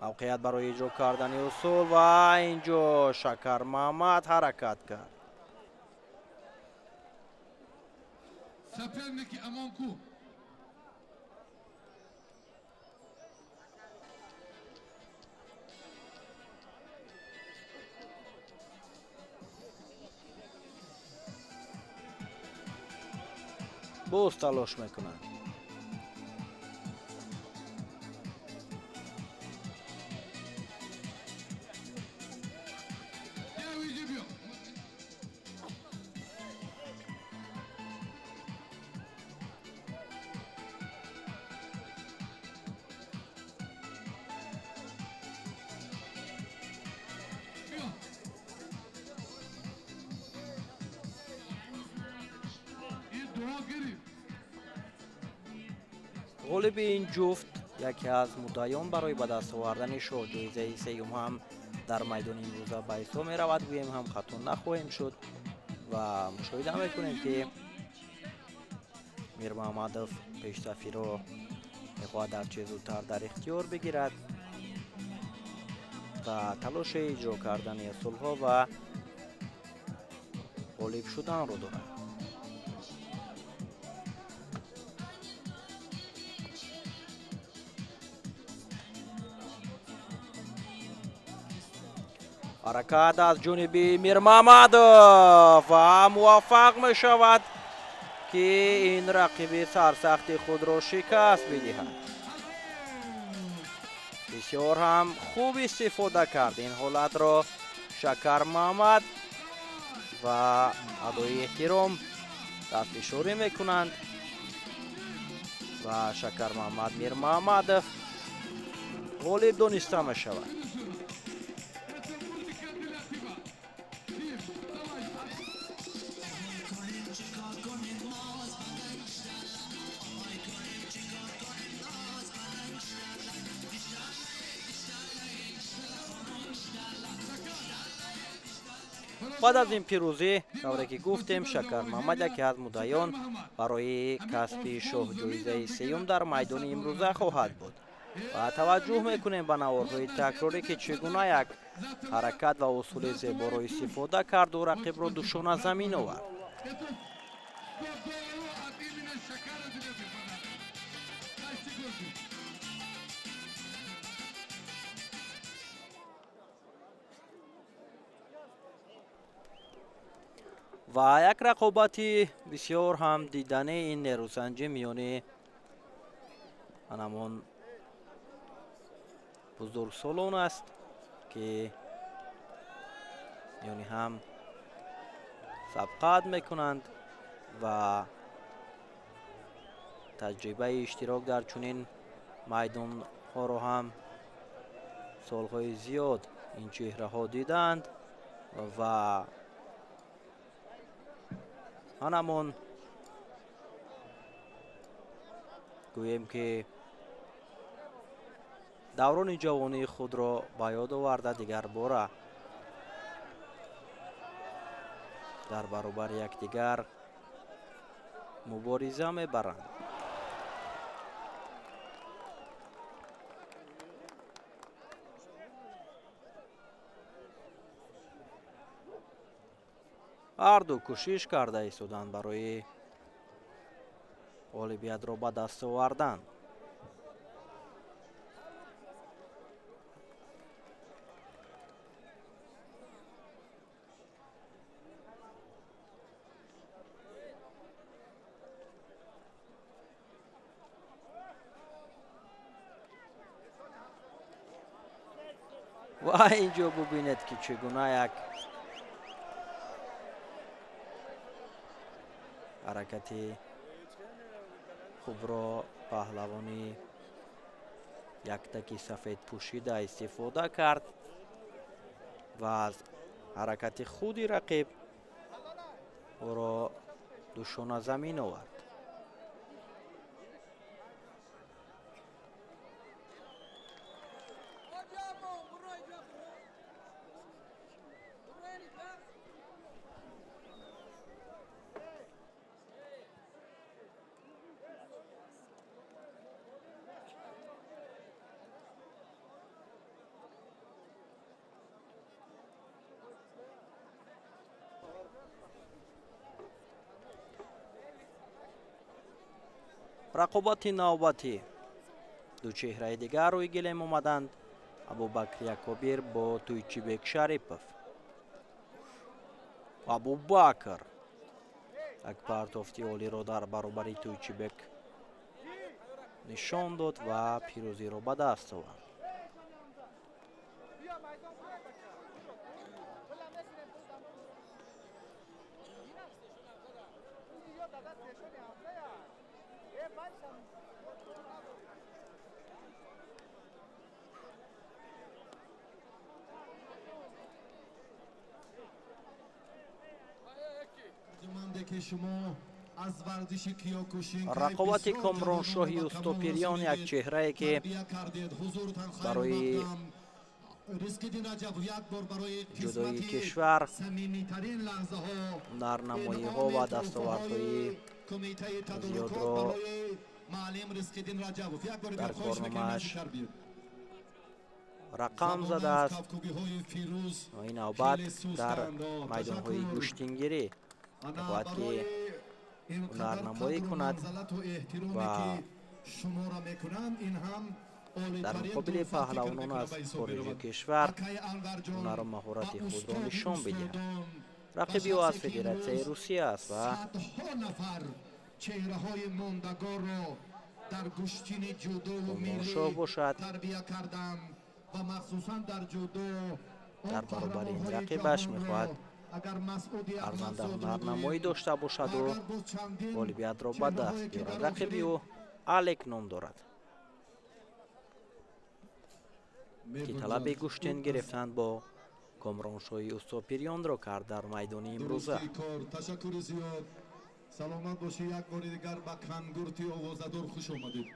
Мавқеият барои иҷро кардани усул ва инҷо Шакармаҳмад ҳаракат кард. Соперники Амонку. Боз талош мекунанд. Ғолиби ин ҷуфт яке аз муддаиён барои ба даст овардани шоҳҷоизаи сеюм ҳам дар майдони имрӯза ба ҳисоб меравад. Гӯем ҳам хато нахоҳем шуд ва мушоҳида мекунем, ки Мирмаҳмадов пешсафиро мехоҳад ҳарче зудтар дар ихтиёр бигирад ва талоши иҷро кардани усулҳо ва ғолиб шуданро дорад. Ҳаракат аз ҷониби Мирмаҳмадов ва муваффақ мешавад, ки ин рақиби сарсахти худро шикаст бидиҳад. Бисёр ҳам хуб истифода кард ин ҳолатро Шакармаҳмад ва адои эҳтиром дастфишорӣ мекунанд ва Шакармаҳмад Мирмаҳмадов ғолиб дониста мешавад. Баъд аз ин пирӯзӣ, тавре ки гуфтем, Шакармаҳмад яке аз муддаиён барои касби шоҳҷоизаи сеюм дар майдони имрӯза хоҳад буд. Ва таваҷҷӯҳ мекунем ба наворҳои такрорӣ, ки чӣ гуна як ҳаракат ва усули зеборо истифода карду рақибро душона замин овард. Ва як рақобати бисёр ҳам дидани ин нерӯсанҷӣ миёни анамон бузургсолон аст, ки миёни ҳам сабқат мекунанд ва таҷрибаи иштирок дар чунин майдонҳоро ҳам солҳои зиёд ин чеҳраҳо дидаанд ва анамон гӯем, ки даврони ҷавонии худро ба ёд оварда дигар бора Дар баробари якдигар мубориза мебаранд. Ҳарду кӯшиш карда истоданд барои ғолибиятро ба даст овардан. Ва инҷо бубинед, ки чӣ гуна як ҳаракати хубро паҳлавони яктаки сафедпӯшида истифода кард ва аз ҳаракати худи рақиб ӯро душона замин овард. Рақобати навбатӣ. Ду чеҳраи дигар рӯи гилем омаданд. Абубакр Якобир бо Туйчибек Шарипов. Абубакр як партофти олиро дар баробари Туйчибек нишон дод ва пирӯзиро ба даст овард. Рақобати Комроншоҳи Устопириён як чеҳрае, ки барои ҷудои кишвар ҳунарнамоиҳо ва дастовардҳои зиёдро дар корномааш рақам задааст. Ва ин навбат дар майдонҳои гӯштингирӣ мехоҳад, ки ҳунарнамоӣ кунад ва дар муқобили паҳлавонон аз хориҷи кишвар ҳунару маҳорати худро нишон бидиҳад. Рақиби ӯ аз Федератсияи Русия аст ва Комроншоҳ бошад дар баробари ин рақибаш мехоҳад арзанда ҳунарнамоӣ дошта бошаду ғолибиятро ба даст биёрад. Рақиби ӯ Алек ном дорад, ки талаби гӯштин гирифтан бо Комроншоҳи Устопириёнро кард дар майдони имрӯза. Ташаккури зиёд, саломат бошӣ. Як бори дигар ба Кангурти овозадор хуш омадед.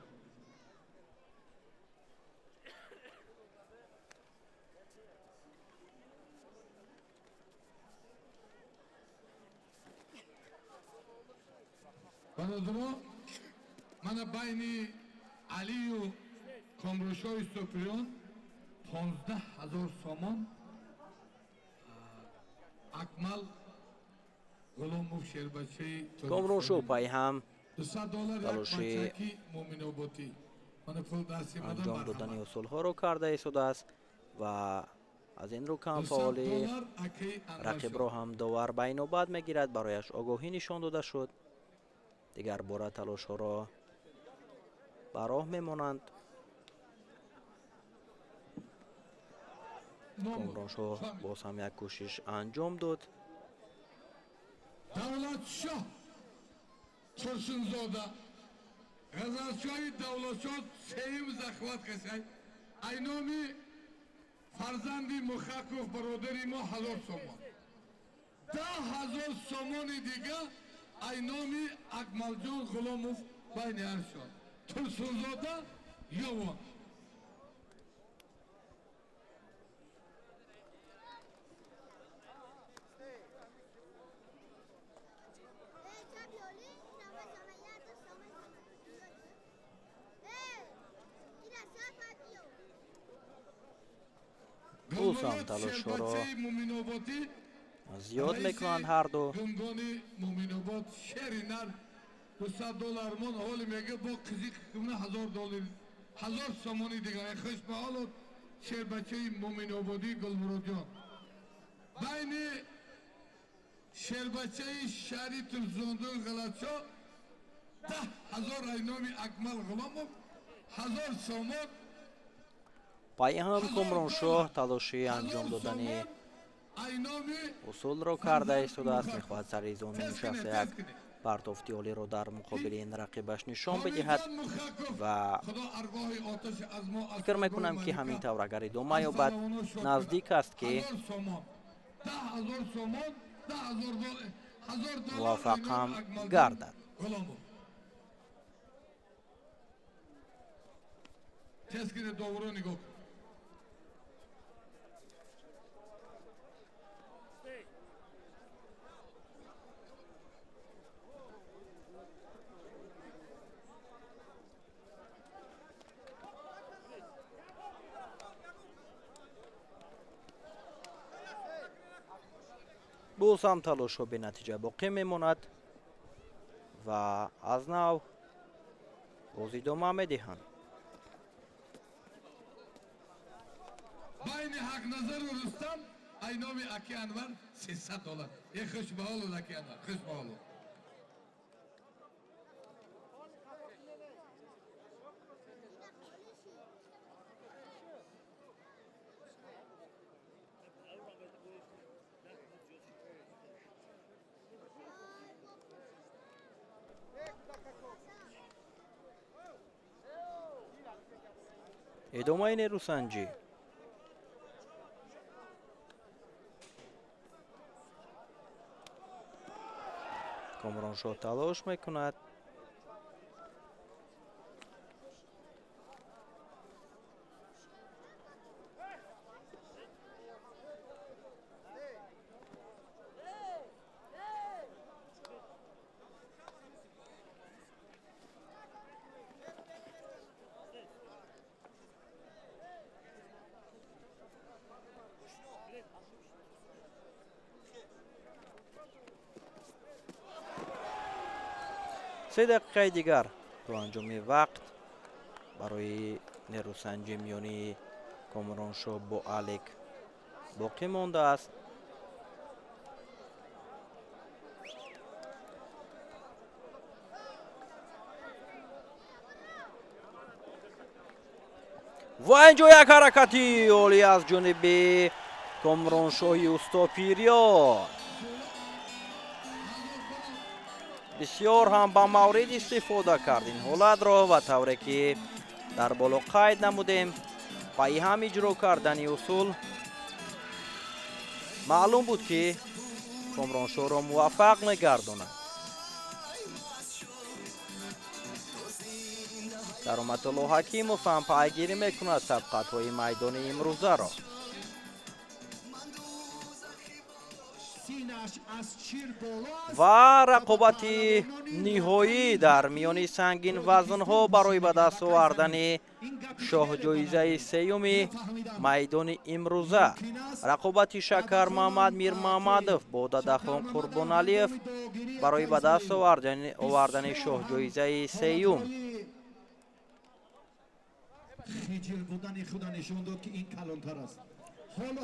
Бародаро, мана байни Алию Комроншоҳи Устопириён 15 000 сомон Акмал Ғуломов шербачаи Комроншоҳ пайҳам 200 доллар як талоши бачаки Муъминоботӣ. Мана пул дасти мада анҷом додани марҳамат. усулҳоро карда истодааст ва аз ин рӯ 200 камфаъоли доллар акаи Анваршоҳ. рақибро ҳам довар ба инобат мегирад. Барояш огоҳӣ нишон дода шуд. Дигар бора талошҳоро ба роҳ мемонанд. Комроншоҳ боз ҳам як кӯшиш анҷом дод. Давлатшоҳ Турсунзода, Ғазалшоҳи Давлатшоҳ сеюм захват касай. Ай номи фарзанди Мухаков бародари мо 1000 сомон. 10 000 сомони дига ай номи Акмалҷон Ғуломов байни ҳаршон. Турсунзода Ёвон. Боз ҳам талошҳоро зиёд мекунанд ҳар ду. Гунгони Муминобод шери нар 200 доллар мон ҳоли мега бо қизи кумна 1000 доллар 1000 сомони дигар. Хуш ба ҳолот шербачаи Муминободӣ Гулмуродҷон. Байни шербачаи шаҳри Турсунзода Ғалатшо 10,000 айноми Акмал Ғуломов 1000 сомон. Пайҳам Комроншоҳ талоши анҷом додани усулро карда истодааст. Мехоҳад сари зону нишаста як партофти олиро дар муқобили ин рақибаш нишон бидиҳад ва фикр мекунам, ки ҳамин тавр агар идома ёбад, наздик аст, ки муваффақ ҳам гардад. Боз ҳам талошҳо бенатиҷа боқӣ мемонад ва аз нав боз идома медиҳанд. Байни Ҳақназару Рустам айноми аки Анвар 300 доллар. Е, хуш ба ҳолот, аки Анвар, хуш ба ҳолот. Идомаи нерӯсанҷӣ. Комроншоҳ талош мекунад. Се дақиқаи дигар то анҷоми вақт барои нерӯсанҷи миёни Комроншоҳ бо Алек боқӣ мондааст. Ва инҷо як ҳаракати олӣ аз ҷониби Комроншоҳи устопирён. Бисёр ҳам ба маврид истифода кард ин ҳолатро ва тавре ки дар боло қайд намудем, пайи ҳам иҷро кардани усул маълум буд, ки Комроншоҳро муваффақ мегардонад. Кароматулло Ҳакимов ҳам пайгирӣ мекунад сабқатҳои майдони имрӯзаро. Ва рақобати ниҳоӣ дар миёни сангинвазнҳо барои ба даст овардани шоҳҷоизаи сеюми майдони имрӯза, рақобати Шакармамад Мирмамадов бо Дадахон Қурбоналиев барои ба даст овардани шоҳҷоизаи сеюм.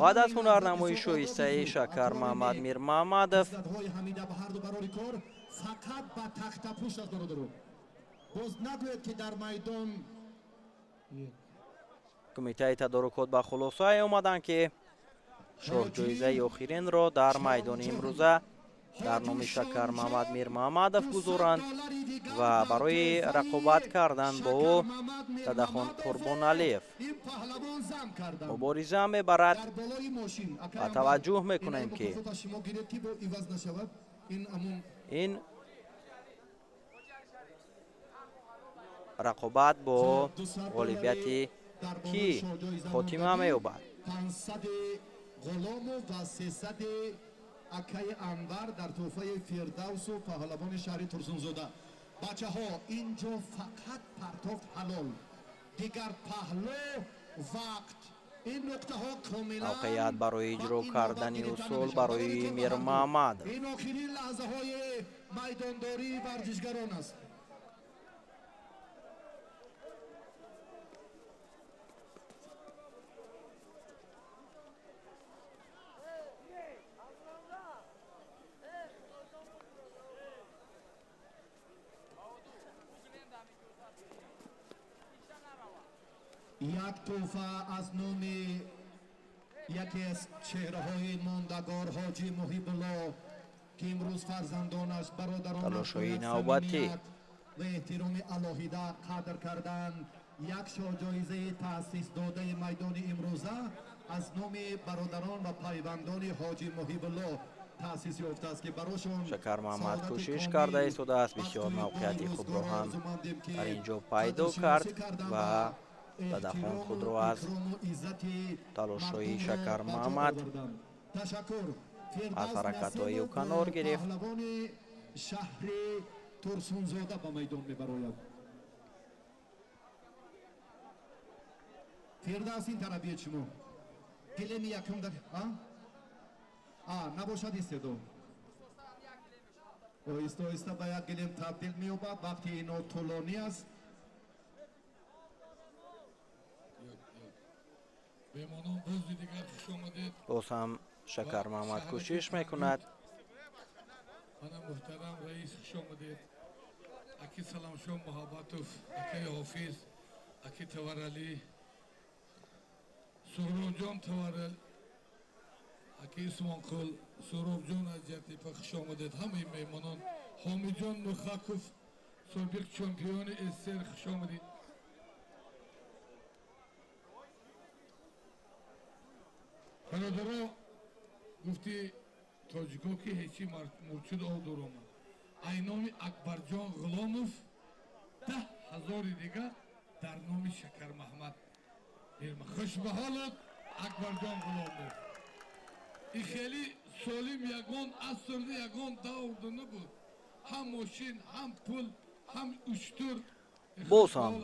Баъд аз ҳунарнамои шоистаи Шакармамад Мирмамадов фақат ба тахтапӯш аст, бародаро. Боз нагӯед, ки дар майдон. Кумитаи тадорукот ба хулосае омаданд, ки шоҳҷоизаи охиринро дар майдони имрӯза дар номи Шакармамад Мирмамадов гузоранд ва барои рақобат кардан бо ӯ Дадахон Қурбоналиев мубориза мебарад. Ва таваҷҷӯҳ мекунем, ки ин рақобат бо ғолибияти кӣ хотима меёбад. Ғуломов ва 300 акаи Анвар дар тӯҳфаи Фирдавсу паҳлавони шаҳри Турсунзода. Бачаҳо, инҷо фақат партофт ҳалол, дигар паҳлӯ вақт Мавқеият барои иҷро кардани усул барои Мирмаҳмад. Ин охирин лаҳзаҳои майдондории варзишгарон аст. Як тӯҳфа аз номи яке аз чеҳраҳои мондагор Ҳоҷӣ Муҳибулло, ки имрӯз фарзандонаш, бародаронаш талошҳои навбатӣ ва эҳтироми алоҳида қадр карданд, як шоҳҷоизаи таъсис додаи майдони имрӯза аз номи бародарон ва пайвандони Ҳоҷӣ Муҳибулло таъсис ёфтааст, ки барошон Шакармаҳмад кӯшиш карда истодааст. Бисёр мавқеияти хубро ҳам дар ин ҷо пайдо кард ва Дадахон худро аз талошҳои Шакармаҳмад, аз ҳаракатҳои ӯ канор гирифт. Шаҳри Турсунзода ба майдон мебарояд. Фирдавс, ин тараф биёед шумо. Гилеми якум дар набошад истеъдод. Оҳиста оҳиста ба як гилем табдил меёбад. Вақти ино тӯлонӣ аст. Боз ҳам Шакармаҳмад кӯшиш мекунад. Мана муҳтарам раис, хуш омадед. Аки Саламшо Муҳаббатов, акаи Ҳофиз, аки Таваралӣ, Суҳробҷон Таварал, аки Исмонқул, Суҳробҷон аз Ҷартепа, хуш омадед. Ҳамаи меҳмонон, Ҳомиҷон Мухаков, собиқ чемпиони СССР, хуш омадед. Бародаро, гуфти тоҷико ки ҳечи мурчуд об дур омад. Ай номи Акбарҷон Ғуломов 10 000 дига дар номи Шакармаҳмад. Хушбаҳолот Акбарҷон Ғуломов. И хеле солим ягон асрда ягон даврда набуд. Ҳам мошин, ҳам пул, ҳам уштур. Боз ҳам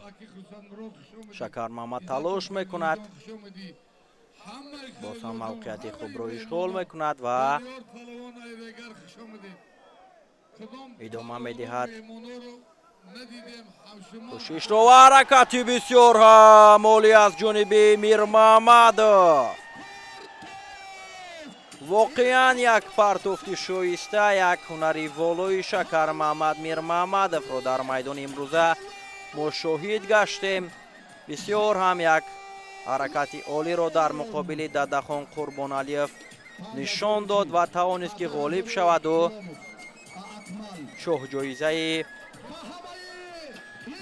Шакармаҳмад талош мекунад. Боз ҳам мавқеияти хубро ишғол мекунад ва идома медиҳад кӯшишро ва ҳаракати бисёр ҳам олӣ аз ҷониби Мирмаҳмадов. Воқеан як партофти шоиста, як ҳунари волои Шакармаҳмад Мирмаҳмадовро дар майдони имрӯза мо шоҳид гаштем. Бисёр ҳам як ҳаракати олиро дар муқобили Дадахон Қурбоналиев нишон дод ва тавонист ки ғолиб шаваду шоҳҷоизаи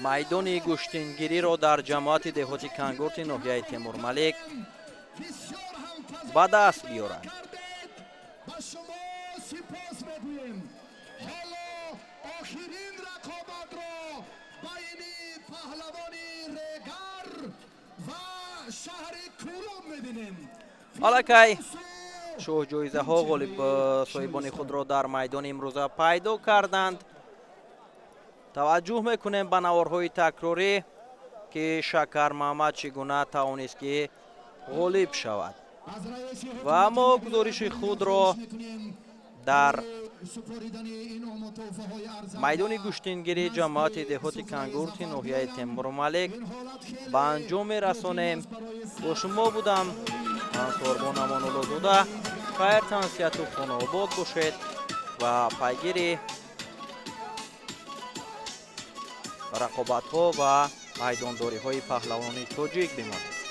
майдони гӯштингириро дар ҷамоати деҳоти Кангурти ноҳияи Темурмалик ба даст биёрад. Ба шумо сипос мегӯем. Ҳоло охирин рақобатро байни паҳлавони Регар ва шаҳри Кӯлоб мебинем. Аллакай шоҳҷоизаҳо ғолиб соҳибони худро дар майдони имрӯза пайдо карданд. Таваҷҷӯҳ мекунем ба наворҳои такрорӣ, ки Шакармаҳмад чӣ гуна тавонист ки ғолиб шавад. Ва мо гузориши худро дар майдони гӯштингирии ҷамоати деҳоти Кангурти ноҳияи Темурмалик ба анҷом мерасонем. Бо шумо будам ман Сорбон Амонуллозода. Хайр, тансиҳату хонаобод бошед ва пайгири рақобатҳо ва майдондориҳои паҳлавони тоҷик бимонед.